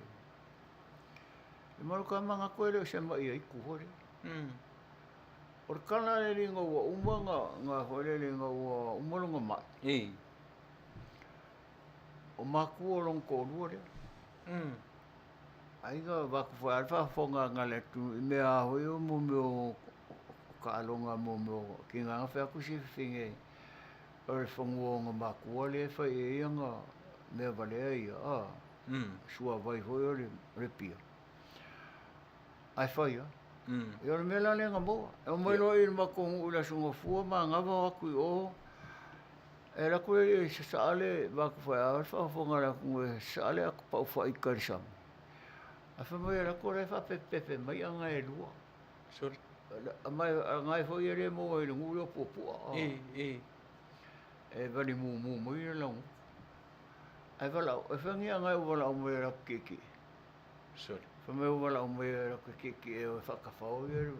Ma lou tama manatu e le o se mai aitu foi lea. O le tala a le alii ina ua uma ona foi lele ina ua uma lona mai, o matua o lona toalua lea. Aiga avatu foi lava le faafofoga a le atunuu i mea lava foi ia mo mea o taaloga mo mea o tiga na fai atu si fafine o le fanua o ona matua lea e fai i ai ana mea valea ia a, suavai foi o le pia. Ae fai lava. Ia o le mea la lea na maua. E omai loa i le matou nuu i le Aso Gafua manava o atu i o, e alu atu lea e sasaa le matou faeao le faafofoga a le atunuu e sasaa le ato paufai i tai i le sami. Ae fai mai e alu atu o la e faapepepepe mai aga e lua. Sole. Aga e foi e le maua i le nuu lea o Puapua. E vali mumu mai le laugutu. Ae valaau, e fai ni aga e ou valaau mai e alu atu tietie. Sole. Fai mai ua valaau mai e alu atu e tietie e o e faatafao ia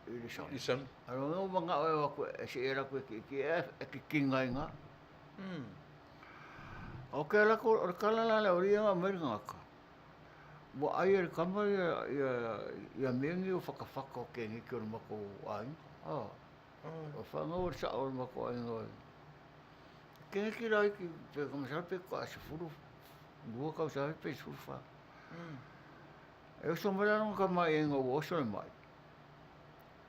i le sami. I sami. Ae lona ua manao e o atu e se i alu atu e tietie ae e kikiga ai ina. O ke alu atu, o le tala la le aualii ia na aumai le tagata, ua ai e le tama ia ia ia mea nei o fatafata o keneti o le matou aiga. O fanau o le sao o le matou aiga. Keneti laiti pe masalo pe toa 12 tausaga pe 14. E oso mai la lona tamaaiga ua oso le mai,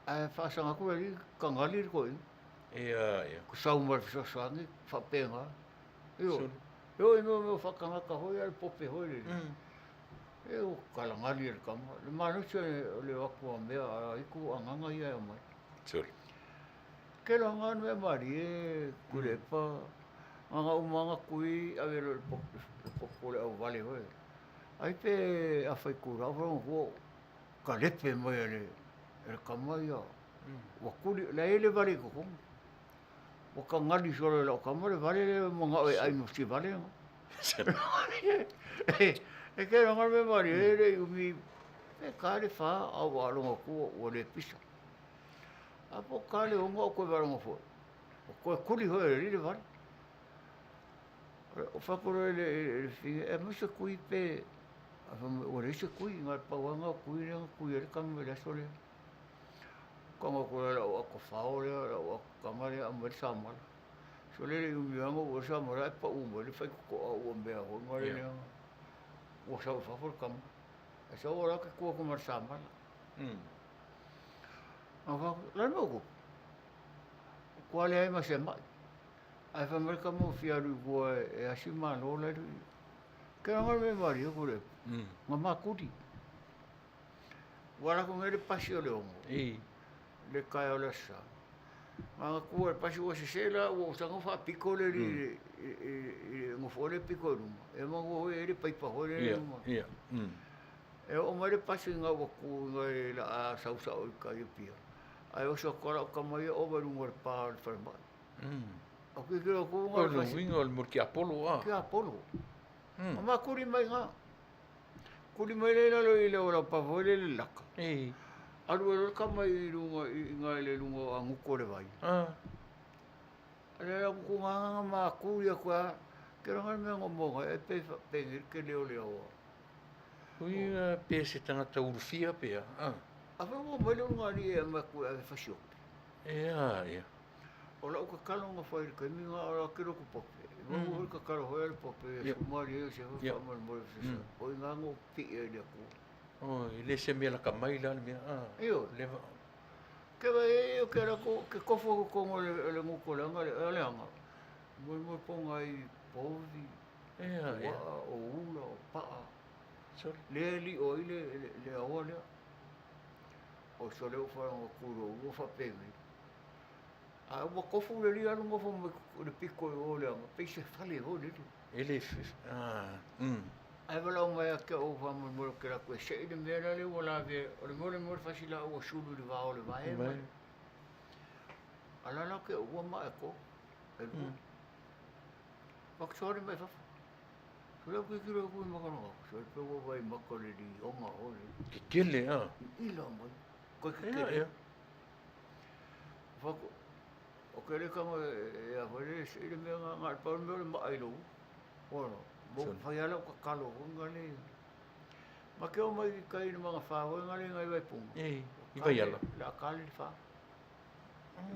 ae faasaga atu le alii, tagali le toeaina. Ia, ia. Sau ma le fesoasoani, faapena. Ioe. E oo i mea o faatagata foi a le pope foi lele. E ua talagali e le tama. Le malosi o le o atu a mea a itu agaga ia e aumai. Sure. Tele o aga mea malie, Tuilaepa, aga uma aga tui ave loa i le popo o le auvale foi. Ai pe a fai kura o ua kalepe mai e le e le kama ia ua kuli la e le vale i totonu. Ua tagali solo e la'u tama le vale lea mana'o e ai ma si vale. E ke nga me mari e le umi e ka le fa au faalogo atu ua le pisa. A po o ka le 6 o toe faalogo foi. O toe kuli foi e le alii le vale. O fai atu loa i le fafine, e aumai se tui pe ae fai mai ua leai se tui, na o le pau lava lena o tui lea na tui ai le tama i le aso lea. Tago atu loa i lau ato fao lea, lau ato taga lea aumai le samala. Sole e le i umi lava na oo ai le samala ae pau mai le faitotoa ua mea foi na le leaga. Ua sau i fafo le tama. Ae sau o la e te tu atu ma le samala. O le a le mea ua tupu? Ua leai ma se mai. Ae fai mai le tama ua fia alu i tua e asi malo la e i. Ke langa le mea malie ko le. Na makuli. Ua alu atu nei le pasi o le 6. Le taeao o le Aso Sa. Na tu ai le pasi ua sese la ua ou tago faapito le alii i le nofoa lea pito i luma. E manatua foi e i ai le paipa foi lea i luma. E oo mai le pasi lena ua tu i ina o le a sau sao i tai i Apia. Ae oso atu lava lau tama ia ova i luga o le pa o le falemai. Ou tilotilo atu O le uiga o le mea o le tiapolo a. Tiapolo. Na makuli mai i ina. Kuli mai lea i lalo i le laupapa foi lea i le laka. Alu ai loa le tama i luga i ina i le luga o agutu o le vai. A lea la gutu na makuli atu lava. Ke laga le mea na ou maua ai pe penei le tele o le aoa. Uiga pe se tagata ulufia pe a. A fai ua omai le ulugalii e aumai atu e ave fasioki. Ea, ia. O lau tatalo na fai i le taimi lena o la e tele atu pope. E maua foi le tatalo foi a le pope ia Sumalie Iosefa faamolemole fesoasoani. O i ina na ou pipii ai i le Atua. Oi, e le se mea laka mai la le mea. Ioe. Leva. Ke vaai ai o ke ala atu, ke kofo atu i totonu o le gutu o le aga lea, o le aga, moemoe poga ai povi, puaa, o ula, o paa. Lea e lio ai le aoa lea. O sole ua faalogo atu i lou ua faapenei. A ua tofu le alii alu nofo mai i le pito i o i le aga, pei se fale foi lele. E le Ae valaau mai ia te au faamolemole ou te alu atu e sei le mea la lea ua lavea, o le mea o le mea o le fasi laau ua sulu i le vao o le vae ma le. A la la ke ua ma e ko, e lua. Faksoani mai fafo. So le tilotilo atu i maka na, so le pe ua vai maka le lioga o le. Tetele a. Ila mai. Koe tetele. Ia. Fako, o ke le kanga e a foi le sei le mea nga nga pa le mea o le maa i lou. Ora, mo fai ala o kakalo ko nga le. Ma ke o mai kai le manga wha hoi nga le ngai vai punga. E, i vai ala. La kale le wha.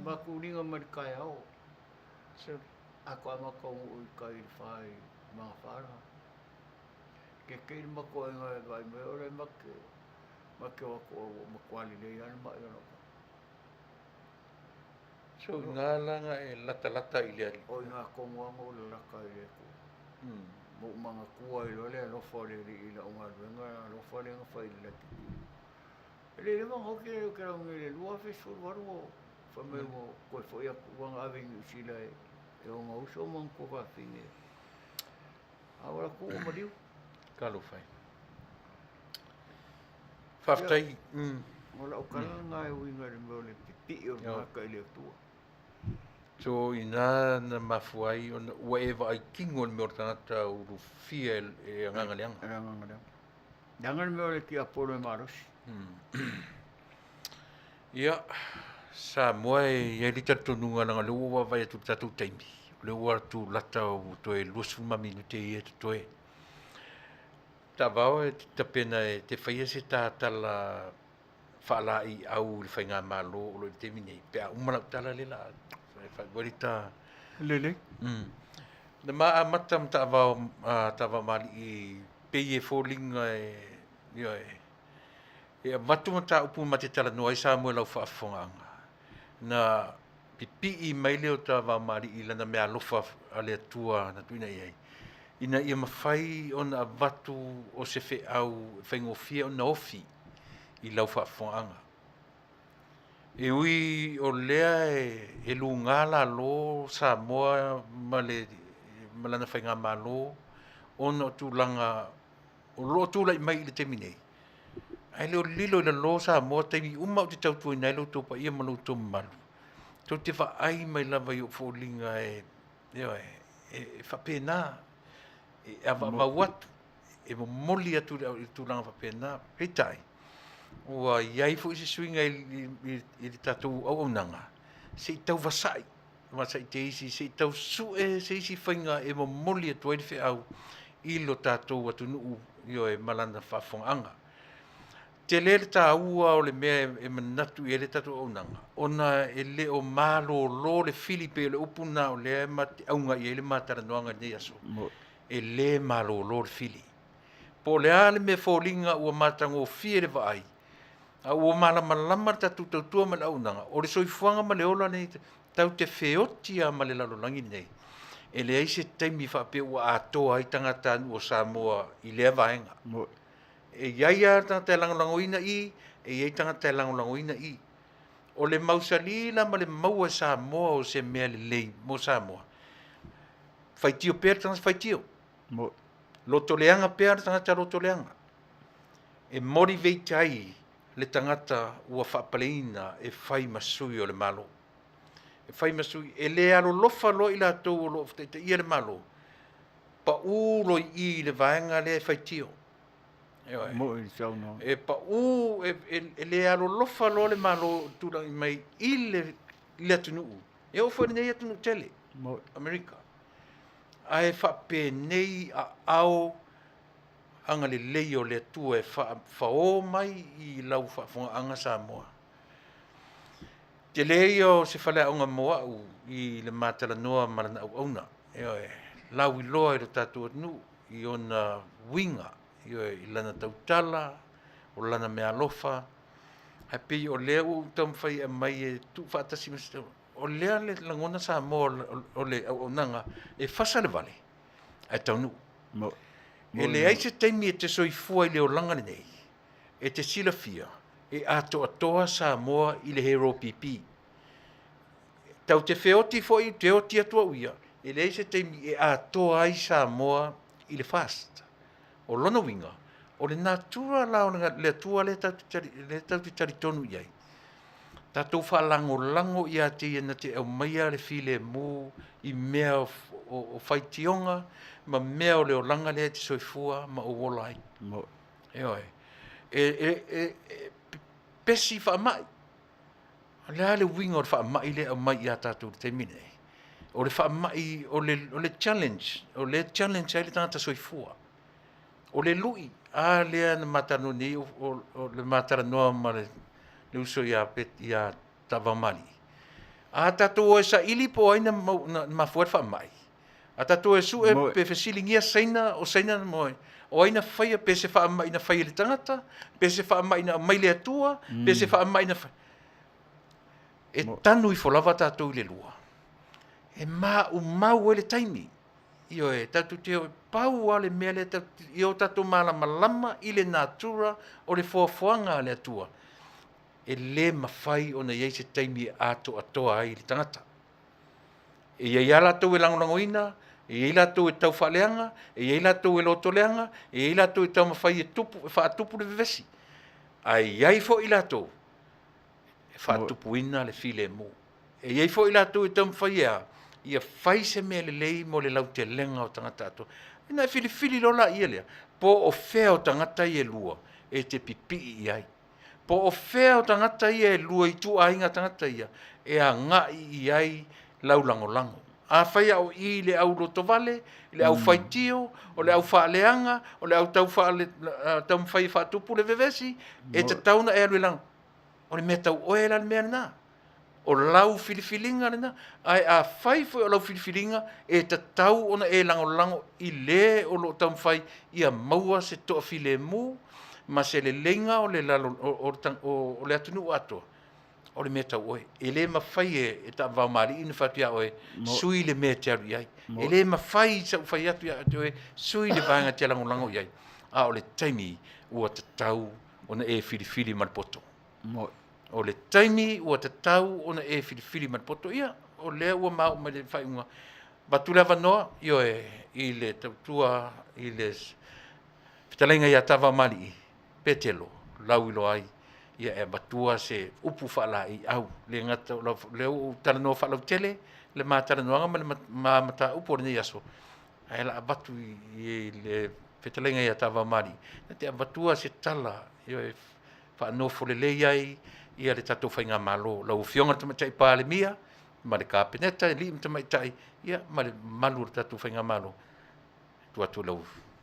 Ma ku ringa mai le kai ao. A ko ama ko i kai le wha i manga wha la. Ke kei le mako ai ngai vai mai ora make make o ako o makuali le ia le mai ona. So ngā langa e lata lata i le ali. O i ngā kongoanga o le laka i le Atua. Ma ou magatua ai loa le alofa o le Alii i lau galuega, alofa lea na fai i le latiti. E le leva ona oti le ke lauga i le 2018 ua fai mai ua toe foi atu ua na ave i Niu Sila e ona uso ma ona tuafafine. A ua latou ua maliu. Talofa e. Faafetai. O lau tala lena e uiga i le mea o le pipii o le tagata i le Atua. So inā na mafua ai ona ua e vaai tino i le mea o le tagata ulufia e agaga leaga. E agaga leaga. Leaga le mea o le tiapolo e malosi. Ia, Samoa e i ai le talitonuga leaga o lea ua ou vaavaai atu i le tatou taimi, o lea ua tulata ua toe 20 minute ia e totoe. Taavao e tapena e te faia se ta tala faalaeiau i le faigamalo o lo o i le taimi nei, pe a uma lau tala lea la fai ta lelei. Na ma amata ma taavao taavao mali'i pei e foliga e ioe e avatu mataupu ma te talanoa ai Samoa i lau faafofogaaga. Na pipii mai lea o taavao mali'i i lana meaalofa a le Atua na tuuina i ai, ina ia mafai ona avatu o se feau e faigofie ona ofi i lau faafofogaaga. E ui o lea e luga lalo Samoa ma le ma lana faigamalo ona o tulaga o lo o tulai mai i le taimi nei, ae le o lilo i lalo Samoa taimi uma ou te tautuaina ai lo outou paia ma lo outou mamalu. Tou te vaai mai lava i ou foliga e, ioe, e faapena, e avaavau atu, e momoli atu i le tulaga faapena. Peitai, ua i ai foi se suiga i le tatou auaunaga, se i tau vasa'i, vasa'i te isi, se i tau su'e se isi faiga e momoli atu ai le feau i lo tatou atunuu, ioe, ma lana faafofogaaga. Tele le taua o le mea e manatu i ai le tatou auaunaga, ona e le o malolo le fili, pei o le upu lena o lea e te auga i ai le ma talanoaga i lenei aso. E le malolo le fili. Po o le a le mea foliga ua matagofie le vaai, a ua malamalama le tatou tautua ma le auaunaga, o le soifuaga ma le ola lenei tatou te feoti lava ma le lalolagi lenei. E leai se taimi faapea ua atoa ai tagatanuu o Samoa i lea vaega. E i ai lava tagata e lagolagoina i, e i ai tagata e lagolagoina i. O le mausali la ma le maua e Samoa o se mea lelei mo Samoa, faitio pea le tagata faitio, lotoleaga pea le tagata lotoleaga. E motivate ai le tagata ua faapaleina e fai ma sui o le Malo. E fai ma sui, e le alolofa loa i latou o lo o taitaia le Malo, pau loa i i i le vaega lea e faitio. E pau, e le alolofa loa le Malo e tulai mai i le atunuu, e oo foi i lenei atunuu tele, Amerika. Ae faapenei aao agalelei o le Atua e faafaô mai i lau faafofogaaga Samoa. Tele ia o se faleaoga mo au i le ma talanoa ma lana auauna, ioe, lauiloa i lo tatou atunuu i ona uiga, ioe, i lana tautala, o lana meaalofa, ae pei o lea ua ou taumafai e aumai e tuufaatasi ma se o lea le lagona Samoa o le auaunaga e fasa le vale ae taunuu. E leai se taimi e te soifua i le olaga lenei e te silafia e atoatoa Samoa i le hero PP. Tau te feoti foi, te oti atu au ia, e leai se taimi e atoa ai Samoa i le fast. O lona uiga, o le natura la o le Atua lea tatou te talitonu i ai, tatou faalagolago ia te ia na te aumaia le filemu i mea o faitioga ma mea o le olaga lea e te soifua ma ou ola ai. Ioe. E pesi faamai. O le a le uiga o le faamai lea e aumai ia tatou i le taimi lenei? O le faamai, o le challenge, o lea e challenge ai le tagata soifua. O le lui, a lea na ma talanoa nei, o le ma talanoa ma le uso ia Taavaomalii. A tatou o e saili po o ai na mafua ai le faamai, a tatou o e sue pe fesiligia Saina, o Saina na maua ai, o ai na faia, pe se faamai na fai e le tagata, pe se faamai na aumai le Atua, pe se faamai na fai. E tanu ifo lava tatou i le lua. E maumau ai le taimi. Ioe, tatou te o, pau lava le mea lea tatou te, ia o tatou malamalama i le natura o le foafoaga a le Atua, e le mafai ona i ai se taimi e atoatoa ai le tagata. E i ai lava latou e lagolagoina, e i ai latou e tau faaleaga, e i ai latou e lotoleaga, e i ai latou e taumafai e tupu, e faatupu le vevesi, ae i ai foi latou e faatupuina le filemu. E i ai foi latou e taumafai e a? Ia fai se mea lelei mo le lautelega o tagata atoa. Ona e filifili loa laia lea, po o fea o tagata ia e lua e te pipii i ai. Po o fea o tagata ia e lua ituaiga tagata ia e agai i ai lau lagolago. Afai a o i le au lotovale, le au faitio, o le au faaleaga, o le au tau faale, taumafai e faatupu le vevesi, e tatau ona e alu e lago. O le mea tau oe la le mea lena. O lau filifiliga lena. Ae afai foi o lau filifiliga, e tatau ona e lagolago i le o lo o taumafai ia maua se toafilemu ma se leleiga o le lalo, o le atunuu atoa, o le mea tau oe. E le mafai e Taavaomalii ona fai atu ia oe, sui le mea e te alu i ai. E le mafai sa ou fai atu ia te oe, sui le vaega e te lagolago i ai. A o le taimi ua tatau ona e filifili ma le poto. O le taimi ua tatau ona e filifili ma le poto, ia, o lea ua maua mai le faaiuga. Avatu le avanoa, ioe, i le tautua i le. Fetalaiga ia Tavamalii Petelo lauiloa ai ia e avatua se upu faalaeiau le gata o lea ua ou talanoa faalautele le ma talanoaga ma le ma mataupu o lenei aso, ae la avatu i le fetalaiga ia Tavamalii na te avatua se tala e faanofo lelei ai ia le tatou faigamalo, lau Afioga i le Tamaitai Palemia ma le Kapeneta i alii ma tamaitai ia ma le mamalu o le tatou faigamalo. Tuu atu i lau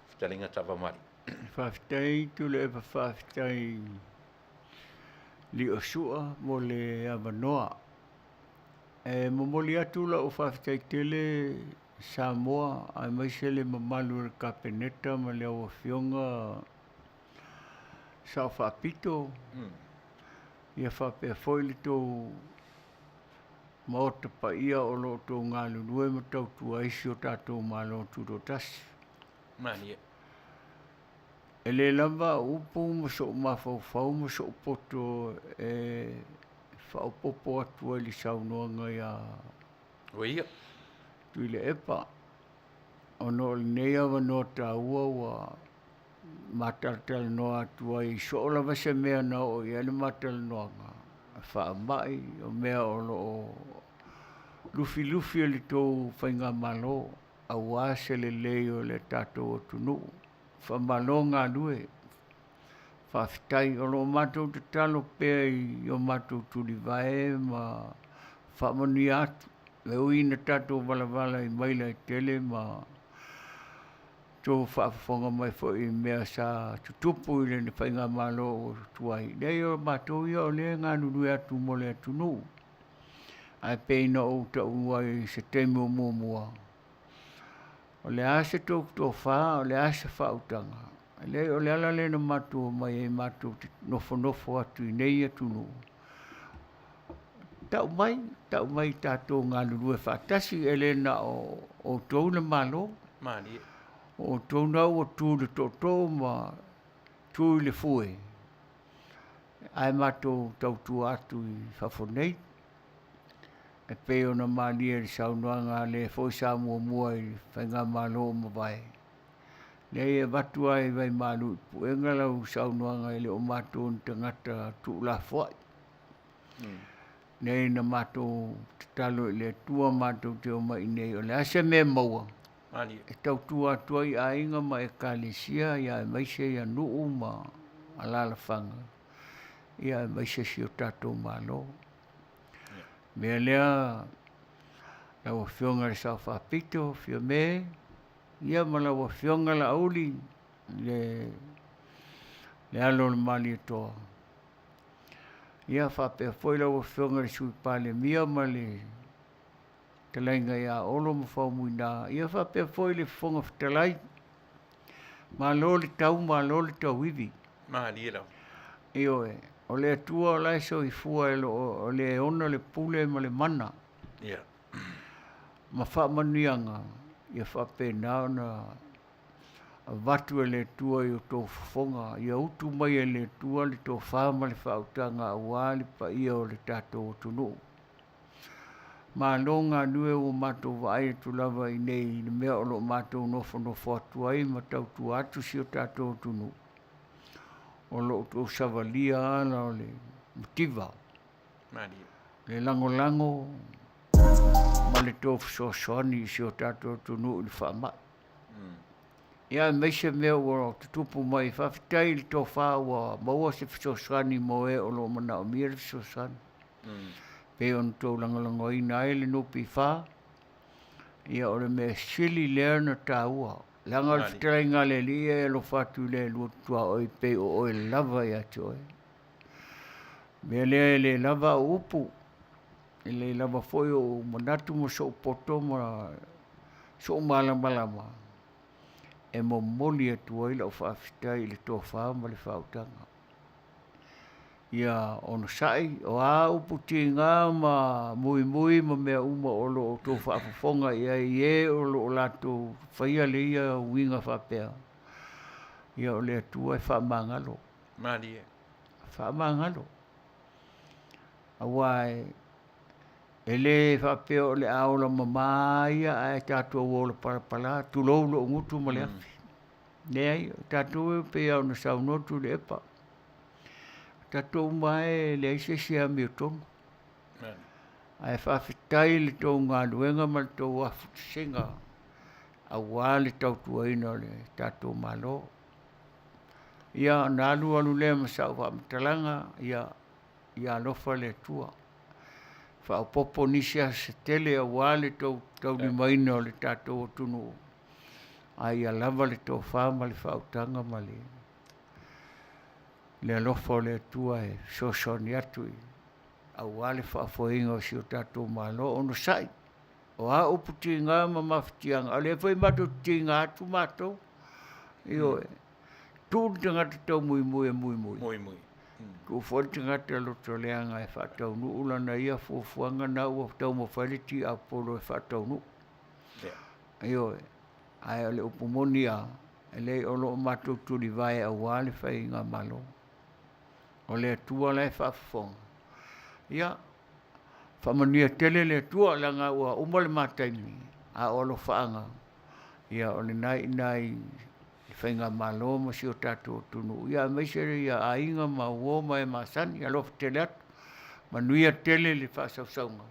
fetalaiga Tavamalii. Faafetai Tuilaepa, faafetai Liosua mo le avanoa. E momoli atu lau faafetai tele Samoa aemaise le mamalu o le Kapeneta ma le au Afioga Sao Faapito, ia faapea foi le tou Maota paia o lo o outou galulue ma tautua ai si o tatou Malo Tutoatasi. Malie. E le lava au upu ma so'u mafaufau ma so'u poto e faaopoopo atu ai i le saunoaga ia Ua ia. Tuilaepa, ona o lenei avanoa taua ua matalatalanoa atu ai soo lava se mea na oo i ai le matalanoaga, faamai, o mea o lo o lufilufi e le tou faigamalo aua se lelei o le tatou atunuu. Faamalo galue, faafetai. O lo o matou tatalo pea i o matou tulivae ma faamanuia atu. E ui ina tatou valavala i maila e tele ma tou faafofoga mai foi i mea sa tutupu i le faigamalo ua tuai. Leai o matou ia o lea e galulue atu mo le atunuu. Ae pei na ou taua i se taimi o muamua, o le a se tou tofa, o le a se faautaga, leai o le ala lea na matou omai ai matou te nofonofo atu i nei atunuu, tau mai, tau mai tatou galulue faatasi, e le na o outou le Malo, Malie. O outou na ua tu i le tootoo ma tu i le fue, ae matou tautua atu i fafo nei. E pei ona malie i le saunoaga a le foi sa muamua i le faigamalo ua mavae, leai e avatu lava i vaimalu i puega lau saunoaga e le o matou ni tagata tuulafoai. Leai na matou tatalo i le Atua matou te omai i inei o le a se mea e maua e tautua atu ai i aiga ma ekalesia aemaise ia nuu ma alalafaga aemaise si o tatou Malo. O le mea lea lau Afioga i le Sao Faapito Fiame ia ma lau Afioga Laauli le alo o le Malietoa, ia faapea foi lau Afioga i le Sui Palemia ma le Fetalaiga ia Olo ma Faumuina, ia faapea foi le Fofoga Fetalai. Malo le tau, malo le tauivi. Malie lava. Ioe, o le Atua o la e soifua e lo o le e ona le pule ma le mana. Ia. Ma faamanuiaga ia faapena ona avatu e le Atua i o outou fofoga, ia utu mai e le Atua le tofa ma le faautaga aua le paia o le tatou atunuu. Malo galue ua matou vaai atu lava i inei i le mea o lo o matou nofonofo atu ai ma tautua atu si o tatou atunuu, o lo o outou savalia ala o le mativa, le lagolago ma le tou fesoasoani i si o tatou atunuu i le faamai. Ia aemaise mea ua tutupu mai, faafetai i le tofa ua maua se fesoasoani mo e o lo o manaomia le fesoasoani. Pei ona outou lagolagoina ai le NPF, ia o le mea sili lea ona taua, leaga o le fetalaiga a le Alii e alofa atu i le lua tuaoi pei o oe lava ia te oe. O le mea lea e le lava au upu, e le lava foi ou manatu ma sou poto ma sou malamalama e momoli atu ai lau faafetai i le tofa ma le faautaga. Ia onosai, o a upu tiga ma muimui ma mea uma o lo o outou faafofoga i ai i e o lo o latou faia leia uiga faapea, ia o le Atua e faamagalo. Malie. Faamagalo. Aua e le faapea o le a ola mama ia ae tatou ola palapala, tulou lou gutu ma le afi. Leai, o tatou e pei lava ona saunoa Tuilaepa, o tatou uma lava e leai se isi e amiotonu. Ae faafetai i le tou galuega ma le tou afutusega aua le tautuaina o le tatou Malo. Ia ona alu alu lea ma sau faamatalaga, ia ia alofa le Atua. Faaopoopo nisi aso se tele aua le tou taulimaina o le tatou atunuu, a ia lava le tofa ma le faautaga ma le le alofa o le Atua e fesoasoani atu i aua le faafoeina o si o tatou Malo. Onosai, o a upu tiga ma mafatiaga, o lea foi matou te tiga atu matou, ioe, tuu le tagata taumuimui e muimui, Muimui. tuu foi le tagata lotoleaga e faataunuu lana ia fuafuaga na ua taumafai le tiapolo e faataunuu. Ioe, ae o le upu moni lava, e leai o lo o matou tulivae aua le faigamalo. O le Atua la e faafofoga. Ia, faamanuia tele le Atua leaga ua uma le ma taimi, a o alofaaga, ia o lena e i ina i le faigamalo ma si o tatou atunuu, ia aemaise ia aiga ma uo ma e masani. Alofa tele atu, manuia tele le faasausauga,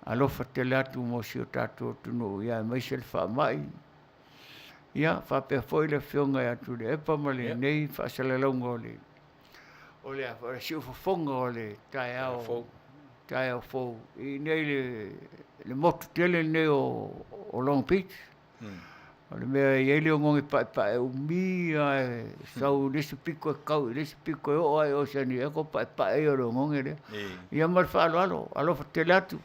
alofa tele atu mo si o tatou atunuu, ia aemaise le faamai. Ia faapea foi le afioga ia Tuilaepa ma lenei faasalalauga o le o le a foi siufofoga o le taeao fou, taeao fou i nei le le motu tele lenei o Long Beach. O le mea e i ai le oneone paepae umi lava e sau i le isi pito e tau i le isi pito e oo lava i Oceania Eko paepae ia o le oneone lea. Ia ma le faaaloalo, alofa tele atu,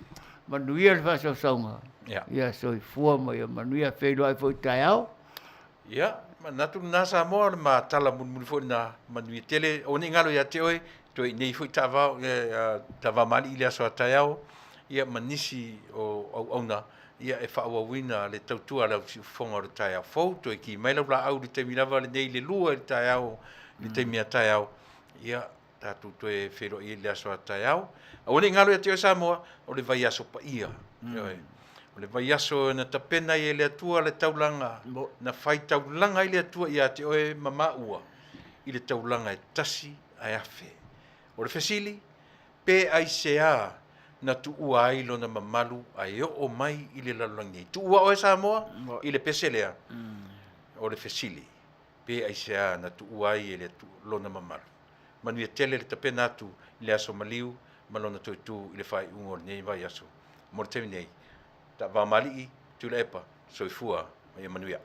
manuia le faasausauga. Ia soifua ma ia manuia. Feiloai foi taeao. Ia, manatu lena Samoa, o le ma tala mulimuli foi lena, manuia tele. Aua ne i galo ia te oe, toe i nei foi taavao, taavao ma alii i le aso a taeao, ia ma nisi o auauna ia e faaauauina le tautua a le au siufofoga o le taeao fou. Toe ki mai lau laau i le taimi lava lenei i le 2 i le taeao, i le taimi a taeao, ia tatou toe feiloai ai i le aso a taeao. Aua ne i galo ia te oe Samoa, o le vaiaso paia. Ioe. O le vaiaso na tapena ai e le Atua le taulaga, na faitaulaga ai le Atua ia te oe ma maua i le taulaga e tasi ae afe. O le fesili, pe aisea na tuua ai lona mamalu ae oo mai i le lalolagi nei? Tuua oe Samoa i le pese lea? O le fesili, pe aisea na tuua ai e le Atua lona mamalu? Manuia tele le tapena atu i le aso maliu ma lona toe tu i le faaiuga o lenei vaiaso. Mo le taimi nei, Taavao-ma-alii, Tuilaepa, soifua ma ia manuia.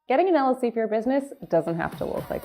Getting an LLC for your business doesn't have to look like this.